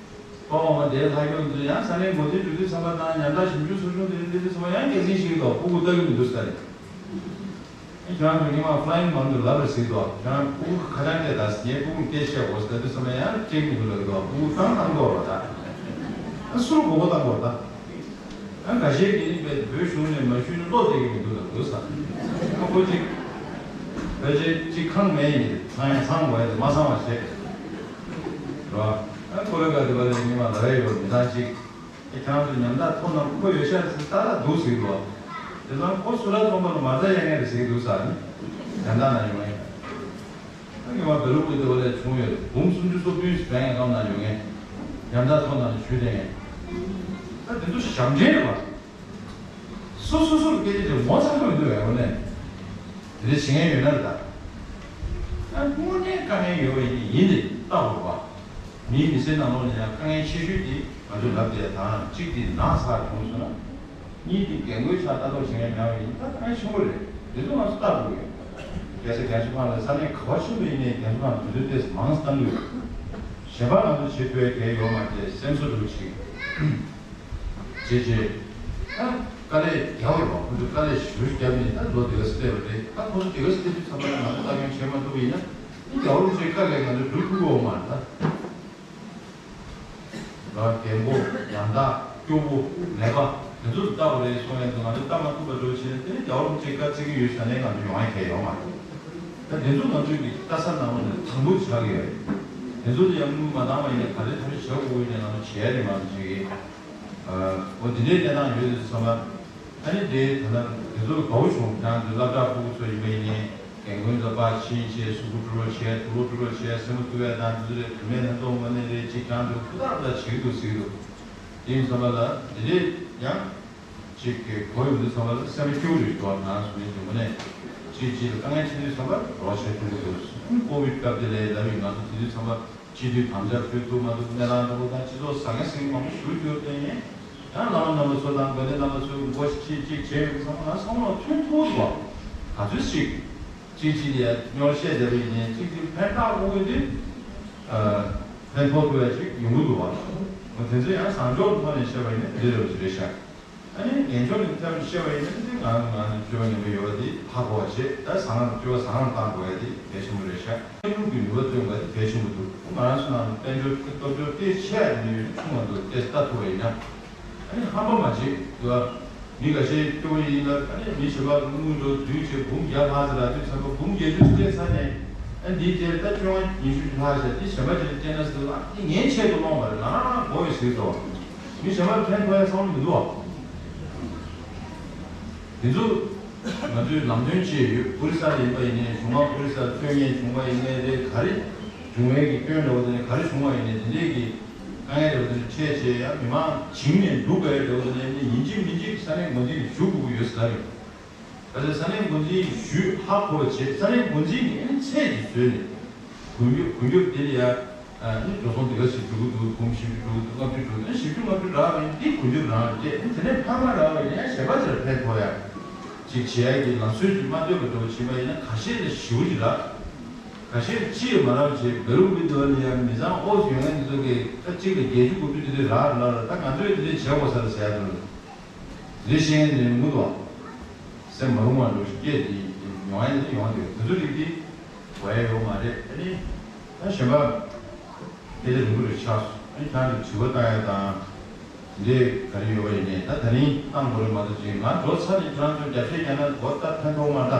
པ་ཕ་མ་དེའི་ལྷ་སྐྱོང་ཚོ་ཡང་ས་གནས་འགོ་འཛིན་གྲོས་བསྡུར་ཚང་མ་དང་ཉམ་ཐག་ཞིབ་འཇུག་ཚོགས་ཆུང་དེ་འདི་འདི་ཚང་མ་ཡང་སྐྱག་རྫུན་ཞིག་གི་འདུག་ཕྲུ་གུ་ལྟ་གི་མི་འདུག་ས་རེད། ཁྱེད་རང་ཚོ་སྔོན་མ་ཕ་ལ་ཡིང་མང་དུ་ལབ་རེ་ཟེར་དོ། ཁྱེད་རང་ཕྲུ་གུ་ཁ་བྱང་སྤྲད་ད་ཟེར། ངས་ཕྲུ་གུར་སྐད་བཤད་དགོས་ཟེར་དུས་ཙམ་ཡང་སྤྲད་མི་འདུག་ལབ་དོ། ཕྲུ་གུ་བཏང་བཏང་དགོས་རེད་ད། ཨ་སུར་གོ་གོ་བཏང་དགོས་རེད་ད། ཨ་འགའ་ཤས་ཀྱིས་ནི་བོད་གཞུང་ནས་མ་ཞུས་ན་བློ་གཏད་ཀྱི་མི་འདུག་ལབ་འདུག་ས། ཨ་ཁོ་ཅིག་བོད་ཆས་ཅིག་ཁང་མེད་ཡིན་ཚང་ཡང་ཚང་དགོས་ཡ་དེ་མ་ཚང་བ་བྱས། རེད་བ། ཨ་ཁོ་རེ་ག་དེ་བ་ལས་ཉི་མ་ལ་རེ་ཡོད་མི་ཚང་ཅིག་ཁྱེད་རང་ཚོ་ཉམ་ཐག་ཐོག་ནང་ཁོ་ཡོད་ཤག་ཟེར་ཏག་ཏག་འདུག་ཟེར་གི་འདུག་དེ་ཚང་ཁོ་སུ་ར་ཚོང་པ་ལ་མ་རྩ་ཡ་ངན་རེད་ཟེར་གི་འདུག་ས་ནི། ཉམ་ཐག་ནང་ཡོང་ངེ་ད་ངེ་བ་བེ་ལུག་གི་དེ་བ་ལས་བྱུང་ཡོད་འབུམ་སུམ་ཅུ་སོ་བདུན་ཟེར་བའི་ངན་ཁམས་ནང་ཡོང་ངེ་ཉམ་ཐག་ཐོག་ནང་ཞུས་དེ་ངེ་ད་དེ་ཚོ་ཞབས་འདྲེན་རེད་བ། སོ་སོ་སོར་སྐད་ཆ་དེ་ངོ་ཚ་གི་མི་འདུག་བས་འོ་ནས། དེ་འདྲ་བྱེད་མཁན་ཡོད་ན་རེད་ད། ཨ་དངོས་གནས་དཀའ་ངལ་ཡོད་པ་ཡིན་ཡིན་ཏེ་ལྟ་དགོས་པ། མིའི་མི་ཚེ་ནང་ལོགས་ནས་ཡང་དཀའ་ངལ་ཆེ་ཤོས་དེ་ང་ཚོས་ལབ་བསྡད་དང་གཅིག་དེ་ན་ཚ་བྱུང་སོང་ན། གཉིས་དེ་རྒན་རྒོན་ཆགས་ལྟ་རྟོག་བྱེད་མཁན་མེད་པ་ཡིན་ད་དཀའ་ངལ་ཆེན་པོ་རེད། དེ་ཚོ་ང་ཚོ་ལྟ་དགོས་ཡོད། གལ་སྲིད་རྒན་གསོ་ཁང་ལ་ས་གནས་ག་བ་ཆུང་བ་ཡིན་ནའི་རྒན་གསོ་ཁང་དུས་ཚོད་ཏོག་ཙམ་མང་ཙམ་བཏང་དགོས། གཞན་པ་ང་ཚོ་བྱེད་ཐུབ་ཡ་གལ་ཡོད་མ་རེད་སེམས་གསོ་འདྲ་བོ་བྱེད། བྱས་རྗེས། ད་དཀའ་ལས་རྒྱག་པ་རེད་བ། ཁོ་ཚོས་དཀའ་ལས་ཞེ་པོ་བརྒྱབ་ནས་ད་ལོ་དེ་ག་ཙམ་སླེབས་པ་རེད། ད་ཁོ་ཚོ་དེ་ག་ཙམ་སླེབས་དུས་ཙམ་པ་ལ་ང་ཚོ་ལྟ་སྐྱོང་བྱེད་མ་ཐུབ་པ་ཡིན་ན་ཨི་རྒྱལ་བ་རིན་པོ་ཆེའི་བཀའ་ལས་ང་ཚོ་སྒྲུབ་ཐུབ་ཀྱི་ཡོད་མ་རེད་ད། རྒན་གོག་ཡང་དག་སྐྱོ་བོ་ནད་པ་དེ་ཚོ་ལྟ་བ་རེད་གསུང་ཡ་འདུག་ང་ཚོ་ལྟ་མ་ཐུབ་པ་འགྲོ་བྱས་ནས་དེ་ནས་རྒྱལ་བ་རིན་པོ་ཆེའི་བཀའ་བརྩི་གི་ཡོད་ཤག་ནས་ང་ཚོ་ཡོང་ཡ་གལ་ཡོད་མ་རེད། ད་དེ་ཚོ་ང་ཚོའི་གི་ལྟ་ས་ནང་ལ་དང་པོ་ཆགས་ཀྱི་ཡོད་རེད། དེ་ཚོ་ལ་ཡང་དངུལ་མ་བཏང་བ་ཡིན་ན་ག་རེ་ཐབས་ཤེས་བྱེད་དགོས་ཡིན་ནའི་ང་ཚོ་བྱེད་ཡ་རེད་མ་གཏོགས་ཅིག་གི། འོ་དེ་འདྲའི་གནས་སྟངས་ཡོད་དུས་ཙམ་པ། ཨ་ནི་དེ་ད་ལྟ་དེ་ཚོ་ལ་དགའ་བོ་བྱུང་། ཁྱེད་རང་ཚོའི་སློབ་གྲྭ་ཕྲུ་གུ་ཚོ་ཡིན་པ་ཡིན་ནའི་རྒན་རྒོན་ཚོ་ཕར་ཕྱིན་བྱས་གཟུགས་པོ་དཀྲུག་རོགས་བྱས་དུག་ལོག་དཀྲུག་རོགས་བྱས་སེན་མོ་གཏུབ་ཡ་དང་དེ་ཚོ་རེད། བུད་མེད་ལྷན་ཚོགས་ངོས་ནས་རེད་ཅིག་ཁྱེད་རང་ཚོས་ཧུར་ཐག་ཧུར་ཐག་བྱེད་ཀྱི་འདུག་ཟེར་གྱི་འདུག་དེ་ཡིན་ཙམ་པ་ལ་དེ་འདྲའི་ཡང་། གཅིག་གི་གོ་ཡོང་དུས་ཙམ་པ་ལ་སེམས་སྐྱོ་རེ་འགྲོ་བ་ནང་སོང་ནས་འདུག་ནས། གཅིག་གཅིག་ལ་དཀའ་ངལ་འཕྲད་དུས་ཙམ་པ་རོགས་བྱེད་ཐུབ་ཀྱི་འདུག་ཀོ་བིད་སྐབས་དེ་ལས་ལབ་ཡིན་ང་ཚོ་དེ་དུས་ཙམ་པ་སྤྱི་འཐུས་དམ་བཅའ་ཕུལ་ཐུབ་མ་ཐུབ་གནས་སྟངས་འདྲ་པོ་དང་སྤྱི་ཚོགས་ཟ་ངེ་ཟིང་མང་པོ་ཞུ་རྒྱུ་དེ་ཡིན། ཡང་བླ་མ་རྣམ་པ་ཚོ་དང་དགོན་སྡེ་རྣམ་པ་ཚོས་མགོ་གཅིག་གཅིག་བྱས་ཡོང་ཙང་ང་ཚང་མ་ལ་ཐོན་ཐུབ་འདུག་བ། ག་ཚོད་ཅིག་གཅིག་གཅིག་ལ་རྙོག་བཤད་བསྡད་པ་ཡིན་ནའི་གཅིག་གཅིག་ཕན་ཐོགས་དགོས་ཀྱི་དུས། ཕན་ཐོགས་ཐུབ་ཡ་ཅིག་ཡོང་གི་འདུག་བ། འོ་དེ་ཚོ་ཡང་བཟང་ཕྱོགས་ཐོག་ནས་བཤད་པ་ཡིན་ན་དེ་འདྲ་འདྲ་བོ་ཞིག་རེད་ཤག་ཨ་ནི་ངན་ཕྱོགས་ནས་ཐད་ཀར་བཤད་པ་ཡིན་ན་དེ་ང་ང་ཚོ་སྤྱོད་པ་ངན་པ་ཡོད་པ་དེ་ཧ་གོ་བ་བྱེད། ད་བཟང་སྤྱོད་པ་བཟང་རང་བཏང་དགོས་ཡ་དེ་གལ་ཆེན་པོ་རེད་ཤག་ཁྲིམས་ལུགས་ཀྱི་ནུས་པ་བཏོན་དགོས་ཡ་དེ་གལ་ཆེན་པོ་འདུག་ང་རང་ཚོ་ནང་དཔལ་འབྱོར་སྟོབས་འབྱོར་དེ་ཆེ་ཡ་ནི་ཆུང་བ་འདུག་དེ་ལྟ་ཐུབ་པ་ཡིན་ན། ཨ་ནི་ཧམ་པ་མ་བྱེད་དགོས། མི་འགའ་ཤས་སྐྱོ་བོ་ཡིན་ལ་ཨ་ནི་མི་གཞན་པ་དངུལ་འགྲོ་དུས་ཆེ་འབུམ་བརྒྱ་ལྷག་ཟེར་ལ་དུས་ཚང་མ་འབུམ་བརྒྱད་ཅུ་སྤྲད་ཚར་ནས་ཨ་འདིའི་སྟེང་ད་བཅོ་ལྔ་ཉི་ཤུ་ལྷག་བྱས་དེ་གཞན་པ་ཅིག་སྤྲད་ན་ཟེར་ལ་དེ་ངའི་ཆེད་དུ་སློང་བ་རེད། ང་རང་རང་མགོ་ཡི་ཟིག་ཏོ། མི་གཞན་པར་ཕན་ཐོགས་ཡ་བསམ་བློ་མི་འདུག་ཨ། དེ་ཚོ་ང་ཚོས་ལམ་སྟོན་བྱས་ཡོད། ཨོ་རི་ས་ལ་ཡིན་པ་ཡིན་ནའི་གཞུང་མང་ཨོ་རི་ས་ལ་ཐོན་མཁན་བྱུང་བ་ཡིན་ནའི་རེད། ག་རེ་བྱུང་བའི་གི་སྐྱོན་འདྲ་བོ་དེ་ནས་ག་རེ་བྱུང་བ་ཡིན་ནའི་དེ་འདྲས་ཀྱི་དཀའ་ངལ་འདྲ་བོ་དེ་འདྲ་འཕྲད་བྱས་ཡ་མི་མང་བྱིངས་ནས་འདུག་པའི་འདྲ་བོ་དེ་འདྲས་ནི་ཡིན་གཅིག་མིན་གཅིག་ས་གནས་འགོ་འཛིན་ཞུ་དགོས་ཀྱི་ཡོད་ས་རེད། ག་ཚོད་ས་གནས་འགོ་འཛིན་ཞུས་ཧ་གོ་བ་བྱས་ས་གནས་འགོ་འཛིན་ནས་ཚད་ཀྱིས་བཟོས་ནས་གུ་མགྱོགས་གུ་མགྱོགས་དེ་ལ་ཡ་ནི་འགྲོ་སོང་དེ་ག་ཞིག་འགྲོ་གི་འདུག་གུམ་བཞི་བཅུ་འགྲོ་གི་འདུག་ལྔ་བཅུ་འགྲོ་གི་འདུག་བཞི་བཅུ་ལྔ་བཅུ་རག་པ་ཡིན་དེ་གུ་མགྱོགས་རང་ལ་སྤྲད་ནི་དེ་ནས་ཕ་མ་རག་པ་ཡིན་ན་ཡང་གཞན་པ་ཚོར་ཕན་ཐོགས་ཡ་ཅིག་བྱེད་ཡ་གི་ལམ་སྲོལ་ཅིག་མ་འདོད་པ་འགྲོ་བ་ཕྱིན་པ་ཡིན་ན་ཁ་ཤས་ལ་ཞེ་པོ་ཅིག་རག་ཁ་ཤས་ལ་ཅི་ཡང་མ་རག་བྱས་བེ་རུ་བི་དོ་ལ་ཡ་མི་ཚང་ཨོ་སི་ཡོང་ཡ་འདི་ཚོ་གི་ད་གཅིག་ལ་བརྒྱད་ཅུ་དགུ་བཅུ་དེ་དུས་རག་རག་ལ་ད་ང་ཚོས་དེ་འདྲས་བྱེད་དགོས་ས་རེད་ཟེར་ཡ་ཚོ་རེད། དེ་ཤེས་ཡོན་ནས་མུ་དོ། སེམས་མ་རུང་བ་འགྲོ་སྐད་དེ་ཡོང་ཡ་ཡོང་དེ་དེ་ཚོ་རིགས་དེ་བས་ཡོང་མ་རེད། ཨ་ནི་ད་གཞན་པ་དེ་ལས་རིང་པོ་རེ་ཆགས་སོང་། ཨ་ནི་ཁྱེད་རང་ཚོ་དྲི་བ་བཏང་ཡ་དང་དེ་ག་རེ་ཡོད་པ་ཡིན་ནའི་ད་ད་རིང་བཏང་དགོས་རེད་མ་གཏོགས་ཅིག་ང་འགྲོ་ཚར་ནས་ཁྱེད་རང་ཚོ་རྒྱབ་བཤད་རྒྱག་ན་གོ་ད་ཕན་ཐོགས་མ་ད་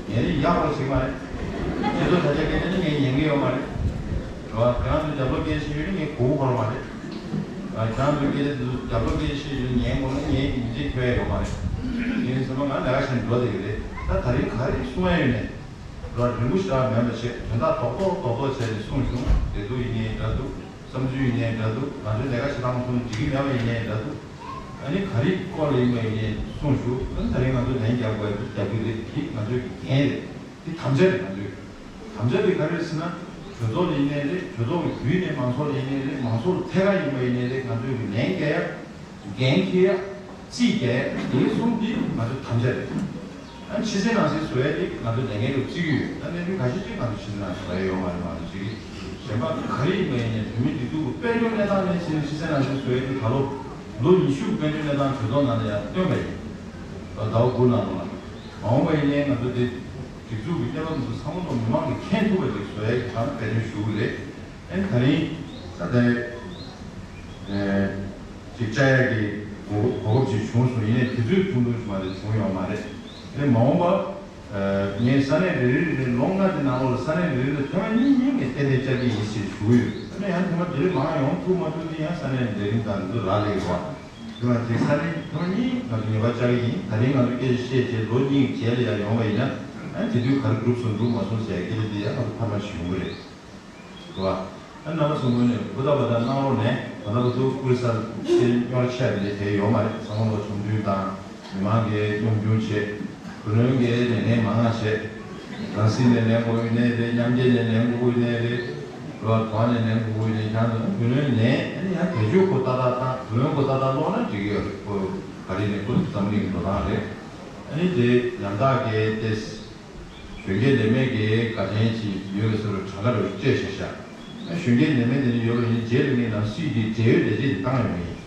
ངས་ནི་ཡག་པོ་ཞིག་མ་རེད། ཁྱེད་ཚོ་ད་ཆ་སྐད་ཆ་ནི་ངས་ཉན་གི་ཡོད་མ་རེད། རེད་བ། ཁྱེད་རང་ཚོ་རྒྱབ་ལོག་སྐད་ཆ་བཤད་ཡོད་ནི་ངས་གོ་གི་ཡོད་མ་རེད། ཁྱེད་རང་ཚོ་སྐད་ཆ་དེ་ཚོ་རྒྱབ་ལོག་སྐད་ཆ་བཤད་ཡོད་ཉན་དགོས་ན་ངའི་མི་ཚེ་འཁྱོལ་ཡ་ཡོད་མ་རེད། ཡིན་ཚང་མ་ང་ལས་ཀ་བྱས་ནས་འགྲོ་བསྡད་ཀྱི་རེད། ད་ད་རིང་ག་རེ་གསུང་ཡ་ཡོད་ནས། ར་རིང་པོ་ཞེ་དྲག་མེད་པ་བྱས་དོན་དག་རྡོག་རྡོག་རྡོག་རྡོག་བྱས་ནས་གསུངས་བྱུང་། བདེ་སྡུག་ཡིན་ནའི་འདྲ་འདུག་བསམ་ཚུལ་ཡིན་ནའི་འདྲ་འདུག་ང་ཚོའི་ལས་ཀ་བྱེད་སྟངས་ཚོ་འགྲིག་གི་མེད་པ་ཡིན་ནའི་འདྲ་འདུག་ཨ་ནི་ག་རེ་སྐོར་ལ་ཡིན་པ་ཡིན་ནའི་གསུངས་བྱུང་། ཨ་ནི་ད་རིང་ང་ཚོ་ལན་རྒྱག་དགོས་རྒྱག་རྒྱུ་རེད། དེ་ང་ཚོའི་གི་འགན་རེད། དེ་དམ་བཅའ་རེད་ང་ཚོའི། དམ་བཅའ་དེ་ག་རེ་རེད་ཟེར་ན། གྲོས་ཚོགས་ལ་ཡིན་ནའི་རེད། གྲོས་ཚོགས་ཀྱི་བརྒྱུད་ནས་མང་ཚོགས་ལ་ཡིན་ནའི་རེད། མང་ཚོགས་ལ་ཐད་ཀར་ཡིན་པ་ཡིན་ནའི་རེད། ང་ཚོའི་གི་ལན་རྒྱག་ཡ། འགན་འཁྱེར་ཡ། རྩིས་རྒྱག་ཡ། དེ་གསུམ་དེ་ང་ཚོའི་དམ་བཅའ་རེད། ཨ་ཕྱི་གསལ་ནང་གསལ་བཟོ་ཡ་དེ་ང་ཚོ་ལས་འགན་རེད་བརྩི་གི་ཡོད། ད་གནད་དོན་ཁ་ཤས་ཅིག་ང་ཚོ་ཕྱི་གསལ་ནང་གསལ་བཟོ་ཡ་ཡོད་མ་རེད་མ་གཏོགས་ཅིག་གཞན་པ་ག་རེ་ཡིན་པ་ཡིན་ནའི་བོད་མིའི་སྒྲིག་འཛུགས་ཀྱི་དཔལ་འབྱོར་གནས་སྟངས་ནས་བྱས་ནས་ཕྱི་གསལ་ནང་གསལ་བཟོ་ཡ་དེ་ད་ལོ་ལོ་ཉི་ཤུ་གི་དཔལ་འབྱོར་གནས་སྟངས་གྲོས་ཚོགས་ནང་ལ་ཡང་བཏོན་པ་ཡིན། ཟླ་བ་དགུ་ནང་ལོགས་ལ། མ་འོངས་པ་ཡིན་ནའི་ང་ཚོ་དེ་སྒྲིག་འཛུགས་ཀྱི་གནས་བབ་འདི་ཚོ་ཚང་མ་ཚོ་མི་མང་གིས་མཁྱེན་ཐུབ་པ་ཅིག་བཟོ་ཡ་གི་ཆ་ནས་འབད་བརྩོན་ཞུ་གི་རེད། ཨ་ནི་ད་རིང་ད་ལྟ་ཅིག་བཅར་ཡ་གི་གོ་གོ་སྐབས་ཅིག་བྱུང་སོང་། ཡིན་ནའི་དུས་ཚོད་ཐུང་ཐུང་ཞིག་མ་གཏོགས་བྱུང་ཡོད་མ་རེད། ཨ་ནི་མ་འོངས་པ་ངས་ས་གནས་རེ་རེ་རེ་ལོ་ལྔ་དེ་ནང་ལོགས་ལ་ས་གནས་རེ་རེ་ལ་ཐེངས་མ་གཉིས་གཉིས་ངས་ཏན་ཏན་བཅར་གྱི་ཡིན་ཞེས་ཞུ་གི་ཡོད། ཨ་ནི་ཡང་ཐེངས་མ་དེ་རིང་མང་ཡོང་ཐུབ་མ་ཐུབ་དེ་ཡང་ས་གནས་ལས་རིམ་དང་འདི་ཚོ་རག་ལས་ཀྱི་རེད་བ། དེ་མ་ཚད་ས་གནས་ཐེངས་མ་གཉིས་ང་ཚོ་ངེས་པར་བཅར་གྱི་ཡིན། ད་རིང་ང་ཚོ་སྐད་ཆ་བཤད་བྱས་ལོ་གཉིས་ཀྱི་རྗེས་ལ་ཡང་ཡོང་བ་ཡིན་ན་ཨ་ནི་དེ་དུས་ག་རེ་གྲུབ་སོང་གྲུབ་མ་སོང་ཟེར་ཡ་སྐད་ཆ་འདི་ཡང་ང་ཚོ་ཕར་མ་ཞིག་ཡོང་གི་རེད། རེད་བ། ཨ་རྣམ་པ་ཚོ་ངོས་ནས་ཧུར་ཐག་པ་དང་གནང་རོགས་ནས་ད་ལྟ་བར་དུ་ཀུ་རི་སར་ཆེད་རྙོག་ཆེ་དེ་འདྲ་དེ་ཡོད་མ་རེད། ཚང་མ་ལོ་ཆུང་དུས་དང་མི་མང་གིས་གཉོམ་ཆུང་བྱེད། བུ་ལོན་གྱི་ལས་ངན་མང་ང་བྱེད། རང་སྲིད་ནས་ལེན་དགོས་ཡོད་ནའི་རེད། མཉམ་འབྲེལ་ནས་ལེན་དགོས་ཡོད་ནའི་རེད། རེད་བ། གྲོང་ནས་ལེན་དགོས་ཡོད་ནའི་ཁྱང་དང་བུ་ལོན་ནས་ཨ་ནི་ཡང་བེད་སྤྱོད་ཁོ་ཏག་ཏག་བཏང་བུ་ལོན་ཁོ་ཏག་ཏག་སློག་ན་འགྲིག་གི་ཡོད་རེད། ཁོ་ག་རེ་ནས་ཁོ་འཛམ་གླིང་འགྲོ་སྟངས་རེད། ཨ་ནི་དེ་ཡང་དག་གི་དེ། གཞོན་སྐྱེས་ལས་མེད་ཀྱི་དགའ་ལྡན་ཅིག་ཡོད་པའི་སོར་གྲངས་ཀ་རུ་སྤྲད་བཞག་བཞག་གཞོན་སྐྱེས་ལས་མེད་དེ་འདྲ་ཡོད་པ་ཡིན་རྗེས་ལ་ངས་ནང་སྲིད་ཀྱི་འབྲེལ་ཡོད་ལས་བྱེད་དེ་བཏང་ཡོང་གི་ཡིན།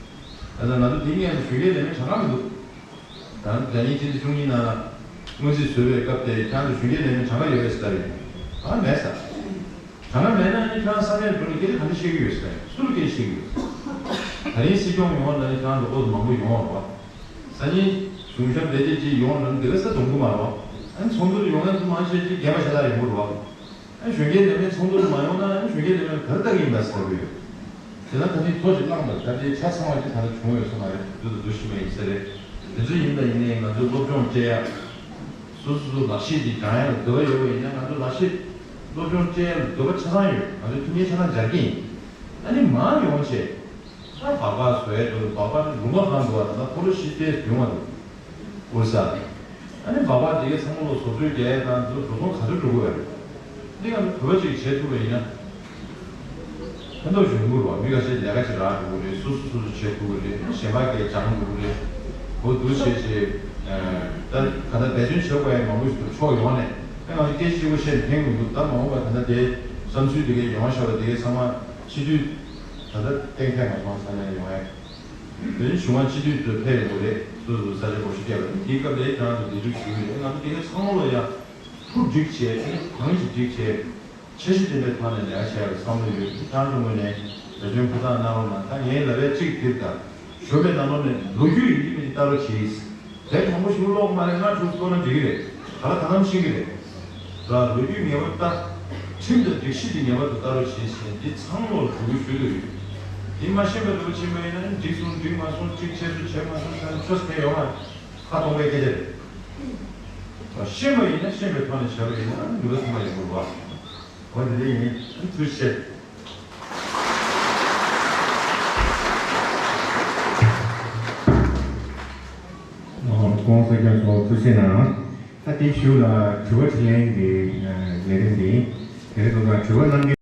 ད་ལྟ་ང་ཚོ་དེ་སྔས་སུ་གཞོན་སྐྱེས་ལས་མེད་གྲངས་ཀ་མི་འདུག་ད་ལྟ་ཉིས་སྟོང་བཅུ་གཉིས་ནང་ལ་སྔོན་རྩིས་བཟོས་པའི་སྐབས་དེ་ཁྱེད་རང་ཚོ་གཞོན་སྐྱེས་ལས་མེད་གྲངས་ཀ་ཡོད་པས་ཟེར་ཡོད། གང་མེད་ས། གྲངས་ཀ་མེད་ན་ནི་ཁྱེད་རང་ས་གནས་འགྲོ་ནས་སྐད་ཆ་ག་འདྲ་བཤད་ཀྱི་ཡོད་ཟེར་སུ་ལ་སྐད་ཆ་བཤད་ཀྱི་ཡོད་ཟེར། ད་རིང་སྲིད་སྐྱོང་ཡོང་བ་ན་ནི་ཁྱེད་རང་ཚོ་ཨོ་ཙམ་མང་པོ་ཡོང་བ་རེད་བ། སང་ཉིན་གཞུང་ཞབས་ལས་བྱེད་ཅིག་ཡོང་ལབ་ན་དེ་ག་ས་འཛོམས་ཀྱི་མ་རེད་བ། ཨ་ནི་ཚོགས་འདུར་ཡོང་མཁན་ཚོ་མང་ཆེ་ཅིག་རྒན་པ་ཤ་སྟག་ཡོང་གི་རེད་བ། ཨ་ནི་གཞོན་སྐྱེས་ལས་མེད་ཚོགས་འདུར་མ་ཡོང་ན་ཨ་ནི་གཞོན་སྐྱེས་ལས་མེད་ག་རེ་ལྟ་གི་ཡིན་པ་ཟེར་གི་ཡོད། དེ་ན་ད་ནི་ཐོ་ཞིག་བླངས་པ་ད་ལྟའི་ཆ་ཚང་བ་ཅིག་ད་ལྟ་བྱུང་ཡོད་ས་མ་རེད། དུས་དང་དུ་ཞིག་མ་ཡིན་ས་རེད། དེ་ཚོ་ཡིན་པ་ཡིན་ནའི་ང་ཚོའི་སློབ་སྦྱོང་སྤྲད་ཡ། སོ་སོ་སོ་ལག་ཤེས་ཅིག་སྦྱང་ཡ་ལ་འདོད་པ་ཡོད་པ་ཡིན་ན་ང་ཚོ་ལག་ཤེས་སློབ་སྦྱོང་སྤྲད་ཡ་ལ་འདོད་པ་ཆ་ཚང་ཡོད། ང་ཚོའི་མཐུན་རྐྱེན་ཆ་ཚང་སྦྱར་གྱི་ཡིན། ཨ་ནི་མང་ཡོང་བྱས། ད་སྦག་སྦག་བཟོ་ཡས་འདུག་སྦག་སྦག་ནི་ལུང་པ་གང་འདུག་བ། ད་ལྟ་འཁོར་ལོ་བཞི་བཅུ་ཡོང་བ་འདུག་ཨོ་ས། ཨ་ནི་སྦག་སྦག་དེ་གའི་ཚང་མ་ལོ་བཟོ་བཅོས་རྒྱག་ཡས་དང་འདི་ཚོ་འགྲོ་སོང་ག་ཚོད་འགྲོ་གི་ཡོད་རེད། འདི་ང་ཚོ་བོད་པ་ཅིག་བྱེད་ཐུབ་པ་ཡིན་ན། ཕན་ཐོགས་ཡོང་གི་རེད་བ། མི་ཁ་ཤས་ལས་ཀ་ཅིག་རག་འགྲོ་གི་རེད། སོ་སོ་སོ་སོ་བྱེད་ཐུབ་ཀྱི་རེད། གཞན་པ་གས་སྦྱང་འགྲོ་གི་རེད། འོ་འདུག་བྱས་བྱས། ད་ག་ད་འབད་བརྩོན་བྱེད་དགོས་ཡ་མང་པོ་ཞིག་འདུག་ཕྱོགས་ཡོངས་ནས། ཨ་ང་ཚོ་སྐད་ཆ་གཅིག་པོ་བཤད་ནས་ཕན་གྱི་མི་འདུག་ད་མ་འོངས་པ་ད་ལྟ་དེ་བསམ་ཚུལ་དེ་གའི་ཡོང་བཞག་པ་དེ་གའི་ཚང་མ་སྤྱི་འཐུས། ད་ལྟ་གཏན་འཁེལ་མ་སོང་ས་ནས་ཡོང་ཡ། དེ་ནི་གཞུང་མང་སྤྱི་འཐུས་ཚོས་ཕེབས་ཡོང་གི་རེད། སོ་སོ་ས་ཆ་སྒོ་ཕྱེ་བརྒྱབ་པ་རེད། དེའི་སྐབས་ལ་ཁྱེད་རང་ཚོ་འདི་འདྲ་ཞུ་གི་ཡོད། ང་ཚོ་དེ་གའི་ཚང་མ་ལ་ཡ་ཐུགས་འགྲིག་བྱས། ཨ་ནི་གང་ཞིག་འགྲིག་བྱས། འཆར་གཞི་ལྡན་པའི་ཐོག་ནས་ལས་ཀ་བྱས་པའི་བསམ་བློ་ཡོད། ཁྱེད་རང་ཚོ་ངོས་ནས་འབད་བརྩོན་ཧུར་ཐག་གནང་རོགས་གནང་། ད་ངས་ལབ་པའི་གཅིག་དེ་ལྟར་གཞོན་པའི་ནང་ལོགས་ནས་ལོ་རྒྱུས་ཡིན་གཅིག་མིན་གཅིག་ལྟ་རོགས་གྱིས། དེབ་མང་པོ་ཞིག་ཀློག་མ་རེད། ལྔ་དྲུག་ཀློག་ན་འགྲིག་གི་རེད། ག་ལ་གང་འཚམ་ཤེས་ཀྱི་རེད། ད་ལོ་རྒྱུས་ངེས་པར་ལྟ། ཁྲིམས་དང་སྒྲིག་གཞི་དེ་ངེས་པར་དུ་ལྟ་རོགས་བྱེད་ཟེར་འདི་ཚང་མ་ལ་ཞུ་གི་ཞུ་འདོད་ཡོད། འདི་མ་ཤེས་པའི་རེ་བ་བྱེད་པ་ཡིན་ན་འགྲིག་སོང་འགྲིག་མ་སོང་གཅིག་བྱས་སོང་བྱས་མ་སོང་ཟེར་ན་ཆོས་ཁས་ཡོང་བ་ཁ་སྟོང་པའི་སྐད་ཆ་རེད། ཤེས་པ་ཡིན་ན་ཤེས་པའི་ཐོག་ནས་བྱས་པ་ཡིན་ན་ནུས་པ་ཚང་མ་ཡོང་གི་རེད་བ། འོ་དེ་འདྲ་ཡིན། ཐུགས་རྗེ་ཆེ། ཨོ། ༸གོང་ས་སྐྱབས་མགོན་ཐུགས་རྗེ་གནང་། ད་དེའི་གཞུག་ལ་དྲི་བ་དྲིས་ལན་གྱི་ལས་རིམ་འདི་ཡིན། དེ་རིང་ཁོང་ཚོ་དྲི་བ་གནང་མཁན།